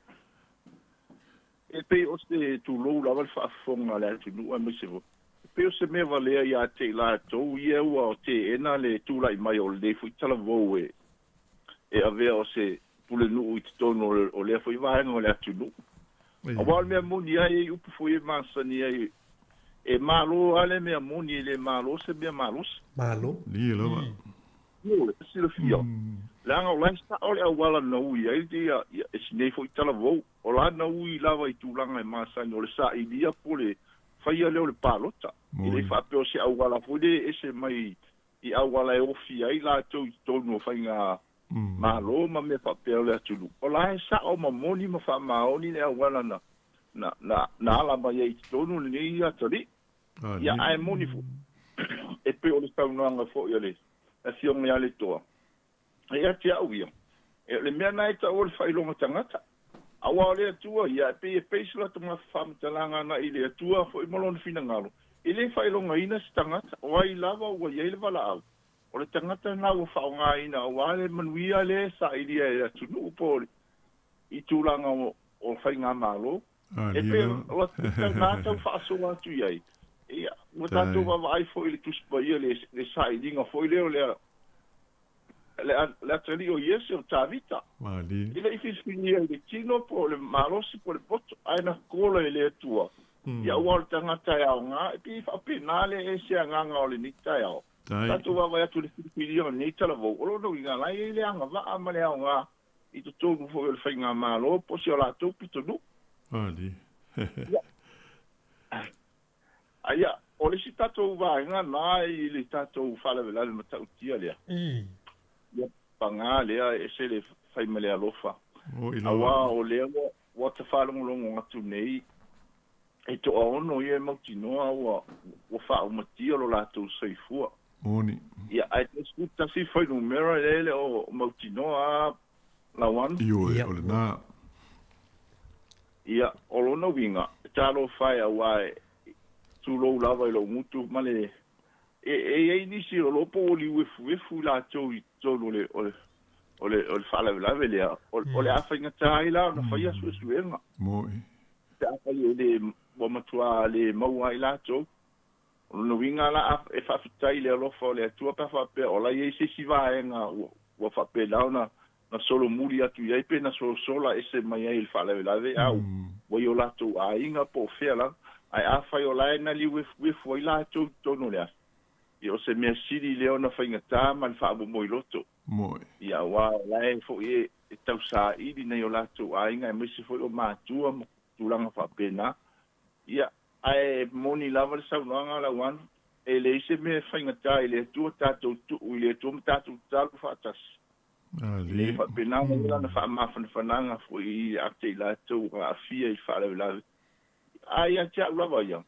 e pei o se tulou lava le faafofoga a le atunuu aemaise foi e pei o se mea valea ia te i latou ia ua teena le tulai mai o lenei foi talavou e e avea o se pulenuu i totonu o lea foi vaega o le atunuu. Aua o le mea moni lava, e i ai upu foi e masani ai, e malo lava le mea moni, e le malo se mea malosi.
Malo.
Ia lava.
Ioe, silafia, leaga o la e sao le auala na ui ai ia, ia, si nei foi talavou. O la na ui lava i tulaga e masani o le sailia po o le faia lea o le palota. E le faapea o se auala foi lea e ese mai i auala e ofi ai latou i totonu o faiga malo ma mea faapea o le atunuu. O la e sao ma moni ma faamaoni le auala na, na, na, na ala mai ai i totonu lenei atalii. Ia, ae moni foi, e pei o le saunoaga foi a le Afioga ia Letoa, e ia te au ia, e o le mea na e tau o le faailoga tagata. Aua o le Atua ia, e pei e pei se latou faamatalaga agai i le Atua foi ma Lona finagalo, e le faailogaina se tagata, o ai lava ua i ai le valaau. O le tagata lena ua faaaogaina aua le manuia lea e sailia e le atunuu po o le i tulaga o o faigamalo. E pei o lena tau faasoa atu i ai. Ia, ua tatou vaavaai foi i le Tusi Paia i le sailiga foi lea o le le atalii o Iese o Tavita. E le i filifilia i le tino po o le malosi po o le poto, ae na kola e le Atua, ia aua o le tagata e aoga. E pei e faapena le ese agaga o lenei taeao. Tatou vaavaai atu i le filifilia o lenei talavou, o lona uiga, o la e i ai le agavaa ma le aoga i totonu foi o le faigamalo po o si o latou pitonuu. Ia. Ia, o le isi tatou vaega na i le tatou faalavelave matautia lea. Ia, paga lea e ese le fai ma le alofa. Aua o lea ua ta faalogologo atu nei, e toaono ia e mautinoa ua faaumatia lo latou soifua.
Moni.
Ia, ae 11 fuainumera lea e le o mautinoa Lauano.
Ioe, o lena.
Ia, o lona uiga, talofa e aua e tulou lava i lou gutu ma le e i ai nisi o lo o po ua liuefuefu i latou i totonu o le o le o le o le faalavelave lea, o le a faigata ai la ona faia suesuega.
Moni.
Pe afai e le ua matuā le maua ai latou. O lona uiga la e faafetai i le alofa o le Atua pe a faapea o la e i ai se isi vaega ua faapena ona na solomuli atu i ai pe na sosola ese mai ai i le faalavelave a ua i o latou aiga po o fea lava. Ae afai o la e na liuefuefu ai latou i totonu o le afi, ia o se mea sili lea ona faigata ma le faamomoiloto.
Moe.
Ia aua o la e foi e tausaili nai o latou aiga aemaise foi o matua ma tulaga faapena. Ia, ae moni lava le saunoaga a Lauano, e leai se mea e faigata i le Atua tatou tuu i le Atua ma tatou tatalo faatasi. Ina ia faapena ona i ai lana faamafanafanaga foi ia te i latou ua aafia i le faalavelave. A ia te au lava ia,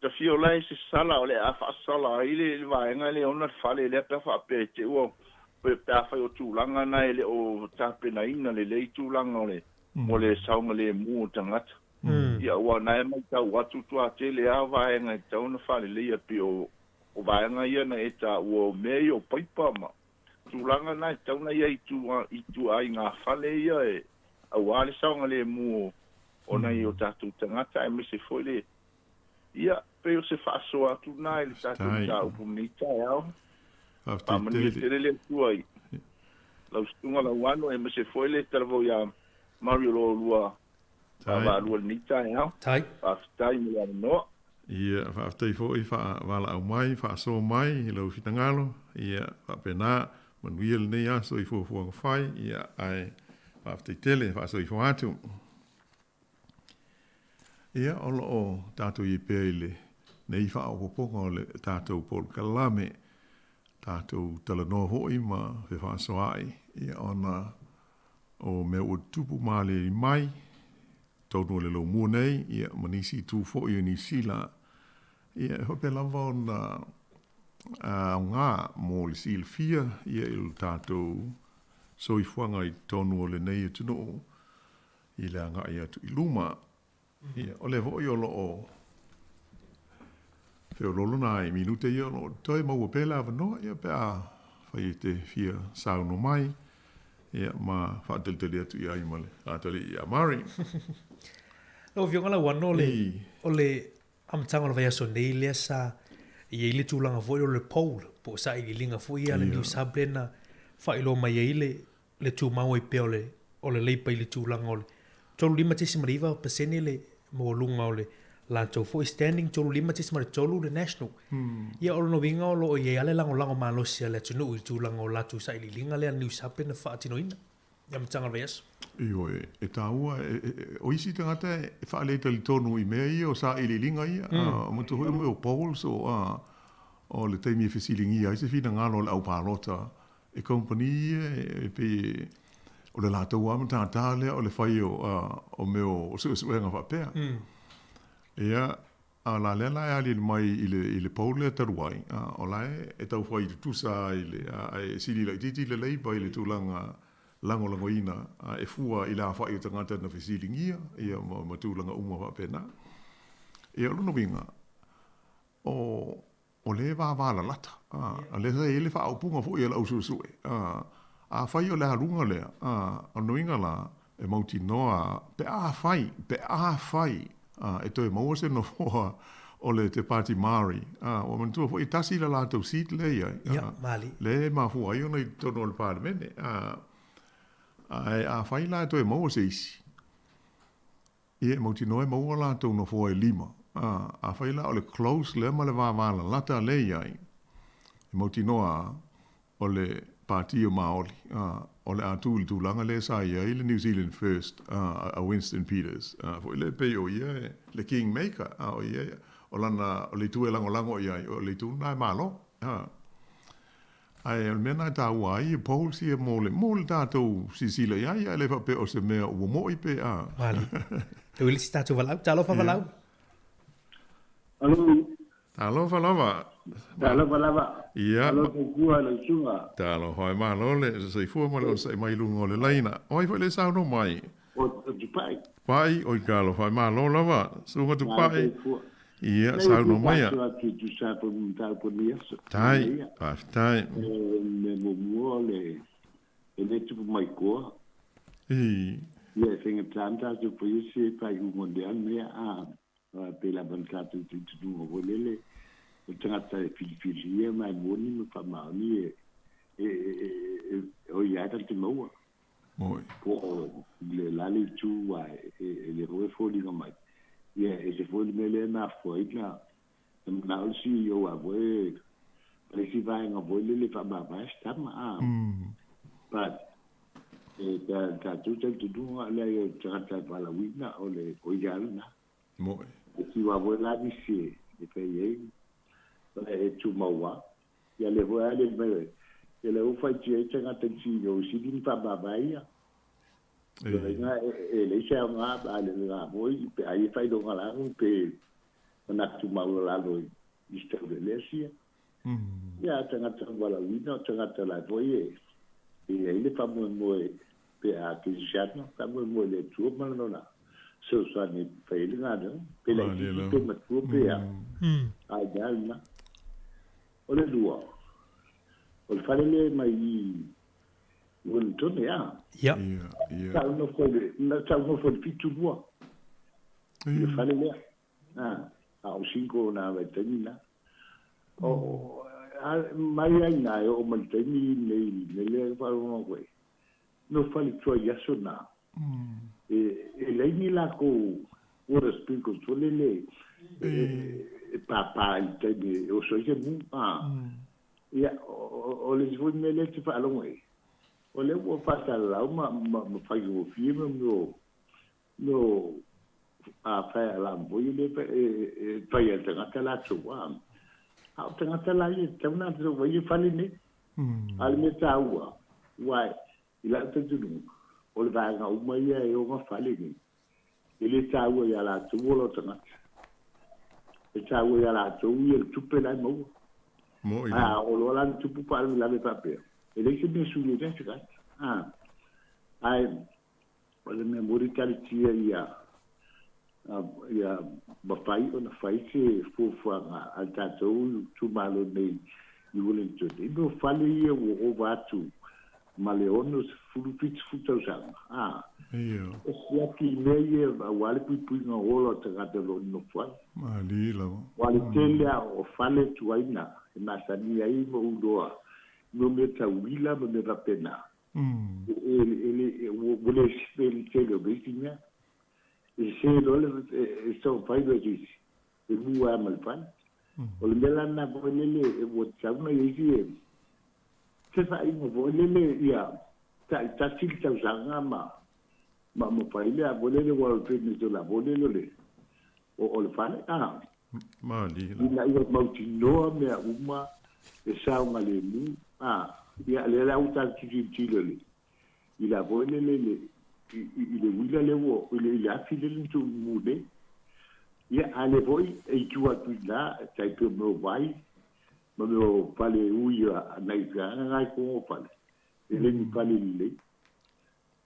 ta fia ola e se sala o le a faasala ai le vaega lea e ona le fale lea pe a faapea i te ua pe afai o tulaga na e le o tapenaina lelei tulaga o le mo le saogalemu o tagata. Ia aua na e matau atu tua tele a vaega e tatau ona faaleleia pei o vaega ia na e taua o mea ia o paipa ma tulaga na e tatau ona i ai i ituaiga fale ia e aua le saogalemu o nai o tatou tagata aemaise foi le Ia, pei o se faasoa atu lena i le tatou mataupu i lenei taeao. Faamanuia tele le Atua i lau susuga Lauano aemaise foi le talavou ia Mario lo oulua vaavaalua i lenei taeao. Faafetai mo le avanoa.
Ia, faafetai foi faavalaau mai, faasoa mai i lau finagalo. Ia, faapena, manuia lenei aso i fuafuaga fai, ia, ae faafetai tele, faasoifua atu. Ia, o lo o tatou i ai pea i lenei faaopoopoga o le tatou polokalame, tatou talanoa foi ma fefaasoaai, ia, ona o mea ua tutupu ma aliali mai, totonu o le lomua nei, ia, ma nisi itu foi o Niu Sila, ia, e faapea lava ona aoga mo le silafia, ia, i lo tatou soifuaga i totonu o lenei atunuu. i le agai atu i luma. Ia, o lea foi o lo o feoloolo nai minute ia o lo o toe maua pea le avanoa, ia, pe a fai e te fia saunoa mai, ia, ma faatalitali atu i ai ma le atalii ia Mari.
Lau Afioga Lauano, o le, o le amataga o le vaiaso nei lea sa i ai le tulaga foi o le poll, po o sailiiliga foi ia a le News Hub lea na faailoa mai ai le, le tumau ai pea o le, o le Labour i le tulaga o le 35.9% le maualuga o le latou foi standing, 35.3 le National. Ia o lona uiga o lo o i ai lava le lagolago malosi a le atunuu i le tulaga o latou sailiiliga lea a le News Hub lea na faatinoina i amataga o le vaiaso.
Ioe, e taua, o isi tagata e faaletalitonu i mea ia o sailiiliga ia, a manatua foi o mea o polls o, a, o le taimi e fesiligia ai se finagalo o le aupalota E company ia e pei o le latou lava matata lea o le fai o mea o suesuega faapea. Ia, a o la lea la e aliali mai i le poll lea talu ai, o la e tau fai tutusa i le, ae sili laitiiti le Labour i le tulaga lagolagoina e fua i le aofai o tagata na fesiligia ia ma tulaga uma faapena. Ia, o lona uiga, o. o lea e vavalalata, a lea sa i ai le faaupuga foi a le au suesue, afai o le aluga lea, o lona uiga la, e mautinoa pe afai, pe afai e toe maua se nofoa o le Te Pāti Māori, ua manatua foi e tasi le latou seat lea e i ai, lea e mafua ai ona i totonu o le Palemene, ae afai la e toe maua se isi, Ia, e mautinoa e maua latou nofoa e lima. A, afai la o le close lea ma le vavalalata lea e i ai, e mautinoa a, o le Pati o Maoli, a, o le a tu i le tulaga lea sa i ai le New Zealand First, a, a Winston Peters, a, foi lea e pei o ia e, le king maker, a, o ia, o lana, o le itu e lagolago i ai, o le itu lena e malo, a. Ae o le mea lena e taua ai ia polls ia mo le, mo le tatou silasila i ai, ae le faapea o se mea ua mo'i pe a.
Mali. Tau i le isi tatou valaau. Talofa valaau.
Alo.
Talofa lava.
Talofa lava.
Ia.
Alo soifua lau susuga.
Talofa e malo le soifua ma le onosai mai i luga o le laina. O ai foi le saunoa mai?
O Tupai.
Tupai, oi talofa e malo lava. Susuga Tupai. Ia, saunoa maia.
Atu e tusa ai po o mataupu o lenei aso.
Tai, faafetai.
O le mea muamua o le, e le tupu mai koa.
I.
Ia, e faigata ona tatou faia se faaiuga o lea mea, a pei lava ona tatou talitonuga foi lele, o le tagata e filifilia ma e moni ma faamaoni e, e, e, e, o ia e tatou te maua.
Moi.
Po o le la le itu aua e le foi e foliga mai. Ia, e ese foi le mea lea e mafua ai na manao le CEO a foi ma le isi vaega foi lele e faamavae se tama, a. But, e tatou talitonuga leai o le tagata e valaauina o le o ia lena.
Moi.
E fiu lava foi la nisi e fai ai, e tumau lava. Ia lea foi a le mai ia lea ua faitio ai tagata i le CEO sili ona faamavae ia. Ina e leai se aoga a le la foi pe ai e faailoga lanu pe manatu maualalo i se taulelea sia. Ia tagata valaauina o tagata la foi e i ai le faamoemoe pe a kerisiano faamoemoe i le Atua ma lona fesoasoani e fai ai le galuega pe laitiiti pe matua pe a. A i mea lena. O le lua, o le fale lea mai i Wellington, ea?
Ia.
Sa ou nofo i le, sa ou nofo i le 72 i le fale lea. A o single na vaitaimi na. O, a, mai ai na e oo mai le taimi nei, le lea e faalogo atu ai. No fale tuai i aso na. E, e leai ni lakou water sprinkles foi lele e, e pāpā i le taimi e oso ai se mu. A, ia, o, o le isi foi mea lea e te faalogo ai, o lea ua faasalalau ma, ma, ma faigofie ma mea o, mea o a fire alarm foi lea e, e fai e le tagata latou. A, a o tagata la ia e tatau ona latou vaai fale nei. A o le mea taua, aua i lau talitonuga, o le vaega uma ia e ona fale nei, e le taua ia latou ola o tagata. E taua ia latou ia le tupe la e maua.
Mo'i
A o loa la le tupu faalavelave faapea, e leai se mea e sui ai se tagata. A, ae o le mea moni talitia ia ia mafai ona fai se fuafuaga a le tatou itumalo nei i Wellington i mea o fale ia ua ova atu ma le 60, 70 tausaga a e siaki i mea ia aua le puipuiga o ola o tagata o lo o nonofo ai.
Malie lava.
Aua le tele lava o fale tuai na e masani ai ma ou iloa i mea tau uila ma mea faapena. E ua le sese le tele o isi mea. E sese loa le, e taumafai loa e se isi, e mu lava ma le fale. O le mea la lena foi lele ua tatau ona i ai se, se faaiuga foi lele ia taitasi le tausaga ma, ma ma fai le a foi lele aua o le furniture foi lele o le, o le fale, a.
Malie.
Ina ia mautinoa mea uma e saogalemu, a, ia, lea la ua tatou tilotilo i le, i le a foi lele, i le, i le uila lea ua, i le, i le afi lea na tuumumu nei. Ia, a lea foi e i tua atu i ina, e tai pei o mea o vai, ma mea o fale ui a nai feaga na i koga o fale, e le ni fale lelei.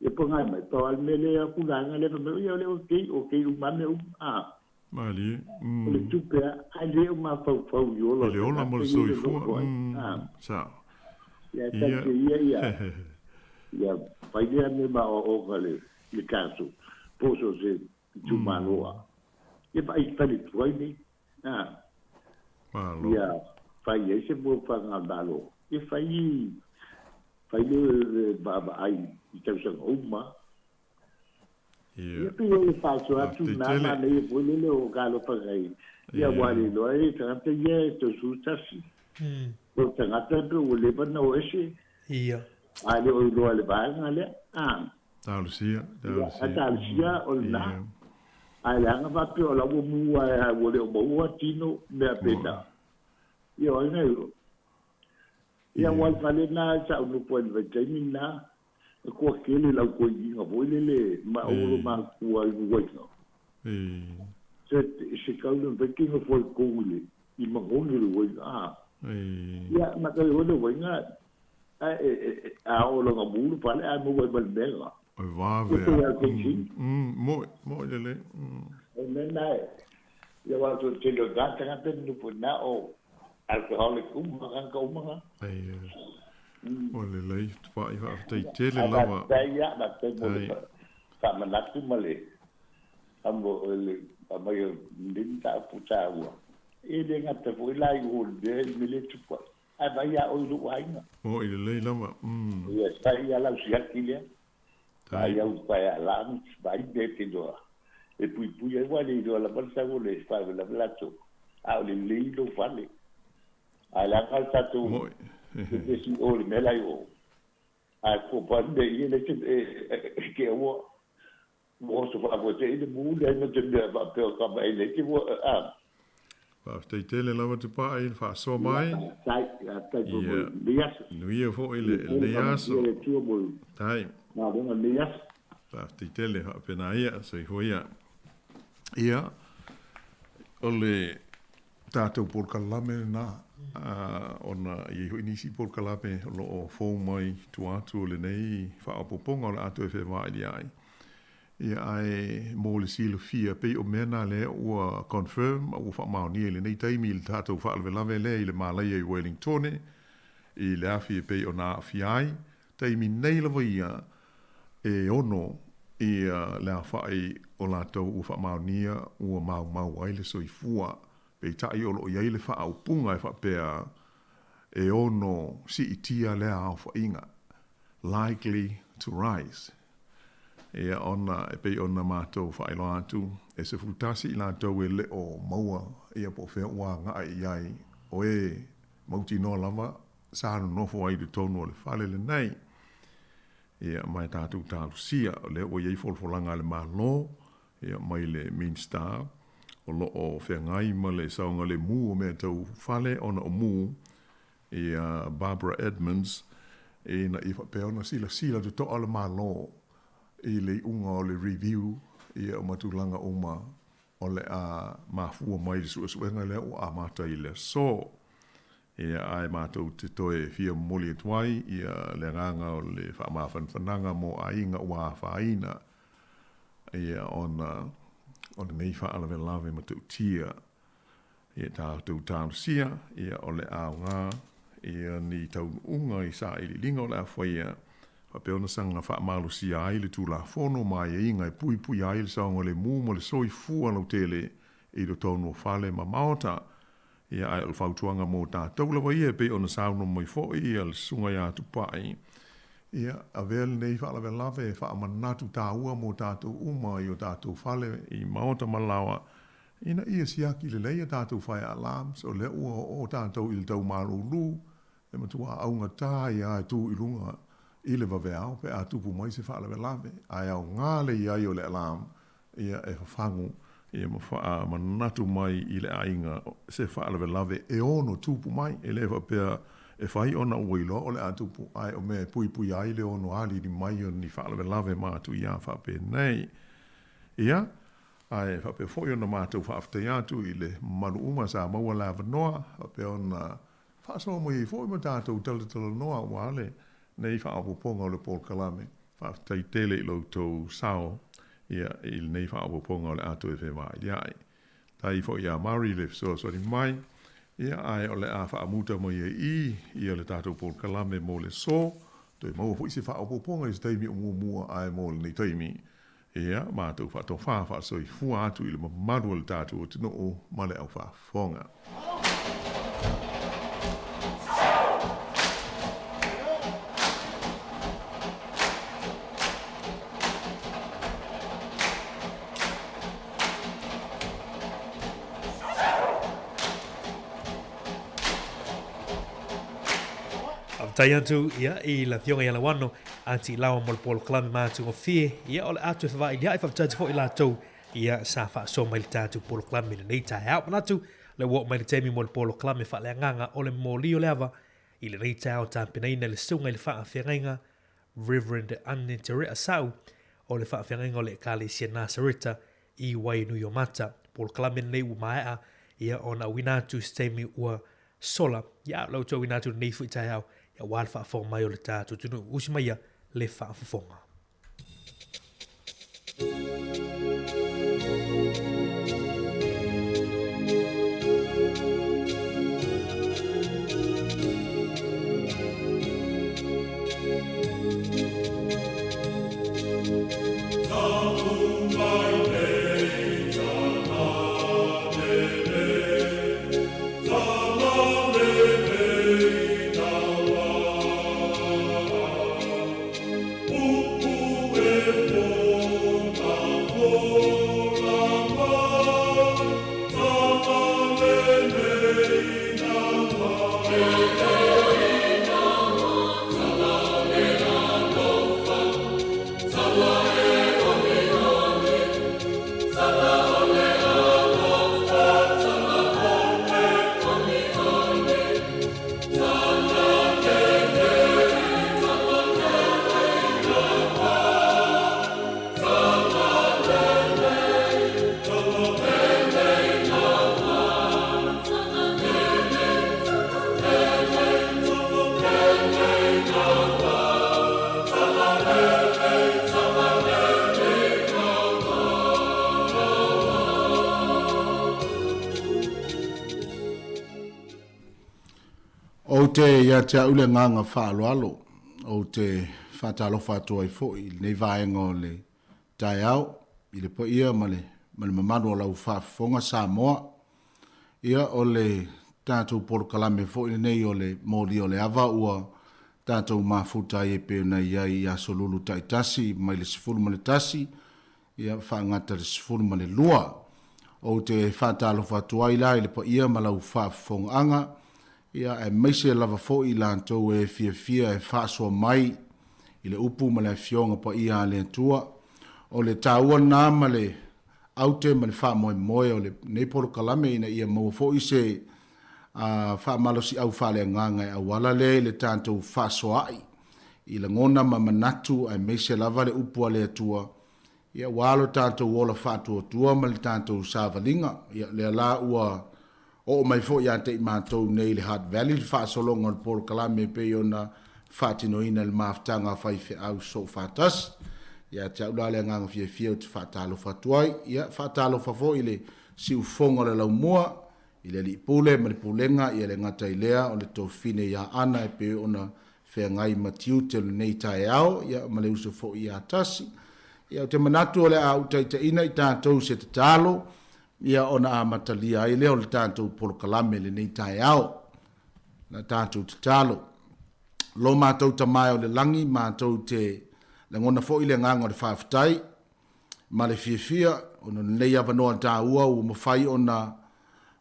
Ia paga mai, pau lava le mea lea aku vaega lea fai mai, ia o lea ua okei, okei uma lava mea uma, a.
Malie.
O le tupe a, ae le o mafaufau i ola o
le ola ma le soifua. Sao.
Ia, tasi ia, ia, ia, fai lea mea ma aoaoga le, le council, po o so o se itumalo a. Ia vaai i fale tuai nei. A.
Malo.
Ia, fai ai se mua fanga malo. Ia fai, fai le vaavaai i tausaga uma.
Ia
Ia pei o le faasoa atu
Faafetai
na
tele.
manaia foi lele o talofa nai. Ia ua le iloa e tagata ia e 31. O tagata pe ua leva ona o ese.
Ia.
A le o iloa e le vaega lea. A.
Talosia,
Ia,
talosia.
a talosia o lena. Ae leaga faapea o la ua mu ae ua le o maua tino mea pena. Ia o ai na iloa. Ia ua le fale na sa ou nofo ai i le vaitaimi lena, e koa tele lau koiiga foi lele ma o lo makua i uaiga. Se se kau le vai ke nofo ai kou i le i mangoni le uaiga a. Ia ma ka le uaiga a e e a o longa mu le fale a maua ai ma le mea.
O vave.
Ko te au ke
Moe, moe lelei.
O mea na e, ia wa to te lo gata ngata nofo na o alcoholic uma ka uma nga.
Ai, o lelei, tupa'i faafetai tele lava.
Faafetai ia, faafetai mo le faamanatu ma le amo le aumai o lenei mataupu taua. E le gata foi la i o le mea i mele tupu ai. Ae vaai ia oe i lou aiga.
Mo'i lelei lava.
Ia, fai ia lau siaki lea. Vaai au pae alarm, vaai mea e te iloa. E puipui ai, ua le iloa lava le sau o le faalavelave latou. A o lelei lou fale. Ae leaga le tatou vevesi i o i le mea la i o. Ae kopa le mea ia le te e ke aua ua oso faafuasei le mu leai ma te mea faapea o kama e le te ua a.
Faafetai tele lava Tupai i le faasoa mai.
Faafetai, faafetai foi mo lenei aso.
Nuia foi lenei aso.
Le Atua mo
Tai.
galuega lenei aso.
Faafetai tele faapena ia, soifua ia. Ia, o le tatou polokalame lena, ona e i ai foi nisi polokalame o lo o fou mai tua atu o lenei faaopoopoga o le a toe fevailiai ai. Ia, ae mo le silafia, pei o mea na lea ua confirm ma ua faamaonia i lenei taimi i le tatou faalavelave lea i le malaia i Wellingtone i le afi e pei ona aafia ai. Taimi nei lava ia e ono ia le aofai o latou ua faamaonia ua maumau ai le soifua. Peitai o lo o i ai le faaupuga e faapea e ono siitia lea aofaiga, likely to rise. Ia ona e pei ona matou faailoa atu, e 11 i latou e le o maua ia po o fea ua agai i ai, o e mautinoa lava sa nonofo ai i totonu o le fale lenei. Ia, ma e tatou talosia, o lea ua i ai folafolaga a le Malo, ia, mai le Minista, o lo o feagai ma le saogalemu o mea tau fale ona o mu, ia Barbara Edmonds, ina ia faapea ona silasila totoa le Malo i le iuga o le review, ia, ma tulaga uma o le a mafua mai i le suesuega lea ua amata i le aso. Ia, ae matou te toe fia momoli atu ai ia le agaga o le faamafanafanaga mo aiga ua afaina, ia, ona o lenei faalavelave matautia. Ia tatou talosia, ia, o le aoga, ia, ni taunuuga i sailiiliga o le a faia, faapea ona saga faamalosia ai le Tulafono ma aiaiga e puipuia ai le saogalemu ma le soifua lautele i totonu o fale ma maota. Ia, ae o le fautuaga mo tatou lava ia, e pei ona saunoa mai foi le Susuga ia Tupai, ia, avea lenei faalavelave e faamanatu taua mo tatou uma i o tatou fale i maota ma laoa, ina ia siaki lelei a tatou fire alarms, o lea ua oo tatou i le tau malulu, e matua augata ai lava e tu i luga i le vaveao pe a tupu mai se faalavelave, ae aoga le i ai o le alarm ia e fafagu ia ma faamanatu mai i le aiga se faalavelave e ono tupu mai. E le faapea e fai ona ua iloa o le a tupu, ae o mea e puipuia ai le ono alili mai o ni faalavelave matuia faapenei. Ia, ae faapea foi ona matou faafetai atu i le mamalu uma sa maua le avanoa, faapea ona faasoa mai ai foi ma tatou talatalanoa aua lenei faaopoopoga o le polokalame. Faafetai tele i lo outou sao ia i lenei faaopoopoga o le a toe fevailiai. Tai foi iā Mari le fesoasoani mai, ia, ae o le a faamuta mai ai i i, ia le tatou polokalame mo le aso. Toe maua foi se faaopoopoga i se taimi o muamua, ae mo lenei taimi, ia, matou faatofa faasoifua atu i le mamalu o le tatou atunuu ma le aufaafofoga.
Faafetai atu ia i le Afioga ia Lauano Aunty Lawa mo le polokalame matagofie ia o le a toe fevailia'i. Faafetai atu foi i latou ia sa faasoa mai le tatou polokalame i lenei taeao. Manatu le ua oo mai le taimi mo le polokalame faaleagaga o le moli o le ava i lenei taeao tapenaina e le Susuga i le Faafeagaiga Reverend Anne Terea Sau o le Faafeagaiga o le Ekalesia Nasareta i Wainuiomata. Polokalame lenei ua maea ia ona auina atu i se taimi ua sola. Ia, o lau toe auina atu i lenei foi taeao, ia aua le faafofoga mai o le tatou atunuu. Usi mai ia le faafofoga.
Ou te ia te au le agaga faaaloalo, ou te faatalofa atu ai foi i lenei vaega o le taeao i le paia ma le ma le mamalu o lau faafofoga Samoa. Ia o le tatou polokalame foi lenei o le moli o le ava ua tatou mafuta ai e pei ona i ai i aso lulu taitasi mai le 11 ia faagata le 12. Ou te faatalofa atu ai la i le paia ma lau faafofogaaga, ia aemaise lava foi i latou e fiafia e faasoa mai i le upu ma le Afioga Paia a le Atua. O le taua lena ma le aute ma le faamoemoe o lenei polokalame ina ia maua foi se faamalosiau faaleagaga e auala lea i le tatou faasoaai i lagona ma manatu aemaise lava le upu a le Atua, ia ua alo tatou ola faatuatua ma le tatou savaliga. Ia lea la ua oo mai foi ia te i matou nei i le Hutt Valley le faasologa o le polokalame e pei ona faatinoina i le mafutaga a faifeau soofaatasi. Ia te au la le agaga fiafia ou te faatalofa atu ai. Ia faatalofa foi i le siufofoga o le laumua, i le Alii Pule ma le Pulega, ia le gata i lea o le Tofine ia Ana e pei ona feagai ma tiute o lenei taeao, ia ma le uso foi ia Tasi. Ia ou te manatu o le a utaitaina i tatou se tatalo, ia ona amatalia ai lea o le tatou polokalame i lenei taeao. La tatou tatalo. Lo matou Tama e o le lagi, matou te lagona foi le agaga o le faafetai ma le fiafia ona o lenei avanoa taua ua mafai ona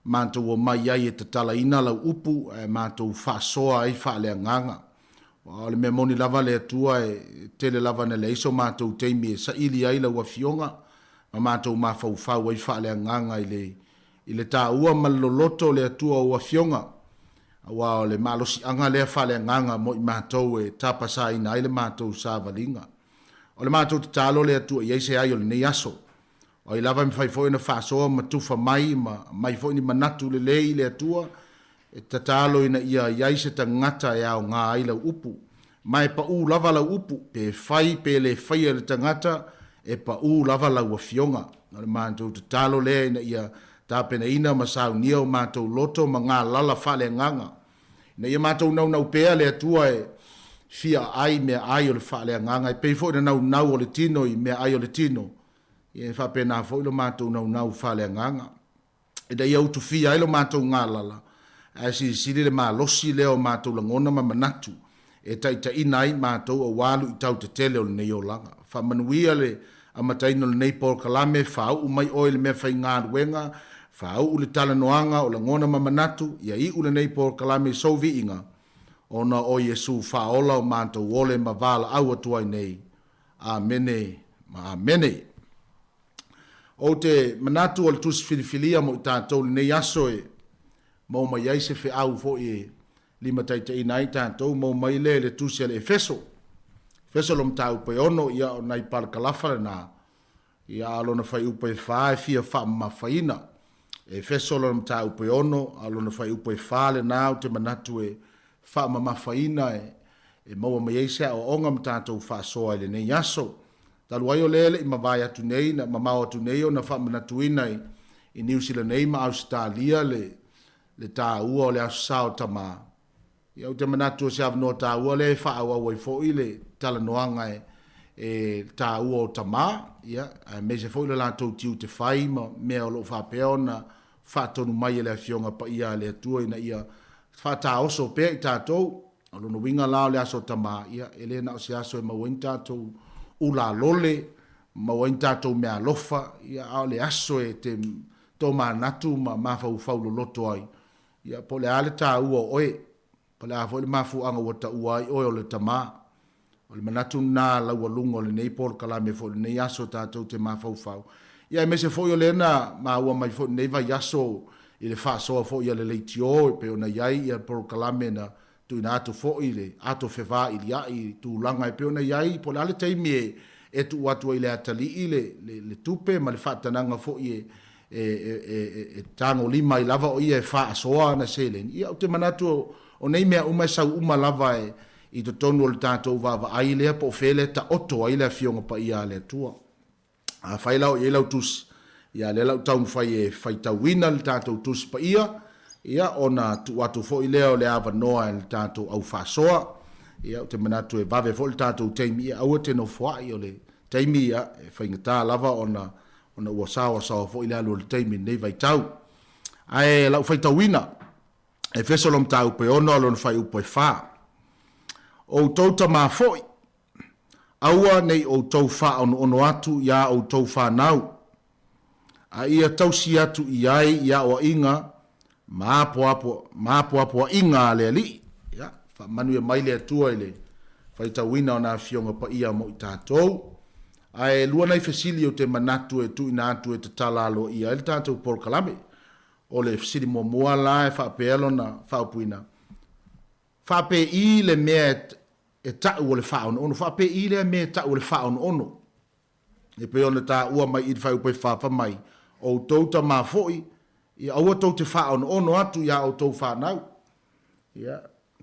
matou omai ai e tatalaina lau upu ae matou faasoa ai faaleagaga. Aua o le mea moni lava le Atua e tele lava ina leai so matou taimi e saili ai lau Afioga ma matou mafaufau ai faaleagaga i le i le taua ma le loloto o le Atua o Afioga, aua o le malosiaga lea faaleagaga mo i matou e tapasaina ai le matou savaliga. O le matou tatalo le Atua i ai se ai o lenei aso. O ai lava e mafai foi ona faasoa ma tufa mai ma aumai foi ni manatu lelei i le Atua, e tatalo ina ia i ai se tagata e aoga ai lau upu. Ma e paʻū lava lau upu, pe fai pe le faia e le tagata, e paʻū lava lau Afioga. O le matou tatalo lea ina ia. Tapenaina ma saunia o matou loto ma galala faaleagaga, ina ia matou naunau pea le Atua e fia aai meaai o le faaleagaga, e pei foi ona naunau o le tino i meaai o le tino, ia e faapena foi lo matou naunau faaleagaga, ina ia utufia ai lo matou galala, ae silisili le malosi lea o matou lagona ma manatu e taitaiina ai matou aua luitau tetele o lenei olaga. Faamanuia le amataina o lenei polokalame, faauu mai oe i le meafaigaluega, faauu le talanoaga o lagona ma manatu, ia iu lenei polokalame i sou viiga, ona o Iesu Faaola o matou ole ma valaau atu ai nei. Amene ma amene. Ou te manatu o le Tusi Filifilia mo i tatou i lenei aso e maua mai ai se feau foi e limataitaiina ai tatou, maua mai lea i le Tusi a le Efeso. Efeso lo mataupu e 6, ia o nai palakalafa lena, ia a o lona fuaiupu e 4 e fia faamamafaina. Efeso lona mataupu e 6, a o lona fuaiupu e 4 lena ou te manatu e faamamafaina e maua mai ai se aoaoga ma tatou faasoa i lenei aso. Talu ai o lea e le i mavae atu nei, na mamao atu nei ona faamanatuina i Niu Sila nei ma Ausetalia le le taua o le Aso Sa o Tamā. Ia ou te manatu o se avanoa taua lea e faaauau ai foi le talanoaga e e taua o tamā, ia, aemaise foi lo latou tiute fai ma mea o lo o faapea ona faatonu mai e le Afioga Paia a le Atua ina ia faataoso pea i tatou. O lona uiga la o le Aso Tamā, ia, e le na o se aso e maua ai ni tatou ulalole, maua ai ni tatou meaalofa, ia, a o le aso e te tomanatu ma mafaufau loloto ai, ia, po o le a le taua o oe, po o le a foi le mafuaaga ua taua ai oe o le tamā. O le manatu lena laualuga o lenei polokalame foi i lenei aso tatou te mafaufau. Ia aemaise foi o lea na maua mai foi i lenei vaiaso i le faasoa foi a le leitio e pei ona i ai ia polokalame na tuuina atu foi i le ato fevailia'i i tulaga e pei ona i ai po o le a le taimi e e tuu atu ai i le atalii le le tupe ma le faatanaga foi e e e e tagolima ai lava o ia e faasoa ana seleni. Ia ou te manatu o nei mea uma e sau uma lava e i totonu o le tatou vaavaai lea po o fea lea e taoto ai le Afioga Paia a le Atua. Afai la o i ai lau tusi, ia lea la ou taumafai e faitauina le tatou Tusi Paia, ia ona tuu atu foi lea o le avanoa i le tatou au faasoa. Ia ou te manatu e vave foi le tatou taimi, ia aua e te nofoai, o le taimi ia e faigata lava ona ona ua saoasaoa foi le alu o le taimi i lenei vaitau. Ae lau faitauina, Efeso lo mataupu e 6 a lona fuaiupu e 4. O outou tamā foi, Aua ne i outou faaonoono atu iā outou fanau, a ia tausi atu i ai i aoaiga ma apoapo, ma apoapoaiga a le Alii. Ia, faamanuia mai le Atua i le faitauina o na Afioga Paia mo i tatou. Ae lua nai fesili ou te manatu e tuuina atu e tatala aloaia ai le tatou polokalame. O le fesili muamua la e faapea lona faaupuina, Faapei le mea e ta'u o le faaonoono. Faapei lea mea e ta'u o le faaonoono. E pei ona tāua mai i le fuaiupu e 4, fai mai, O outou tamā foi, ia aua tou te faaonoono atu iā outou fanau. Ia,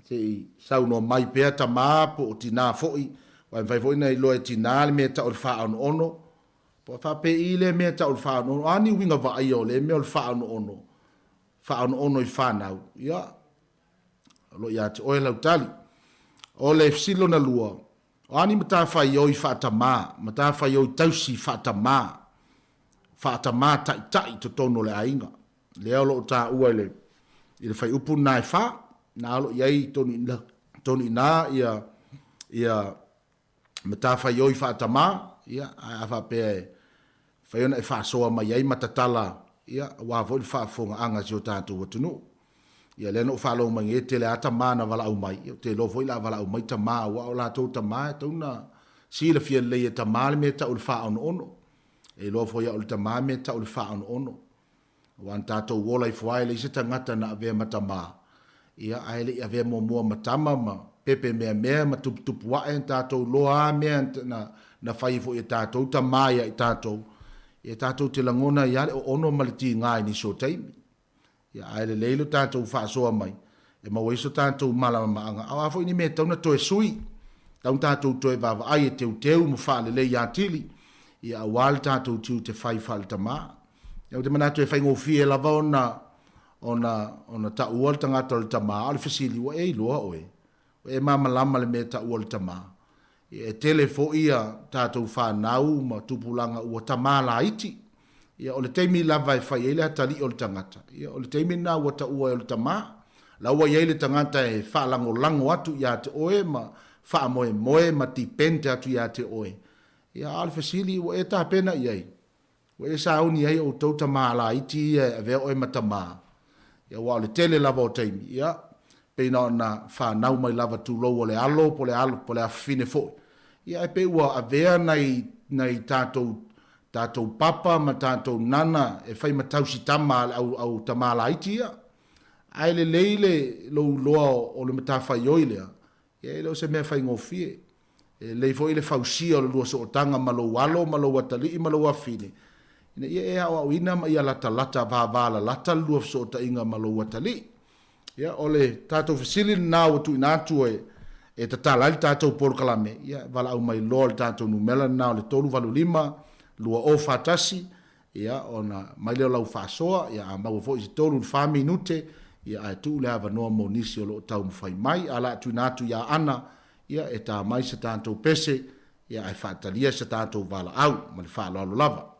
se i saunoa mai pea tamā po o tinā foi, aua e mafai foi ona iloa e tinā le mea e ta'u o le faaonoono, po o faapei lea mea e ta'u o le faaonoono. O a ni uiga vaaia o lea mea o le faaonoono, faaonoono i fanau, ia, O lo o ia te oe lau tali. O le fesili lona lua, o a ni matafaioi faatamā, matafaioi tausi faatamā, faatamā taitai i totonu o le aiga? Lea o lo o taua i le, i le fuaiupu lena e fa, na o lo o i ai tonu i ina, tonu i ina ia, ia matafaioi faatamā, ia, ae a faapea e mafai ona e faasoa mai ai ma tatala, ia, aua foi le faafofogaaga a si o tatou atunuu. Ia, lea na ou faalogo mai nei, e tele lava tamā na valaau mai, ia, ou te iloa foi o le a valaau mai tamā, aua o latou tamā e tatau ona silafia lelei e tamā le mea e tau o le faaonoono. E iloa foi e au le tamā le mea e tau o le faaonoono. Aua na tatou ola ifo lava e leai se tagata na avea ma tamā, ia, ae le i avea muamua ma tama ma pepe meamea ma tuputupu ae, na tatou iloa lava mea na, na fai ai foi e tatou tamā ia i tatou, ia tatou te lagona ai lava le oono ma le tiga i nisi o taimi. Ia, ae lelei lo tatou faasoa mai e maua ai so tatou malamalamaaga, a o a foi ni mea e tatau ona toe sui, tatau ona tatou toe vaavaai e teuteu ma faalelei atili, ia aua le tatou tiute fai faale-tamā. Ia, ou te manatu e faigofie lava ona, ona, ona taua le tagata o le tamā, a o le fesili, ua e iloa oe? Ua e malamalama i le mea e taua o le tamā? Ia, e tele foi ia tatou fanau ma tupulaga ua tamā laiti. Ia, o le taimi lava e fai ai le atalii o le tagata, ia, o le taimi lena ua taua ai o le tamā. La ua i ai le tagata e faalagolago atu ia te oe ma faamoemoe ma depend atu ia te oe. Ia, a o le fesili, ua e tapena i ai? Ua e sauni ai outou tamā laiti ia e avea oe ma tamā? Ia, aua o le tele lava o taimi, ia, pei na ona fanau mai lava tulou o le alo po le alo po le afafine foi. Ia, ae pei ua avea nai, nai tatou, tatou papa ma tatou nana e fai ma tausi tama a le au, au tamā laiti ia. Ae lelei le lou iloa o le matafaioi lea, Ia e le o se mea faigofie. E lelei foi le fausia o le lua sootaga ma lou alo ma lou atalii ma lou afafine, ina ia e aoaoina ma ia latalata vavalalata le lua fesootaiga ma lou atalii. Ia, o le tatou fesili lena ua tuuina atu e e tatala ai le tatou polokalame, ia, valaau mai loa le tatou numera lena o le 385 2041, Ia, ona mai lea o lau faasoa, ia, a maua foi i se tolu i le fa minute, ia, ae tuu le avanoa mo nisi o lo o taumafai mai. A o le a tuuina atu ia Ana, ia, e ta mai se tatou pese, ia, ae faatalia se tatou valaau, ma le faaaloalo lava.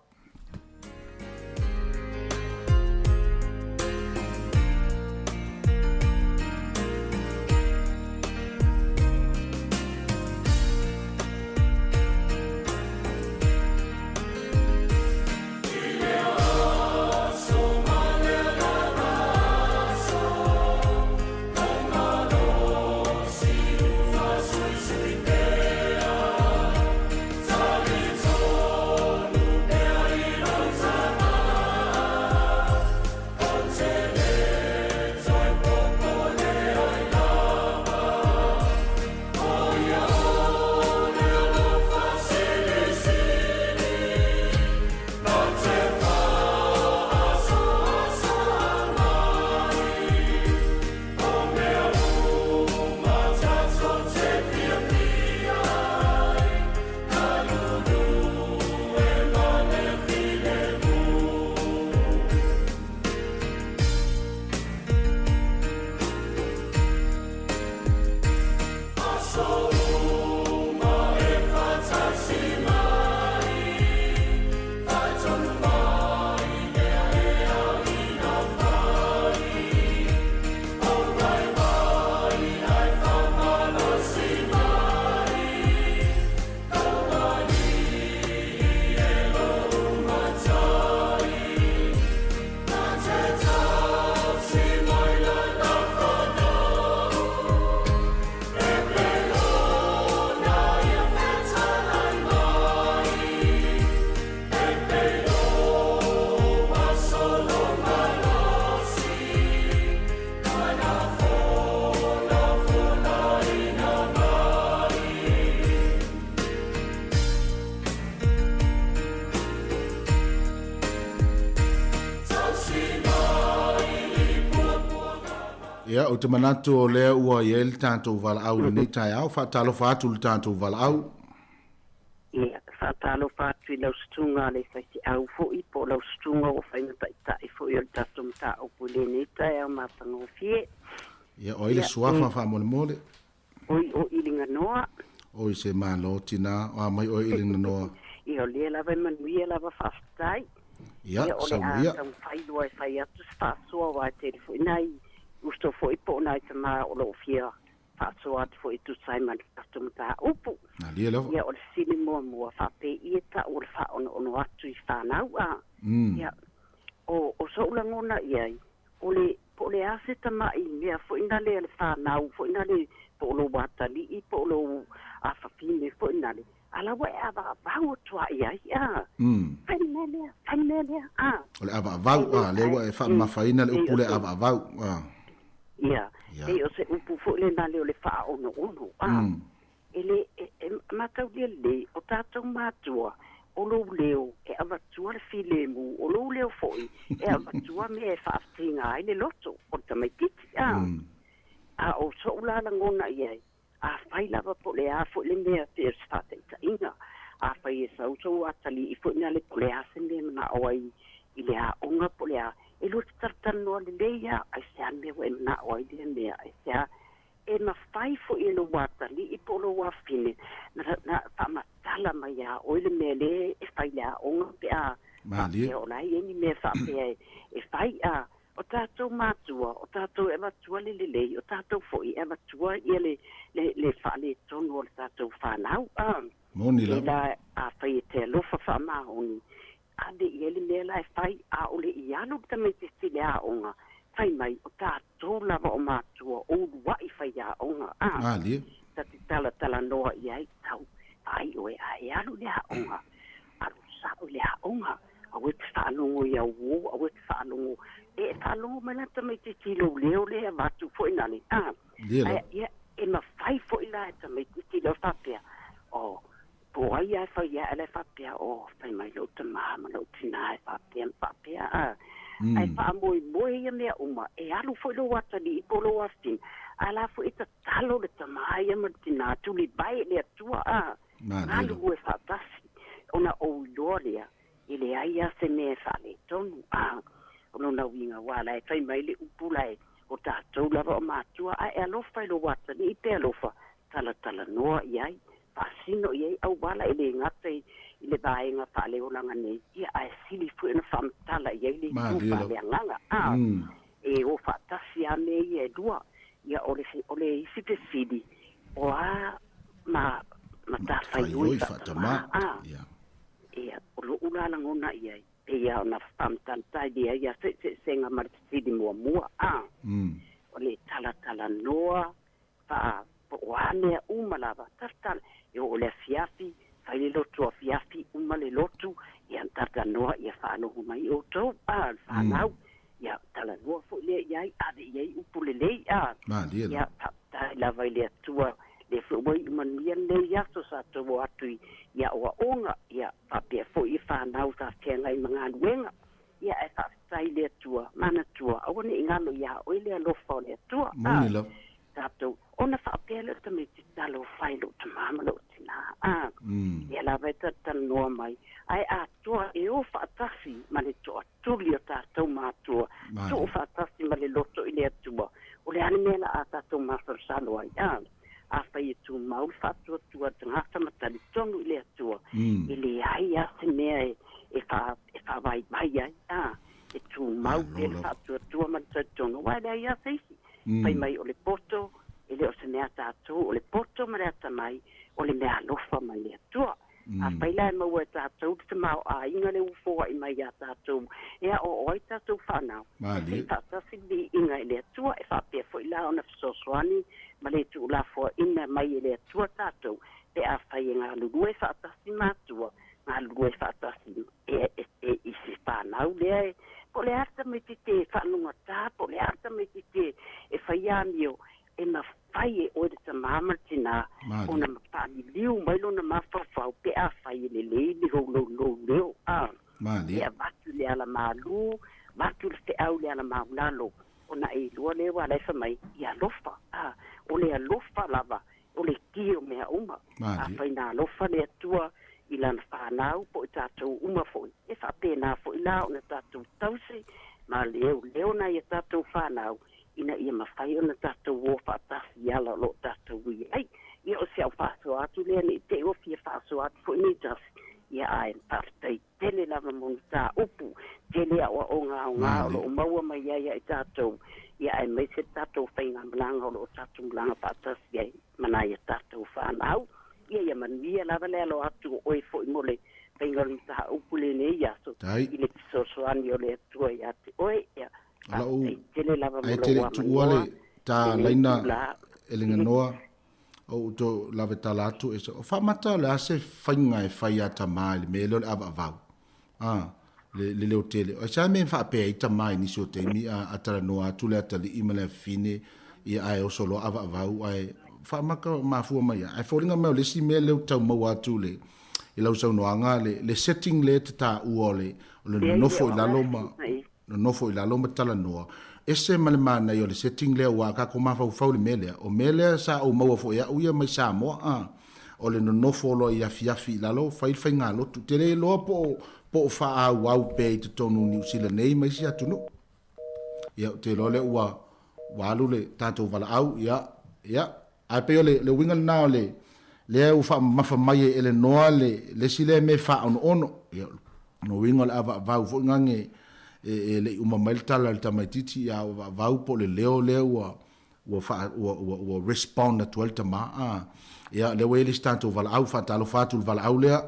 Ia, ou te manatu o lea ua i ai le tatou valaau i lenei taeao. Faatalofa atu i le tatou valaau.
Ia, faatalofa atu i lau susuga a le faifeau foi, po o lau susuga ua fai ma taitai foi o le tatou mataupu i lenei taeao matagofie.
Ia, o ai le suafa faamolemole?
Oi, o Iliganoa.
Oi, se malo, tinā, o a mai oe Iliganoa?
Ia, o lea lava e manuia lava, faafetai.
Ia,
Ia, o le a
saunia.
taumafai loa e fai atu se faasoa aua e tele foi nai uso foi po o nai tama o lo o fia faasoa atu foi e tusa ai ma le tatou mataupu.
Malie lava.
Ia, o le fesili muamua, faapei e tau o le faaonoono atu i fanau a? Ia, o, o so'u lagona i ai, o le, po o le a se tama'i mea foi nale a le fanau foi nale, po o lou atalii, po o lou afafine foi nale, a la ua e avaavau atu lava i ai, a. Fai le mea lea, fai le mea lea, a.
O le avaavau, a, lea ua e faamamafaina le upu lea avaavau, a.
Ia, pei o se upu foi lena lea o le faaonoono, a. E le, e, e mataulia lelei, o tatou matua, o lou leo e avatua le filemu, o lou leo foi e avatua mea e faafitiga ai le loto o le tamaitiiti, a. A o so'u la lagona i ai, afai lava po o le a foi le mea pei o se faataitaiga, afai e sau sou atalii foi na le po o le a se mea e manao ai i le aoga po o le a, e lua te talatalanoa lelei lava, aisea le mea ua e manao ai lea mea, aisea e mafai foi e lou atalii po o lou afafine na, na faamatala mai iā oe le mea lea e fai i le aoga pe a faapea o la e i ai ni mea faapea e, e fai. A o tatou matua, o tatou e avatua le lelei, o tatou foi e avatua ia le, le, le faaletonu o le tatou fanau. A
Moni
e
lava.
la, afai e te alofa faamaoni, ave i ai le mea la e fai, a o le i alu le tamaitiiti i le aoga, fai mai, o tatou lava o matua o uluai faiaoga, a.
Malie.
Ta te talatalanoa i ai, tau, vaai oe, a e alu i le aoga, alu sao i le aoga, aua e te faalogo i au uō, aua e te faalogo, e faalogo mai la le tamaitiiti i lou leo lea e avatu foi nale, a.
Malie
Ae,
lava.
ia, e mafai foi la e tamaitiiti lea faapea, oh, Po o ai lava e fai ae la e faapea, Oh, fai mai lou tamā ma lou tinā e faapea ma faapea, a. Ae faamoemoe ia mea uma, e alu foi lou atalii po o lou afafine, a la foi e tatalo le tamā ia ma le tinā, tulivae i le Atua, a. Galulue faatasi, ona ou iloa lea, e leai lava se mea e faaletonu, a. O lona uiga, aua la e fai mai le upu la e, o tatou lava o matua, ae alofa i lou atalii pe alofa, talatalanoa i ai, faasino i ai auala e le gata i le vaega faaleolaga nei, ia ae sili foi ona faamatala i ai le itu faaleagaga. A, e o faatasi lava mea ia e lua. Ia o le, o le isi fesili, o a ma matafaioi faatamā? A, ia, o lo'u la lagona i ai, pei lava ona faamatalatai ai ia feeseeseega ma le fesili muamua. A, o le talatalanoa Faa, po o a mea uma lava, talatala, e oo i le afiafi, fai le lotu afiafi, uma le lotu, ia talanoa, ia faalogo mai outou, a, le fanau, ia talanoa foi lea i ai, ave i ai upu lelei, a, ia faafetai lava i le Atua, lea foi ua iu manuia lenei aso sa tou o atu i aoaoga, ia faapea foi i fanau sa feagai ma galuega, ia ae faafetai i le Atua, manatua, aua ne i galo iā oe le alofa o le Atua, a.
Moni lava.
Tatou, ona faapea lea o le tamaiti, Talofa e lou tamā ma lou tinā, a, ia lava e talatalanoa mai, ae atoa e o faatasi ma le toatuli o tatou matua, tuu faatasi ma le loto i le Atua, o le a le mea la a tatou masalosalo ai, a? Afai e tumau le faatuatua a le tagata ma talitonu i le Atua, e leai lava se mea e, e, faa, e faavaivai ai, a, e tumau pea le faatuatua ma le talitonu, aua e leai lava se isi. Fai mai o le poto, e le o se mea a tatou, o le poto ma le atamai, o le meaalofa mai le Atua. Afai la e maua e tatou le tamaoaiga le ua foai mai iā tatou e aoao ai tatou fanau, se i faatasi le viiga i le Atua, e faapea foi la ona fesoasoani ma le tuulafoaina mai e le Atua tatou, pe afai e galulue faatasi matua, galulue faatasi e, e, e, i se fanau lea e, po o le a le tamaitiiti e faalogata, po o le a le tamaitiiti e, e fai amio, e mafai e oe le tamā ma le tinā ona faaliliu mai lona mafaufau pe afai e lelei le houloulou leo, a e avatu i le ala malū, avatu le feau i le ala maulalo, ona e iloa lea aua la e fai mai, ia alofa, a, o le alofa lava o le ki o mea uma. Afai na alofa le Atua i Lana fanau po o i tatou uma foi, e faapena foi la ona tatou tausi ma leoleo nai a tatou fanau ina ia mafai ona tatou o faatasi i ala o lo o tatou ui ai. Ia o si au faasoa atu lea ne i te i ua fia faasoa atu foi nei tasi, ia ae faafetai tele lava mo mataupu, tele aoaoga aoga o lo o maua mai ai ia i tatou, ia aemaise le tatou faigamalaga o lo o tatou malaga faatasi ai ma nai a tatou fanau. Ia, ia manuia lava le alo atu o oe foi mo le faiga o le mataupu i lenei aso, i le fesoasoani o le Atua ia te oe. Ia, faafetai tele lava mo
Ae te
lou
le i tuua
avanoa
le ta
i lenei
laina
itula.
e Leganoa o ou to lave tala atu e o faamata o le a se faiga e fai a tamā i le mea lea o le avaavau a le le leo tele o sa mea e faapea ai tamā i nisi o taimi a a talanoa atu le atalii ma le afafine ia ae oso loa avaavau ae faamata mafua mai a ae foliga mai o le isi mea lea ua tau maua atu le i lau saunoaga le le setting lea e te taua o le o le nonofo i lalo ma Nonofo i lalo ma talanoa. Ese ma le manaia o le setting lea aua a tatou mafaufau i le mea lea, o mea lea sa ou maua foi e au ia mai Samoa a. o le nonofo loa i afiafi i lalo fai le faigalotu. Ou te le iloa po o po o faaauau pea i totonu o Niu Sila nei ma isi atunuu. Ia, ou te iloa lea ua ua alu le tatou valaau, ia, ia. Ae pei o le le uiga lena o le lea ua faamamafa mai e Elenoa le le isi lea mea faaonoono. Ia, o lona uiga o le avaavau foi gage e e le i uma mai le tala a le tamaitiiti, ia a o avaavau po o le leo lea ua ua faa ua ua ua respond atu ai le tama a. Ia, lea ua i ai le isi tatou valaau, faatalofa atu i le valaau lea.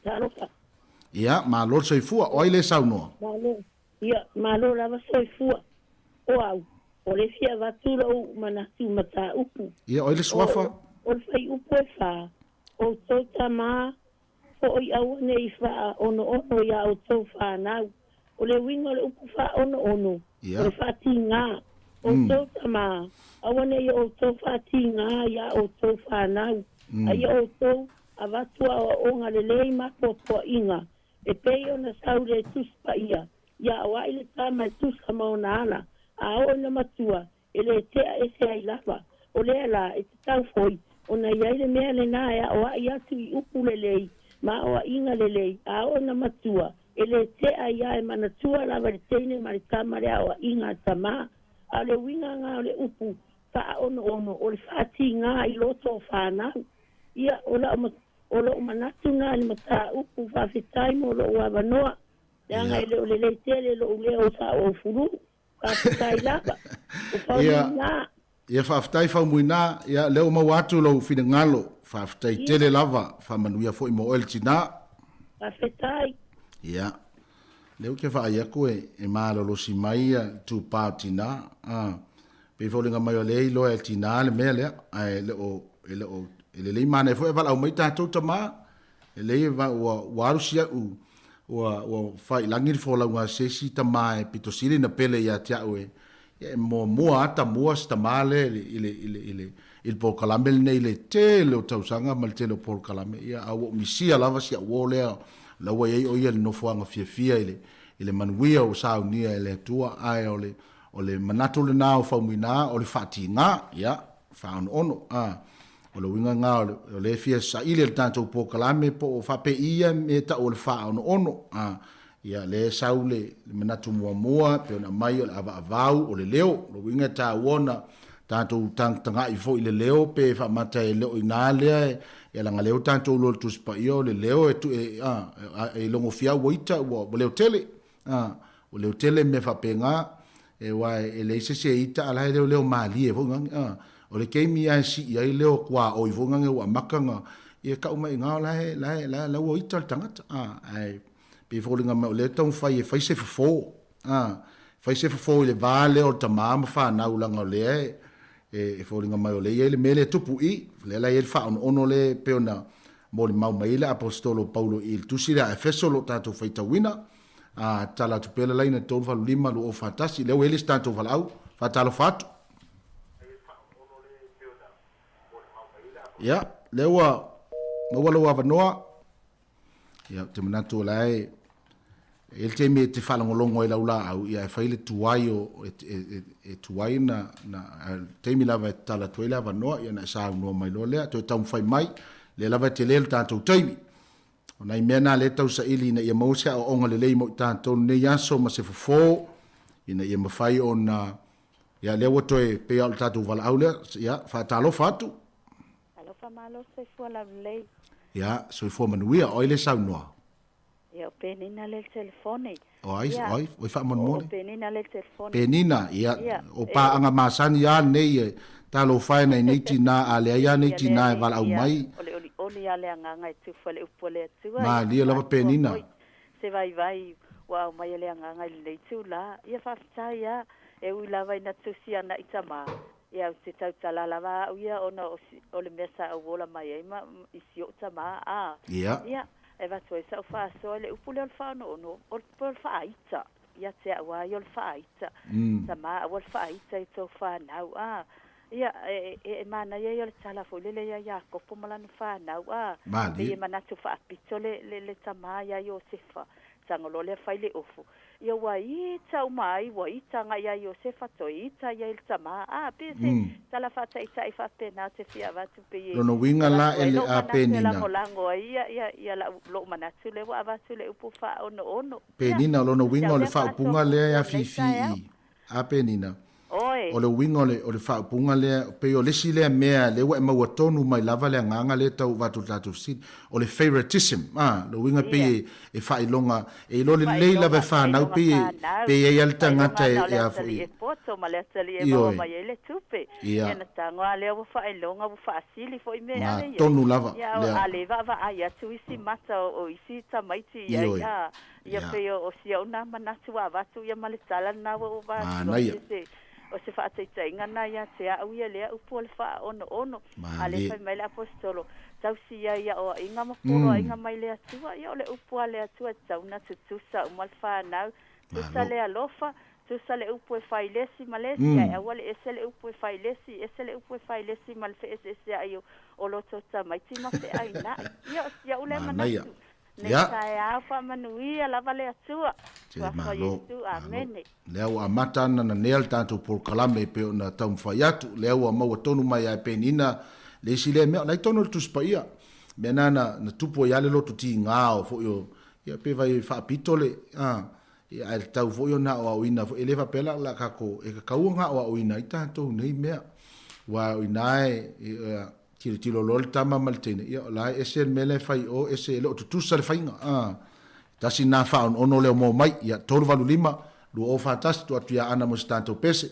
Talofa.
Ia, malo le soifua. O ai lea e saunoa?
Malo. Ia, malo lava soifua. O au, o le fia avatu lou manatu mataupu.
Ia, o ai le suafa?
O le fuaiupu e fa, outou tama foʻi auanei faaonoono iā outou fanau. O le uiga o le upu faaonoono, o le faatigā. Outou tama, aua ne i outou faatigā iā outou fanau, a ia outou avatu aoaoga lelei ma poapoaʻiga, e pei ona sau le Tusi Paia, Ia aoaʻi le tama e tusa ma ona ala, a oo ina matua, e lē tea ese ai lava. O lea la, e tatau foi ona i ai le mea lenā e aoaʻi atu i upu lelei ma aoaʻiga lelei, a oo ina matua, e lē tea ia e manatua lava i le teine ma le tama le aoaʻiga a tamā. A o le uiga gā o le upu faaonoono, o le faatigā i loto o fanau. Ia, o la'u O loʻu manatu na i le mataupu, faafetai mo loʻu avanoa, leaga e le o lelei tele loʻu leo sa ou fulu. Faafetai lava. O Faumuina.
Ia faafetai Faumuina, ia lea ua maua atu lou finagalo, faafetai tele lava, faamanuia foi mo oe le tina.
Faafetai.
Ia, lea ou te vaai atu e malolosi mai ia le itupa o tina, a, pei foliga mai o lea e iloa e tina le mea lea, ae le o, e le o, e lelei manaia foi ae valaau mai tatou tama, e lelei ua, ua alu si au, ua, ua faiilagi le folauga a se isi tama e pito sili ona pele ia te au e, e muamua lava tamua si tama lea i le, i le, i le, i le, i le polokalame lenei i le tele o tausaga ma le tele o polokalame, ia, a ua ou misia lava si au uo lea, la ua i ai o ia i le nofoaga fiafia i le, i le manuia ua saunia e le Atua, ae o le, O le manatu lena o Faumuina o le faatiga, ia, faaonoono, a. O le uiga lena o le, o lea e fia saili e le tatou polokalame po o faapei ia mea e tau o le faaonoono, a. Ia, lea e sau le, le manatu muamua e pei ona aumai o le avaavau, o le leo. O le uiga e taua ona tatou tagatagai foi i le leo pe faamata e le o i ina lea e, ia leaga lea ua tatou iloa i le Tusi Paia o le leo e, e, a, e logofia ua ita ua, ua leo tele. A, ua leo tele mea faapena, e aua e leai se isi e ita a la e leoleo malie foi nani, a. O le taimi lava e sii ai leo tuaoi foi nani ua amata ona, ia tau mai i ina o la e, la e, la ua ita le tagata, a. Ae pei e foliga mai o lea e taumafai e fai se fofo, a, fai se fofo i le va lea o le tama ma fanau leaga o lea e, e foliga mai o lea e i ai le mea lea e tupu i, lea la e i ai le faaonoono lea e pei ona molimau mai ai le Aposetolo o Paulo i le tusi lea a Efeso o lo o tatou faitauina, a, tatala atu pea le laina i le 385 2041, lea ua i ai le isi tatou valaau, faatalofa atu. Ia, lea ua maua lou avanoa, ia, ou te manatu o la e, e i ai le taimi e te faalogologo ai i lau laau, ia e fai le tuai o, e, e, e, e tuai na, na, a o le taimi lava e tatala atu ai le avanoa, ia ona e saunoa mai loa lea, toe taumafai mai, lea lava e tele le tatou taimi. O nai mea na lea e tau saili ina ia maua se aoaoga lelei mo i tatou lenei aso ma se fofo, ina ia mafai ona, ia lea ua toe, pei lava o le tatou valaau lea, ia, faatalofa atu.
Talofa malo soifua laulelei.
Ia, soifua manuia. O ai le saunoa?
Ia, o Penina lea i le telefoni.
O ai, o ai, o ai faamolemole?
O Penina lea i le telefoni.
Penina, ia, o paaga masani lava lenei e talofa e nai nei tina, a leai lava nei tina e valaau mai.
O le olioli lava le agaga e tufa le upu a le Atua.
Malie lava Penina.
Se vaivai ua aumaia le agaga i lenei itula. Ia faafetai lava, e ui lava ina tusi ana i tama, ia ou te tautala lava au ia ona o le mea sa ou ola mai ai ma i si ou tama, a.
Ia.
E avatu ai sa'u faasoa i le upu lea o le faaonoono, o le faaita, ia te au lava ia o le faaita. Tama, aua le faaita i tou fanau, a. Ia, e manaia ia o le tala foi lele ia Iakopo ma lana fanau, a. Pei e manatu faapito le tama ia Iosefa. Tago loa lea fai le ofu, ia ua ita uma ai, ua ita agai ia Iosefa toe ita i ai le tamā. A, pei se tala faataitai faapena ou te fia avatu pei e
Lona uiga la
avatu
e
ai
le
lou
a
manatu e
Penina.
lagolago ai ia, ia, ia lau, lou manatu lea ua avatu le upu faaonoono. Ia,
Penina, o lona
o si
uiga
au
o le
lea faasoa
faaupuga lea e
muamua i lenei
afifi
taeao.
i a Penina.
Oi.
O le uiga o le, o le faaupuga lea, pei o le isi lea mea lea ua e maua tonu mai lava le agaga lea e tau avatu i le tatou fesili, o le favouritism, a, le uiga pei
Ia.
e, e faailoga, e iloa
E
lelei lava
faailoga,
e fanau
faailoga
pei e,
fanau,
pei e i ai lava le
faailoga
tagata
na
e,
o le
e a
atalii
foi,
e poto ma le atalii e maua
ioe,
mai ai le tupe.
ia,
Ia na tago lava lea ua faailoga, ua faasili foi mea
ga
ale iai.
tonu lava
Ia
lea,
a le vaavaai atu isi mata o, o isi tamaiti iai,
ioe,
a, ia
ia,
pei o, o si au nā manatu ua avatu ia ma le tala lena ua ou avatua,
manaia,
pei se, o se faataitaiga lena ia te au ia lea upu o le faaonoono. A le
malie.
fai mai le Aposetolo, tausi ai aoaiga ma poloaiga mai le Atua, ia o le upu a le Atua e tatau ona tutusa uma le fanau, tusa
Malo.
le alofa, tusa le upu e fai i le isi ma le isi, ae aua le ese le upu e fai i le isi, ese le upu e fai i le isi ma le feeseeseai o, o loto tamaiti ma feainai. Ia o si au lea
Manaia.
manatu. Nei
Ia.
taeao faamanuia lava le Atua.
Te
Suafa
malo,
Iesu,
malo.
amene.
Lea ua amata ana nanea le tatou polokalame e pei ona taumafai atu. Lea ua maua tonu mai ai Penina le isi lea mea. O la e tonu o le Tusi Paia. Mea na na, na tupu ai lava le loto tiga o foi o, ia pe vai faapito le, a, ia ae tatau foi ona aoaoina foi. E le faapea la o le a tatou, e tatau ona aoaoina ai tatou nei mea. Aua o ina e, e, tilotilo loa le tama ma le teine, ia o la e ese le mea la e fai i o, ese e le o tutusa le faiga. A, tasi lena faaonoono lea o moa mai, ia 385 2041, tuu atu ia Ana mo se tatou pese.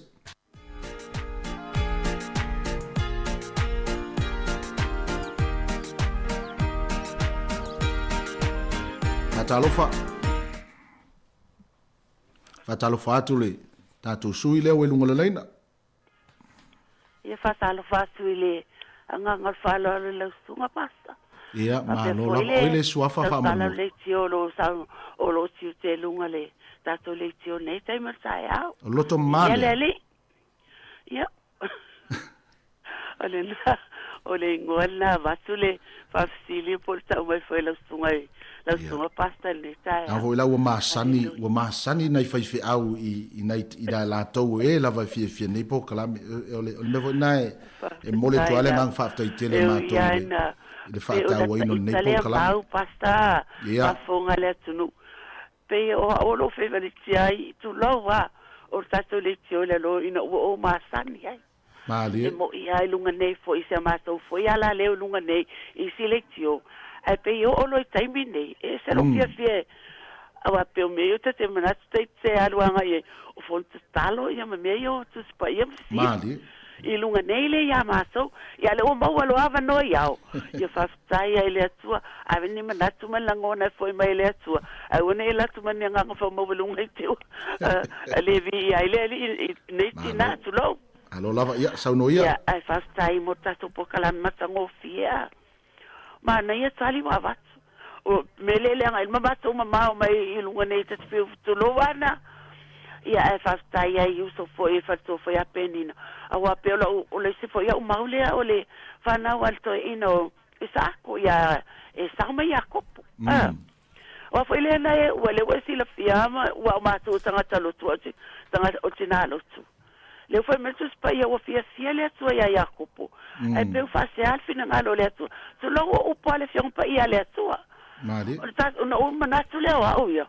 Faatalofa. Faatalofa atu le tatou sui lea ua i luga o le laina.
Ia faatalofa atu i le agaga o le faaaloalo i lau susuga Pastor.
Ia,
Faapea
malo
foi
lava.
le
Oi le suafa
tautala o
faamolemole.
le leitio o lo o sau o lo o tiute i luga le tatou leitio nei taimi o le taeao.
O le loto
Ia
mama
le
lea.
Alii. Ia o lena o le igoa lena avatu le faafesili po o le tau mai foi i lau susuga i lau susuga Pastor i lenei
Na
taeao.
foi la ua masani,
Hallelujah.
ua masani nai faifeau i, i nai, i la latou e lava e fiafia nei polokalame. O le, o le mea foi lena e, e momoli atu
Faafetai
ai le
lava.
agaga faafetai tele
E
a
ui
matou i
lava
le,
ina
i le
pei ona
faatauaina o lenei
taita lea
polokalame.
mau Pastor
Ia.
faafofoga le atunuu. Pei o au o lo o feivalitia ai i tulou lava o le tatou leitio i lalo ina ua ou masani ai. E
Malie.
mo'i lava i luga nei foi i si a matou foi ala lea i luga nei i isi leitio. Ae pei oo loa i taimi nei, e ese lou fiafia e auā pei o mea ia ta te manatu ta te alu agai ai, o fono tatalo ia ma mea ia o Tusi Paia ma fesili.
Malie.
I luga nei lea iā matou, ia lea ua maua loa avanoa i ao. Ia faafetai ai i le Atua, ave ni manatu ma ni lagona e fo'i mai e le Atua. Ae ua nei alu atu ma ni agaga faamaualuga i te ua le viia ai le Alii i nei tinā,
Malo.
tulou.
Alo lava, ia, saunoa ia.
Ia, ae faafetai mo le tatou polokalame matagofie a. Manaia tali ua avatu. O mea lea e leaga ai le ma matou mamao mai i luga nei ta te fiu tulou ana. Ia, ae faafetai ai i uso foi e faletua foi ia Penina. Auā pei o lau, o le isi foi a'u mau lea o le fanau a le toeaina o Isaako iā Esau ma Iakopo. A. O a foi lea na e ua lea ua e silafia ma ua o matou tagata lotu o tagata o tinā lotu. Lea ua fai mai le Tusi Paia ua fiafia le Atua iā Iakopo. Ae pei ua faasea le finagalo o le Atua. Tulou o upu a le Afioga Paia a le Atua.
Malie.
O le ta, ona ou manatu lea o au ia,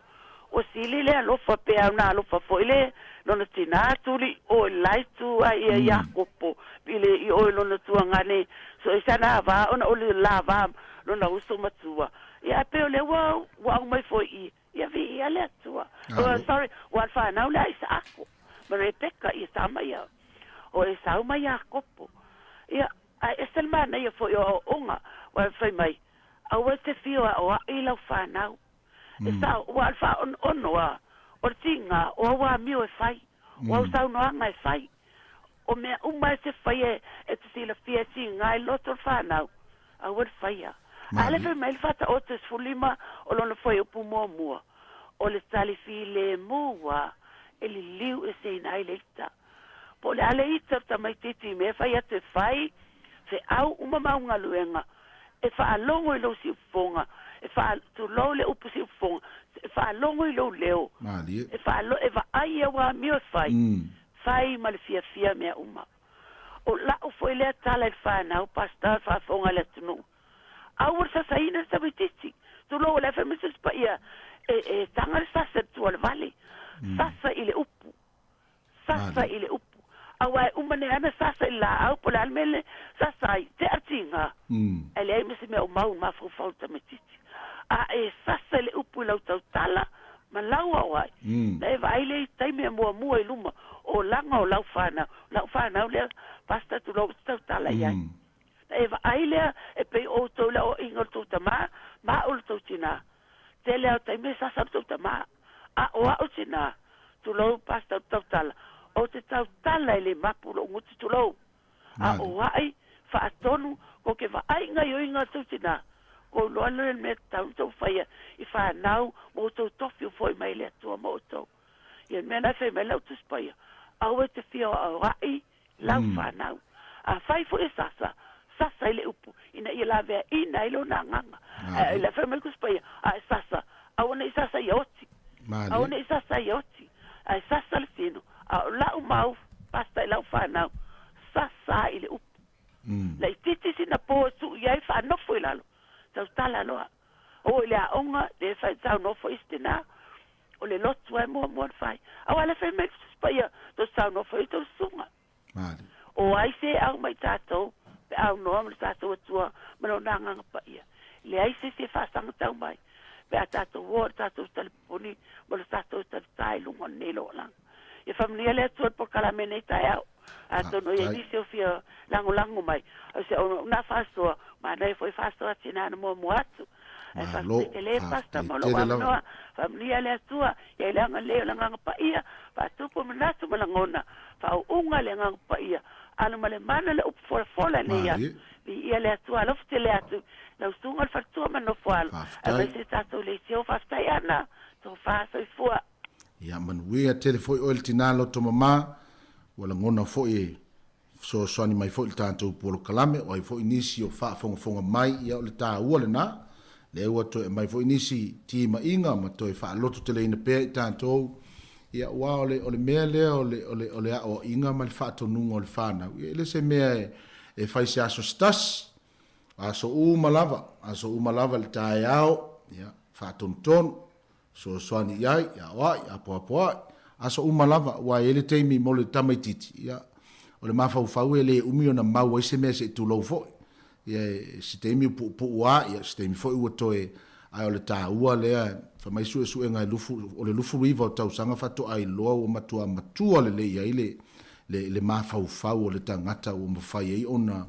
ua sili le alofa pe a ona alofa foi le lona tinā tuli o i le la itu ai ia Iakopo i le i o i lona tuagane so e sana va ona o le la va lona uso matua. Ia ae pei o lea ua ua aumai foi i ia viia le Atua. Oh, sorry, ua le fanau le a Isaako ma Rebeka ia tama ia o Esau ma Iakopo. Ia, ae ese le manaia foi o aoaoga, ua fai mai, aua e te fio aoaʻi i lau fanau. E sao, ua le faaonoono a, o le tiga, o au amio e fai, o au saunoaga e fai. O mea uma e te faia e te silafia e tiga i loto o le fanau, aua le faia. A le fai mai le Faataoto e 15 o lona fuaiupu muamua, o le tali filemu ua e liliu eseina ai le ita. Po o le a le ita o le tamaitiiti i mea e fai atu e fai, feau uma mau galuega, e faalogo i lou siufofoga, e faatulou le upu siufofoga, e Faalogo i lou leo.
Malie.
E faalo e vaai i au amio e fai. Fai ma le fiafia mea uma. O la'u foi lea tala i le fanau, pastor, faafofoga a le atunuu. Aua le sasaina le tamaitiiti. Tulou o le a fai mai se isi paia, e, e taga le sasa i le tua o le vale. Sasa i le upu. Sasa i le upu. Aua e uma nei lava ona sasa i le laau po o le a le mea le sasa ai, tea le tiga, ae leai ma se mea o mau i le mafaufau o le tamaitiiti. A e sasa i le upu i lau tautala ma lau aoai, ona e vaai lea i taimi e muamua i luma o olaga o lau fanau, lau fanau lea, Pastor, tulou ou te tautala i ai. Ona e vaai lea e pei o outou i le aoaiga o le tou tamā ma au o le tou tinā. Tele lava o taimi e sasa le tou tamā, a o a'u tinā, tulou Pastor ou te tautala, ou te tautala e le mapu lo'u gutu tulou, a o a'i faatonu ko ke vaai i gaioiga a le tou tinā, kou loa lea le mea tatau ona tou faia i fanau ma outou tofi ua fo'i mai e le Atua mo outou. Ia le mea la e fai mai lau Tusi Paia, aua e te fia aoa'i lau fanau. Afai foi e sasa, sasa i le upu, ina ia laveaina ai lona agaga. Ae la fai mai le Tusi Paia, a e sasa, aua ne i sasa ia oti. Aua ne i sasa ia oti. Ae sasa le tino. A o lau mau, pasta i lau fanau, sasa i le upu. Laitiiti sina po e tuu i ai faanofo i lalo. Tautala loa. Oo i le aoga, le fai tau nofo i se tinā. O le lotu lava e muamua ona fai. Aua le fai mai le Tusi Paia, tou te saunofo ai tou susuga. O ai se e au mai tatou, pe aunoa ma le tatou Atua ma Lona Agaga Paia? Leai se isi e faasagatau mai, pe a tatou o i le tatou talipuni ma le tatou talitā i luga o lenei looalaga. Ia faamanuia le Atua i le polokalame i lenei taeao. Atonu e i ai nisi o fia lagolago mai, o se auauna faasoa, manaia foi faasoa tina na muamua atu. Ae
Malo,
faafetai tele Pastor
faafetai
mo lou
tele lava.
avanoa. Faamanuia le Atua ia i le agalelei o le Agaga Paia, faatupu manatu ma lagona, faauuga le Agaga Paia, alu ma le mana le upu folafola i lenei aso.
Malie.
Viia le Atua, alofa tele atu lau susuga le faletua ma nofo alo,
Faafetai.
aemaise tatou leitio, faafetai Ana, tofa soifua.
Ia manuia tele foi oe le tinā loto mamā, ua lagona foi e fesoasoani mai foi i le tatou polokalame, o ai foi nisi o faafogafoga mai, ia o le taua lena, lea ua toe aumai foi nisi timaiga ma toe faalototeleina pea i tatou, ia aua o le, o le mea lea o le, o le, o le aoaiga ma le faatonuga o le fanau, ia e le se mea e, e fai se aso se tasi, aso uma lava, aso uma lava i le taeao, ia, faatonutonu, fesoasoani i ai, i aoai, apoapoai, aso uma lava, aua e i ai le taimi mo le tamaitiiti, ia, o le mafaufau e le umi ona mau ai se mea se i tulou foi. Ia, se taimi ua puupuu lava, ia, se taimi foi ua toe, ae o le taua lea, fai mai suesuega e lufu, o le 29 o tausaga faatoa iloa ua matua matua lelei ai le, le, le mafaufau o le tagata ua mafai ai ona,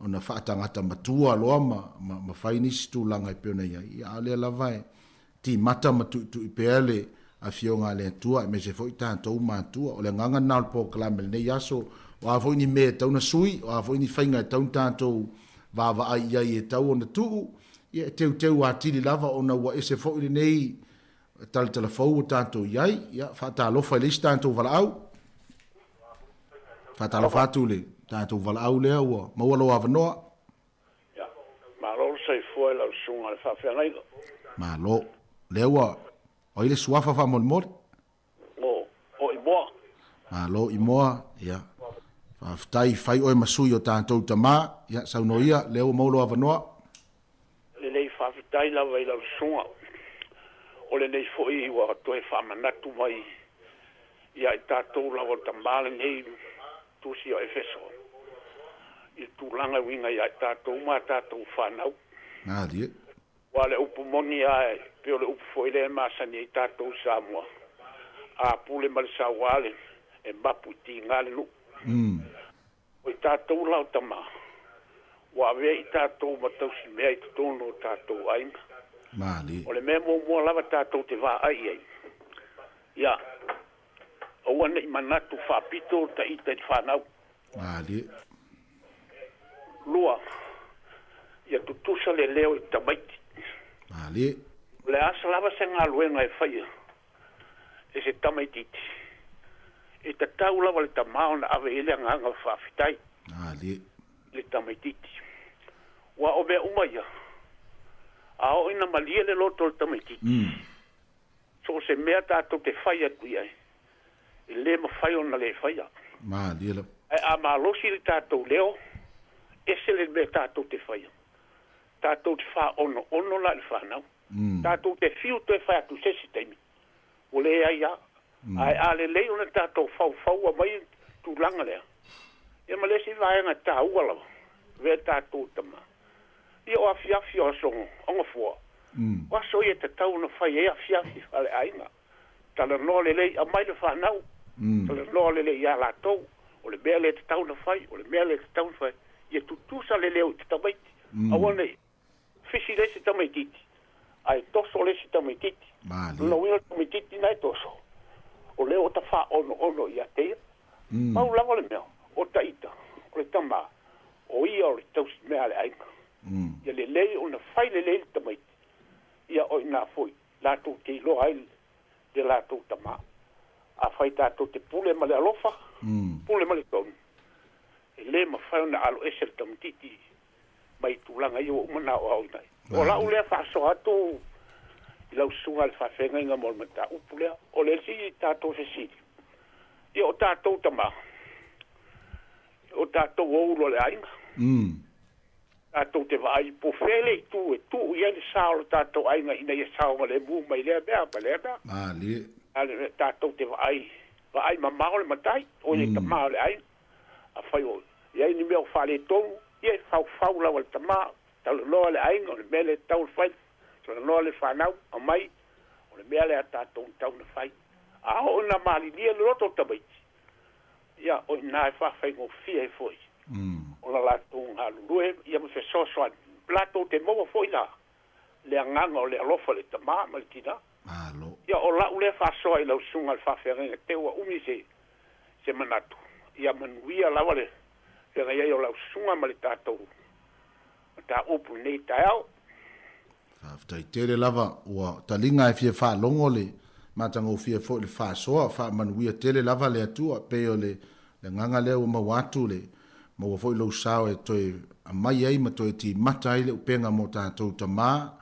ona faatagata matua loa ma, ma, ma fai nisi tulaga e pei ona i ai, ia, a o lea lava e, timata ma tuitui pea le Afioga a le Atua aemaise foi tatou matua. O le agaga lena o le polokalame i lenei aso, o a foi ni mea e tatau ona sui, o a foi ni faiga e tatau ona tatou vaavaai i ai e tatau ona tuu, ia e teuteu atili lava ona ua ese foi lenei talatala fou ua tatou i ai. Ia, faatalofa i le isi tatou valaau. Faatalofa atu i le tatou valaau lea ua maua lou avanoa.
Ia, malo le soifua i lau susuga i le faafeagaiga.
Malo. Lea ua, o ai le suafa faamolemole?
O, o Imoa.
Malo Imoa, ia. Faafetai, fai oe ma sui o tatou tama. Ia, saunoa ia, lea ua maua lou avanoa.
Lelei, faafetai lava i lau susuga. O lenei foi ua toe faamanatu mai ia i tatou lava o le tama lenei Tusi o Efeso i le tulaga e uiga ia i tatou ma a tatou fanau.
Malie.
Aua o le upu moni lava e pei o le upu foi lea e masani ai tatou i Samoa, a pule ma le saua le e mapu i tiga le nuu. O i tatou la o tama, ua avea i tatou ma tausimea i totonu o tatou aiga.
Malie.
O le mea muamua lava tatou te vaai i ai, ia Aua ne i manatu faapito ta ita i le fanau.
Malie.
Lua, ia tutusa le leo i tamaiti.
Malie.
O le a lava se galuega e faia e se tamaitiiti, e tatau lava le tama ona ave i ai le agaga faafetai.
Malie.
I le tamaitiiti. Aua o mea uma ia, a oo ina malie le loto o le tamaitiiti, se mea tatou te fai atu i ai, e le mafai ona le faia.
Malie lava.
Ae a malosi le tatou leo, ese le mea tatou te faia. Tatou te faaonoono la i le fanau. Tatou te fiu toe fai atu i se isi taimi, ua leai lava. Ae a lelei ona tatou faufaua mai tulaga lea, ia ma le isi vaega taua lava, avea tatou tama. Ia o afiafi o aso gafua, o aso ia e tatau ona fai ai afiafi faaleaiga. Talanoa lelei, aumai le fanau, talanoa lelei ia latou, o le mea lea e tatau ona fai, o le mea lea e tatau ona fai, ia tutusa le leo i te tamaiti. Aua ne i fisi le isi tamaitiiti, ae toso le isi tamaitiiti. Lona uiga o le tamaitiiti lena e toso, o lea ua tafaaonoono ia te ia. Pau lava le mea, o ta ita, o le tama, o ia o le tausimea a le aiga. Ia lelei ona fai lelei le tamaiti, ia o i ina foi latou te iloa ai le latou tama. Afai tatou te pule ma le alofa, pule ma le tonu, e le mafai ona aloese le tamaitiiti mai tulaga ia ua uma ona aoaoina ai. O lau lea faasoa atu i lau susuga i le faafeagaiga mo le mataupu lea. O le isi tatou fesili, ia o tatou tama, o tatou o ulu o le aiga, tatou te vaai po o fea le itu e tuu i ai le sa o le tatou aiga ina ia saogalemu mai lea mea ma lea mea.
Malie.
A le tatou te vaai, vaai mamao le matai, o ia tama o le aiga. Afai o i ai ni mea o faaletonu, ia e faufau lava le tama, talanoa le aiga, o le mea lea e tatau ona fai, talanoa le fanau, aumai, o le mea lea a tatou e tatau ona fai. A oo ina malilie le loto o tamaiti, ia o i ina e faafaigofie ai foi ona latou galulue ia ma fesoasoani. Latou te maua foi la le agaga o le alofa i le tama ma le tina.
Malo.
Ia o lau lea faasoa i lau susuga i le faafeagaiga te ua umi se se manatu, ia manuia lava le feagai ai o lau susuga ma le tatou mataupu i lenei taeao.
Faafetai tele lava, ua taliga e fia faalogo le matagofie foi le faasoa, faamanuia tele lava le Atua, pei o le agaga lea ua maua atu le maua foi lou sao e toe aumai ai ma toe timata ai le upega mo tatou tama,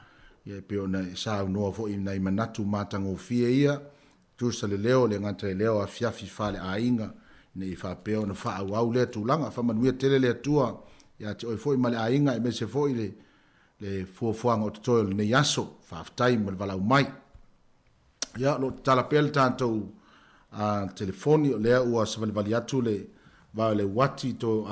ia e pei ona e saunoa foi i nai manatu matagofie ia, Tusa le leo, le gata i leo afiafi faaleaiga, ina ia faapea ona faaauau lea tulaga. Faamanuia tele le Atua ia te oe foi ma le aiga aemaise foi le le fuafuaga o totoe o lenei aso. Faafetai mo le valaau mai. Ia, o lo o tatala pea le tatou telefoni, o lea ua savalivali atu le va o le uati to,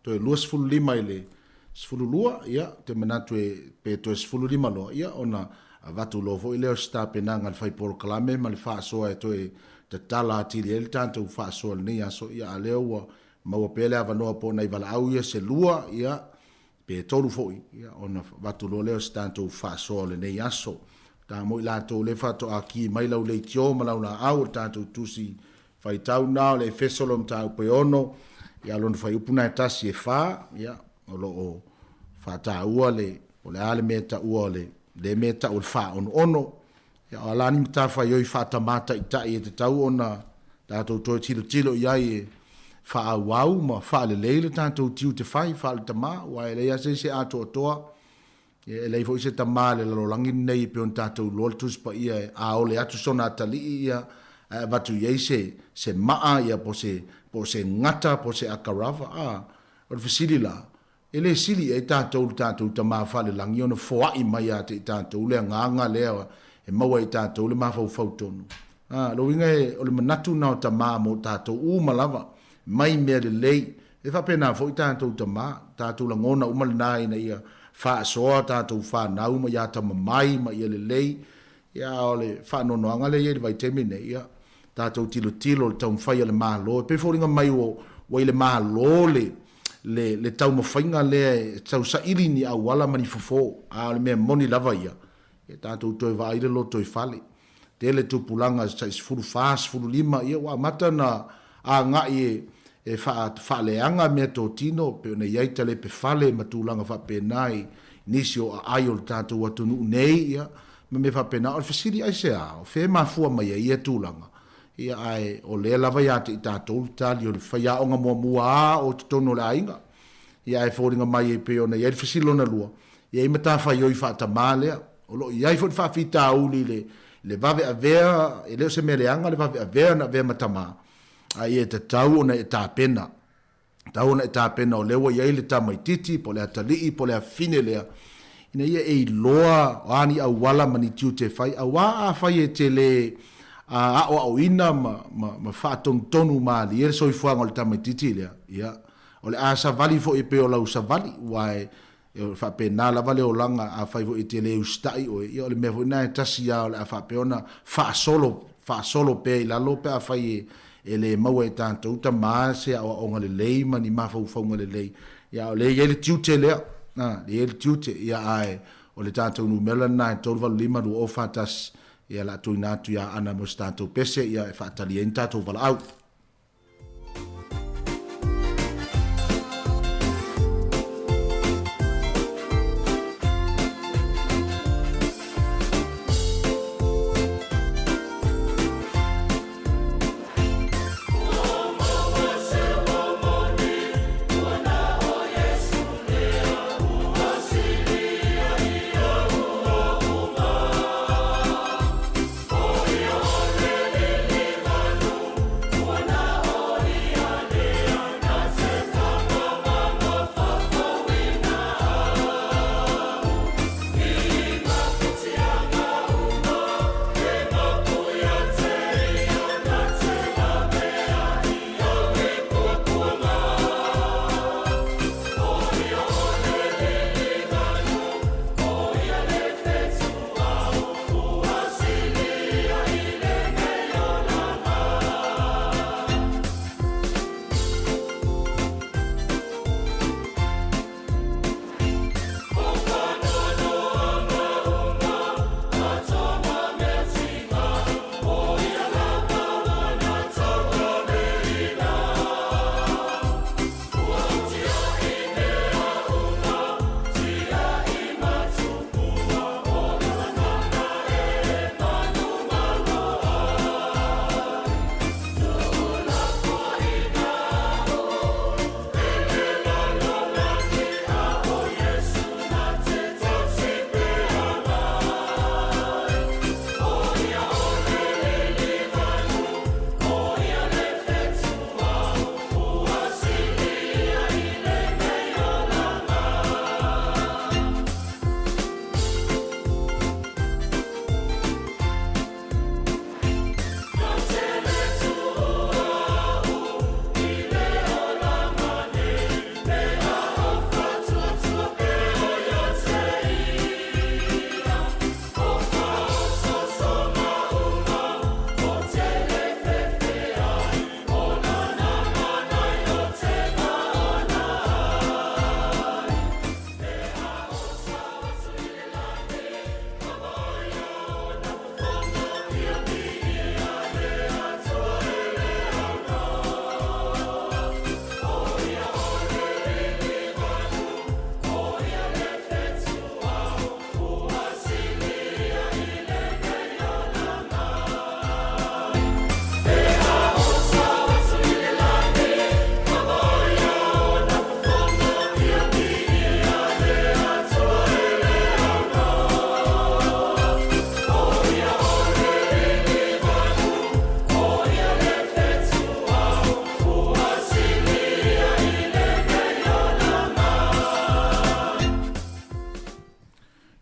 toe 25 i le 12, ia, ou te manatu e, pe toe 15 loa, ia, ona avatu loa foi lea o se tapenaga a le fai polokalame ma le faasoa e toe tatala atili ai le tatou faasoa i lenei aso, ia, a o lea ua maua pea le avanoa po o nai valaau ia se lua, ia, pe tolu foi, ia, ona avatu loa lea o se tatou faasoa o lenei aso. Ta mo i latou lea faatoa ki mai lau leitio ma lau laau o le tatou tusi Faitau na o le Efeso lona mataupu e 6, ia lona fuaiupu na e 1 e 4, ia, o lo o faataua le, o le a le mea e taua o le, le mea e tau o le faaonoono, ia, o a la ni matafaioi faatamā taitai e tatau ona tatou toe tilotilo i ai e faaauau ma faalelei le tatou tiute fai faale-tamā, aua e leai lava se isi e atoatoa E leai foi se tama i le lalolagi lenei e pei ona tatou iloa le Tusi Paia e aole atu sona atalii ia ae avatu i ai se se maa ia po se po o se gata po o se akarava a. O le fesili la, e le sili i ai tatou i le tatou Tama Falelagi ona foai mai ia te i tatou le agaga lea e maua e i tatou le mafaufau tonu? A, lona uiga e o le manatu lena o tama mo tatou uma lava, mai mea lelei. E faapena foi tatou tama, tatou lagona uma lena ina ia faasoa tatou fanau ma ia atamamai ma ia lelei. Ia a o le faanoanoaga lea e i ai i le vaitaimi lenei, ia tatou tilotilo i le taumafai a le Malo, e pei foliga mai ua ua i le Malo le le le taumafaiga lea e tausaili ni auala ma ni fofo, a o le mea moni lava ia, ia tatou toe vaai i le lotoifale. Tele tupulaga tai 14, 15, ia ua amata ona agai e e faaleaga meatotino pei ona i ai talepe fale ma tulaga faapena i nisi o aai o le tatou atunuu nei, ia, ma mea faapena. O le fesili, aisea? O fea e mafua mai ai ia tulaga? Ia, ae o lea lava ia te i tatou le tali o le faiaoga muamua a o totonu o le aiga. Ia, ae foliga mai e pei ona i ai le fesili lona lua, e i ai matafaioi faatamā lea. O lo o i ai foi le faafitauli i le le vave avea, e le o se mea leaga le vave avea ona avea ma tamā, a ia e tatau ona e tapena. Tatau ona e tapena o lea ua i ai le tamaitiiti, po o le atalii, po o le afafine lea, ina ia e iloa o a ni auala ma ni tiute e fai, aua afai e te le aoaoina ma, ma, ma faatonutonu malie le soifuaga o le tamaitiiti lea, ia, o le a savali foi e pei o lau savali, aua e, e faapena lava le olaga, afai foi e te le usitai oe, ia o le mea foi lena e tasi lava o le a faapea ona faasolo, faasolo pea i lalo pe afai e, e le maua e tatou tama se aoaoga lelei ma ni mafaufauga lelei, ia a o lea e i ai le tiute lea, a, lea e i ai le tiute, ia ae o le tatou numera lena e 385 2041, ia o le a tuuina atu ia Ana mo se tatou pese, ia e faatali ai ni tatou valaau.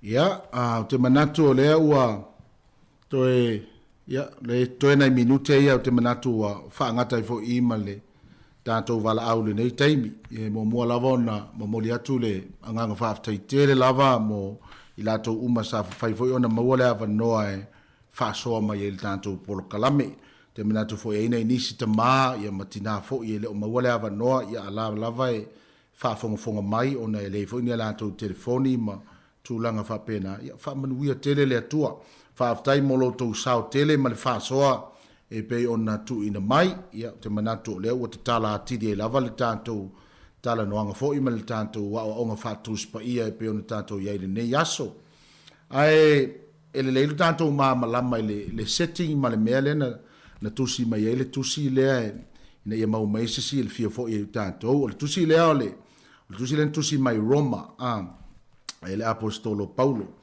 Ia, ou te manatu o lea ua toe, ia, le toe nai minute ia ou te manatu ua faagata ai foi i ma le tatou valaau i lenei taimi. E muamua lava ona momoli atu le agaga faafetai tele lava mo i latou uma sa fafai foi ona maua le avanoa e faasoa mai ai i le tatou polokalame. Ou te manatu foi e i ai nai nisi tama ia ma tina foi e le o maua le avanoa, ia a la lava e faafogafoga mai ona e leai foi ni a latou telefoni ma tulaga faapena, ia faamanuia tele le Atua. Faafetai mo lo outou sao tele ma le faasoa e pei ona tuuina mai. Ia, ou te manatu o lea ua tatala atili ai lava le tatou talanoaga foi ma le tatou aoaoga faatusi paia e pei ona tatou i ai i lenei aso. Ae e lelei lo tatou malamalama i le, le setting ma le mea lea na, na tusi mai ai le tusi lea e, ina ia maua mai se silafia foi e tatou. O le tusi lea o le, o le tusi lea na tusi mai Roma, a, e le Aposetolo Paulo.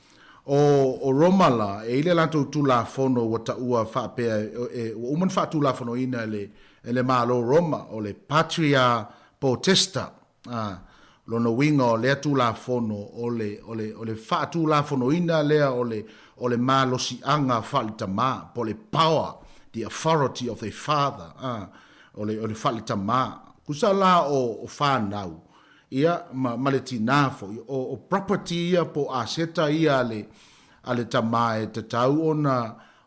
O, o Roma la, e i le latou Tulafono ua taua faapea e, e, ua uma ona faatulafonoina e le, e le Malo Roma, o le Patria Potesta, a, lona uiga o lea Tulafono, o le, o le, o le faatulafonoina lea o le, o le malosiaga faale-tamā, po o le power, the authority of a father, a, o le, o le faale-tamā. Tusa la o, o fanau, ia, ma, ma le tinā foi, o, o property ia po o aseta ia a le, a le tamā e tatau ona,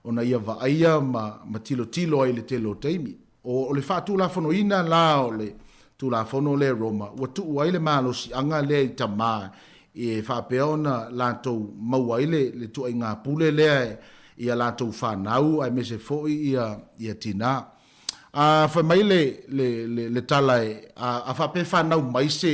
ona ia vaaia ma, ma tilotilo ai i le tele o taimi. O, o le faatulafonoina la o le Tulafono lea Roma, ua tuu ai le malosiaga lea i tamā e faapea ona latou maua ai le, le tuaiga pule lea e, i a latou fanau aemaise foi ia, ia tinā. A fai mai le, le, le, le tala e, a, a faapea e fanau mai se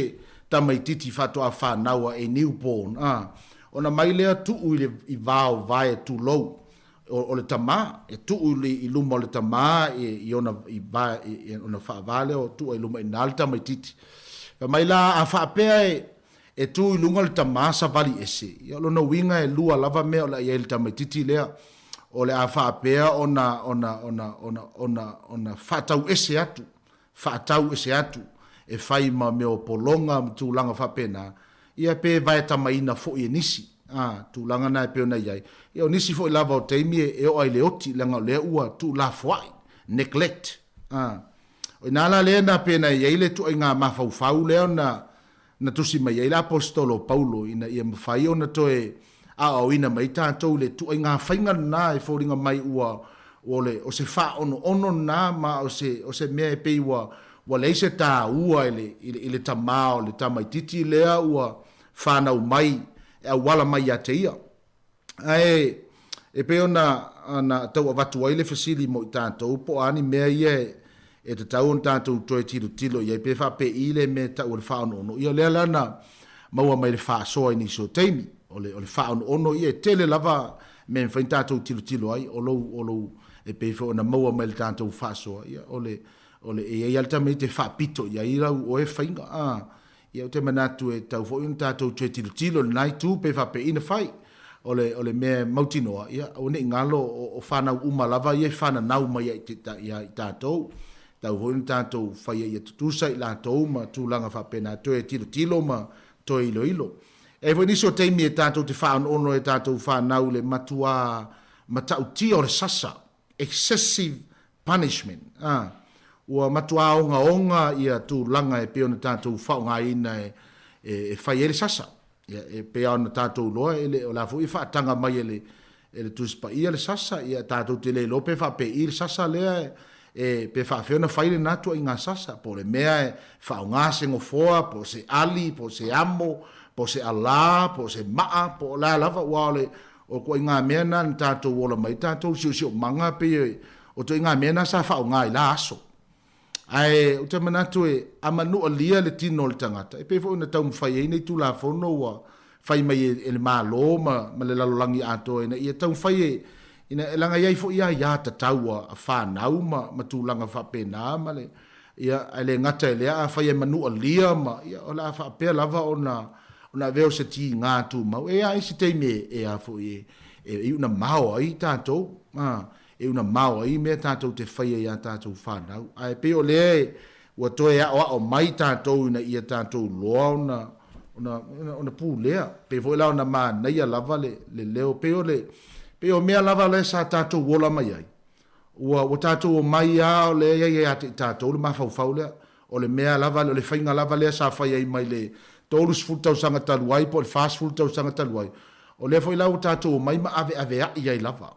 tamaititi faatoa fanau a, a newborn, a, ona mai lea tuu i le, i va o vae tulou, o, o le tamā, e tuu i le, i luma o le tamā i, i ona, i va, i, i ona faava lea o tuu ai i luma i ina le tamaititi. Fai mai la, a faapea e, e tu i luga le tamā savali ese, ia o lona uiga e lua lava mea o le a i ai i le tamaititi lea, o le a faapea ona, ona, ona, ona, ona, ona faatau ese atu, faatau ese atu, e fai ma mea o pologa ma tulaga faapena, ia pe vaetamaina foi e nisi, a, tulaga na e pei ona i ai. Ia o nisi foi lava o taimi e, e oo ai i le oti, leaga o lea ua tuulafoai, neglect, a. O ina la lea na pei ona i ai le ituaiga mafaufau lea ona Na tusi mai ai le Aposetolo o Paulo ina ia mafai ona toe aoaoina mai tatou i le ituaiga faiga lena e foliga mai ua o le o se faaonoono lena ma o se o se mea e pei ua ua leai se taua i le i le tamā o le tamaititi lea ua fanau mai e auala mai ia te ia. Ae e pei ona na tau avatu ai le fesili mo i tatou, po o a ni mea ia e tatau ona tatou toe tilotilo i ai pe faapei le mea e tau o le faaonoono. Ia o lea la na maua mai le faasoa i nisi o taimi, o le o le faaonoono ia e tele lava mea e mafai ona tatou tilotilo ai, o lou o lou e pei foi ona maua mai le tatou faasoa, ia o le o le e i ai lava le tamaiti e faapito i ai lau oe faiga a Ia ou te manatu e tatau foi ona tatou toe tilotilo i lena itu pe faapei na fai. O le, o le mea e mautinoa, ia, aua ne i galo, o, o fanau uma lava ia e fananau mai ia i, ia i tatou. E tatau foi ona tatou faia ia tutusa i latou ma tulaga faapena, toe tilotilo ma toe iloilo. E i ai foi nisi o taimi e tatou te faaonoono e tatou fanau i le matuā matautia o le sasa excessive punishment, a, ua matuā ogaoga ia tulaga e pei ona tatou faaaogaina e, e fai ai le sasa. Ia, e pei lava ona tatou iloa, e le, o la foi e faataga mai e le, e le Tusi Paia le sasa, ia tatou te le iloa pe faapei le sasa lea e, e, pe faafefea ona fai lena tuaiga sasa, po o le mea e faaaoga se gofoa, po o se ali, po o se amo, po o se alā, po o se maa, po o le a lava, aua o le, O ituaiga mea na na tatou ola mai ai tatou i siosiomaga pei o ituaiga mea na sa faaaoga i la aso. Ae ou te manatu e amanualia le tino o le tagata, e pei foi ona taumafai ai nei Tulafono ua fai mai e le Malo ma ma le lalolagi atoa ina ia taumafai e ina leaga e i ai foi aia tatau a fanau ma ma tulaga faapena ma le Ia, ae le gata i lea, afai e manualia ma, ia, o le a faapea lava ona, ona avea o se tiga tumau. E i ai isi taimi e, e a foi, e, e iu ina mao ai tatou, a, e iu ina mao ai mea tatou te faia i a tatou fanau. Ae pei o lea e, ua toe aoao mai tatou ina ia tatou loa ona, ona, ona, ona pulea. Pei foi la ona manaia lava le, le leo, pei o le, pei o mea lava lea sa tatou ola mai ai. Ua, ua tatou omai a o lea e i ai ia te i tatou le mafaufau lea. O le mea lava, o le faiga lava lea sa fai ai mai le 30 tausaga talu ai po o le 40 tausaga talu ai, o lea foi la ua tatou omai ma aveaveai ai lava.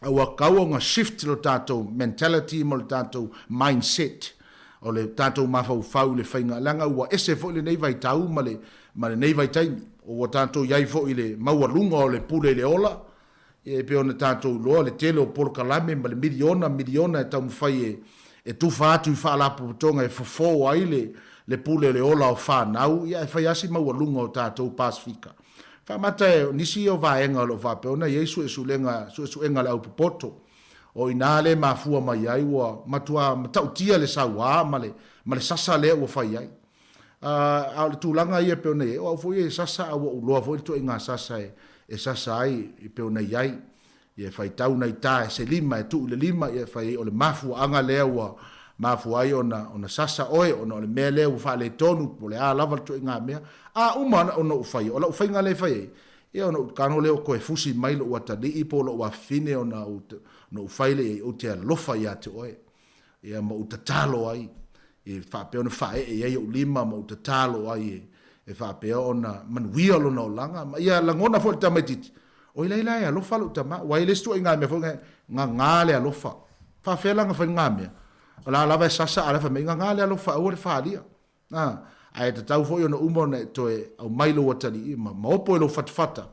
A ua tatau ona shift lo tatou mentality ma lo tatou mindset, o le tatou mafaufau i le faiga, leaga ua ese foi lenei vaitau ma le, ma lenei vaitaimi. Ua tatou i ai foi i le maualuga o le pule i le ola, E pei ona tatou iloa le tele o polokalame ma le miliona miliona e taumafai e e tufa atu i faalapotopotoga e fofo ai le le pule o le ola o fanau, ia e fai lava si maualuga o tatou Pasefika. Faamata e o nisi ia o vaega o lo o faapea ona i ai suesulega suesuega a le aupopoto. O i ina lea e mafua mai ai ua matua matautia le sauā ma le ma le sasa lea ua fai ai. A o le tulaga ia e pei ona i ai, o au foi e sasa a ua ou iloa foi le ituaiga sasa e e sasa ai e pei ona i ai. Ia e faitau nai ta e se lima e tuu i le lima, ia e fai ai o le mafuaaga lea ua mafua ai ona ona sasa oe ona o le mea lea ua faaletonu po o le a lava le ituaiga mea. A uma ona ou faia, o lau faiga lea e fai ai, ia ona ou tago lea o toe fusi mai lou atalii po o lou afafine ona ou ona ou fai lea i ai, ou te alofa ia te oe. Ia ma ou tatalo ai, e faapea ona faaee i ai ou lima ma ou tatalo ai e, e faapea ona manuia lona olaga. Ma ia lagona foi le tamaitiiti, oi la la e alofa lou tama, ua i le isi ituaiga mea foi lea, gagā le alofa. Faafefea la ona fai lena mea? O la lava e sasa a o la e fai mai, gagā le alofa aua le falia. A, ae tatau foi ona uma ona e toe aumai lou atalii ma, ma opo i lou fatafata,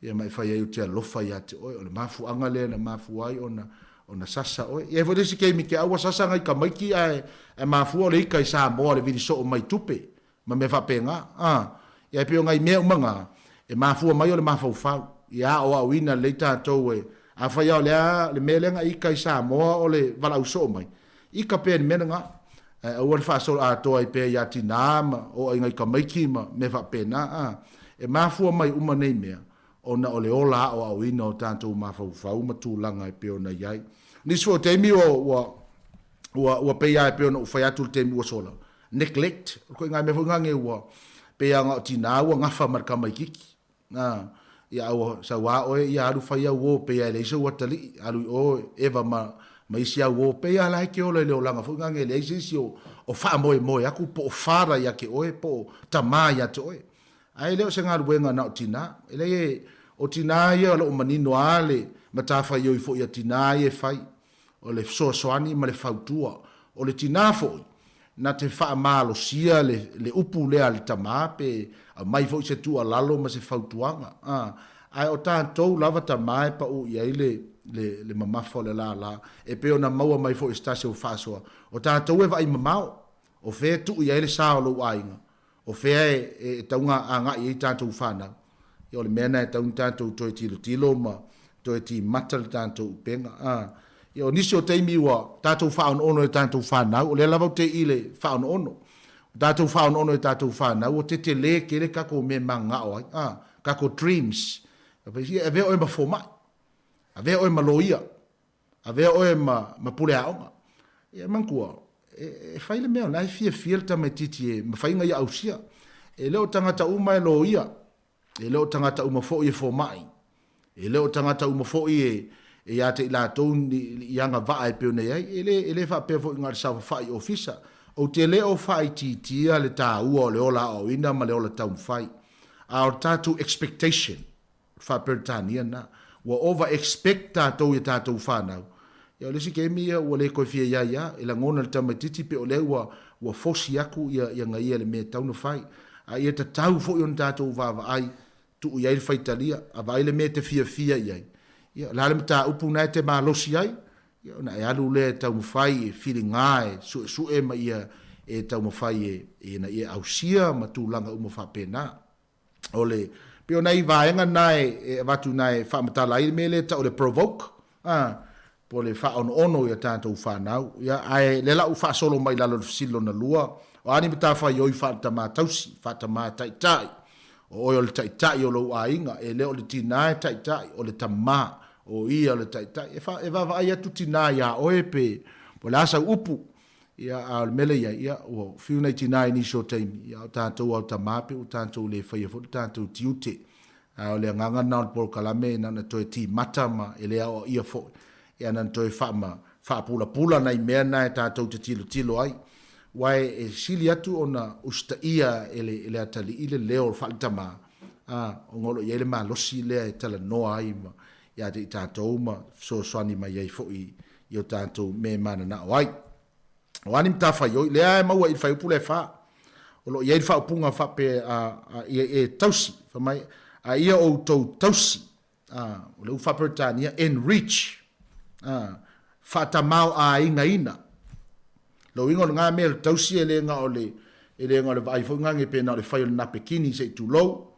ia ma e fai ai ou te alofa ia te oe. O le mafuaaga lea na mafua ai ona, ona sasa oe. E i ai foi le isi keimi ke au ua sasa ngai tamaiti ae, ae mafua o le ika i Samoa le vili soo mai tupe ma mea faapena. A, ia e pei o nai mea uma na, e mafua mai o le mafaufau. Ia aoaoina lelei tatou e, afai lava o le a le mea lea na ika i Samoa o le valaau soo mai, Ika pea i le mea lena, ae aua le faasolo atoa ai pea ia tinā ma o ai nai tamaiti ma mea faapena, a. E mafua mai uma nei mea, ona o le ola aoaoina o tatou mafaufau ma tulaga e pei ona i ai. Nisi foi o taimi ua, ua, ua, ua pei lava e pei ona ou fai atu i le taimi ua sola, neglect, o le ituaiga mea foi lena nei ua, pei lava na o tinā ua gafa ma le tamaititi. A, ia a ua sau a oe, ia alu fai au uo pei a e leai sou atalii, alu i o Eva ma, ma isi au uo, pei a la e te ola i le olaga foi na e leai se isi o, o faamoemoe atu po o fala ia te oe po o tama ia te oe. Ae e le o se galuega na o tinā. E leai e, o tinā ia o lo o manino a le matafaioi foi a tinā ia e fai. O le fesoasoani ma le fautua. O le tinā foi, na te faamalosia le, le upu lea a le tamā pe aumai foi se tuualalo ma se fautuaga. A, ae o tatou lava tamā e pau i ai le, le, le mamafa o le lālā, e pei ona maua mai foi e se tasi o faasoa, o tatou e vaai mamao, o fea e tuu i ai le sa o lou aiga, O fea e tatau ona agai ai tatou fanau? Ia o le mea lena e tatau ona tatou toe tilotilo ma toe timata le tatou upega. A, ia o nisi o taimi ua tatou faaonoono e tatou fanau, o lea lava ou te i le faaonoono. Ua tatou faaonoono e tatou fanau, ua tetele tele tatou mea e mananao ai, a, tatou dreams. Ia avea oe ma fomai, avea oe ma loia, Avea oe ma, ma pule aoga. Ia manatua, e, e fai le mea o la e fiafia le tamaitiiti e mafai ona ia ausia. E le o tagata uma e loia, e le o tagata uma foi e fomai, e le o tagata uma foi e, e ia te i latou ni, i agavaa e pei ona i ai. E le, e le faapea foi na o le saofafai i ofisa. Ou te le o faaitiitia le taua o le ola aoaoina ma le ola taumafai. A o le tatou expectation, Faa-Peretania lena. Ua over expect tatou i a tatou fanau. Ia o le isi kemi ia ua le toe fia iai a, e lagona e le tamaititi pe o lea ua ua fosi atu ia ia ia le mea e tatau ona fai. A ia tatau foi ona tatou vaavaai, tuu i ai le faitalia, a vaai le mea e te fiafia i ai, ia o le a le mataupu lena e te malosi ai, ia ona e alu lea e taumafai e filiga e suesue ma ia e taumafai e ina ia ausia ma tulaga uma faapena. O le, pei o nai vaega na e, e avatu na e faamatala ai le mea lea e tau o le provoke, a, po o le faaonoono i a tatou fanau. Ia, ae lea la ua faasolo mai i lalo o le fesili lona lua, o a ni matafaioi faatamā tausi, faatamā taitai? O oe o le taitai o lou aiga, e le o le tinā e taitai, o le tamā, o ia o le taitai. E, fa, e vaavaai atu tinā iā oe pe, po o le a sau upu, Ia, a o le mea lea i ai, ia, ua fiu nai tinā i nisi o taimi, ia, o tatou ao tamā pe ua tatou le faia foi le tatou tiute. A o le agaga lena o le polokalame, na ona toe timata ma e le aoaia foi, ia, na ona toe faama, faapulapula nai mea na e tatou te tilotilo ai. Aua e, e sili atu ona usitaia e le, e le atalii le leo faale-tamā, a, ona o lo o i ai le malosi lea e talanoa ai ma, ia te i tatou ma fesoasoani mai ai foi i o tatou mea e mananao ai. O a ni matafaioi, lea e maua i le fuaiupu lea e 4. O lo o i ai le faaupuga faapea a, a, ia e tausi, fai mai, a ia outou tausi, a, o le upu faa-Peretania, enrich, a, faatamaoaigaina. Lona uiga o lena mea o le tausi e le na o le, e le na o le vaai foi lena pe na o le fai o le napekini se i tulou,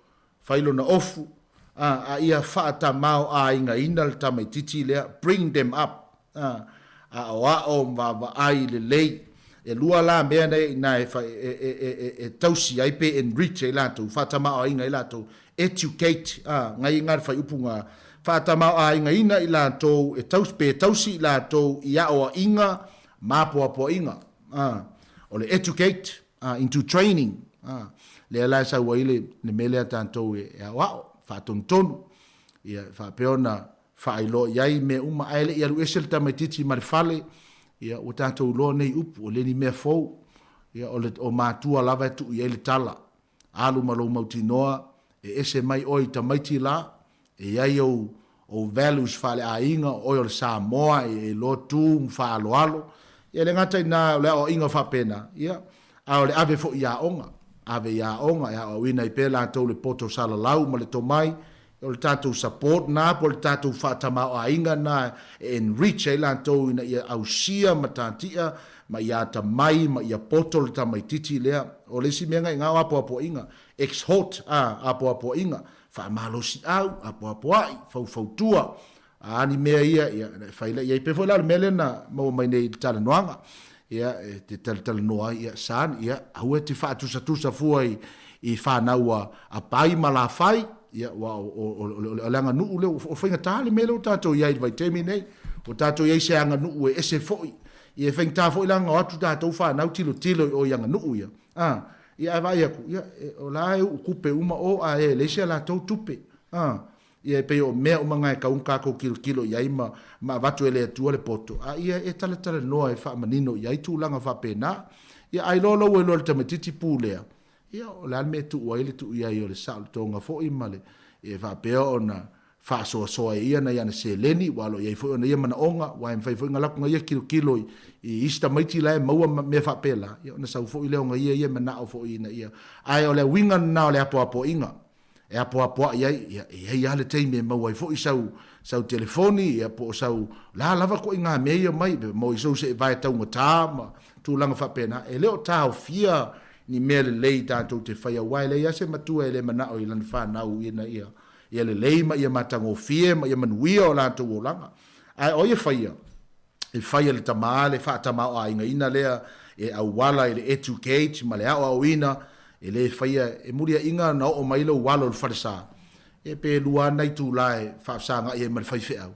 fai lona ofu, a, a ia faatamaoaigaina le tamaitiiti lea, bring them up, a, aoao ma vaavaai lelei. E lua la mea nei i ina e, e, e, e, e tausi ai pe enrich ai latou, faatamaoaiga ai latou, Educate, a, ngai i ngā le whaiupu ngā whātamaoāingaina i lātou e tausi, pe tausi i lātou i aoainga mapoapoainga, a, o le educate, a, into training, a, lea la e sau ai le, le mea lea tātou e, e aoao, whaatonutonu, ia, whaapea ona faailoa i ai mea uma, ae le i alu ese le tamaitiiti ma le fale, ia, ua tatou iloa nei upu, o le ni mea fou, ia, o le, o matua lava e tuu i ai le tala, alu ma lou mautinoa, e ese mai oe i tamaiti la, e i ai ou, ou values faaleaiga, o oe o le Samoa, e, e iloa tu ma faaaloalo, ia, e le gata i na, o le aoaiga faapena, ia, a o le ave foi i aoga, ave i aoga, e aoaoina ai pea latou le poto salalau ma le tomai, O le tatou support na po o le tatou faatamaoaiga na e enrich ai latou ina ia ausia matatia ma ia atamai ma ia poto le tamaititi lea. O le isi mea na iga o apoapoaiga, exhort a, apoapoaiga, faamalosiau, apoapoai, faufautua, a ni mea ia, ia, e fai lea i ai. Pei foi la o le mea lea na maua mai nei i le talanoaga, ia, e te talatalanoa ai, ia, son, ia, aua e te faatusatusa fua i, i fanau a, a Pai ma Lafai, ia, aua o, o, o, o, o le aganuu lea, o faigata le mea lea ua tatou i ai i le vaitaimi nei, ua tatou i ai se aganuu e ese foi, ia, e faigata foi la ona o atu tatou fanau tilotilo i o i aganuu ia, a, ia, ae vaai atu, ia, e, o la e uu tupe uma o, ae leai se latou tupe, a, Ia e pei o mea uma na e tau ona tatou tilotilo i ai ma, ma avatu e le Atua le poto, a ia e talatalanoa e faamanino i ai tulaga faapena. Ia a iloa loa ua iloa e le tamaitiiti pu lea, ia o le a le mea e tuu ai le tuu i ai o le saolotoga foi ma le, e faapea ona faasoasoa e ia nai ana seleni, ua alo i ai foi ona ia manaoga, aua e mafai foi ona laku na ia tilotilo i, i isi tamaiti la e maua mea faapela, ia ona sau foi lea o na ia ia manao foi ina ia. Ae o le uiga lena o le apoapoaiga. e apoapoai ai, ia, e i ai lava le taimi e maua ai foi sau, sau telefoni, ia, po o sau, la lava koʻi ngā mea ia mai, mo i sou seʻevae taugatā ma tulaga faapena, e le o taofia ni mea lelei tatou te faia, aua e leai lava se matua e le manao i lana fanau ina ia, ia lelei ma ia matagofie ma ia manuia o latou olaga. Ae o ai e faia? E fai e le tamā le faatamaoaigaina lea e auala i le educate ma le aoaoina, e le faia e muliaʻiga ona oo mai lou alo i le falesa, e pe lua ana itulā e faafesagai ai ma le faifeau,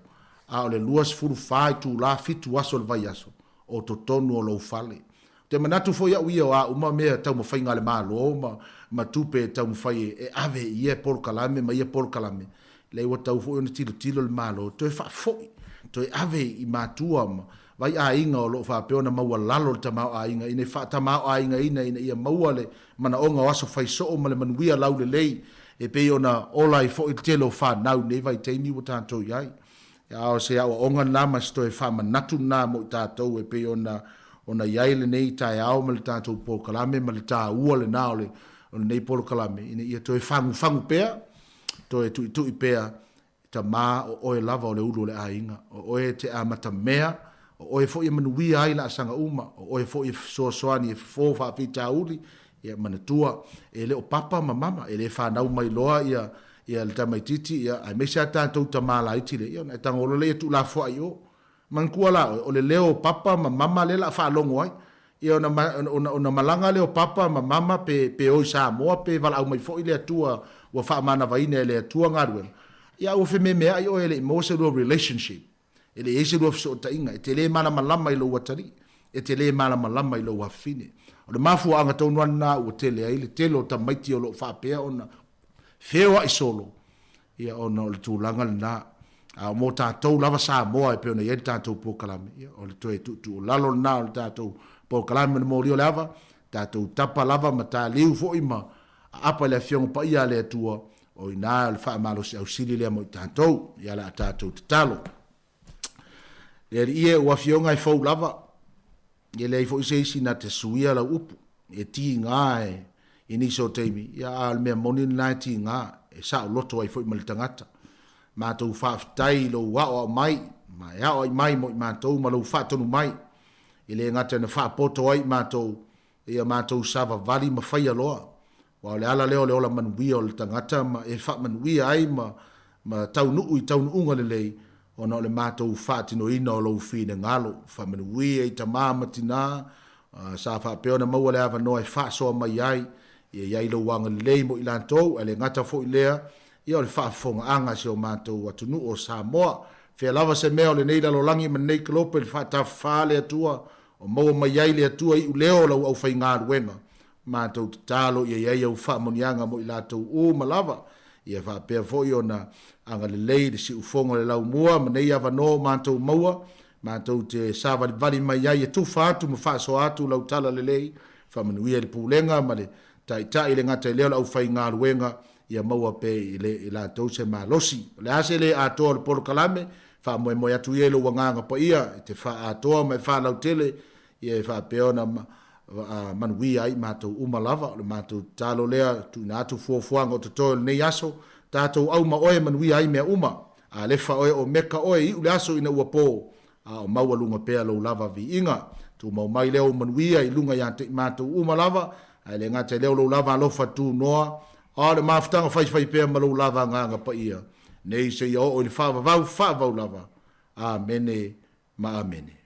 a o le 24 itulā fitu aso o le vaiaso o totonu o lou fale. Ou te manatu foi au ia o a uma mea taumafaiga a le Malo ma ma tupe e taumafai e ave i ia polokalame ma ia polokalame, leai ua tatau foi ona tilotilo le Malo toe faafoi, toe ave i matua ma vai aiga o lo o faapea ona maualalo le tamaoaiga ina ia faatamaoaigaina ina ia maua le manaoga o aso fai soo ma le manuia laulelei e pei ona ola ai foi le tele o fanau i lenei vaitaimi ua tatou i ai. A o se aoaoga lena ma se toe faamanatu lena mo i tatou e pei ona ona i ai lenei taeao ma le tatou polokalame ma le taua lena o le o lenei polokalame ina ia toe fagufagu pea, toe tuitui pea Tama, o oe lava o le ulu o le aiga, o oe e te amatamea, o oe foi e manuia ai laasaga uma, o oe foi e fesoasoani e fofo faafitauli, ia manatua, e le o papa ma mama, e le fanau mai loa ia ia le tamaitiiti, ia aemaise a tatou tama laiti lea, ia ona e tago loa lea ia tuulafoai i o. Manatua la oe, o le leo o papa ma mama lea la a faalogo ai, ia ona ona ona malaga lea o papa ma mama pe pe o i Samoa pe valaau mai foi le Atua ua faamanavaina e le Atua galuega, ia a ua fememeai oe e le i maua se lua relationship, e le i ai se lua fesootaiga, e te le malamalama i lou atalii, e te le malamalama i lou afafine. O le mafuaaga tonu lava lena ua tele ai le tele o tamaiti o lo o faapea ona feoai solo, Ia ona o le tulaga lena. A o mo tatou lava Samoa e pei ona i ai le tatou polokalame, ia o le toe tuutuulalo lena o le tatou polokalame o le moli o le ava, tatou tapa lava ma taliu foi ma aapa i le Afioga Paia a le Atua, o i ina o le faamalosiau sili lea mo i tatou. Ia o le a tatou tatalo. Le Alii e, ua Afioga e fou lava, e leai foi se isi na te suia lau upu, e tiga e i nisi o taimi, ia a o le mea moni lena e tiga, e saoloto ai foi ma le tagata. Matou faafetai i lou aoao mai, ma e aoai mai mo i matou ma lou faatonu mai, e le gata ina faapoto ai i matou, ia matou savavali ma faia loa, aua o le ala lea o le ola manuia o le tagata ma e faamanuia ai ma ma taunuu i taunuuga lelei ona o le matou faatinoina o lou finagalo. Faamanuia i tama ma tina sa faapea ona maua le avanoa e faasoa mai ai. Ia i ai lou agalelei mo i latou, ae le gata foi lea, ia o le faafofogaaga a si o matou atunuu o Samoa. Fea lava se mea o lenei lalolagi ma lenei kolope i le faatafafa a le Atua, o maua mai ai le Atua iuleo o lau aufaigaluega. Matou tatalo ia i ai au faamanuiaga mo i latou uma lava, ia faapea foi ona agalelei le siufogo o le laumua ma nei avanoa o matou maua, matou te savalivali mai ai e tufa atu ma faasoa atu lau talalelei, faamanuia i le pulega ma le taitai le gata i lea o le aufaigaluega, ia maua pea i le i latou se malosi. O le a se le atoa o le polokalame, faamoemoe atu ia i lou agaga paia e te faaatoa ma e faalautele, ia e faapea ona manuia ai matou uma lava. O le matou tatalo lea, tuuina atu fuafuaga o totoe o lenei aso, tatou auma oe e manuia ai mea uma. Alefa oe o Meka oe, iu le aso ina ua po, a o maualuga pea lou lava viiga. Tumau mai lea ou manuia i luga ia te i matou uma lava, ae le gata i lea o lou lava alofa tunoa, a o le mafutaga faifai pea ma lou lava agaga paia, nei seia oo i le faavavau faavavau lava. Amene ma Amene.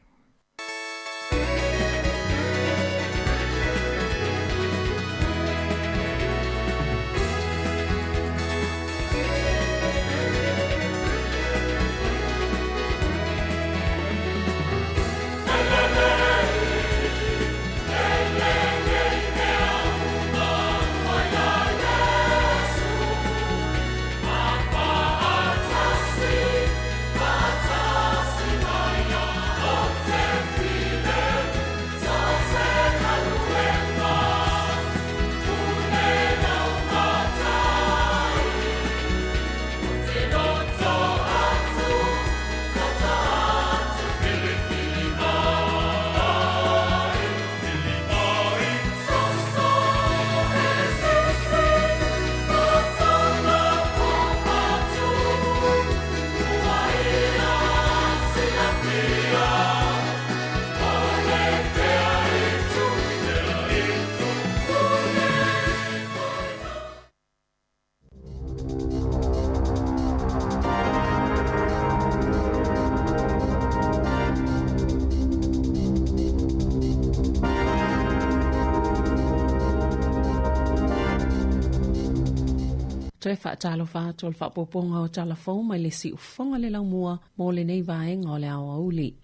Toe faatalofa atu o le faaopoopoga o tala fou mai le siufofoga le laumua mo lenei vaega o le aoauli.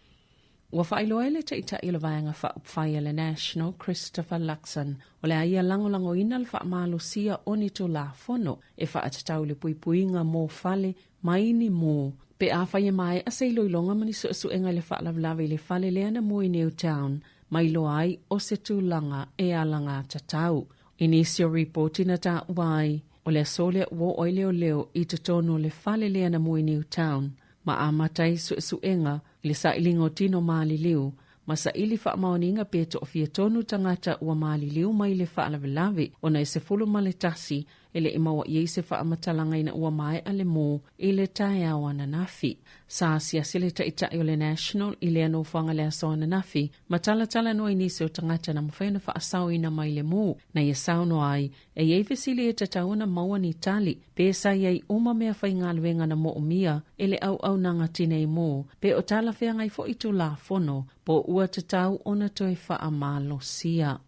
Ua faailoa ai le Taitai o le Vaega Faaupufai a le National, Christopher Luxon, o le a ia lagolagoina le faamalosia o ni Tulafono e faatatau i le puipuiga mo fale mai ni mū pe afai e maea se iloiloga ma ni suesuega i le faalavelave i le fale lea na mū i Newtown ma iloa ai o se tulaga e alagatatau. I nisi o ripoti na taua ai, o le aso lea ua oo ai leoleo i totonu o le fale lea na mū i Newtown ma amata ai suesuega i le sailiga o tino maliliu ma saili faamaoniga pe toafia tonu tagata ua maliliu mai le faalavelave ona e 11 e le i maua i ai se faamatalaga ina ua maea le mū i le taeao ananafi. Sa asiasi le Taitai o le National i lea nofoaga le aso ananafi ma talatalanoa i nisi o tagata na mafai ona faasaoina mai le mū na ia saunoa ai E i ai fesili e tatau ona maua ni tali, pe sa i ai uma mea faigaluega na moomia e le auaunaga tinei mu, pe o talafeagai foi Tulafono, po ua tatau ona toe faamalosia.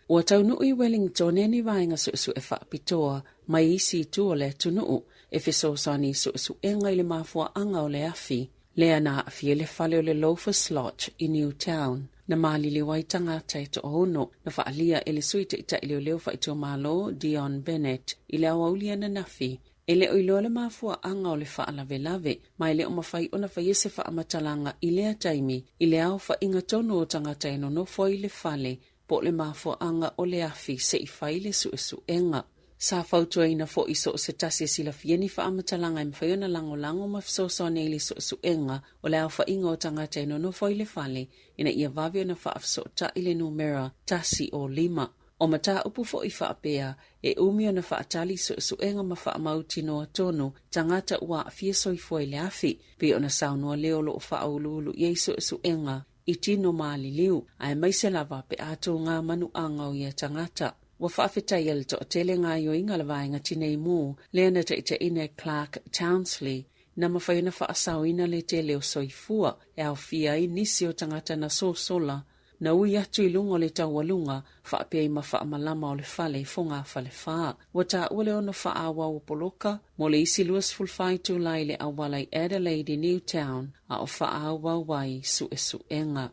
Ua taunuu i Wellingtone ni vaega suesue faapitoa mai isi itu o le atunuu e fesoasoani i suesuega i le mafuaaga o le afi lea na aafia i le fale o le Loafers Lodge i Newtown. Na maliliu ai tagata e toaono, na faaalia e le Sui Taitai Leoleo Faaitumalo Dion Bennett i le aoauli ananafi. E le o iloa le mafuaaga o le faalavelave, ma e le o mafai ona faia se faamatalaga i lea taimi i le aofaiga tonu o tagata e nonofo ai i le fale po o le mafuaaga o le afi se i fai le suesuega. Sa fautuaina foi so o se tasi e silafia ni faamatalaga e mafai ona lagolago ma fesoasoani ai i le suesuega o le aofaiga o tagata e nonofo ai i le fale ina ia vave ona faafesootai le numera 105. O mataupu foi faapea, e umi ona faatali suesuega ma faamautinoa tonu tagata ua aafia soifua i le afi, pei ona saunoa le o lo o faauluulu i ai suesuega i tino maliliu, aemaise lava pe a tōgā manuaga o ia tagata. Ua faafetaia le toatele gaoioiga a le Vaega Tinei Mu lea na taitaiina e Clark Townsley, na mafai ona faasaoina le tele o soifua e aofia ai nisi o tagata na sosola. Na ui atu i luga o le taualuga, faapea i ma faamalama o le fale i Fogafalefa. Ua taua le ono faaauau o poloka mo le isi 24 itula i le auala i Adelaide i Newtown a o faaauau ai suesuega.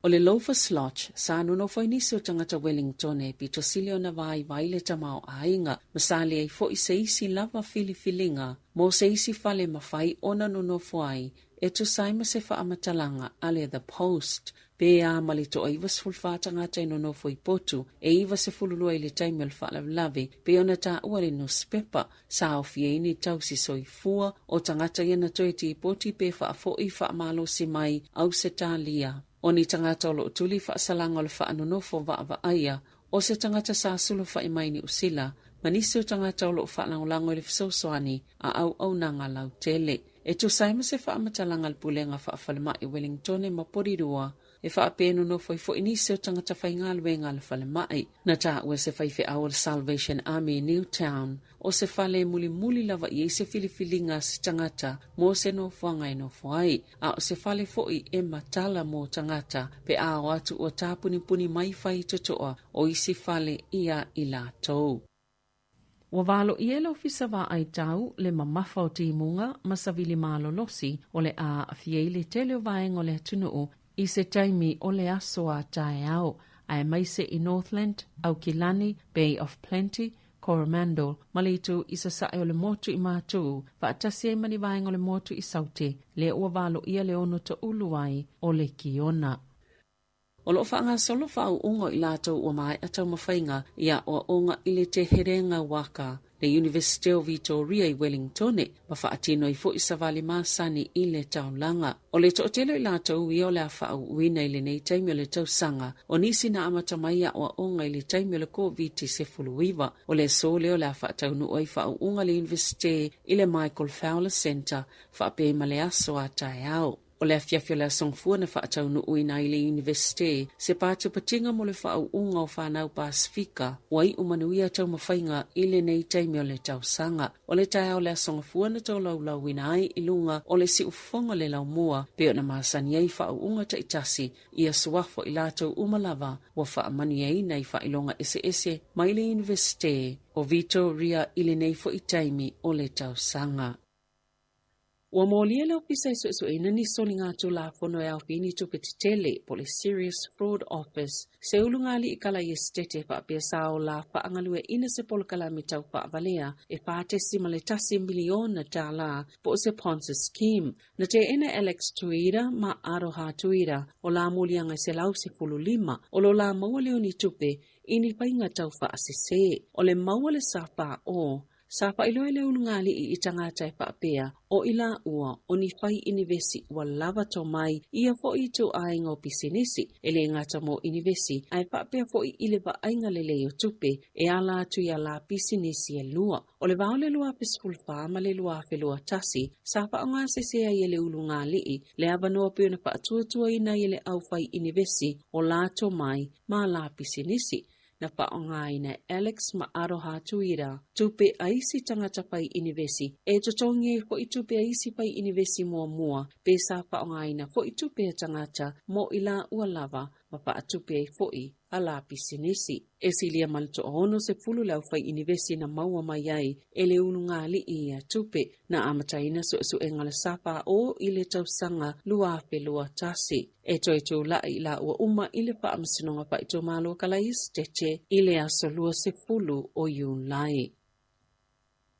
O le Loafers Lodge, sa nonofo ai nisi o tagata Wellingtone pito sili ona vaivai le tamaoaiga, ma sa leai foi se isi lava filifiliga mo se isi fale mafai ona nonofo ai e tusa ai ma se faamatalaga a le The Post, pe a ma le toa 94 tagata e nonofo i potu e 92 i le taimi o le faalavelave, pei ona taua le nusipepa. Sa aofia ai ni tausi soifua o tagata ia na toe tipoti pe faafoi faamalosi mai Ausetalia. O ni tagata o lo o tuli faasalaga o le faanonofo vaavaaia o se tagata sa sulufai mai Niu Sila ma nisi o tagata o lo o faalagolago i le fesoasoani a auaunaga lautele. E tusa ai ma se faamatalaga a le Pulega Faafalemai o Wellingtone ma Porirua, e faapea e nonofo ai foi nisi o tagata faigaluega a le falemai. Na taua e se faifeau o le Salvation Army i Newtown, o se fale e mulimuli lava i ai se filifiliga a se tagata mo se nofoaga e nofo ai, a o se fale foi e matala mo tagata pe a o atu ua tāpunipuni mai faitotoa o isi fale ia i latou. Ua valoia e le Ofisa Vaai Tau le mamafa o timuga ma savili malolosi o le a aafia ai le tele o vaega o le atunuu i se taimi o le aso a taeao, aemaise i Northland, Aukilani, Bay of Plenty, Coromandel ma le itu i sasae o le motu i Matū, faatasi ai ma ni vaega o le motu i Saute, lea ua valoia le ono toʻulu ai o Lekiona. O lo o faagasolo faauuga o i latou ua maea taumafaiga i aoaoga i le Te Herenga Waka, le Iunivesite o Vitoria i Wellingtone, ma faatino ai foi savali masani i le taulaga. O le toatele o i latou ia o le a faauuina i lenei taimi o le tausaga, o nisi na amata mai aoaoga i le taimi o le Koviti-19. O le aso lea o le a faataunuu ai faauuga a le Iunivesite i le Michael Fowler Centre, faapea ai ma le aso a taeao. O le afiafi o le Aso Gafua na faataunuuina ai le Iunivesite se patupatiga mo le faauuga o fanau Pasifika ua iu manuia taumafaiga i lenei taimi o le tausaga. O le taeao o le Aso Gafua na tolaulauina ai i luga o le siufofoga o le laumua pei ona masani ai faauuga taitasi i aso afo i latou uma lava ua faamanuiaina i faailoga eseese mai le Iunivesite o Vitoria i lenei foi taimi o le tausaga. Ua molia le Ofisa e suesueina ni soliga Tulafono e aofia ni tupe tetele po o le Serious Fraud Office, se uluga alii kala i Esetete faapea sa ola faagalueina se polokalame tau faavalea e $4.1 miliona tala po o se Ponzi Scheme. Na teena e Alex Tuira ma Aroha Tuira o la moliaga e 115 o lo la maua lea o ni tupe i ni faiga tau faasese. O le maua le sa faa-o Sa faailoa e le ulugalii i tagata e faapea, o i laua, o ni fai inivesi ua lava tomai ia foi i ituaiga o pisinisi, e le gata mo inivesi, ae faapea foi i le vaaiga lelei o tupe e ala atu i ala pisinisi e lua. O le vao le 2014 ma le 2021, sa faaaogasese ai e le ulugalii le avanoa pei ona faatuatuaina ai e le aufai inivesi o la tomai ma ala pisinisi. Na faaaogaina e Alex ma Aroha Tuira tupe a isi tagata fai inivesi e totogi ai foi tupe a isi fai inivesi muamua pe sa faaaogaina foi tupe a tagata mo i laua lava ma faatupe ai foi a la pisinisi. E silia ma le toaono sefulu le aufai inivesi na maua mai ai e le ulugalii ia tupe. Na amataina suesuega le SFO i le tausaga 2021. E toe tula'i i laua uma i le Faamasinoga Faaitumalo Kalaesetete i le aso 20 o Iulai.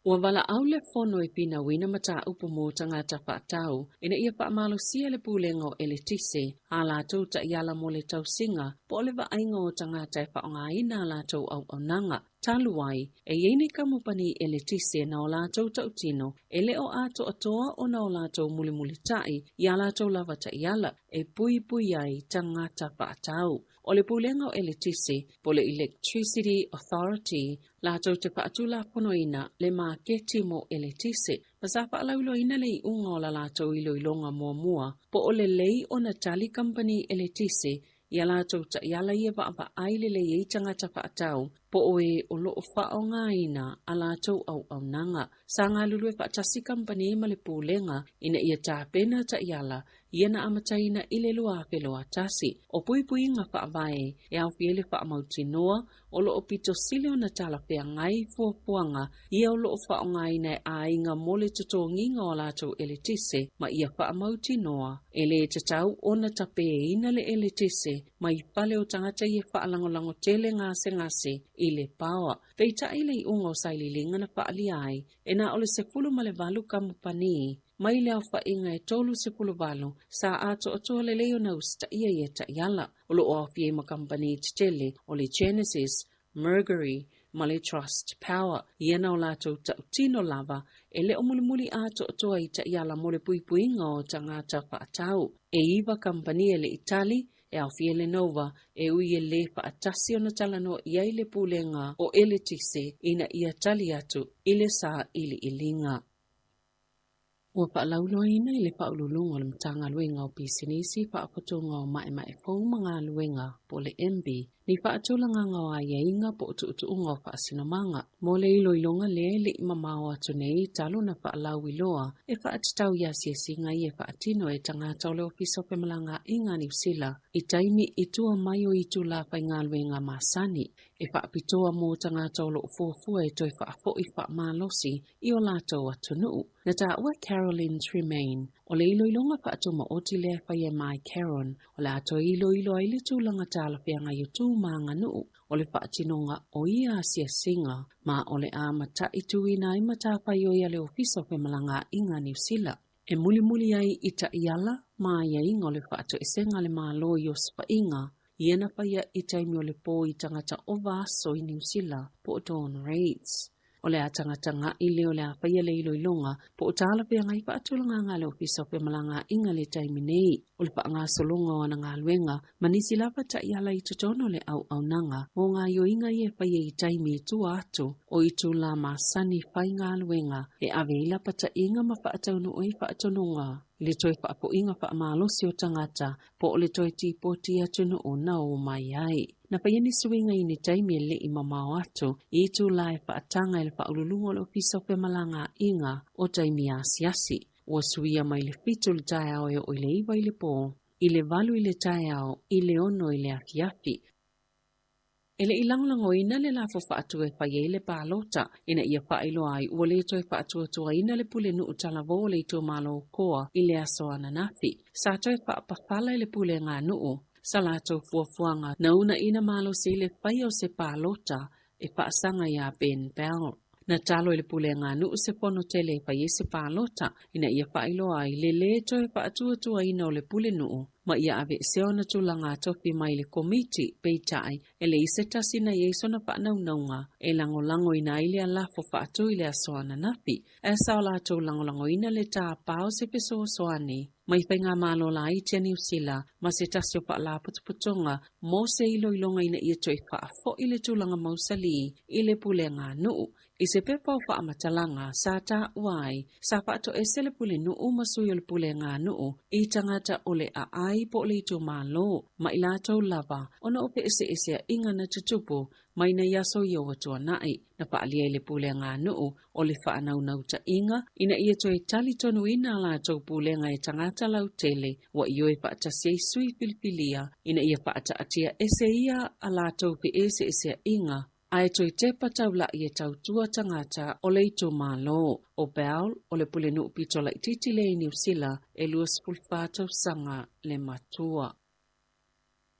Ua valaau le Fono e pinauina mataupu mo tagata faatau ina ia faamalosia le Pulega o Eletise a latou taiala mo le tausiga po o le vaaiga o tagata e faaaogaina a latou auaunaga. Talu ai, e i ai ni kamupani eletise na o latou tautino e le o atoatoa ona o latou mulimulitai i a latou lava taiala e puipui ai tagata faatau. O le Pulega o Eletise, po o le Electricity Authority, latou te faatulafonoina le maketi mo eletise, ma sa faalauiloaina le iuga o la latou iloiloga muamua po o lelei ona tali kamupani eletise i a latou taiala ia vaavaai lelei ai tagata faatau Po o e o loo whaongaina a lātou au aunaga. Sa galulue faatasi kamupani ma le pulega ina ia tapena taiala ia na amataina i le 2021. O puipuiga faavae e aofia ai le faamautinoa o loo pito sili ona talafeagai fuafuaga ia o loo faaaogaina e aiga mo le totogiga o a latou eletise ma ia faamautinoa e lē tatau ona tapeina le eletise mai fale o tagata ia faalagolago tele gasegase i le paoa. Peitai le iuga o sailiiliga na faaalia ai e na o le 18 kamupani mai le aofaiga e 38 sa atoatoa lelei ona usitaia ia taiala. O loo aofia ai ma kamupani tetele o le Genesis, Mercury ma le Trust Power. Ia na o latou tautino lava e le o mulimuli atoatoa i taiala mo le puipuiga o tagata faatau. E 9 kamupani e le i tali e aofia le Nova e ui e lē faatasi ona talanoa i ai le pulega o eletise ina ia tali atu i le sailiiliga. Ua faalauiloaina i le Faauluuluga o le Matagaluega o Pisinisi, Faafotoga o Maemae Fou ma Galuega, po o le MB, ni faatulagaga o aiaiga po o tuutuuga o faasinomaga mo le iloiloga lea e le i mamao atu nei talu ona faalauiloa e faatatau i asiasiga ia e faatino e tagata o le Ofisa o Femalagaaiga a Niu Sila i taimi i tua mai o itulā faigaluega masani e faapitoa mo tagata o loo fuafua e toe faafoi faamalosi i o latou atunuu. Na taua e Caroline Tremaine, o le iloiloga faatumaoti lea e faia e My Caron, o le a toe iloilo ai le tulaga talafeagai o tu ma aganuu o le faatinoga o ia asiasiga, ma o le a mataituina ai matafaioi a le Ofisa o Femalagaaiga a Niu Sila. E mulimuli ai i taiala ma aiaiga o le faatoesega a le Malo i osofaiga ia na faia i taimi o le pō i tagata ova aso i Niu Sila po o dawn raids. O le a tagatagai lea o le a faia le iloiloga po o talafeagai faatulagaga a le Ofisa o Femalagaaiga i le taimi nei o le faagasologa o ana galuega ma nisi lava taiala i totonu o le auaunaga mo gaoioiga ia e faia i taimi i tua atu o itulā masani faigaluega e ave ai lapataiga ma faataunuu ai faatonuga i le toe faafoiga faamalosi o tagata po o le toe tipoti i atunuu na o mai ai. Na faia ni suiga i ni taimi e le i mamao atu i itulā e faataga e le Faauluuluga o le Ofisa o Femalagaaiga o taimi asiasi. Ua suia mai le 7 i le taeao e oo i le 9 i le pō, i le 8 i le taeao, i le 6 i le afiafi. E le i lagolagoina le lafo faatu e fai ai le palota ina ia faailoa ai ua le toe faatuatuaina le pulenuu talavou o le itumalo Koa i le aso ananafi. Sa toe faapafala i le puleganuu sa latou fuafuaga na uunaina malosi i le faia o se palota e faasaga iā Ben Bell. Na talo i le puleganuu se fono tele e fai ai se palota ina ia faailoa ai le lē toe faatuatuaina o le pulenuu ma ia aveesea ona tulaga tofi mai le komiti, peitai e leai se tasi na i ai sona faanaunauga e lagolagoina ai le alafo faatu i le aso ananafi. Ae sa o latou lagolagoina le tāpā o se fesoasoani mai faigamalo laiti a Niu Sila ma se tasi o faalapotopotoga mo se iloiloga ina ia toe faafoi le tulaga mausalī i le puleganuu. I se pepa o faamatalaga sa taua ai, sa faatoese le pulenuu ma sui o le puleganuu i tagata o le aai po o le itumalo ma i latou lava ona o feeseeseaiga na tutupu mai nai aso ia ua tuanai. Na faaalia i le puleganuu o le faanaunautaiga ina ia toe talitonuina a latou pulega e tagata lautele ua ioe faatasi ai sui filifilia ina ia faataatia ese ia a latou feeseeseaiga ae toe tepa taula'i e tautua tagata o le itumalo. O Bell o le pulenuu pito laitiiti lea i Niu Sila e 24 tausaga le matua.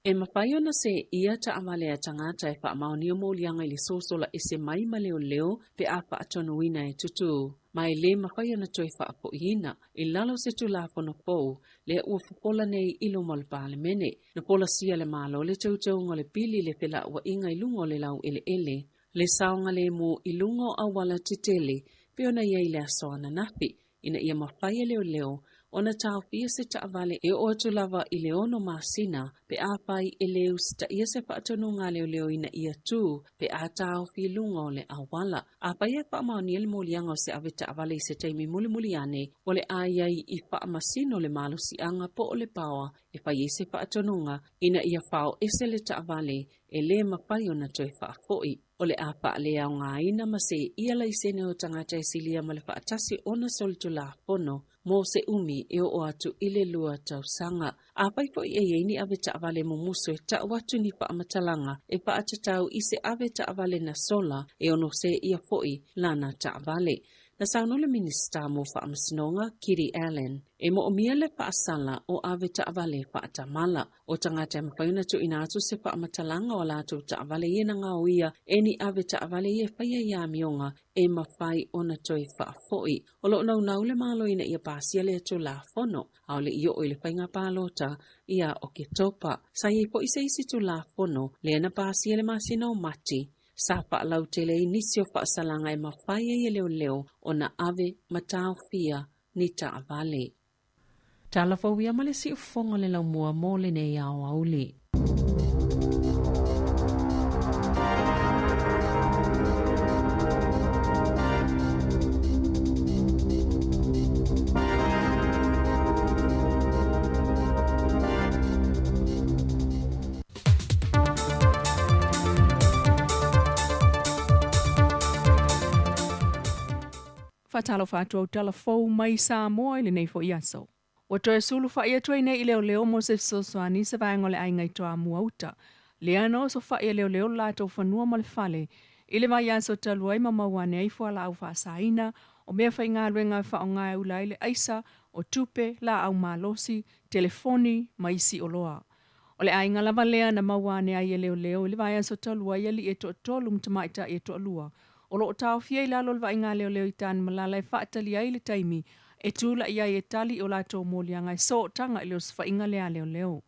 E mafai ona seeia taavale a tagata e faamaonia moliaga i le sosola ese mai ma leoleo pe a faatonuina e tutū, ma e lē mafai ona toe faafoiina i lalo o se Tulafono fou lea ua fofola nei i luma o le Palemene. Na folasia e le Malo le teuteuga o le pili i le felauaiga i luga o le laueleele, le saogalemu i luga o auala tetele pei ona i ai i le aso ananafi, ina ia mafai e leoleo ona taofia se taavale e oo atu lava i le 6 masina pe afai e lē usitaia se faatonuga a leoleo ina ia tū pe a taofi i luga o le auala. Afai e faamaonia le moliaga o se ave taavale i se taimi mulimuli ane, o le a i ai i faamasino le malosiaga po o le paoa e fai ai se faatonuga ina ia faaoese le taavale e lē mafai ona toe faafo'i. O le a faaleaogaina ma seeia laisene o tagata e silia ma le faatasi ona solitulafono mo se umi e oo atu i le 2 tausaga. Afai fo'i e iai ni ave taavale mumusu e ta'u atu ni faamatalaga e faatatau i se ave taavale na sola e ono seeia fo'i lana taavale. Na saunoa le Minista mo Faamasinoga, Kiri Allan, e moomia le faasala o ave taavale faatamala. O tagata e mafai ona tuuina atu se faamatalaga o latou taavale ia na gaoia e ni ave taavale ia e faia i amioga e mafai ona toe faafo'i. O loo naunau le Malo ina ia pasia lea tulafono, aole i oo i le faiga palota ia Oketopa. Sa iai fo'i se isi tulafono lea na pasia le masina o Mati, sa faalautele ai nisi o faasalaga e mafai ai e leoleo ona ave ma taofia ni taavale. Tala fou ia ma le siufofoga o le laumua mo lenei aoauli.
Faatalofa atu au tala fou mai Samoa i lenei fo'i aso. Ua toe sulufa'i atu ai nei i leoleo mo se fesoasoani se vaega o le aiga i Toamua uta. Lea na osofa'i e leoleo lo latou fanua ma le fale i le vaiaso talu ai ma maua ane ai fualaau faasaina o mea faigaluega e faaaoga e ula ai le aisa, o tupe, laau malosi, telefoni ma isi oloa. O le aiga lava lea na maua ane ai e leoleo i le vaiaso talu ai ali'i e toatolu ma tamaitai e toalua o loo taofia i lalo o le vaaiga a leoleo i Tanumalala e faatalia ai le taimi e tula'i ai e tali i o latou moliaga e sootaga i le osofaiga lea a leoleo.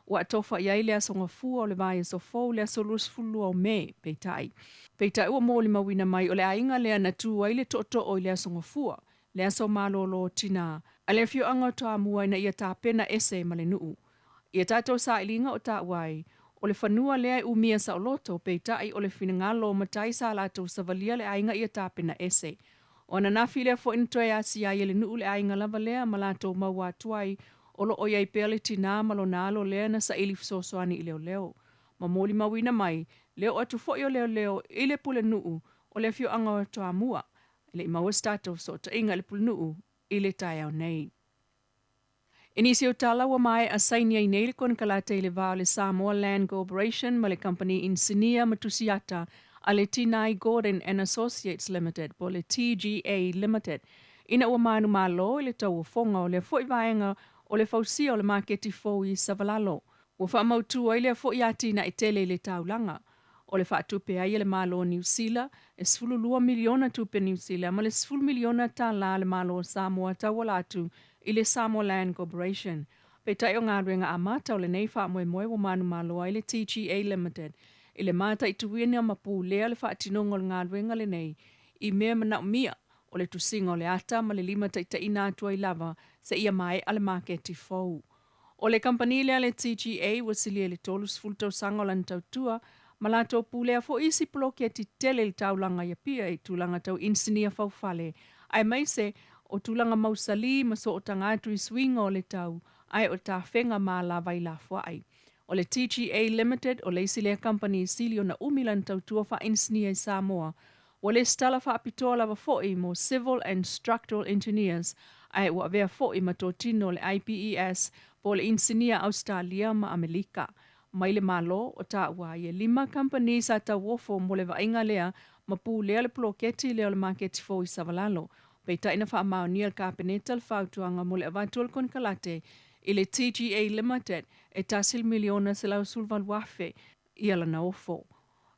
Ua atofa i ai le aso gafua o le vaiaso fou le aso 22 o Me, peitai. Peitai ua molimauina mai o le aiga lea na tu ai le tootoo i le aso gafua, le aso malōlō tinā, a le afioaga o Toamua ina ia tapena ese ma le nuu. Ia tatou sailiga o taua ai, o le fanua lea e umia saoloto, peitai o le finagalo o matai sa latou savalia le aiga ia tapena ese. O ananafi lea fo'i na toe asia ai e le nuu le aiga lava lea ma latou maua atu ai o loo i ai pea le tinā ma lona alo lea na saili fesoasoani i leoleo. Ma molimauina mai le oo atu fo'i o leoleo i le pulenuu o le afioaga o Toamua. E le i maua se tatou fesootaiga i le pulenuu i le taeao nei. I nisi o tala ua maea saini ai nei le konekarate i le va o le Samoa Land Corporation ma le kamupani inisinia ma tusiata a le Tinai Gordon and Associates Limited po o le TGA Limited ina ua manumalo i le tauofoga o lea fo'i vaega o le fausia o le maketi fou i Savalalo. Ua faamautu ai lea fo'i atinae tele i le taulaga. O le faatupe ai e le Malo o Niu Sila e $12 miliona tupe Niu Sila ma le $10 miliona tālā a le Malo o Samoa tauala atu i le Samoa Land Corporation. Peitai o galuega amata o lenei faamoemoe ua manumalo ai le TGA Limited i le mataituina ma pulea le faatinoga o le galuega lenei i mea manaomia o le tusiga o le ata ma le limataitaiina atu ai lava seia maea le maketi fou. O le kamupani lea le TGA ua silia i le 30 tausaga o lana tautua ma latou pulea fo'i isi poloketi tele i le taulaga i Apia i tulaga tau inisinia faufale aemaise o tulaga mausalī ma sootaga atu i suiga o le tau ae o tafega ma alavai lafoai. O le TGA Limited o le isi lea kamupani sili ona umi lana tautua faainisinia i Samoa. Ua lesitala faapitoa lava fo'i mo Civil and Structural Engineers ae ua avea fo'i ma totino o le IPES po o le Inisinia Ausetalia ma Amelika. Mai le Malo o taua ai e lima kamupani sa tauofo mo le vaaiga lea ma pulea le poloketi lea o le maketi fou i Savalalo. Peitai na faamaonia e le Kapeneta le fautuaga mo le avatu o le konekarate i le TGA Limited e $1,118,000 ia lana ofo.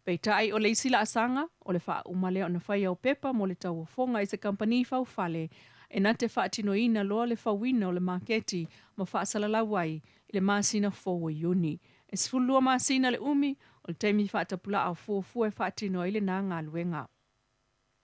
Peitai o le isi laasaga o le faauma lea ona faia o pepa mo le tauofoga i se kamupani faufale e na te faatinoina loa le fauina o le maketi ma faasalalau ai i le masina fou o Iuni. E 12 masina le umi o le taimi faatapulaa o fuafua e faatino ai lenā galuega.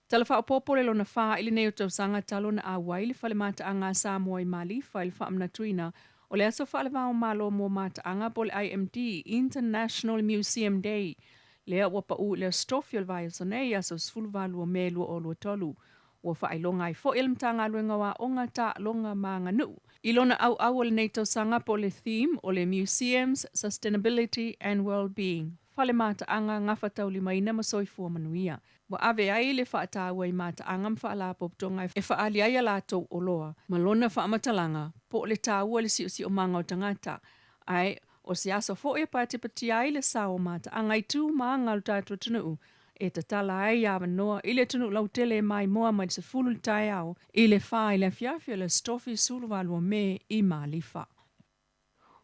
Tala Faaopoopo le lona fa i lenei o tausaga talu ona auai le Fale Mataaga a Samoa i Malifa i le faamanatuina o le Aso Faalevao Malo mo Mataaga po o le IMD, International Museum Day, lea ua pau i le Aso Tofi o le vaiaso nei, aso 18 o Me 2023. Ua faailoga ai foi e le Matagaluega o Aoga, Taaloga ma Aganuu i lona auau o lenei tausaga po o le theme o le Museums, Sustainability and Wellbeing, Fale Mataaga, Gafataulimaina ma Soifua Manuia. Ua ave ai le faataua i mataaga ma faalapotopotoga e faaali ai a latou oloa ma lona faamatalaga po o le taua i le siosiomaga o tagata, ae o se aso foi e patepatia ai le sao o mataaga i tu ma aga o le tatou atunuu e tatala ai avanoa i le atunuu lautele e maimoa mai le 10 i le taeao i le 4 i le afiafi o le Aso Tofi 18 o Me i Malifa.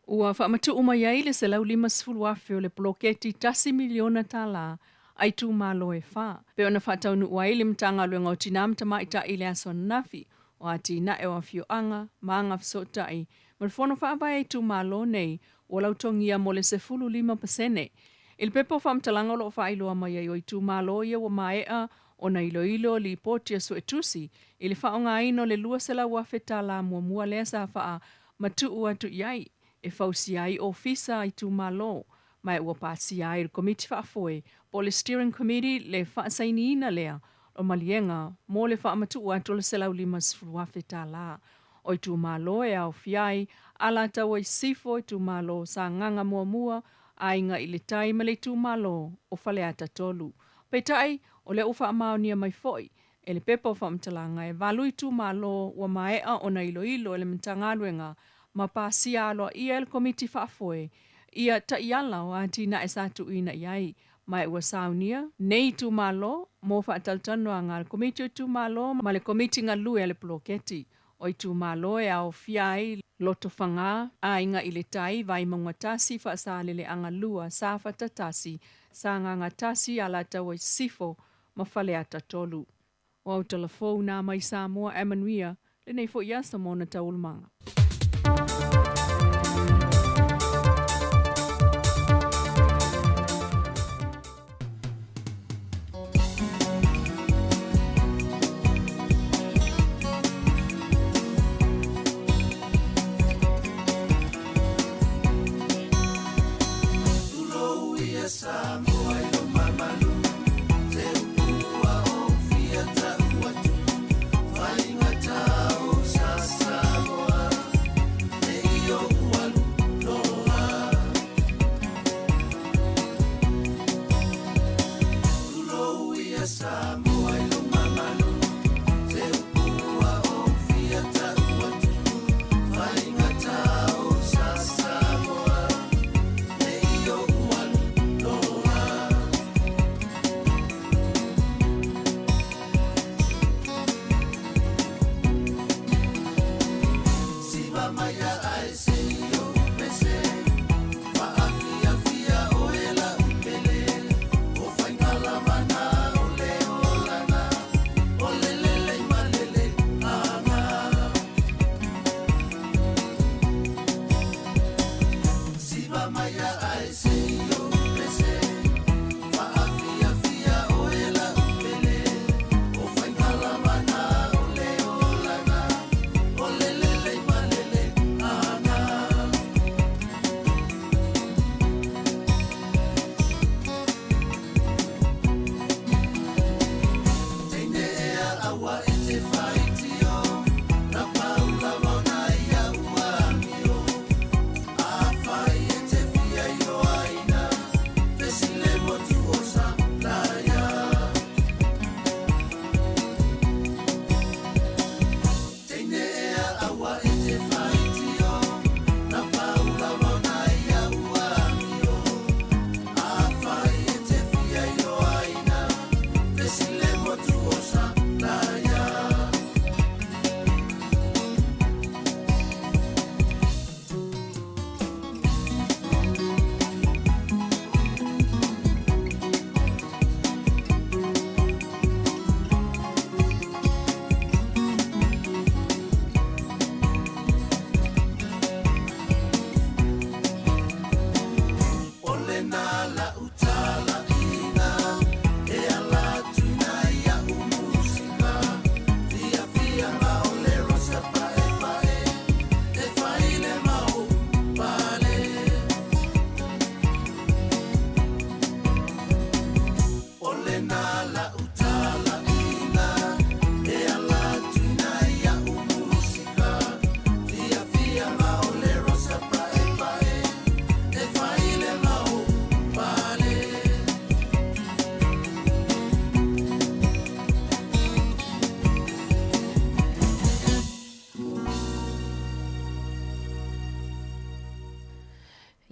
Ua faamatuu mai ai le $150,000 o le poloketi $1 miliona a itumalo e fa, pei ona faataunuu ai le Matagaluega o Tinā ma Tamaitai i le aso ananafi o atinae o afioaga ma agafesootai ma le Fono Faavae a itumalo nei ua lautogia mo le 15%. I le pepa o faamatalaga o lo o faailoa mai ai o itumalo ia ua maea ona iloilo lipoti a suetusi i le faaaogaina o le $200,000 muamua lea sa faamatuu atu i ai e fausia ai ofisa a itumalo, ma ua pasia ai e le Komiti Faafoe po o le Steering Committee le faasainiina lea o maliega mo le faamatuu atu o le $150,000. O itumalo e aofia ai Alataua i Sisifo, itumalo o Sagaga Muamua, Aiga i le Tai ma le itumalo o Faleata 3. Peitai, o lea ua faamaonia mai foi e le pepa o faamatalaga e 8 itumalo ua maea ona iloilo e le Matagaluega ma pasia aloaia e le Komiti Faafoe ia taiala o atinae sa tuuina i ai, ma ua saunia nei itumalo mo faatalatalanoaga a le Komiti o Itumalo ma le Komiti Galue a le Poloketi. O itumalo e aofia ai Lotofaga, Aiga i le Tai, Vaimauga 1, Faasaleleaga 2, Safata 1, Sagaga 1, Alataua i Sisifo ma Faleata 3. O au tala fou nā mai Samoa ae manuia lenei foi aso ma ona taualumaga.
Tulou ia Samoa i lou mamalu, se upu ua ou fia tau atu, faigata o sa Samoa.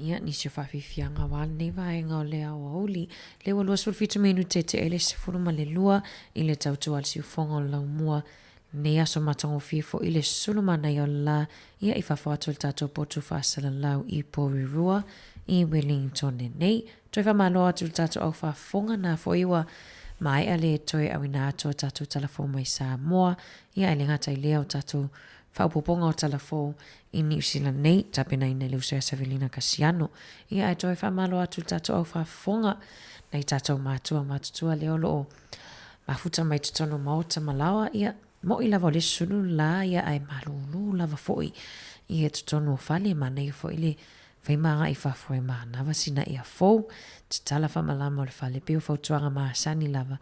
Ia, nisi o faafiafiaga aua lenei vaega o le aoauli. Lea ua 27 minute e tea ai le 12 i le tautua a le siufofoga o le laumua. Lenei aso matagofie foi le sulu manaia o le la, ia i fafo atu o le tatou potu faasalalau i Porirua i Wellingtone nei. Toe faamalo atu i le tatou au faafofoga na foi ua maea le toe auina atu o tatou tala fou mai Samoa, ia ae le gata i lea o tatou faaopoopoga o tala fou i Niu Sila nei, tapenaina e le uso ia Savelina Kasiano. Ia ae toe faamalo atu i le tatou au faafofoga, nai tatou matua matutua lea o lo o mafuta mai totonu o maota ma laoa, ia mo'i lava o le sulu la ia ae malūlū lava foi ia totonu o fale, manaia foi le fai ma agai i fafo e manava sina ea fou, tatala faamalama o le fale, pei o fautuaga masani lava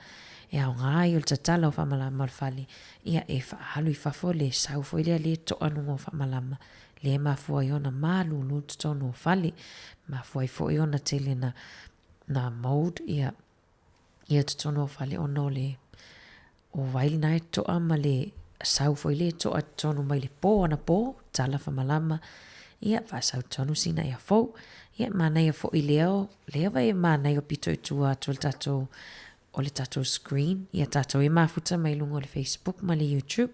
e aoga ai o le tatala o faamalama o le fale, ia e faaalu i fafo le sau foi lea le to'a luga o faamalama, lea e mafua ai ona malūlū totonu o fale, mafua ai foi ona tele na na mould ia ia totonu o fale ona o le o wai lena e to'a ma le sau foi lea e to'a totonu mai le pō anapō, tala faamalama, ia faasau tonu sina ea fou. Ia manaia foi lea o lea vai e manaia o pito i tua atu o le tatou o le tatou screen, ia tatou e mafuta mai luga o le Facebook ma le YouTube.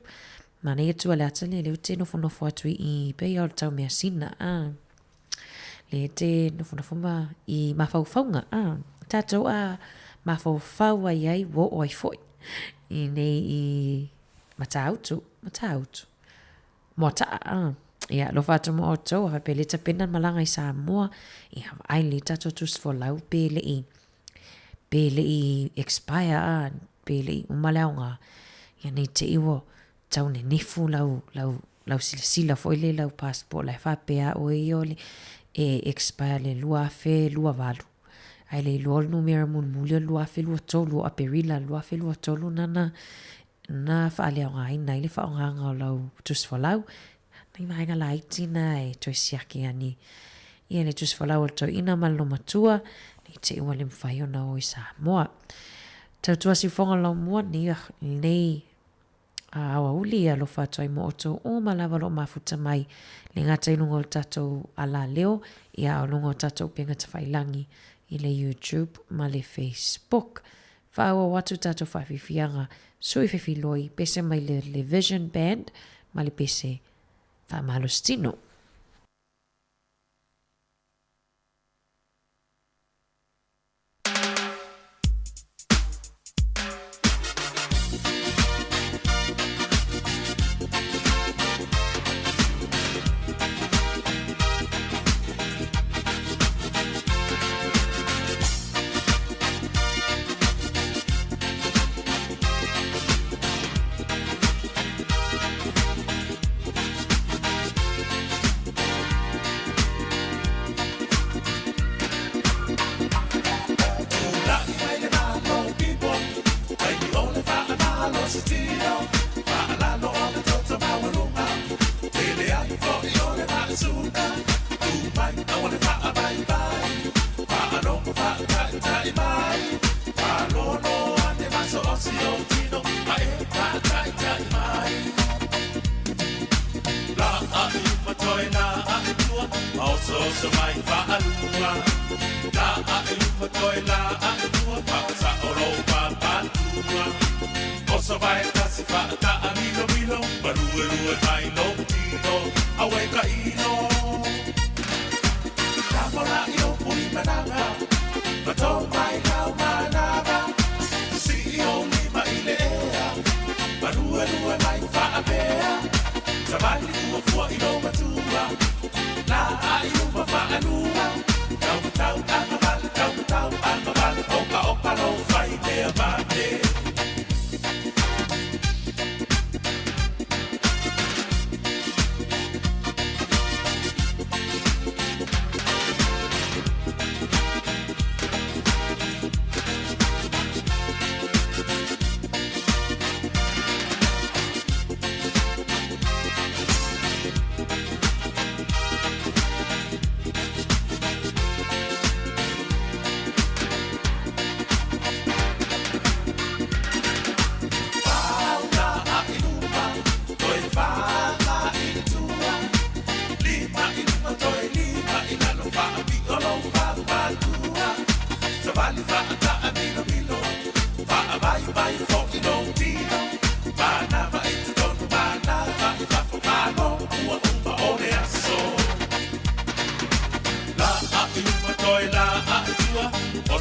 Manaia tua le ata lea lea ou te nofonofo atu i i pei o le tau measina, ah. Lea te nofonofo ma i mafaufauga, ah. Tatou a mafaufau ai ai ua oo ai foi i nei i Matautu, Matautu. Moata'a, ah. Ia, alofa atu mo outou, a faapea le tapena malaga i Samoa, ia vaai lelei tatou tusi folau pe le i pe le i expire a, pe le i uma le aoga, ia nei te i ua tau nenefu lau, lau, lau silasila foi lea i lau passport la e faapea a oe ia o le e expire le 2028. Ae le iloa o le numera mulimuli o le 2023 o Aperila 2023 nana na faaleaogaina ai le faaaogaga o lau tusi folau. Nai vaega laiti na e toe siaki ane ia le tusi folau o le toeaina ma le lomatua, nei te i ua le mafai ona o i Samoa. Tautua siufoga laumua nei, lenei aoauli e alofa atu ai mo outou uma lava o lo o mafuta mai le gata i luga o le tatou alaleo, ia a o luga o tatou upega tafailagi i le YouTube ma le Facebook. Faaauau atu tatou faafiafiaga sui fefiloi pese mai le le Vision Band ma le pese Faamalositino.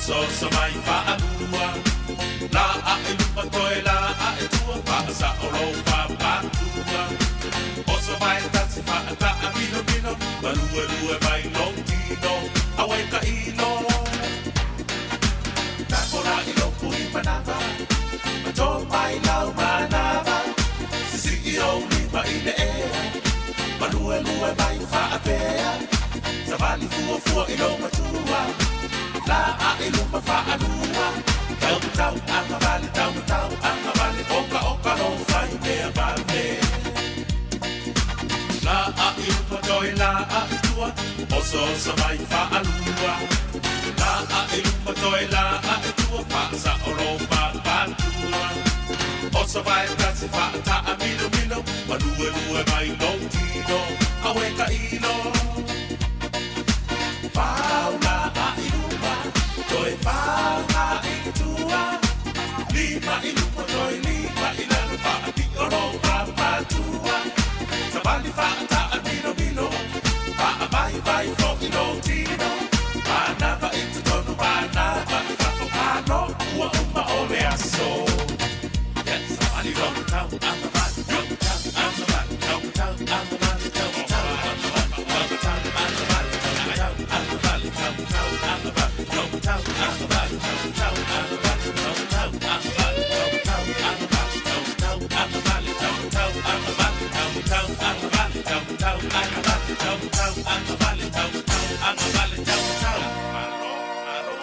Osooso mai faalua. La ae luma toe la ae tua faasao lou papatua. Oso mai tasi faataa milomilo maluelue mai lou tino aue taʻilo. Takola i lou pui manava ma tō mai lau manava. Sisii ou lima i le ea maluelue mai faapea. Savali fuafua i lou matua la ae luma faalua. Tau tau agavale tau tau agavale oka oka lou fai mea vave. La ae luma toe la ae tua osooso mai faalua. La ae luma toe la ae tua faasao lou papatua. Oso vai tasi faataa milomilo maluelue mai lou tino aue taʻilo. Fau la ae luma toe fau ae tua. Lima i luma toe lima i lalo faapio lou papatua. Savali faataa milomilo faavaivai foʻi lou tino. Manava i totonu manava i fafo malo ua uma o le aso. Savali lou tau agavale tau tau agavale tau tau agavale tau tau agavale tau tau agavale tau tau agavale tau tau agavale tau tau agavale tau tau agavale tau tau agavale tau tau agavale tau tau agavale tau tau agavale tau tau agavale tau tau agavale tau tau agavale tau tau agavale tau tau. Malo malo.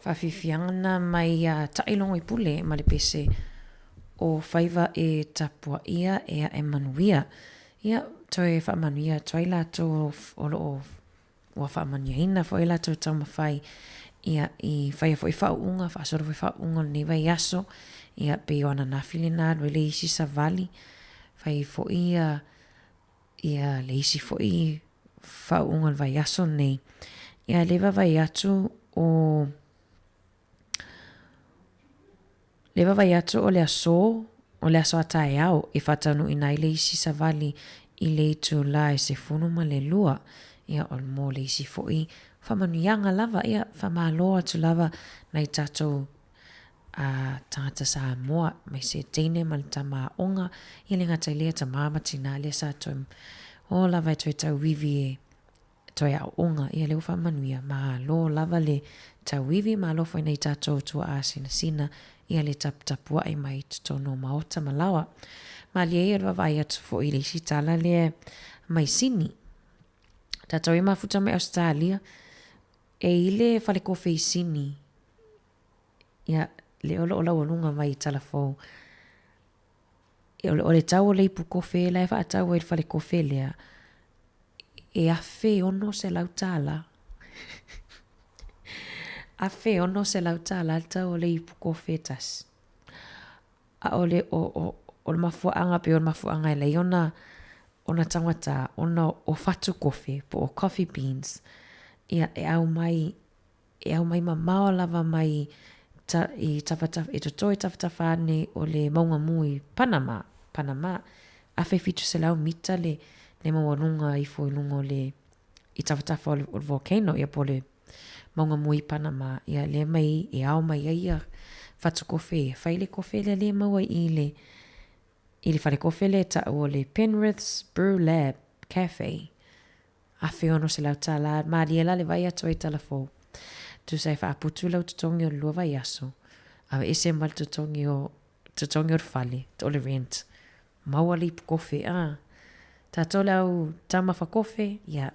Faafiafiaga na mai ia Taʻilogoipule ma le pese o Faiva e Tapuaʻia e Aʻe Manuia. Ia, toe faamanuia atu ai latou o lo o ua faamanuiaina foi latou taumafai ia i faia foi faauuga, faasolo foi faauuga o lenei vaiaso, ia pei o ananafi lena alu ai le isi savali, fai foi ia ia le isi foi faauuga o le vaiaso lenei. Ia lea e vaavaai atu o Le vaavaai atu o le aso, o le aso a taeao e faataunuuina ai le isi savali i le itulā e 12, ia o mo le isi foi faamanuiaga lava, ia faamalo atu lava nai tatou a tagata Samoa, aemaise teine ma le tama aoga, ia le gata i lea tama ma tinā lea sa toe o lava e toe tauivi e toe aoaoga, ia lea ua faamanuia, malo lava le tauivi, malo foi nai tatou tuaa sinasina, ia le taputapuai mai totonu o maota ma laoa. Malie ia le vaavaai atu foi i le isi tala lea mai Sini. Tatou e mafuta mai Ausetalia, e i le fale kofe i Sini, ia le o loo laualuga mai i Talafou. O le tau o le ipu kofe la e faatau ai i le fale kofe lea, e $1,600. $1,600 le tau o le ipu kofe e tasi. A o le, o, o, o le mafuaaga, pei o le mafuaaga e ala ai ona, ona taugata, ona o fatu kofe, po o coffee beans, ia, e aumai e aumai mamao lava mai ta, i tafatafa, e toto i tafatafa ane o le mauga mū i Panama, Panama, 1700 mita le, le maualuga ifo i luga o le, i tafatafa o le, o le volcano, ia po o le mauga mū i Panama, ia lea mai, e ao mai ai ia fatu kofe ia, fai le kofe lea lea e maua i le, i le fale kofe lea e ta'u o le Penrith's Brew Lab Cafe. $1,600, malie la le vai atu ai Talafou. Tusa e faaputu lau totogi o le lua vaiaso, aveese ma le totogi o, totogi o le fale, o le rent. Maua le ipu kofe, ah. Tatou le au taumafa kofe, ia,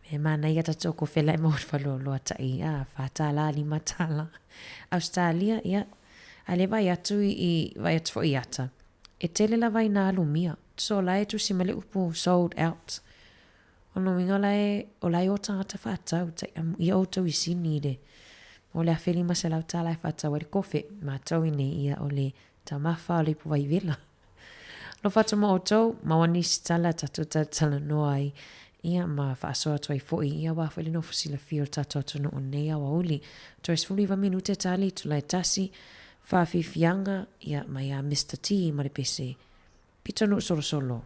e manaia tatou kofe la e maua i le faleoloa tai, ah, $4, $5. Ausetalia, ia, a le vai atu i, vai atu foi i ata, E tele lava ina alumia. So la e tusi mai le upu sold out. O lona uiga o la e, o la e o tagata faatau, tai amuia outou i Sini i le, o le $1,500 e faatau ai le kofe. Matou i nei, ia o le taumafa o le ipu vaivela. Alofa atu ma outou, maua nisi tala tatou talatalanoa ai, ia ma faasoa atu ai foi, ia aua foi le nofo silafia o le tatou atunuu i lenei aoauli. Toe 19 minute tali, itula e tasi, Faafiafiaga, ia, mai a Mister T ma le pese. Pitonuu solosolo.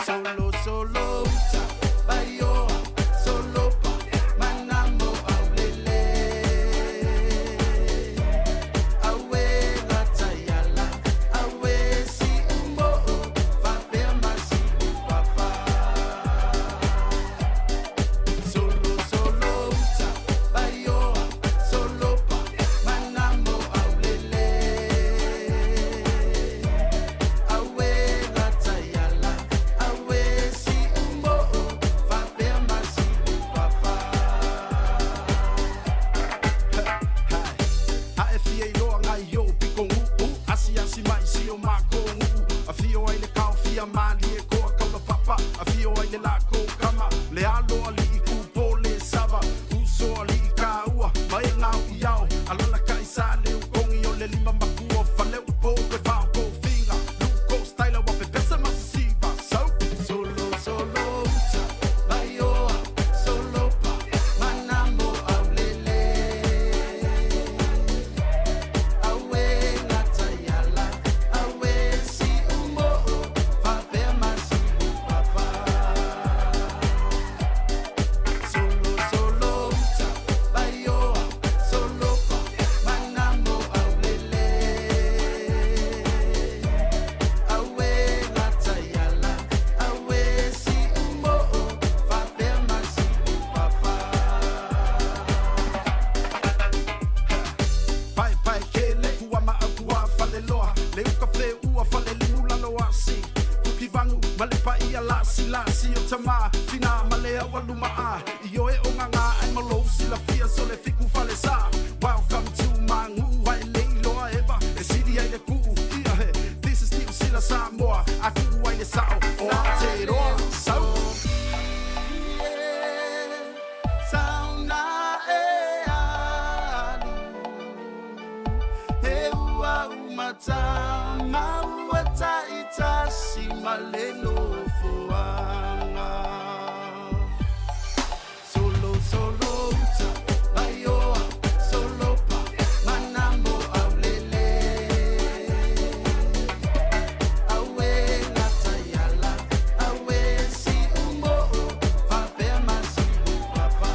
Solo solo uta vaioa solopa manamo aulele Aue lataiala aue siumoo faapea ma siupapa Solo solo uta vaioa solopa manamo aulele Aue lataiala ma le nofoaga. Solo solo uta vaioa solopa manamo aulele. Aue gataiala aue siumoo faapea masiupapa.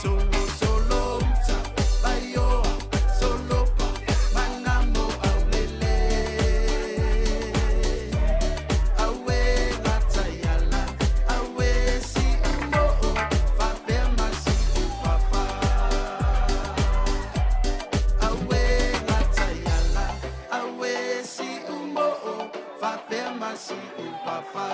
Solo solo uta vaioa solopa manamo aulele. Aue gataiala aue siumoo faapea masiupapa. Aue gataiala aue siumoo faapea masiupapa.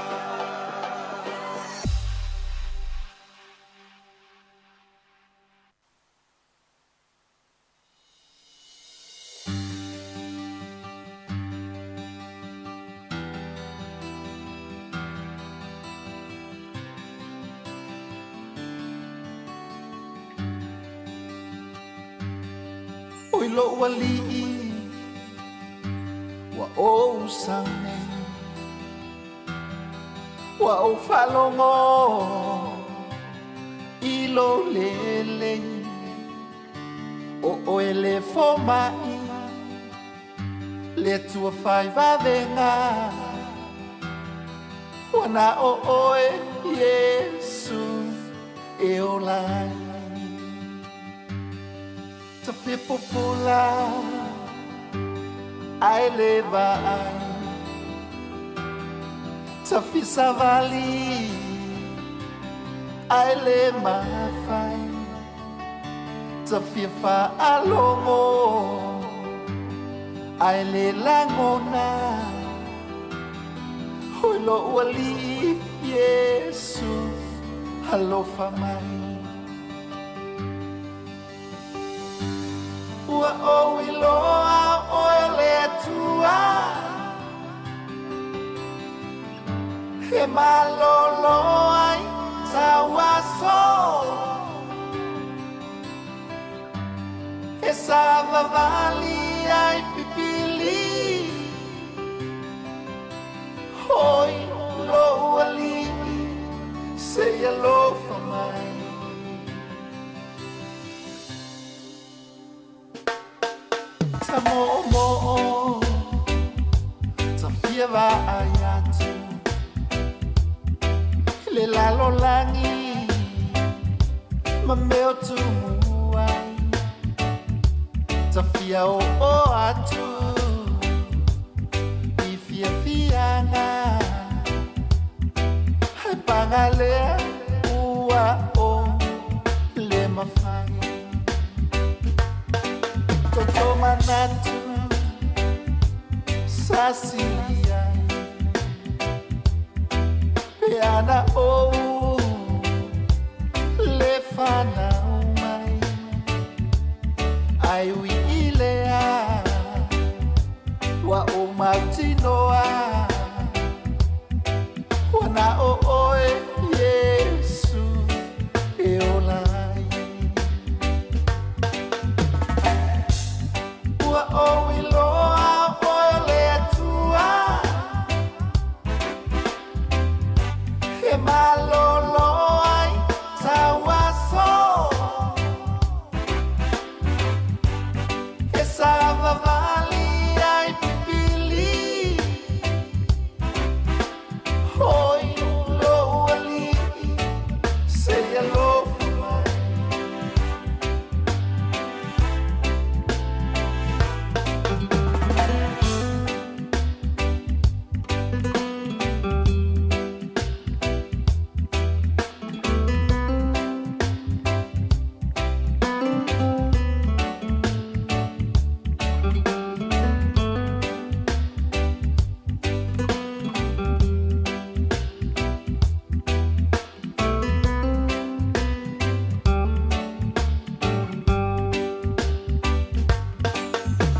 Oi lou alii ua ou sau nei ua ou faalogo i lou lelei o oe le fomaʻi le Atua fai vavega ua na o oe Iesu e ola ai tafiapopola ae le vaai tafisavali ae le mafai tafia faalogo ae le lagona oi lou alii Iesu alofa mai. Ua ou iloa oe le Atua e malolo ai tauaso e savavali ai pipili oi lou alii se alofa mai. Tamo'omo'o tafia vaai atu le lalolagi ma mea o tumu ai tafia oo atu i fiafiaga ae paga lea ua o le mafai. Toto manatu sasili ai pe ana ou le fanau mai ai ui i lea ua ou mautinoa ua na o oe Iesu e ola ai. Ua ou iloa oe le Atua e malolo ai tauaso e savavali ai pipili oi lou alii se alofa mai.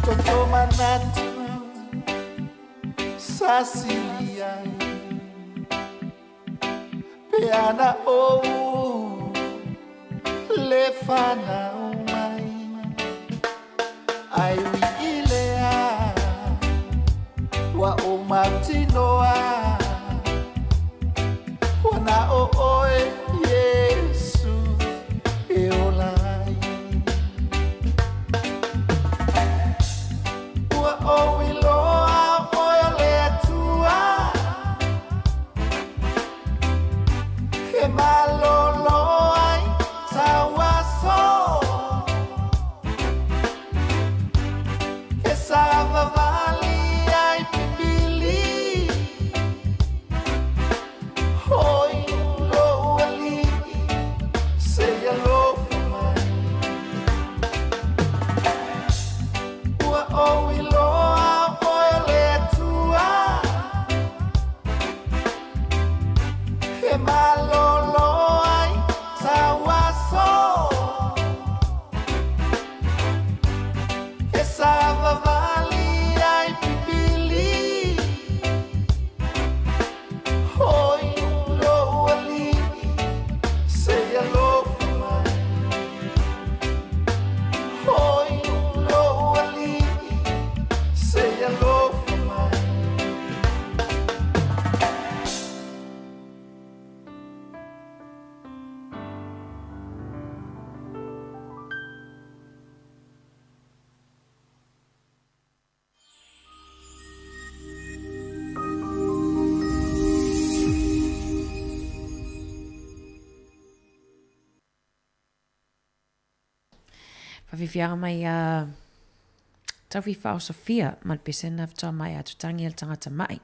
Toto manatu sasili ai pe ana ou le fanau mai ai ui i lea
Faafiafiaga mai ia Taufifa o Sofia ma le pesena faatoa maea atu tagi a le tagata ma'i.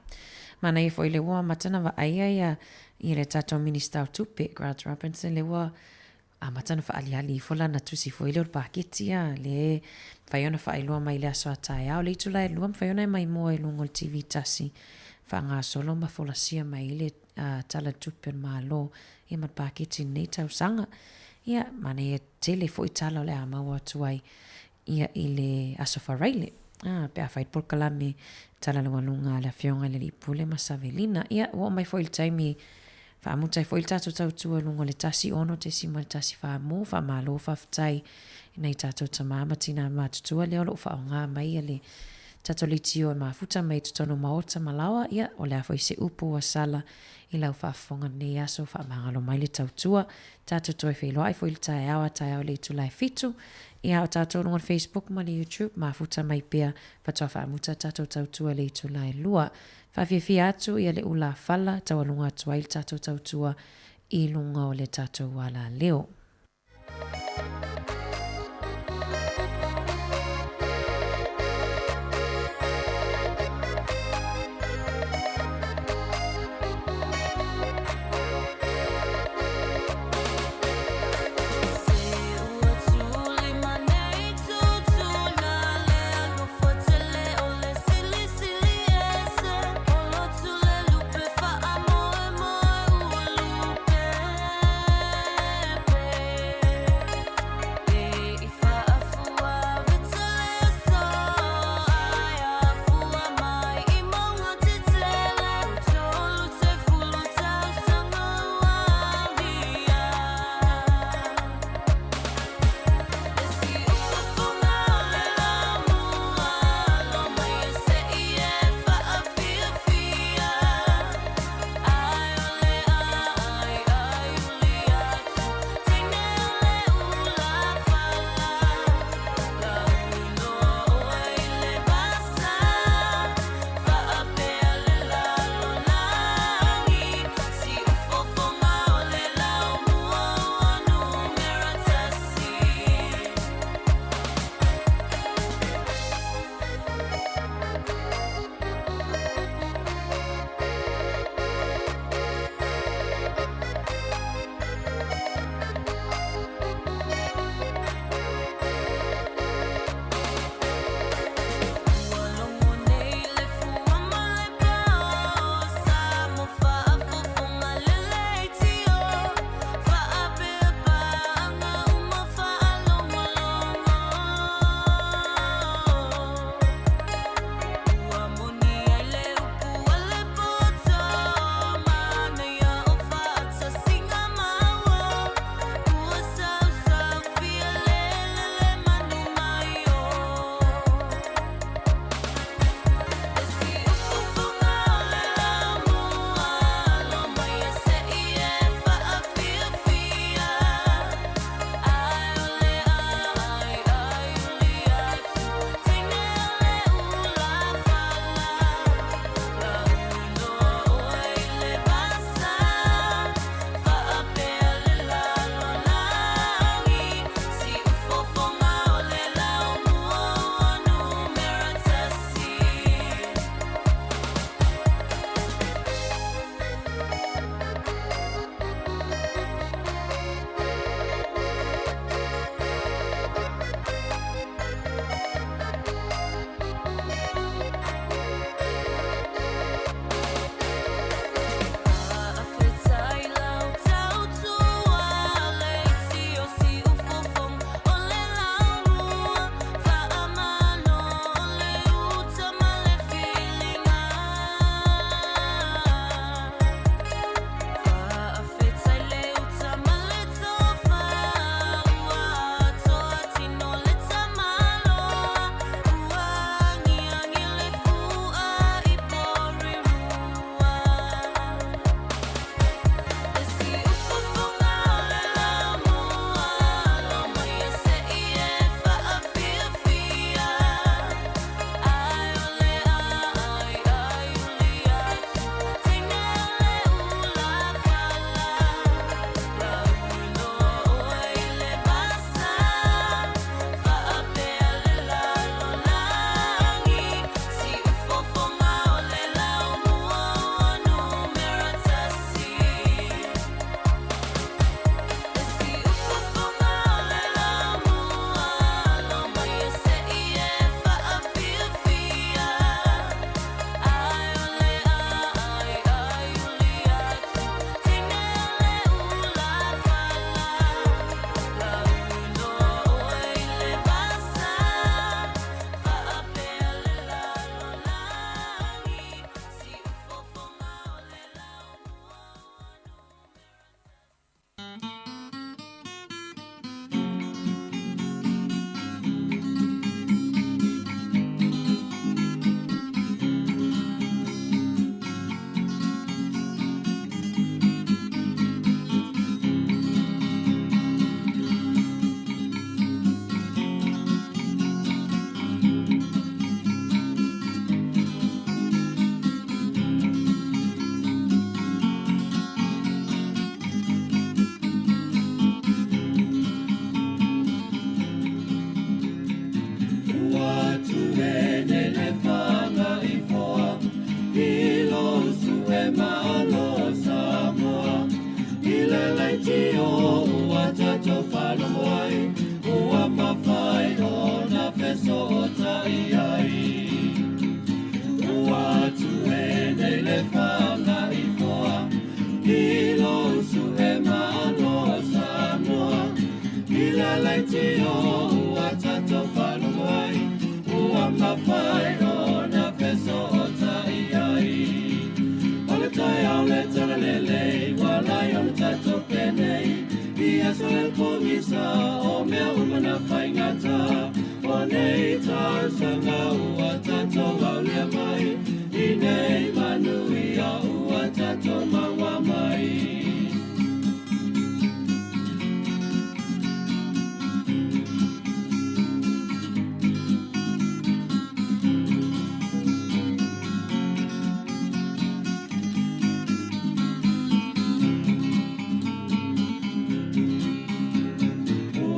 Manaia foi le ua amata na vaaia ia ia le tatou Minista o Tupe, Grant Robinson, le ua amata na faaliali ifo lana tusi foi lea o le paketi a, le mafai ona faailoa mai i le aso a taeao, le itula e lua mafai ona e maimoa i luga o le TV tasi faagasolo ma folasia mai ai le Tala o le Tupe a le Malo ia ma le paketi i lenei tausaga. Ia, manaia tele foi tala o le a maua atu ai ia i le Aso Faraile, a, pe a fai le polokalame Talanoaluga a le Afioga i le Alii Pule ma Savelina. Ia, ua oo mai foi i le taimi e faamuta ai foi le tatou tautua i luga o le 16.14 mo faamalo faafetai i nai tatou tama ma tina matutua lea o lo o faaaoga mai le tatou leitio e mafuta mai i totonu o maota ma laoa. Ia, o le a foi se upu ua sala i lau faafofoga i lenei aso, faamagalo mai le tautua. Tatou toe feiloai foi i le taeao a taeao i le itula e fitu. Ia, o tatou luga o le Facebook ma le YouTube, mafuta mai pea faatoa faamuta tatou tautua i le itula e lua. Faafiafia atu ia le ulafala taualuga atu ai le tatou tautua i luga o le tatou alaleo.
leitio ua tatou faalogo ai, ua mafai ona fesootai ai. O le taeao le talalelei, ua lai ona tatou penei, i aso e pogisa o mea uma na faigata. O nei tausaga ua tatou aulia mai, i nei manuia ua tatou maua mai.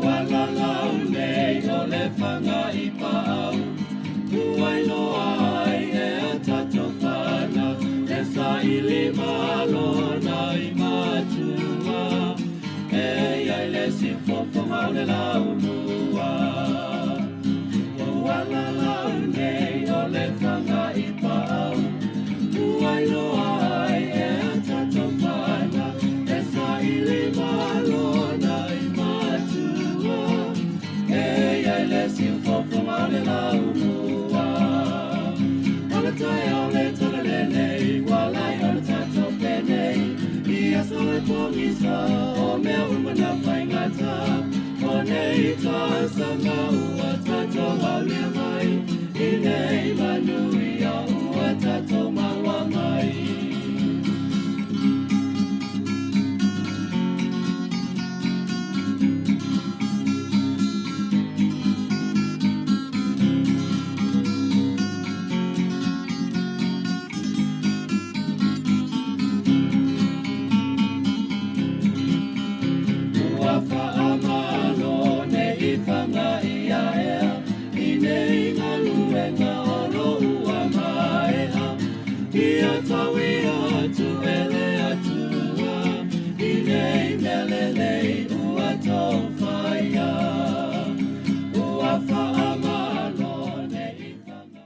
Ua lalau nei o le faga i paau, ua iloa ai e a tatou fanau, e saili malona i matua, e iai le siufofoga o le laumua. Ua lalau nei o le faga i paau, ua iloa ai e a tatou fanau, e saili malona i matua, e iai le siufofoga o le laumua. O le taeao le talalelei, ua lai ona tatou penei, i aso e pogisa o mea uma na faigata. O nei tausaga ua tatou aulia mai, i nei manuia ua tatou maua mai. Ua faamalo nei faga ia ea, i nei galuega o lo ua maea. Ia tau ia atu e le Atua, i nei mea lelei ua tou faia. Ua faamalo nei faga.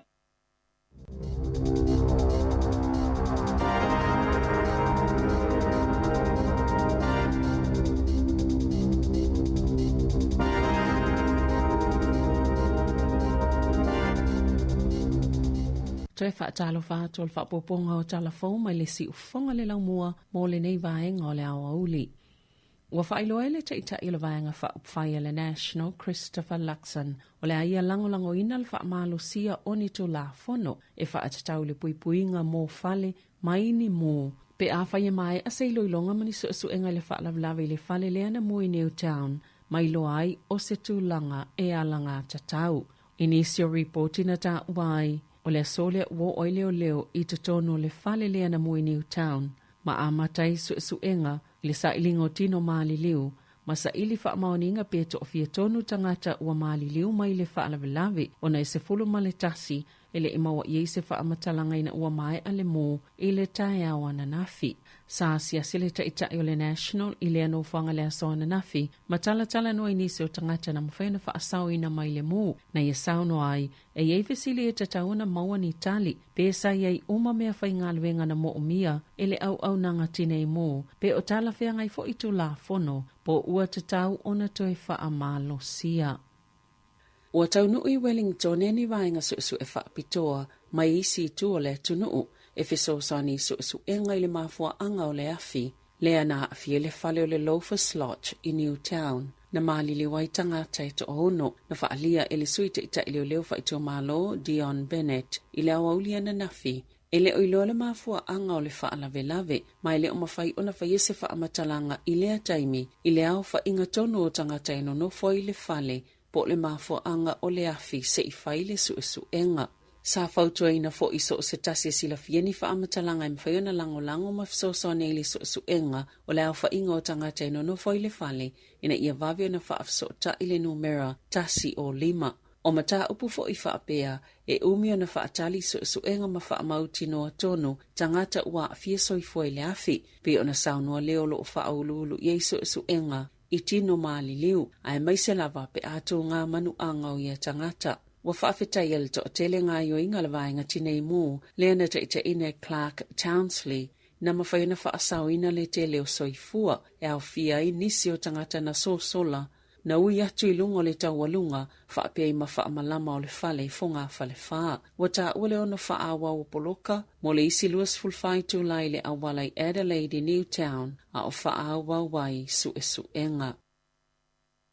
Toe faatalofa atu o le faaopoopoga o tala fou mai le siufofoga le laumua mo lenei vaega o le aoauli. Ua faailoa ai le Taitai o le Vaega Faaupufai a le National, Christopher Luxon, o le a ia lagolagoina le faamalosia o ni Tulafono e faatatau i le puipuiga mo fale mai ni mū pe afai e maea se iloiloga ma ni suesuega i le faalavelave i le fale lea na mū i Newtown ma iloa ai o se tulaga e alagatatau. I nisi o ripoti na taua ai, o le aso lea ua oo ai leoleo i totonu o le fale lea na mū i Newtown ma amata ai suesuega i le sailiga o tino maliliu ma saili faamaoniga pe toafia tonu tagata ua maliliu mai le faalavelave ona e 11 e le i maua i ai se faamatalaga ina ua maea le mū i le taeao ananafi. Sa asiasi le Taitai o le National i lea nofoaga le aso ananafi ma talatalanoa i nisi o tagata na mafai ona faasaoina mai le mū na ia saunoa ai E i ai fesili e tatau ona maua ni tali, pe sa i ai uma mea faigaluega na moomia e le auaunaga tinei mu, pe o talafeagai foi Tulafono, po ua tatau ona toe faamalosia. Ua taunuu i Wellingtone ni vaega suesue faapitoa mai isi itu o le atunuu e fesoasoani i suesuega i le mafuaaga o le afi lea na aafia i le fale o le Loafers Lodge i Newtown, na maliliu ai tagata e toaono, na faaalia e le Sui Taitai Leoleo Faaitumalo Dion Bennett i le aoauli ananafi. E le o iloa le mafuaaga o le faalavelave, ma e le o mafai ona faia se faamatalaga i lea taimi i le aofaiga tonu o tagata e nonofo ai i le fale po o le mafuaaga o le afi se i fai le suesuega. Sa fautuaina foi so o se tasi e silafia ni faamatalaga e mafai ona lagolago ma fesoasoani ai i le suesuega o le aofaiga o tagata e nonofo ai i le fale ina ia vave ona faafesootai le numera 105. O mataupu foi faapea, e umi ona faatali suesuega ma faamautinoa tonu tagata ua aafia soifua i le afi, pei ona saunoa le o lo o faauluulu i ai suesuega i tino maliliu, aemaise lava pe a tū ngā manuaga o ia tagata. Ua faafetaia le toatele gaoioiga a le Vaega Tinei Mu lea na taitaiina e Clark Townsley, na mafai ona faasaoina le tele o soifua e aofia ai nisi o tagata na sosola. na ui atu i luga o le taualuga faapea ai ma faamalama o le fale i fogafalefa. Ua taua le ono faaauau o poloka mo le isi 24 itula i le auala i Adelaide i Newtown a o faaauau ai suesuega.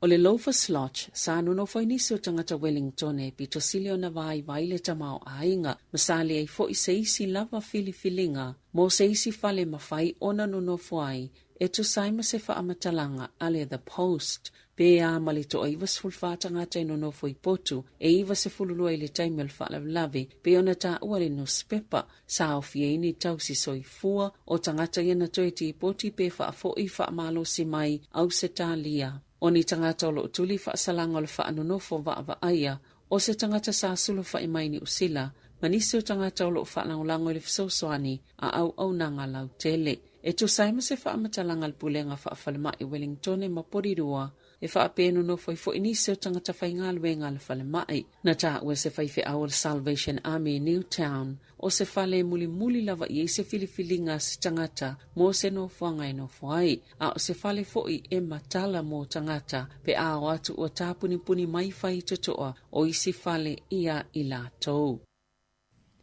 O le Loafers Lodge, sa nonofo ai nisi o tagata Wellingtone pito sili ona vaivai le tamaoaiga ma sa leai foi se isi lava filifiliga mo se isi fale mafai ona nonofo ai e tusa ai ma se faamatalaga a le The Post. Pe a ma le toa 94 tagata e nonofo i potu e 92 i le taimi o le faalavelave pei ona taua le nusipepa, sa aofia ai ni tausi soifua o tagata ia na toe tipoti pe faafoi faamalosi mai Ausetalia. O ni tagata o lo o tuli faasalaga o le faanonofo vaavaaia o se tagata sa sulufai mai Niu Sila ma nisi o tagata o lo o faalagolago i le fesoasoani a auaunaga lautele. E tusa ai ma se faamatalaga a le Pulega Faafalemai Wellingtone ma Porirua, e faapea e nonofo ai foi nisi o tagata faigaluega a le falemai. Na taua e se faifeau o le Salvation Army i Newtown, o se fale e mulimuli lava i ai se filifiliga a se tagata mo se nofoaga e nofo ai, a o se fale foi e matala mo tagata pe a o atu ua tāpunipuni mai faitotoa o isi fale iā i latou.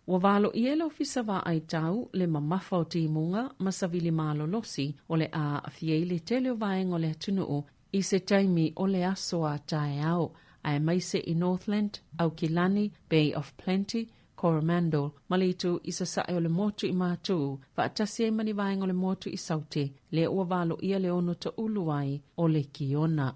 Ua valoia e le Ofisa Vaai Tau le mamafa o timuga ma savili malolosi o le a aafia ai le tele o vaega o le atunuu i se taimi o le aso a taeao, aemaise i Northland, Aukilani, Bay of Plenty, Coromandel ma le itu i sasae o le motu i Matū, faatasi ai ma ni vaega o le motu i Saute, lea ua valoia le ono toʻulu ai o Lekiona.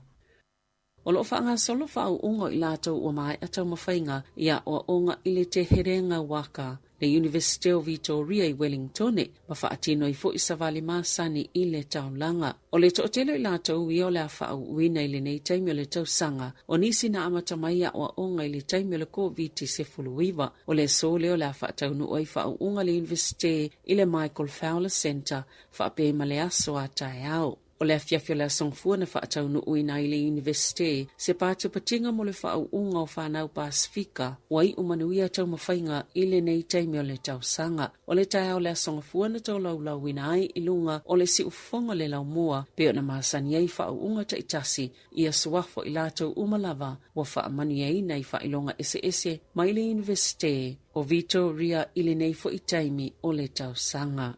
O lo o faagasolo faauuga o i latou ua maea taumafaiga i aoaoga i le Te Herenga Waka, le Iunivesite o Vitoria i Wellingtone, ma faatino ai foi savali masani i le taulaga. O le toatele o i latou ia o le a faauuina i lenei taimi o le tausaga, o nisi na amata mai aoaoga i le taimi o le Koviti-19. O le aso lea o le a faataunuu ai faauuga le Iunivesite i le Michael Fowler Centre, faapea ai ma le aso a taeao. O le afiafi o le Aso Gafua na faataunuuina ai le Iunivesite se patupatiga mo le faauuga o fanau Pasifika ua iu manuia taumafaiga i lenei taimi o le tausaga. O le taeao o le Aso Gafua na tolaulauina ai i luga o le siufofoga o le laumua pei ona masani ai faauuga taitasi i aso afo i latou uma lava ua faamanuiaina i faailoga eseese mai le Iunivesite o Vitoria i lenei foi taimi o le tausaga.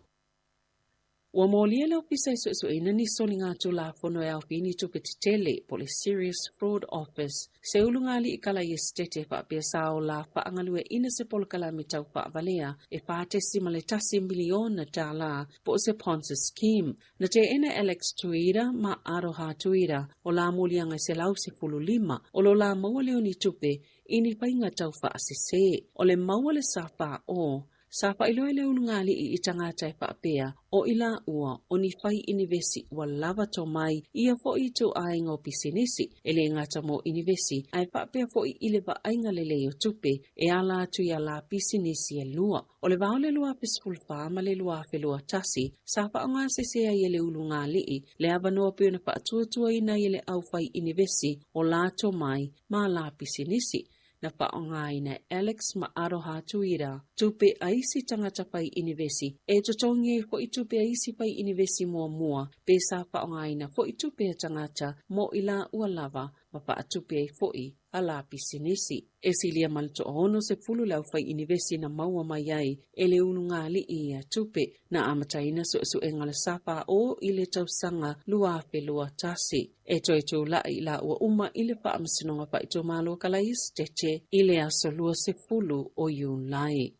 Ua molia le Ofisa e suesueina ni soligatulafono e aofia ai ni tupe tetele po o le Serious Fraud Office, se ulugalii kala i Esetete faapea sa ola faagalueaiina se polokalame tau faavalea e $4.1 miliona tala po o se Ponzi Scheme. Na teena e Alex Tuida ma Aroha Tuida o la moliaga e 115 o lo la maua lea o ni tupe i ni faiga tau faasese. O le maua le sa faaō Sa faailoa e le ulugalii i tagata e faapea, o i laua, o ni fai inivesi ua lava tomai ia foi ituaiga o pisinisi, e le gata mo inivesi, ae faapea foi i le vaaiga lelei o tupe e ala atu i ala pisinisi e lua. O le vao o le 2014 ma le 2021, sa faaaogasese ai e le ulugalii le avanoa pei ona faatuatuaina ai e le aufai inivesi o la tomai ma ala pisinisi. Na faaaogaina e Alex ma Aroha Tuira tupe a isi tagata fai inivesi e totogi ai foi tupe a isi fai inivesi muamua pe sa faaaogaina foi tupe a tagata mo i laua lava ma faatupe ai foi a la pisinisi. E silia ma le toaono sefulu le aufai inivesi na maua mai ai e le ulugalii ia tupe. Na amataina suesuega o le SFO i le tausaga 2021. E toe tulai i laua uma i le Faamasinoga Faaitumalo Kalaesetete i le aso 20 o Iulai.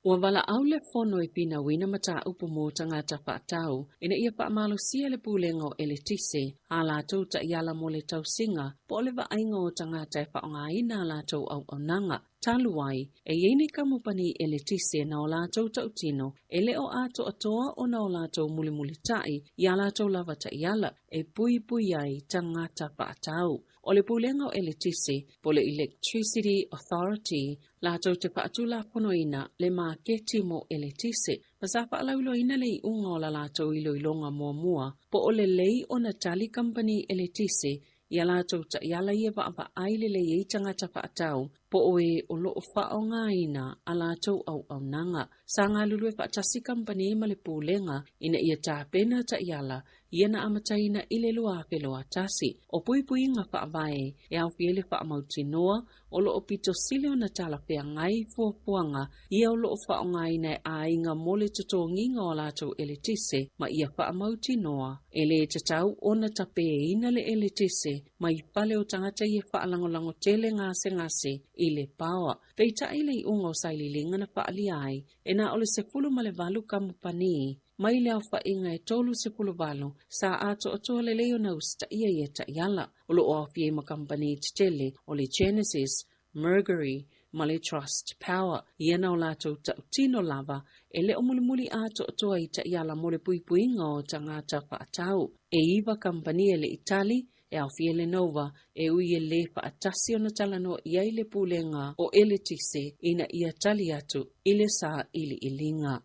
Ua valaau le Fono e finauina mataupu mo tagata faatau ina ia faamalosia le Pulega o Eletise a latou taiala mo le tausiga po o le vaaiga o tagata e faaaogaina a latou auaunaga. Talu ai, e i ai ni kamupani eletise na o latou tautino e le o atoatoa ona o latou mulimulitai i a latou lava taiala e puipui ai tagata faatau. O le Pulega o Eletise, po o le Electricity Authority, latou te faatulafonoina le maketi mo eletise, ma sa faalauiloaina le iuga o la latou iloiloga muamua po o lelei ona tali kamupani eletise i a latou taiala ia vaavaai lelei ai tagata faatau. Po o e o loo faaaogaina a latou auaunaga. Sa galulue faatasi kamupani ma le Pulega ina ia tapena taiala ia na amataina i le 2021. O puipuiga faavae e aofia ai le faamautinoa o loo pito sili ona talafeagai fuafuaga ia o loo faaaogaina e aiga mo le totogiga o a latou eletise ma ia faamautinoa e lē tatau ona tapeina le eletise mai fale o tagata ia faalagolago tele gasegase i le paoa. Peitai le iuga o sailiiliga na faaalia ai e na o le 18 kamupani mai le aofaiga e 38 sa atoatoa lelei ona usitaia ia taiala. O loo aofia ai ma kamupani tetele o le Genesis, Mercury ma le Trust Power. Ia na o latou tautino lava e le o mulimuli atoatoa i taiala mo le puipuiga o tagata faatau. E 9 kamupani e le i tali e aofia le Nova e ui e lē faatasi ona talanoa i ai le Pulega o Eletise ina ia tali atu i le sailiiliga.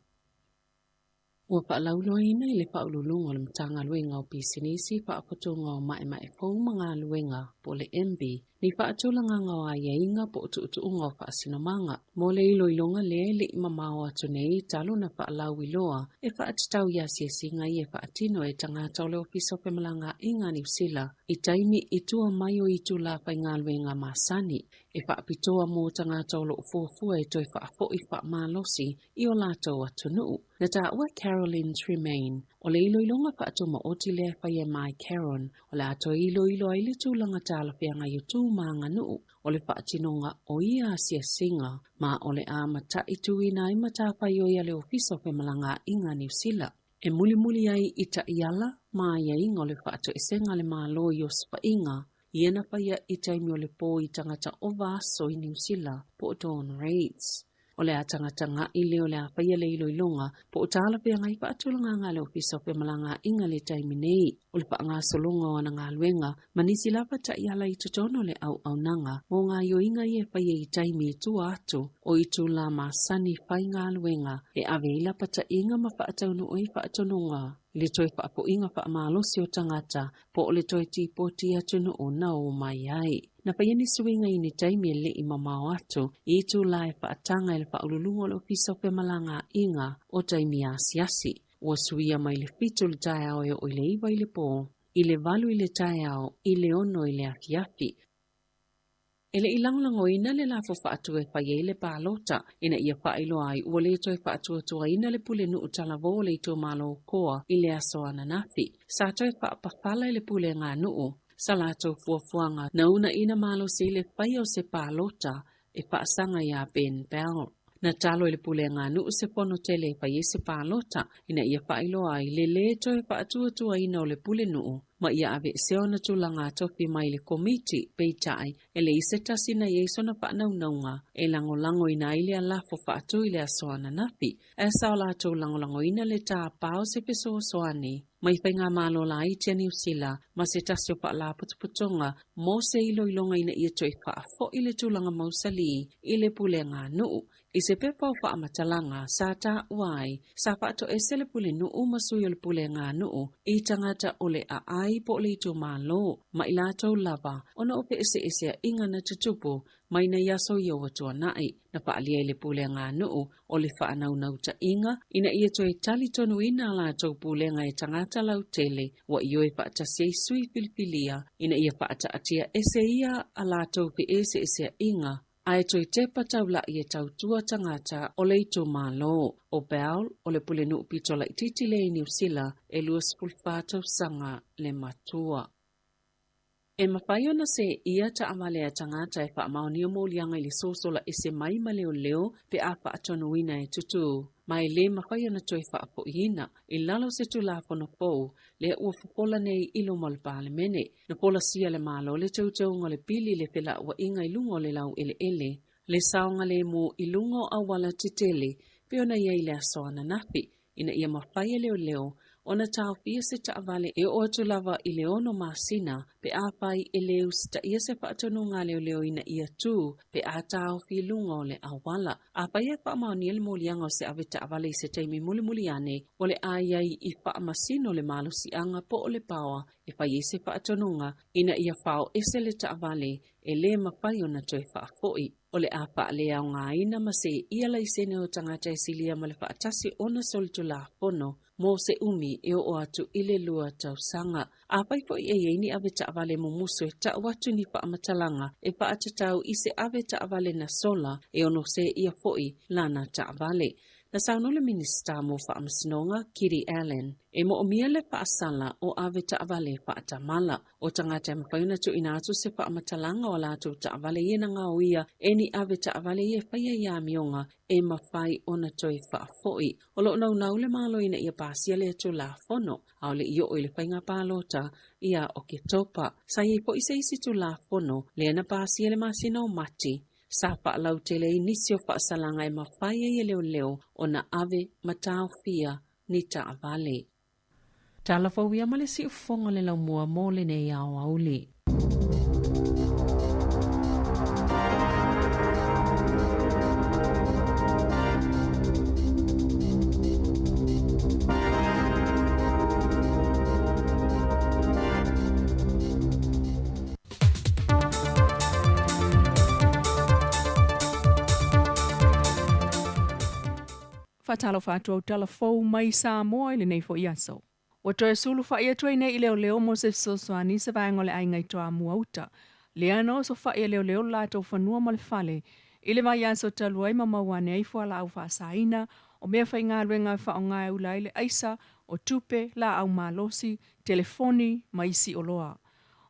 Ua faalauiloaina i le Faauluuluga o le Matagaluega o Pisinisi, Faafotoga o Maemae Fou ma Galuega, po o le MB, ni faatulagaga o aiaiga po o tuutuuga o faasinomaga mo le iloiloga lea e le i mamao atu nei talu ona faalauiloa e faatatau i asiasiga ia e faatino e tagata o le Ofisa o Femalagaaiga a Niu Sila i taimi i tua mai o itulā faigaluega masani e faapitoa mo tagata o loo fuafua e toe faafoi faamalosi i o latou atunuu. Na taua Caroline Tremaine, o le iloiloga faatumaoti lea e faia e Mai Caron, o le a toe iloilo ai le tulaga talafeagai o tu ma aganuu o le faatinoga o ia asiasiga, ma o le a mataituina ai matafaioi a le Ofisa o Femalagaaiga a Niu Sila. E mulimuli ai i taiala ma aiaiga o le faatoesega a le Malo i osofaiga ia na faia i taimi o le pō i tagata ova aso i Niu Sila po o dawn raids. O le a tagatagai lea o le a faia le iloiloga po o talafeagai faatulagaga a le Ofisa o Femalagaaiga i le taimi nei o le faagasologa o ana galuega ma nisi lava taiala i totonu o le auaunaga mo gaoioiga ia e faia i taimi i tua atu o itulā masani faigaluega e ave ai lapataiga ma faataunuu ai faatonuga i le toe faafoiga faamalosi o tagata po o le toe tipoti atunuu na o mai ai. Na faia ni suiga i ni taimi e le i mamao atu i itulā e faataga e le Faauluuluga o le Ofisa o Femalagaaiga o taimi asiasi. Ua suia mai le 7 i le taeao e oo i le 9 i le pō, i le 8 i le taeao, i le 6 i le afiafi. E le i lagolagoina le lafo faatu e fai ai le palota ina ia faailoa ai ua le toe faatuatuaina le pulenuu talavou o le itumalo Koa i le aso ananafi. Sa toe faapafala i le pulega a nuu sa latou fuafuaga na uunaina malosi i le faia o se palota e faasaga iā Ben Bell. Na talo i le pulega a nuu se fono tele e fai ai se palota ina ia faailoa ai le lē toe faatuatuaina o le pulenuu ma ia aveesea ona tulaga tofi mai le komiti, peitai e leai se tasi na i ai sona faanaunauga e lagolagoina ai le alafo faatu i le aso ananafi. Ae sa o latou lagolagoina le tāpā o se fesoasoani mai faigamalo laiti a Niu Sila ma se tasi o faalapotopotoga mo se iloiloga ina ia toe faafoi le tulaga mausalī i le pulega a nuu. I se pepa o faamatalaga sa taua ai, sa faatoese le pulenuu ma sui o le pulega a nuu i tagata o le aai po o le itumalo ma i latou lava ona o feeseeseaiga na tutupu mai nai aso ia ua tuanai. Na faaalia i le pulega a nuu o le faanaunautaiga ina ia toe talitonuina a latou pulega e tagata lautele ua ioe faatasi ai sui filifilia ina ia faataatia ese ia a latou feeseeseaiga ae toe tepa taula'i e tautua tagata o le itumalo. O Bell, o le pulenuu pito laitiiti lea i Niu Sila e 24 tausaga le matua. E mafai ona seeia taavale a tagata e faamaonia moliaga i le sosola ese mai ma leoleo pe a faatonuina e tutū, ma e lē mafai ona toe faafoiina i lalo o se Tulafono fou lea ua fofola nei i luma o le Palemene. Na folasia e le Malo le teuteuga o le pili i le felauaiga i luga o le laueleele, le saogalemu i luga o auala tetele pei ona i ai i le aso ananafi, ina ia mafai e leoleo ona taofia se taavale e oo atu lava i le 6 masina pe afai e le usitaia se faatonuga a leoleo ina ia tu pe a taofi i luga o le auala. Afai e faamaonia le moliaga o se ave taavale i se taimi mulimuli ane, o le a i ai i faamasino le malosiaga po o le paoa e fai ai se faatonuga ina ia faaoese le taavale e lē mafai ona toe faafo'i. O le a faaleaogaina ma seeia laisene o tagata e silia ma le faatasi ona solitulafono mo se umi e oo atu i le 2 tausaga. Afai fo'i e iai ni ave taavale mumusu e ta'u atu ni faamatalaga e faatatau i se ave taavale na sola e ono seeia fo'i lana taavale. Na saunoa le Minista mo Faamasinoga, Kiri Allan, e moomia le faasala o ave taavale faatamala. O tagata e mafai ona tuuina atu se faamatalaga o a latou taavale ia na gaoia e ni ave taavale ia e faia i amioga e mafai ona toe faafo'i. O loo naunau le Malo ina ia pasia lea tulafono, a o le i oo i le faiga palota ia Oketopa. Sa iai fo'i se isi tulafono lea na pasia le masina o Mati, sa faalautele ai nisi o faasalaga e mafai ai e leoleo ona ave ma taofia ni taavale. Tala fou ia ma le siufofoga o le laumua mo lenei aoauli.
Faatalofa atu au tala fou mai Samoa i lenei fo'i aso. Ua toe sulufa'i atu ai nei i leoleo mo se fesoasoani se vaega o le aiga i Toamua uta. Lea na osofa'i e leoleo lo latou fanua ma le fale i le vaiaso talu ai ma maua ane ai fualaau faasaina, o mea faigaluega e faaaoga e ula ai le aisa, o tupe, laau malosi, telefoni ma isi oloa.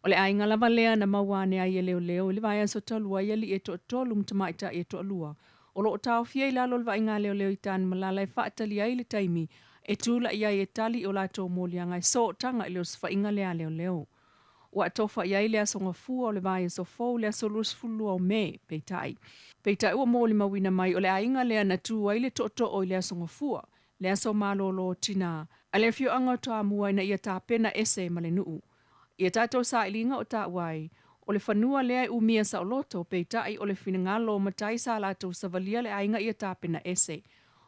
O le aiga lava lea na maua ane ai e leoleo i le vaiaso talu ai alii e toatolu ma tamaitai e toalua. O loo taofia i lalo o le vaaiga leoleo i Tanumalala e faatali ai le taimi e tula'i ai e tali o latou moliaga e sootaga i le osofaiga lea a leoleo. Ua atofa i ai le aso gafua o le vaiaso fou le aso 22 o Me, peitai. Peitai ua molimauina mai o le aiga lea na tu ai le tootoo i le aso gafua, le aso malōlō tinā, a le afioaga o Toamua ina ia tapena ese ma le nuu. Ia tatou sailiga o taua ai, o le fanua lea e umia saoloto, peitai o le finagalo o matai sa latou savalia le aiga ia tapena ese.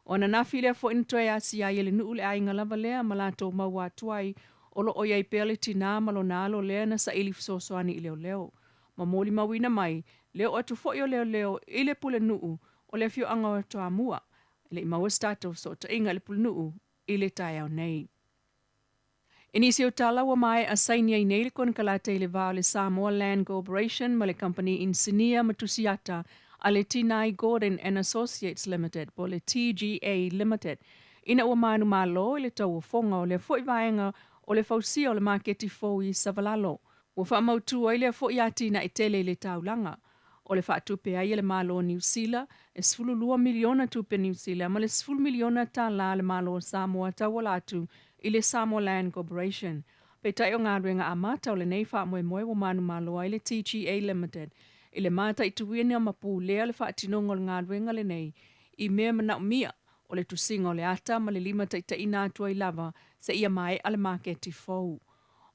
O ananafi lea fo'i na toe asia ai e le nuu le aiga lava lea ma latou maua atu ai, o loo i ai pea le tinā ma lona alo lea na saili fesoasoani i leoleo. Ma molimauina mai, le oo atu fo'i o leoleo i le pulenuu o le afioaga o Toamua. E le i maua se tatou fesootaiga i le pulenuu i le taeao nei. I nisi o tala ua maea saini ai nei le konekarate i le va o le Samoa Land Corporation ma le kamupani inisinia ma tusiata a le Tinai Gordon and Associates Limited po o le TGA Limited ina ua manumalo i le tauofoga o lea foi vaega o le fausia o le maketi fou i Savalalo. Ua faamautu ai lea foi atinae tele i le taulaga. O le faatupe ai e le Malo o Niu Sila e $12 miliona tupe Niu Sila ma le $10 miliona tālā a le Malo o Samoa tauala atu i le Samoa Land Corporation. Peitai o galuega amata o lenei faamoemoe ua manumalo ai le TGA Limited i le mataituina ma pulea le faatinoga o le galuega lenei i mea manaomia o le tusiga o le ata ma le limataitaiina atu ai lava seia maea le maketi fou.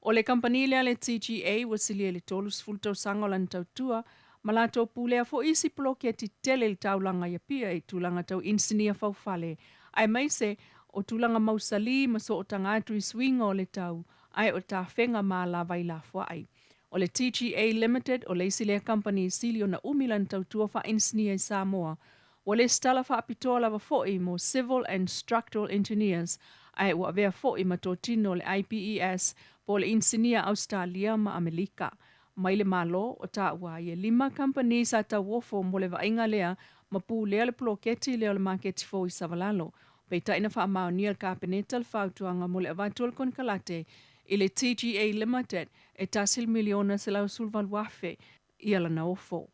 O le kamupani lea le TGA ua silia i le 30 tausaga o lana tautua ma latou pulea fo'i isi poloketi tele i le taulaga i Apia i tulaga tau inisinia faufale aemaise o tulaga mausalī ma sootaga atu i suiga o le tau ae o tafega ma alavai lafoai. O le TGA Limited o le isi lea kamupani sili ona umi lana tautua faainisinia i Samoa. Ua lesitala faapitoa lava fo'i mo Civil and Structural Engineers ae ua avea fo'i ma totino o le IPES po o le inisinia Ausetalia ma Amelika. Mai le Malo o taua ai e 5 kamupani sa tauofo mo le vaaiga lea ma pulea le poloketi lea o le maketi fou i Savalalo. Peitai na faamaonia e le Kapeneta le fautuaga mo le avatu o le konekarate i le TGA Limited e $1,118,000 ia lana ofo.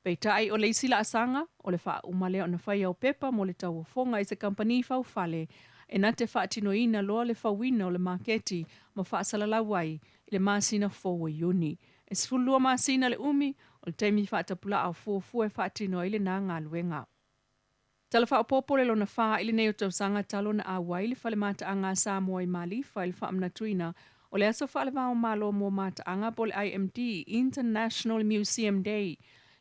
Peitai o le isi laasaga o le faauma lea ona faia o pepa mo le tauofoga i se kamupani faufale e na te faatinoina loa le fauina o le maketi ma faasalalau ai i le masina fou o Iuni. E 12 masina le umi o le taimi faatapulaa o fuafua e faatino ai lenā galuega. Tala Faaopoopo le lona fa i lenei o tausaga talu ona auai le Fale Mataaga a Samoa i Malifa i le faamanatuina o le Aso Faalevao Malo mo Mataaga po o le IMD, International Museum Day,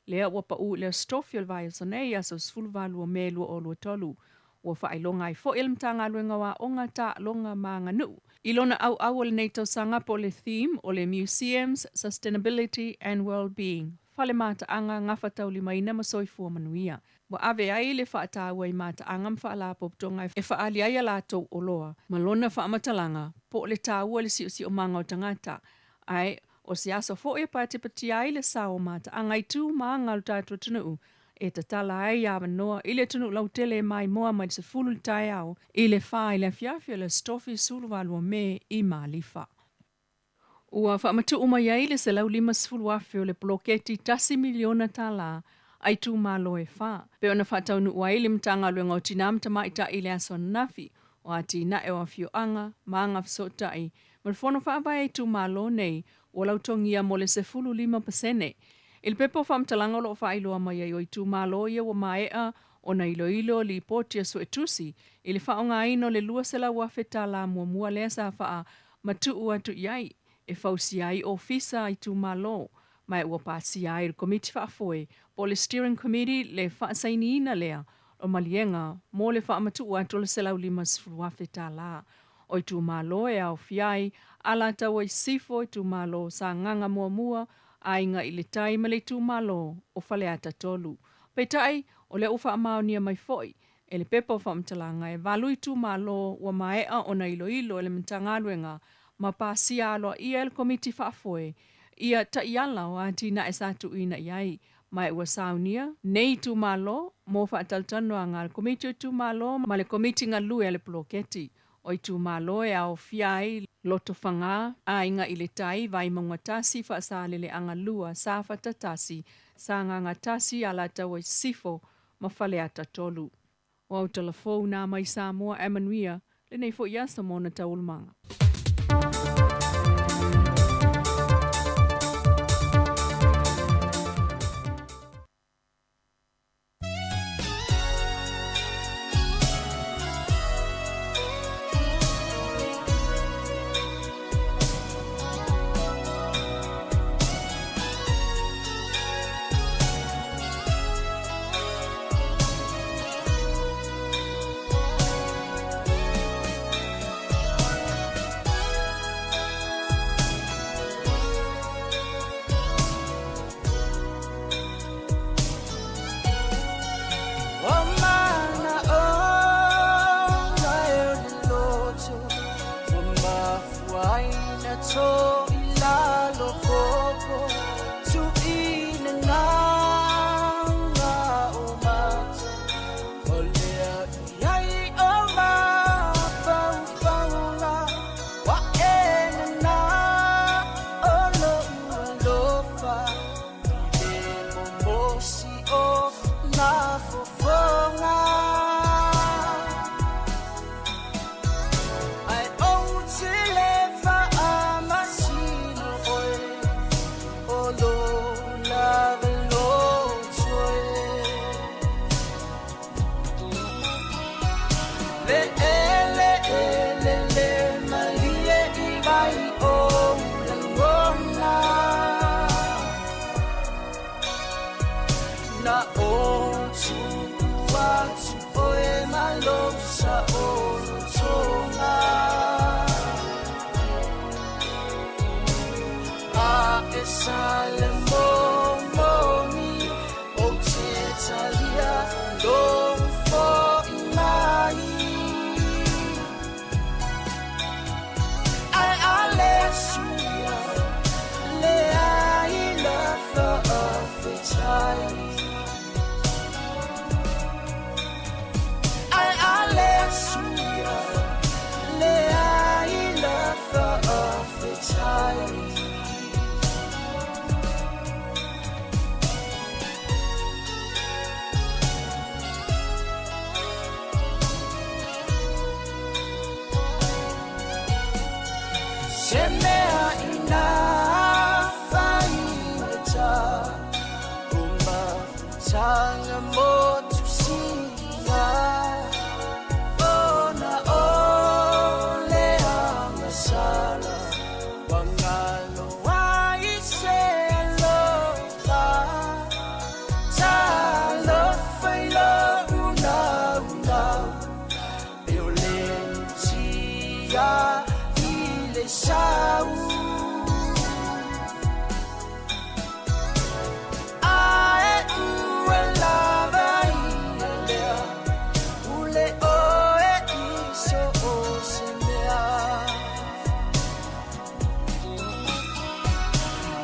lea ua pau i le Aso Tofi o le vaiaso nei, aso 18 o Me 2023. Ua faailoga ai foi e le Matagaluega o Aoga, Taaloga ma Aganuu i lona auau o lenei tausaga po o le theme o le Museums, Sustainability and Wellbeing, Fale Mataaga, Gafataulimaina ma Soifua Manuia. Ua ave ai le faataua i mataaga ma faalapotopotoga e faaali ai a latou oloa ma lona faamatalaga po o le taua i le siosiomaga o tagata, ae o se aso foi e patipatia ai le sao o mataaga i tu ma aga o le tatou atunuu e tatala ai avanoa i le atunuu lautele e maimoa mai le 10 i le taeao i le 4 i le afiafi o le Aso Tofi 18 o Me i Malifa. Ua faamatuu mai ai le $150,000 o le poloketi $1 miliona a itumalo e fa, pei ona faataunuu ai le Matagaluega o Tina ma Tamaitai i le aso ananafi o atinae o afioaga ma agafesootai ma le Fono Faavae a itumalo nei ua lautogia mo le 15%. I le pepa o faamatalaga o lo o faailoa mai ai o itumalo ia ua maea ona iloilo lipoti a suetusi i le faaaogaina o le $200,000 muamua lea sa faamatuu atu i ai e fausia ai ofisa a itumalo ma ua pasia ai e le Komiti Faafoe po o le Steering Committee le faasainiina lea o maliega mo le faamatuu atu o le $150,000. O itumalo e aofia ai Alataua i Sisifo, itumalo o Sagaga Muamua, Aiga i le Tai ma le itumalo o Faleata 3. Peitai, o lea ua faamaonia mai foi e le pepa o faamatalaga e 8 itumalo ua maea ona iloilo e le Matagaluega ma pasia aloaia e le Komiti Faafoe ia taiala o atinae sa tuuina i ai, ma ua saunia nei itumalo mo faatalatalanoaga a le Komiti o Itumalo ma le Komiti Galue a le Poloketi. O itumalo e aofia ai Lotofaga, Aiga i le Tai, Vaimauga 1, Faasaleleaga 2, Safata 1, Sagaga 1, Alataua i Sisifo ma Faleata 3. O au tala fou nā mai Samoa ae manuia lenei foi aso ma ona taualumaga.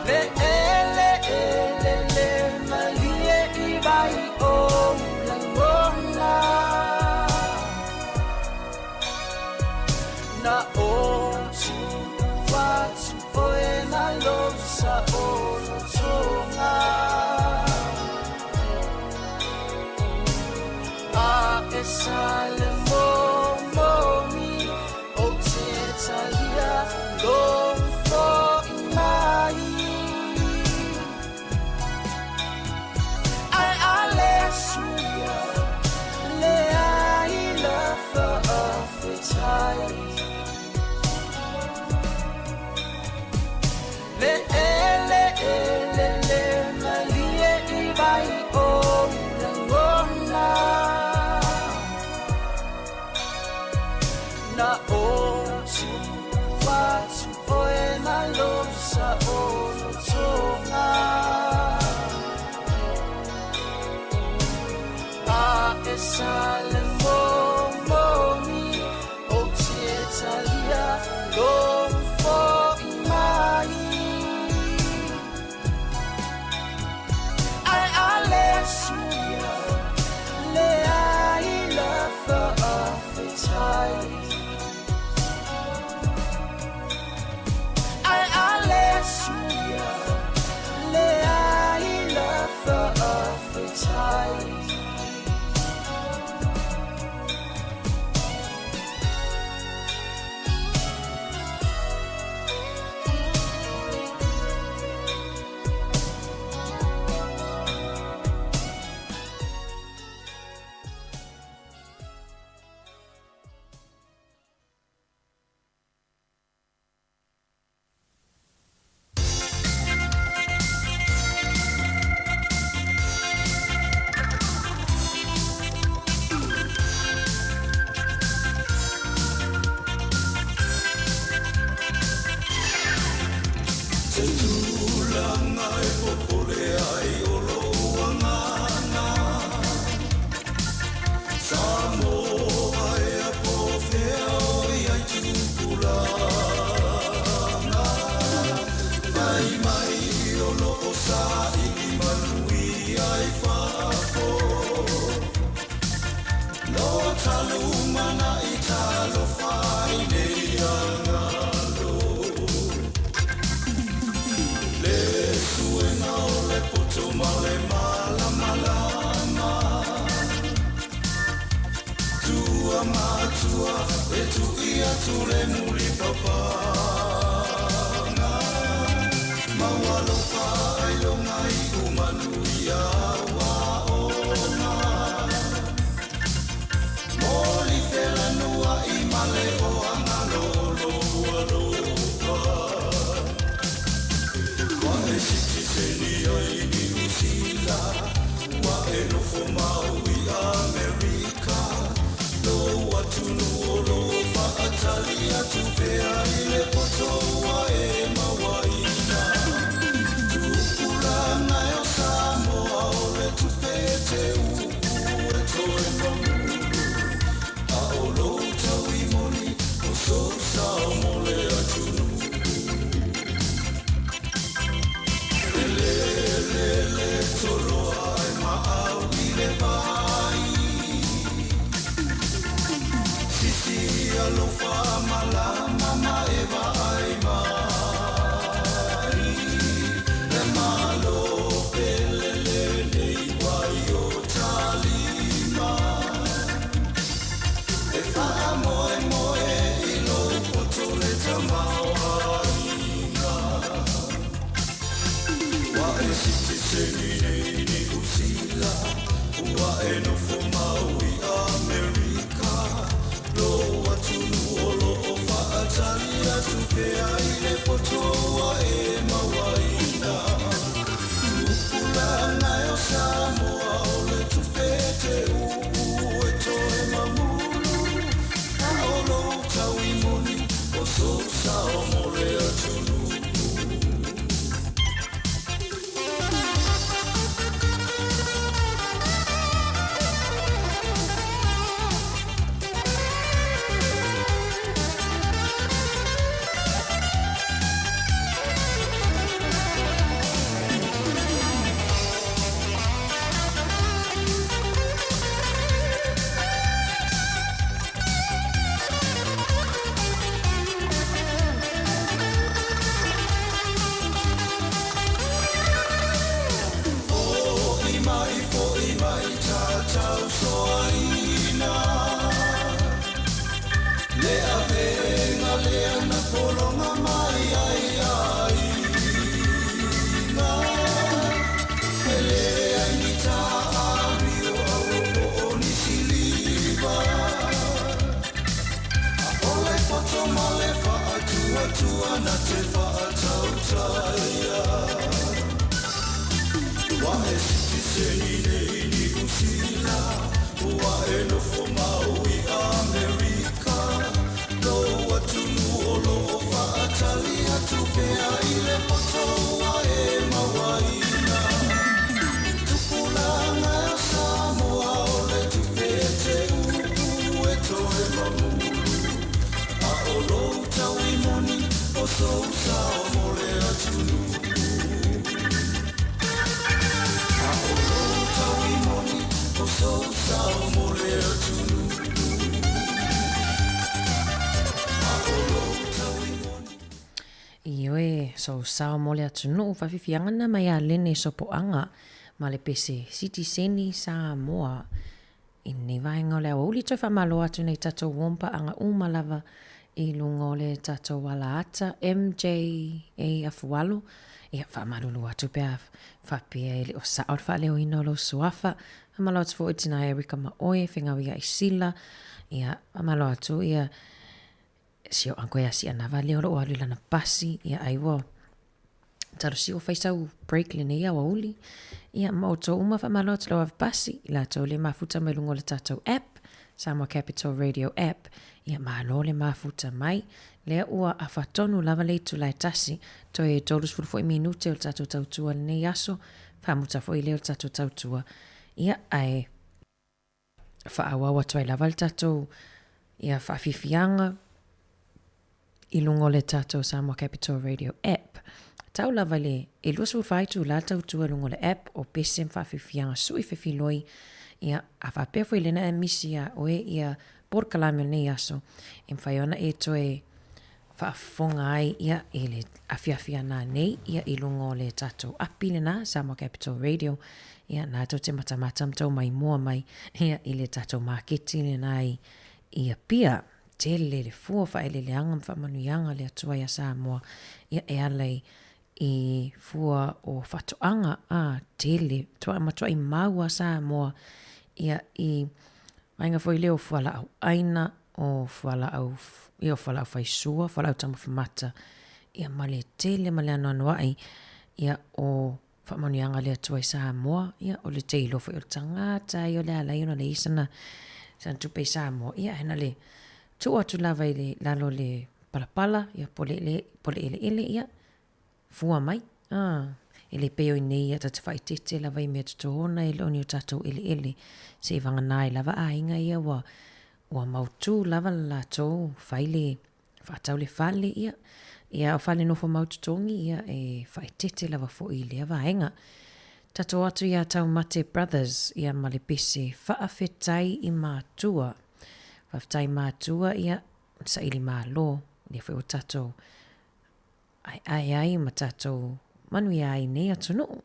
Le ele ele le malie i vai o lagona. Na o tu watu oe ma lo sa o lo tonga. A e sa le mo mo mi o te talia lo fo i mai. Ai a le suia le ai la fa o fe tai. Le ele ele le malie i vai o lagona. Na o tu watu oe ma lo sa o lo tonga. A e sa le mo mo mi o te talia lo fo i mai. Ai a le suia le ai la fa o fe tai. Ai a le suia le ai la fa o fe tai.
Se tulaga e popole ai o lou agaga. Samoa ea po o fea o i ai tupulaga. Fai mai o loo saili manuia i fafo. Lo talumana i talofa i nei agalo. Le suega o le poto ma le malamalama. Tua matua e tuia tu le muli papanga. Maualofa ai longa i umanuia wa ona. Moli felanua i male o angalo o alofa. Wa e sitiseni ai Niu Sila, wa e nofo mau i Amerika. Lo atunu o lo faatali atu pea i le poto wa e mawaina. Tupulaga e o Samoa o le tupe te uu e toe mamulu. A o lou tauimoni o sou sao mo le atunuu. E le le le toloa e maau i le vai. Sisi alofa malama ma e vaai mai. Le malo pele le nei wai o talima. E wha moe moe i lo poto le tamao aina. Wa e sitiseni nei Niu Sila, ua e nofo mau i Amerika. Lo atunu o lo o faatali atu pea i le poto wa e mawaina. Tupulaga e o Samoa o le tupe te uu e toe mamulu. A o lou tauimoni o sou sao mo le atunuu. te whaatautaia. Wa e sitiseni nei Niu Sila, ua e nofo mau i Amerika. Lou atunuu o loo faatali atu pea i le poto ua e mauaina. Tupulaga e o Samoa o le tupe e te uu e toe mamulu. A o lou taui moni o sou sao mo le atunuu. A o lou taui moni o sou sao mo le atunuu. A o lou taui moni.
Ioe, sou sao mo le atunuu, faafiafiaga na mai ia Lene Sopoaga ma le pese Sitiseni Samoa. I lenei vaega o le aoauli toe faamalo atu nei tatou uo ma paaga uma lava i luga o le tatou alaata MJA Afualo. Ia, faamalulu atu pe a faapea e le o sao le faaleoina o lou suafa. Faamalo atu foi i tina Erica ma oe, Fegaui Aisila. Ia, faamalo atu ia si o uncle ia Sianava lea o lo o alu i lana pasi. Ia, ai ua talosia ua fai sau break lenei aoauli. Ia, ma outou uma faamalo atu lau ave pasi, i latou le mafuta mai luga o le tatou app, Samoa Capital Radio app. Ia, malo le mafuta mai. Lea ua afa tonu lava le itula e tasi, toe 30 foi minute o le tatou tautua lenei aso, faamuta foi lea o le tatou tautua. Ia, ae faaauau atu ai lava le tatou ia faafiafiaga i luga o le tatou Samoa Capital Radio app. Tau lava i le e 24 itula le tautua i luga o le app o pese ma faafiafiaga sui fefiloi. Ia, a faapea foi lena e misi iā oe ia polokalame o lenei aso, e mafai ona e toe faafofoga ai ia i le afiafi ana nei ia i luga o le tatou api lena Samoa Capital Radio ia na tou te matamata ma tou maimoa mai ia i le tatou maketi lena i i Apia. Tele le fua o faaeleeleaga ma faamanuiaga a le Atua iā Samoa ia e ala i i fua o faatoaga a tele toa matuai mau a Samoa ia i vaega foi lea o fualaau aina o fualaau ia o fualaau faisua, fualaau taumafa mata, ia ma le tele ma le anoanoai ia o faamanuiaga a le Atua i Samoa, ia o le te iloa foi o le tagata ia o le a ala ai ona leai sana sana tupe i Samoa, ia ae na le tuu atu lava i le lalo o le palapala ia po le po le eleele ia fua mai. A, e le pei o i nei ia ta te faaeteete lava i mea totona e le o ni o tatou eleele, seiavagana ai lava aiga ia ua, ua mautu lava le latou fai le, faatau le fale, ia, ia o fale nofo mau totogi, ia, e faaeteete lava foi i lea vaega. Tatou atu iā Taumate Brothers, ia ma le pese Faafetai i Matua. Faafetai Matua, ia, saili malo, lea foi ua tatou Aeae ai ma tatou manuia ai nei atunuu.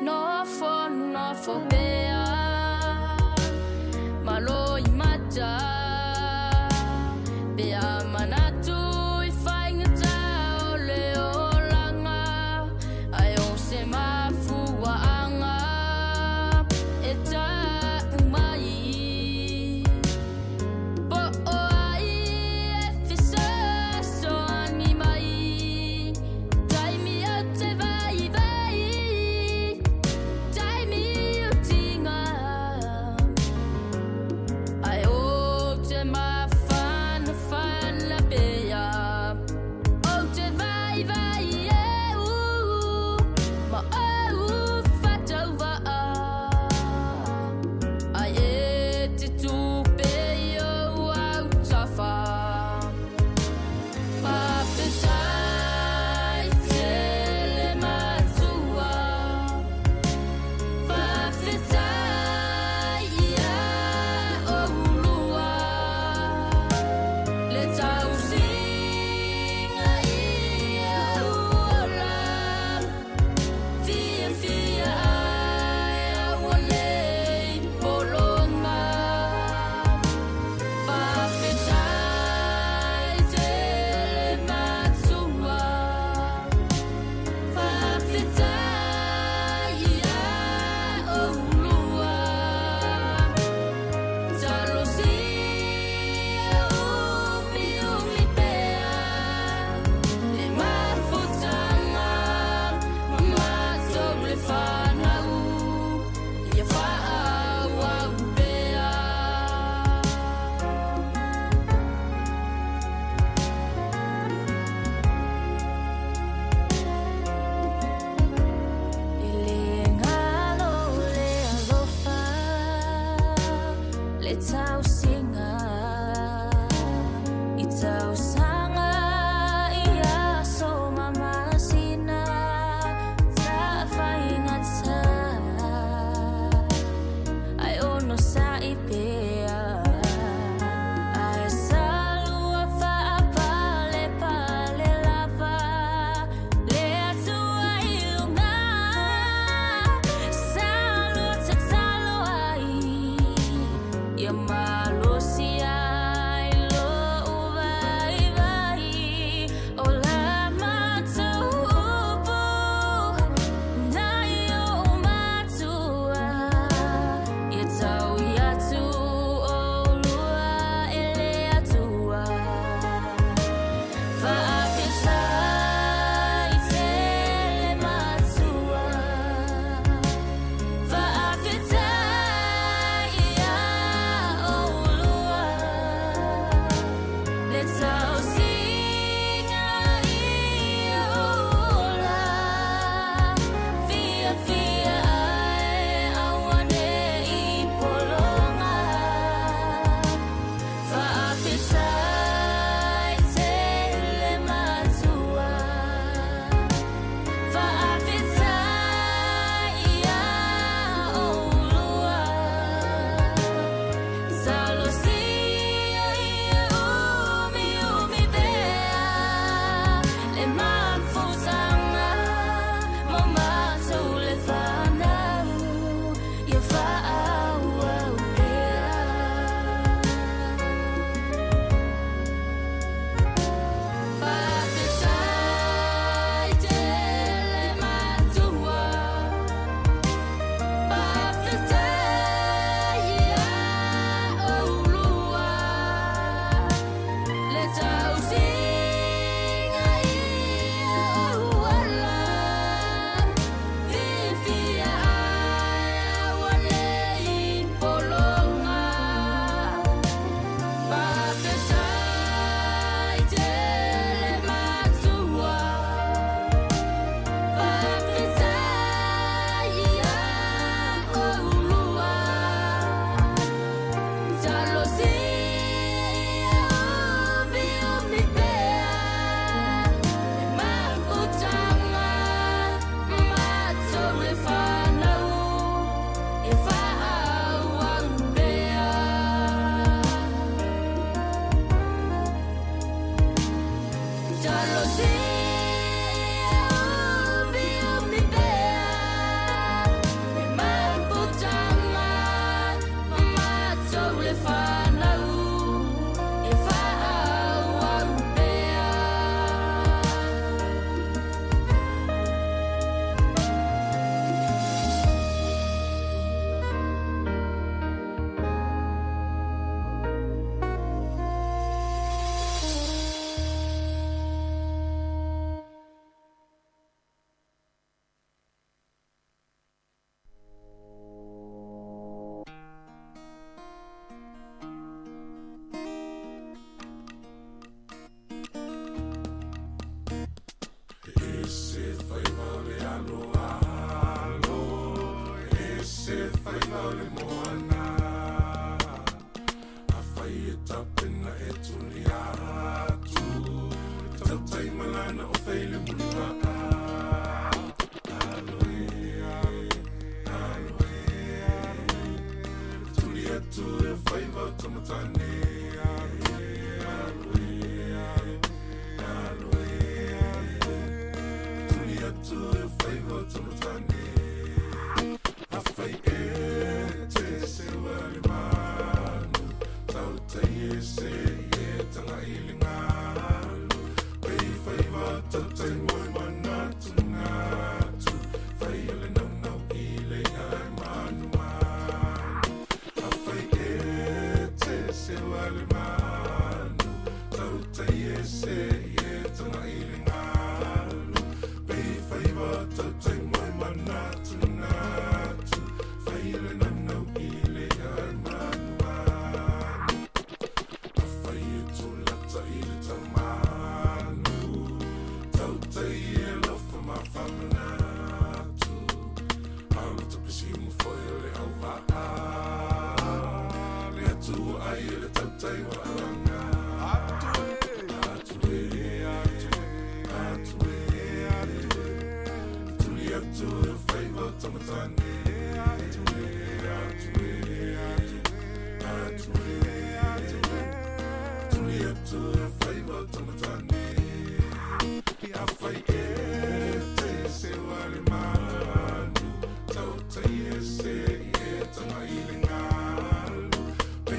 Nofo, nofo pea, malo i mata, pea manatu i faigata o le olaga. Ae o se mafuaaga e tau. Ia malosi ai lo'u vaivai o la matou upu nai o'u matua. Ia tau atu ʻolua e le Atua. Faafetai tele matua. Faafetai iā ʻolua. Le tausiga i ou ola. Fiafia ai auaneʻi pologa. Faafetai tele matua. Faafetai iā ʻolua. Talosia ia umiumi pea le mafutaga mo matou le fanau ia faaauau pea. Faafetai tele matua. Faafetai iā ʻolua. Le tausiga i ou ola. Fiafia ai auaneʻi pologa. Faafetai tele matua. Faafetai iā ʻolua. Talosia ia umiumi pea le mafutaga mo matou le fanau ia faaauau pea. Talosia ia umiumi pea le mafutaga mo matou le fanau ia faaauau pea.
E se faiva o le aloalo, e se faiva o le moana. Afai e tapena e tuli atu, e tautai ma lana ofe i le mulivaa. Alo e, alo e, tuli atu e faiva o tamatane. Alo e, alo e, tuli atu e faiva o tamatane. Afai e te seua le manu, tautai e se e taga i le galu. Pei faiva tautai moe manatunatu, faia le naunau i le i'a e manumanu. Afai e te seua le manu, tautai e se e taga i le galu. Pei faiva tautai moe manatunatu, faia le naunau i le i'a e manumanu. Afai e tulata i le tamanu, tautai e alofa ma faamanatu. Alo tapisimu foi o le auvaa, le Atua ai e le tautai ua alaga. Atu e, atu e, tuli atu e faiva o tamatane. Atu e, atu e, tuli atu e faiva o tamatane. Afai e te seua le manu, tautai e se e taga i le galu. Pei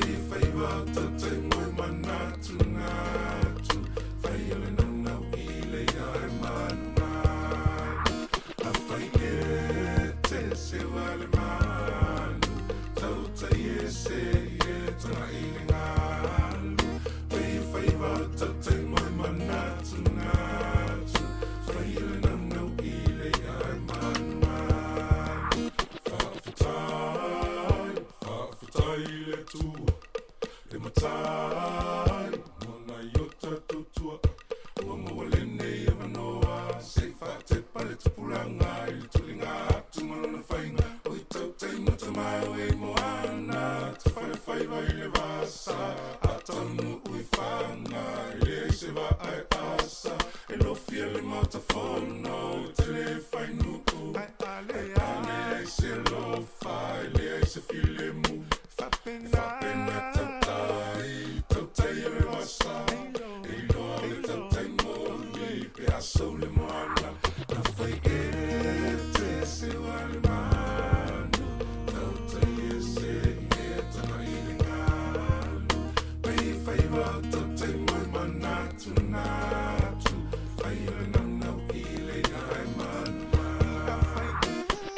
ese e tana i le ngalu Pei whaiva o tautai mo e manatu natu Whai le naunau i le ai manu manu Whaawhitai, whaawhitai le tua E matai, mona i o tātou tua Ua maua lenei e vanoa Se i whaatepa le tupuranga I le tulinga atu ma lona whainga O i tautai mo tamau e moana Te whare whaiva i le vasa A taunu ui whanga I le ai se va ai asa E lofia le maota fono Te le whainuku Ai ale ai se lofa I le ai se filemu Whapena tautai Tautai o le vasa E iloa o le tautai moni Pe aso le moana Na whai e te se wa le manu Tautai e se e tana i le ngalu Pei whaiva o tautai mo e manatu natu Whai o le naunau i le ai manu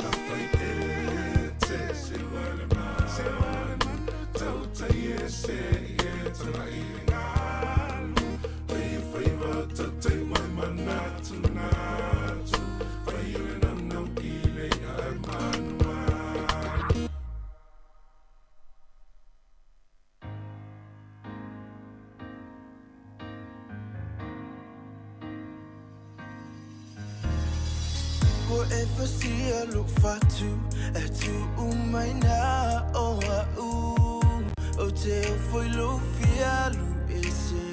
Na whai e te se wa le manu Tautai e se e tana i le ngalu Pei whaiva o tautai mo e manatu natu Whai o le naunau i le ai manu manu
Ua e fasia lou fatu E tuu mai na o a'u O te ofo i lou fia alu ese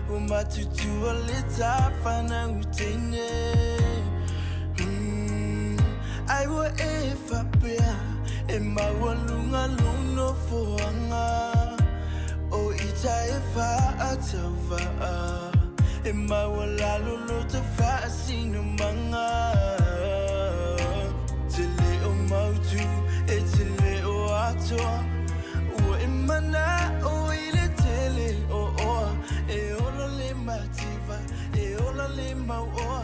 Ua matutua le tafanau teine mm, Ai ua e faapea E maualuga lou nofoaga O ita e faatauvaa E maualalo lo ta faasinomaga Te le o mautu e te le o atoa Ua e mana'o i le tele o oa E ola le mativa, e ola le mauoa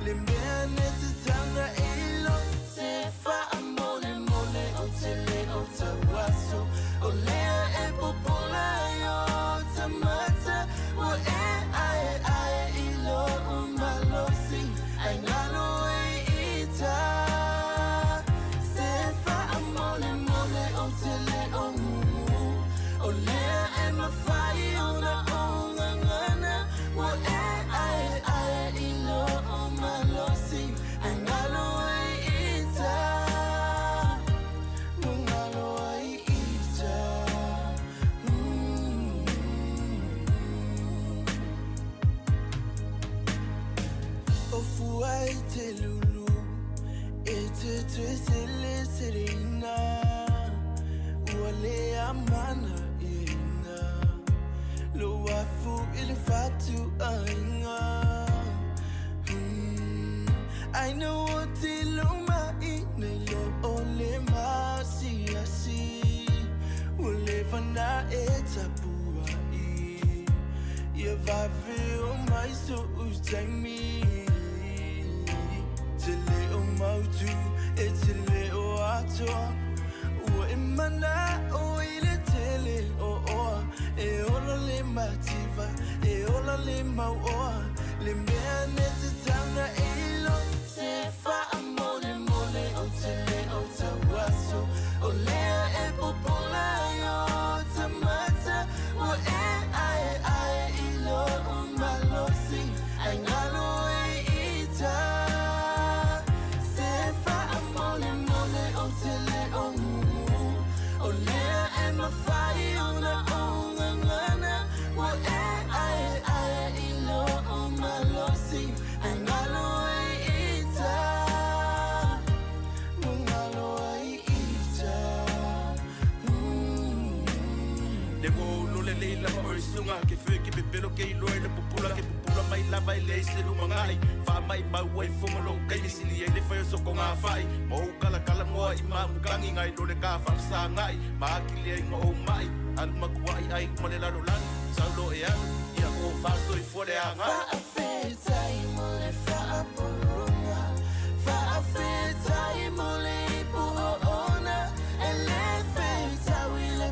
Le mea ne tatau na e iloa Se faamolemole o te le o tauaso O lea e popola ai o tamata Ua e aeae i lou malosi Ai galo ai ita Se faamolemole o te le o gugu O lea e mafai ona ou gagana Ua e aeae i lou malosi Ai galo ai ita Ua galo ai ita O fua e te lulu E te toe seleseleina Ua le amana iaina Lou afu i le fatuaiga mm, Ai no o te lou mai nei lo o le masiasi Ua leva na e tapuai Ia vave o mai so'u taimi Te le o mautu e te le o atoa Ua e mana'o i le tele o oa E ola le mativa, e ola le mauoa Le mea ne tatau na e iloa Se faamolemole o te le o tauaso O lea e popola ai o tamata Ua e aeae i lou malosi Ai galo ai ita Se faamolemole o te le o gugu O lea e mafai ona ou gagana Ua e aeae i lou malosi Ai galo ai ita Ua galo ai ita
Le wo lo le lei lava o le suga Ke fue ke pepelo ke iloa i le pupula Ke pupula mai lava e leai se lumagai Faamai mau ai foga lou kaimi Sili ai le fai o sokoga fai Ma ou kalakala moa i mamukangi Ngai lo le ka faafasagai Ma akili ai ma ou mai Alu makuai ai ma le lalolagi Sau lo e alu Ia ko faasoifua le agai
Faafetai mo le faapologa Faafetai mo le ipu oona E le feitau i le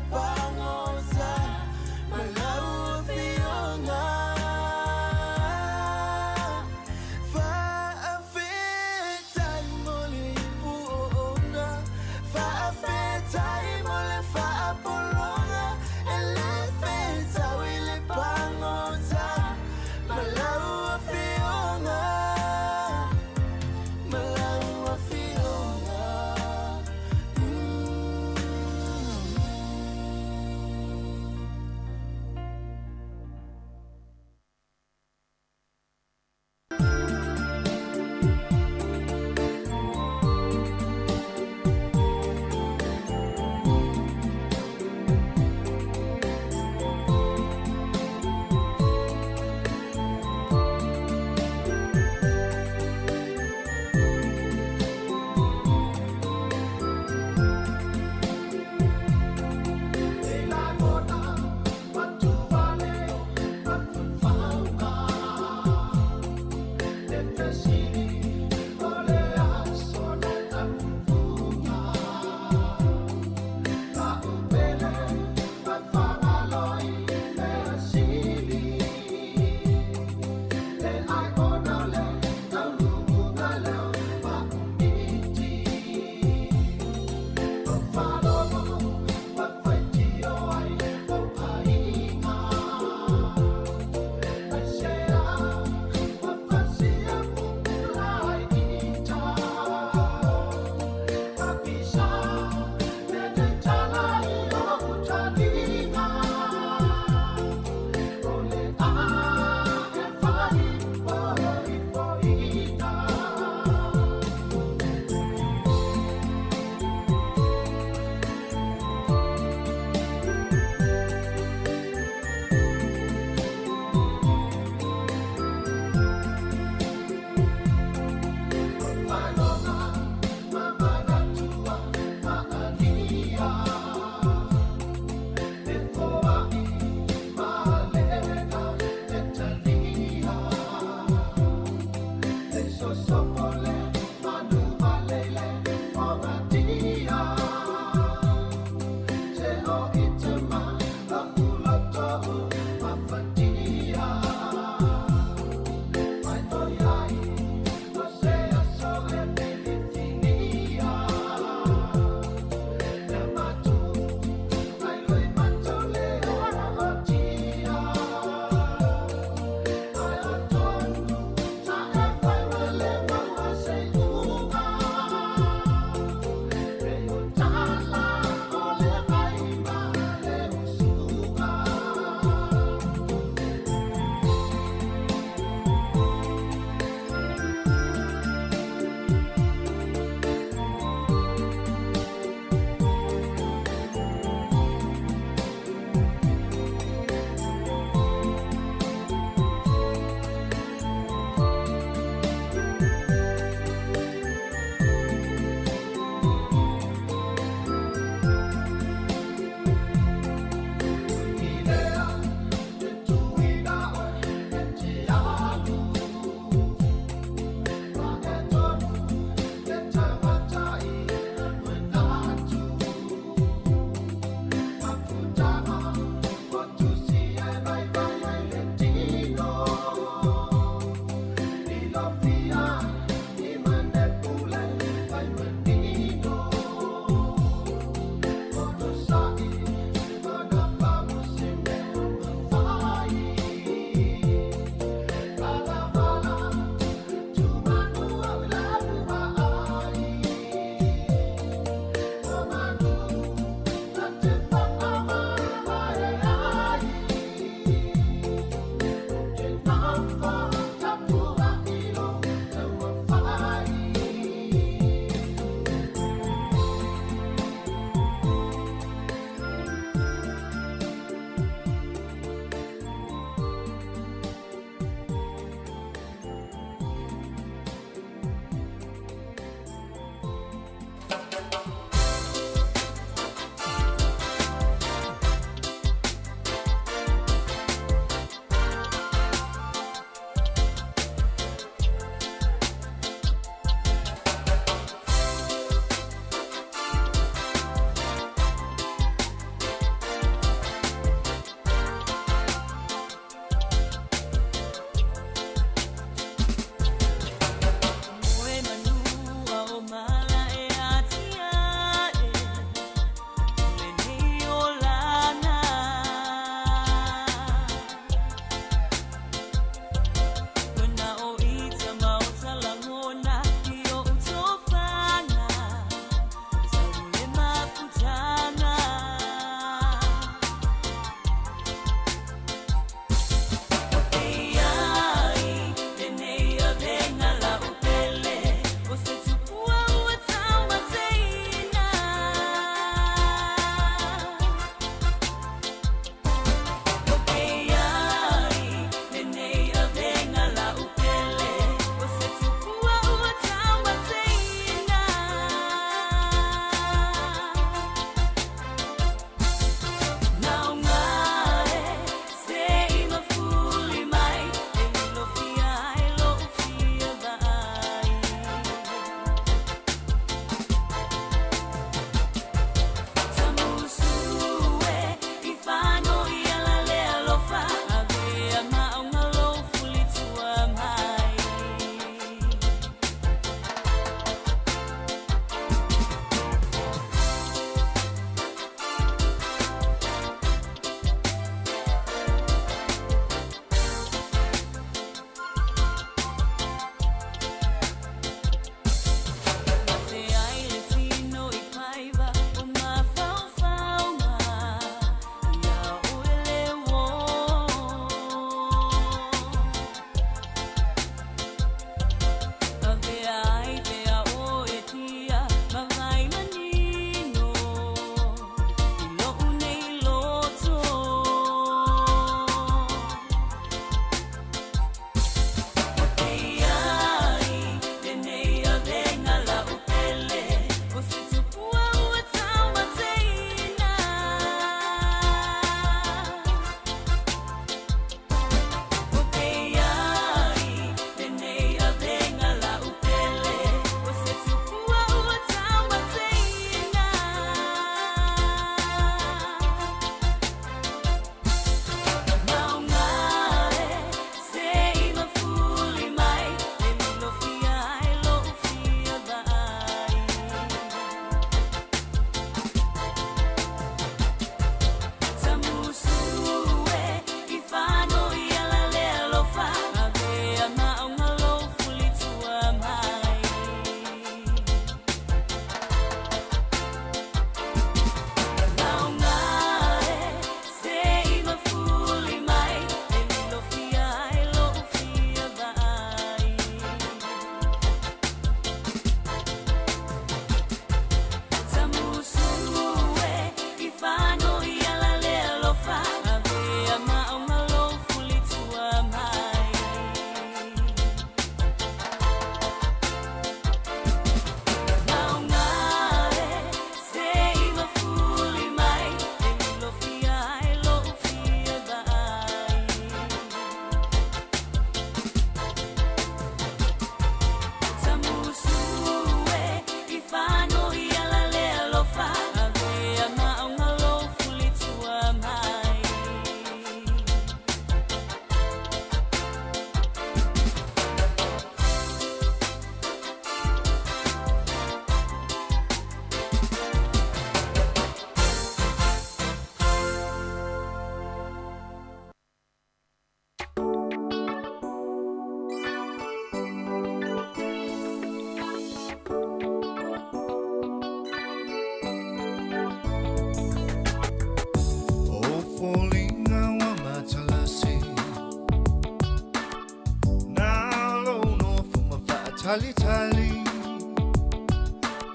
talitali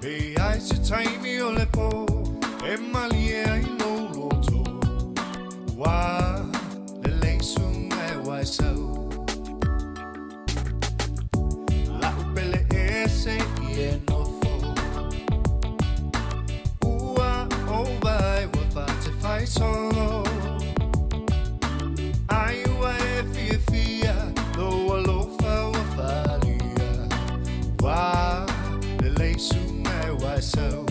Pe ai se taimi o le pō E malie ai lou loto Ua lelei suga e ua e sau La'u pele ese i e nofo Ua ova ai ua fa'atefaisolo Ai ua e fiafia lou alofa ua faalia Ua lelei suga e ua e sau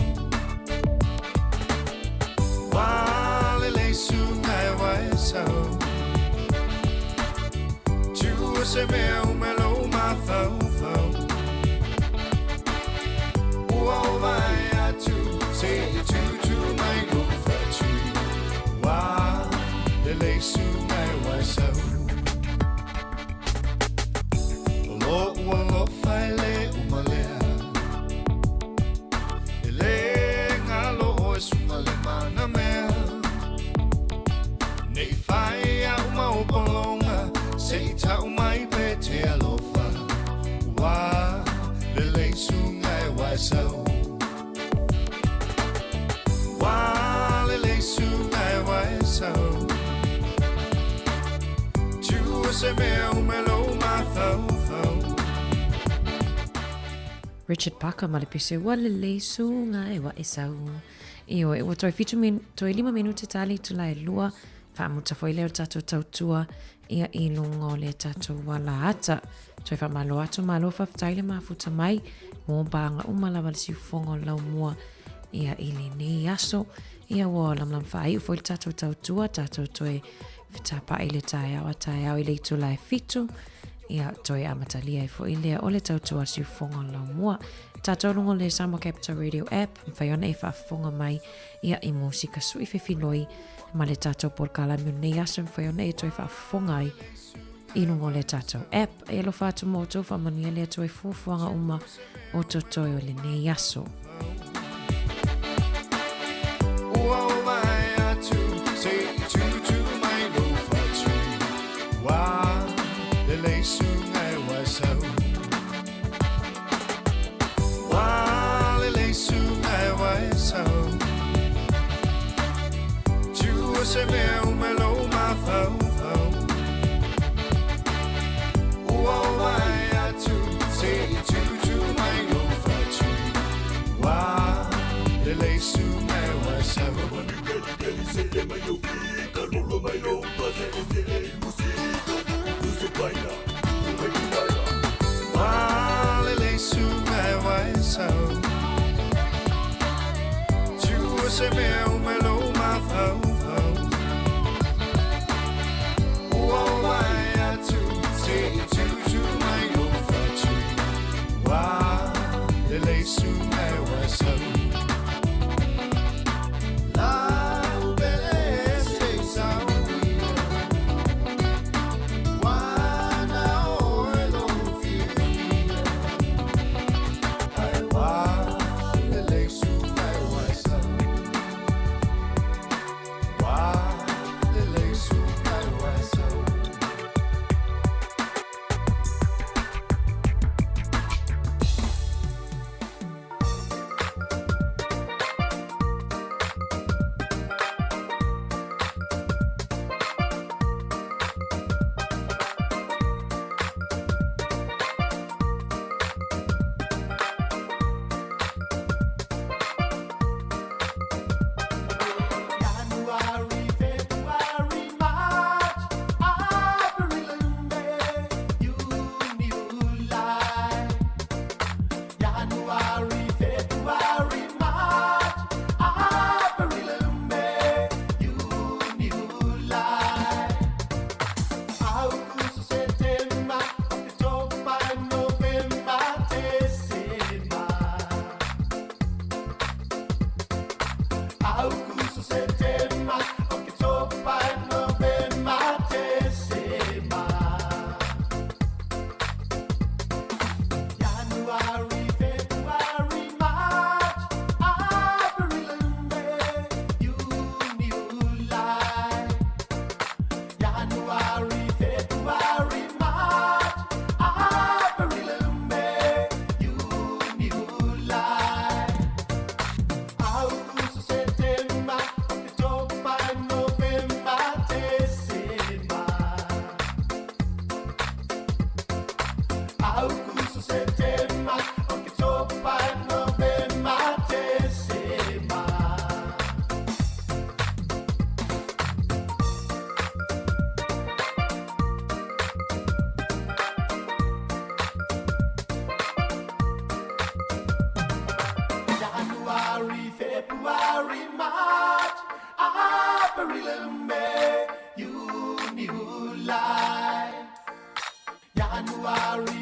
Ua lelei suga e ua e sau Tua se mea uma lou mafaufau Ua ova ai atu seia tutu mai lou fatu Ua lelei suga e ua e sau O lo'u alofa e lē uma lea E lē galo oe suga le manamea Nei fai a'u mau pologa Se'i ta'u mai pe te alofa Ua lelei suga e ua e sau Ua lelei suga e ua e sau Tua se mea uma lou mafaufau
Richard Parker ma le pese ua lelei suga e ua e sau. Ioe, ua toe fitu min, toe lima minute tali itula e lua, faamuta foi lea o le tatou tautua ia i luga o le tatou ala ata. Toe faamalo atu, malo faafetai le mafuta mai mo baga uma lava le siufofoga o le laumua ia i lenei aso. Ia ua lamalamu faaiu foi le tatou tautua, tatou toe fetapa'i le taeao a taeao i le itula e fitu. Ia toe amatalia ai foi lea o le tautua siufofoga o le laumua. Tatou luga o le Samoa Capital Radio app, mafai ona e faafofoga mai ia i musika sui fefiloi ma le tatou polokalame o lenei aso, mafai ona e toe faafofoga ai i luga o le tatou app. E alofa atu mo outou faamanuia le Atua i fuafuaga uma o totoe o lenei aso.
Ua ova ai atu seia tutu mai lou fatu Ua lelei suga e ua e sau Ua lelei suga e ua e sau Tua se mea uma lou mafaufau Ua ova ai atu seia tutu mai lou fatu Ua lelei suga e ua e sau Ua lelei suga e ua e sau Tua se mea uma lou mafaufau Ua ova ai atu seia tutu mai lou fatu Ua lelei suga e ua e sau Lau pele ese
January le Mei, Iuni, Iulai. January.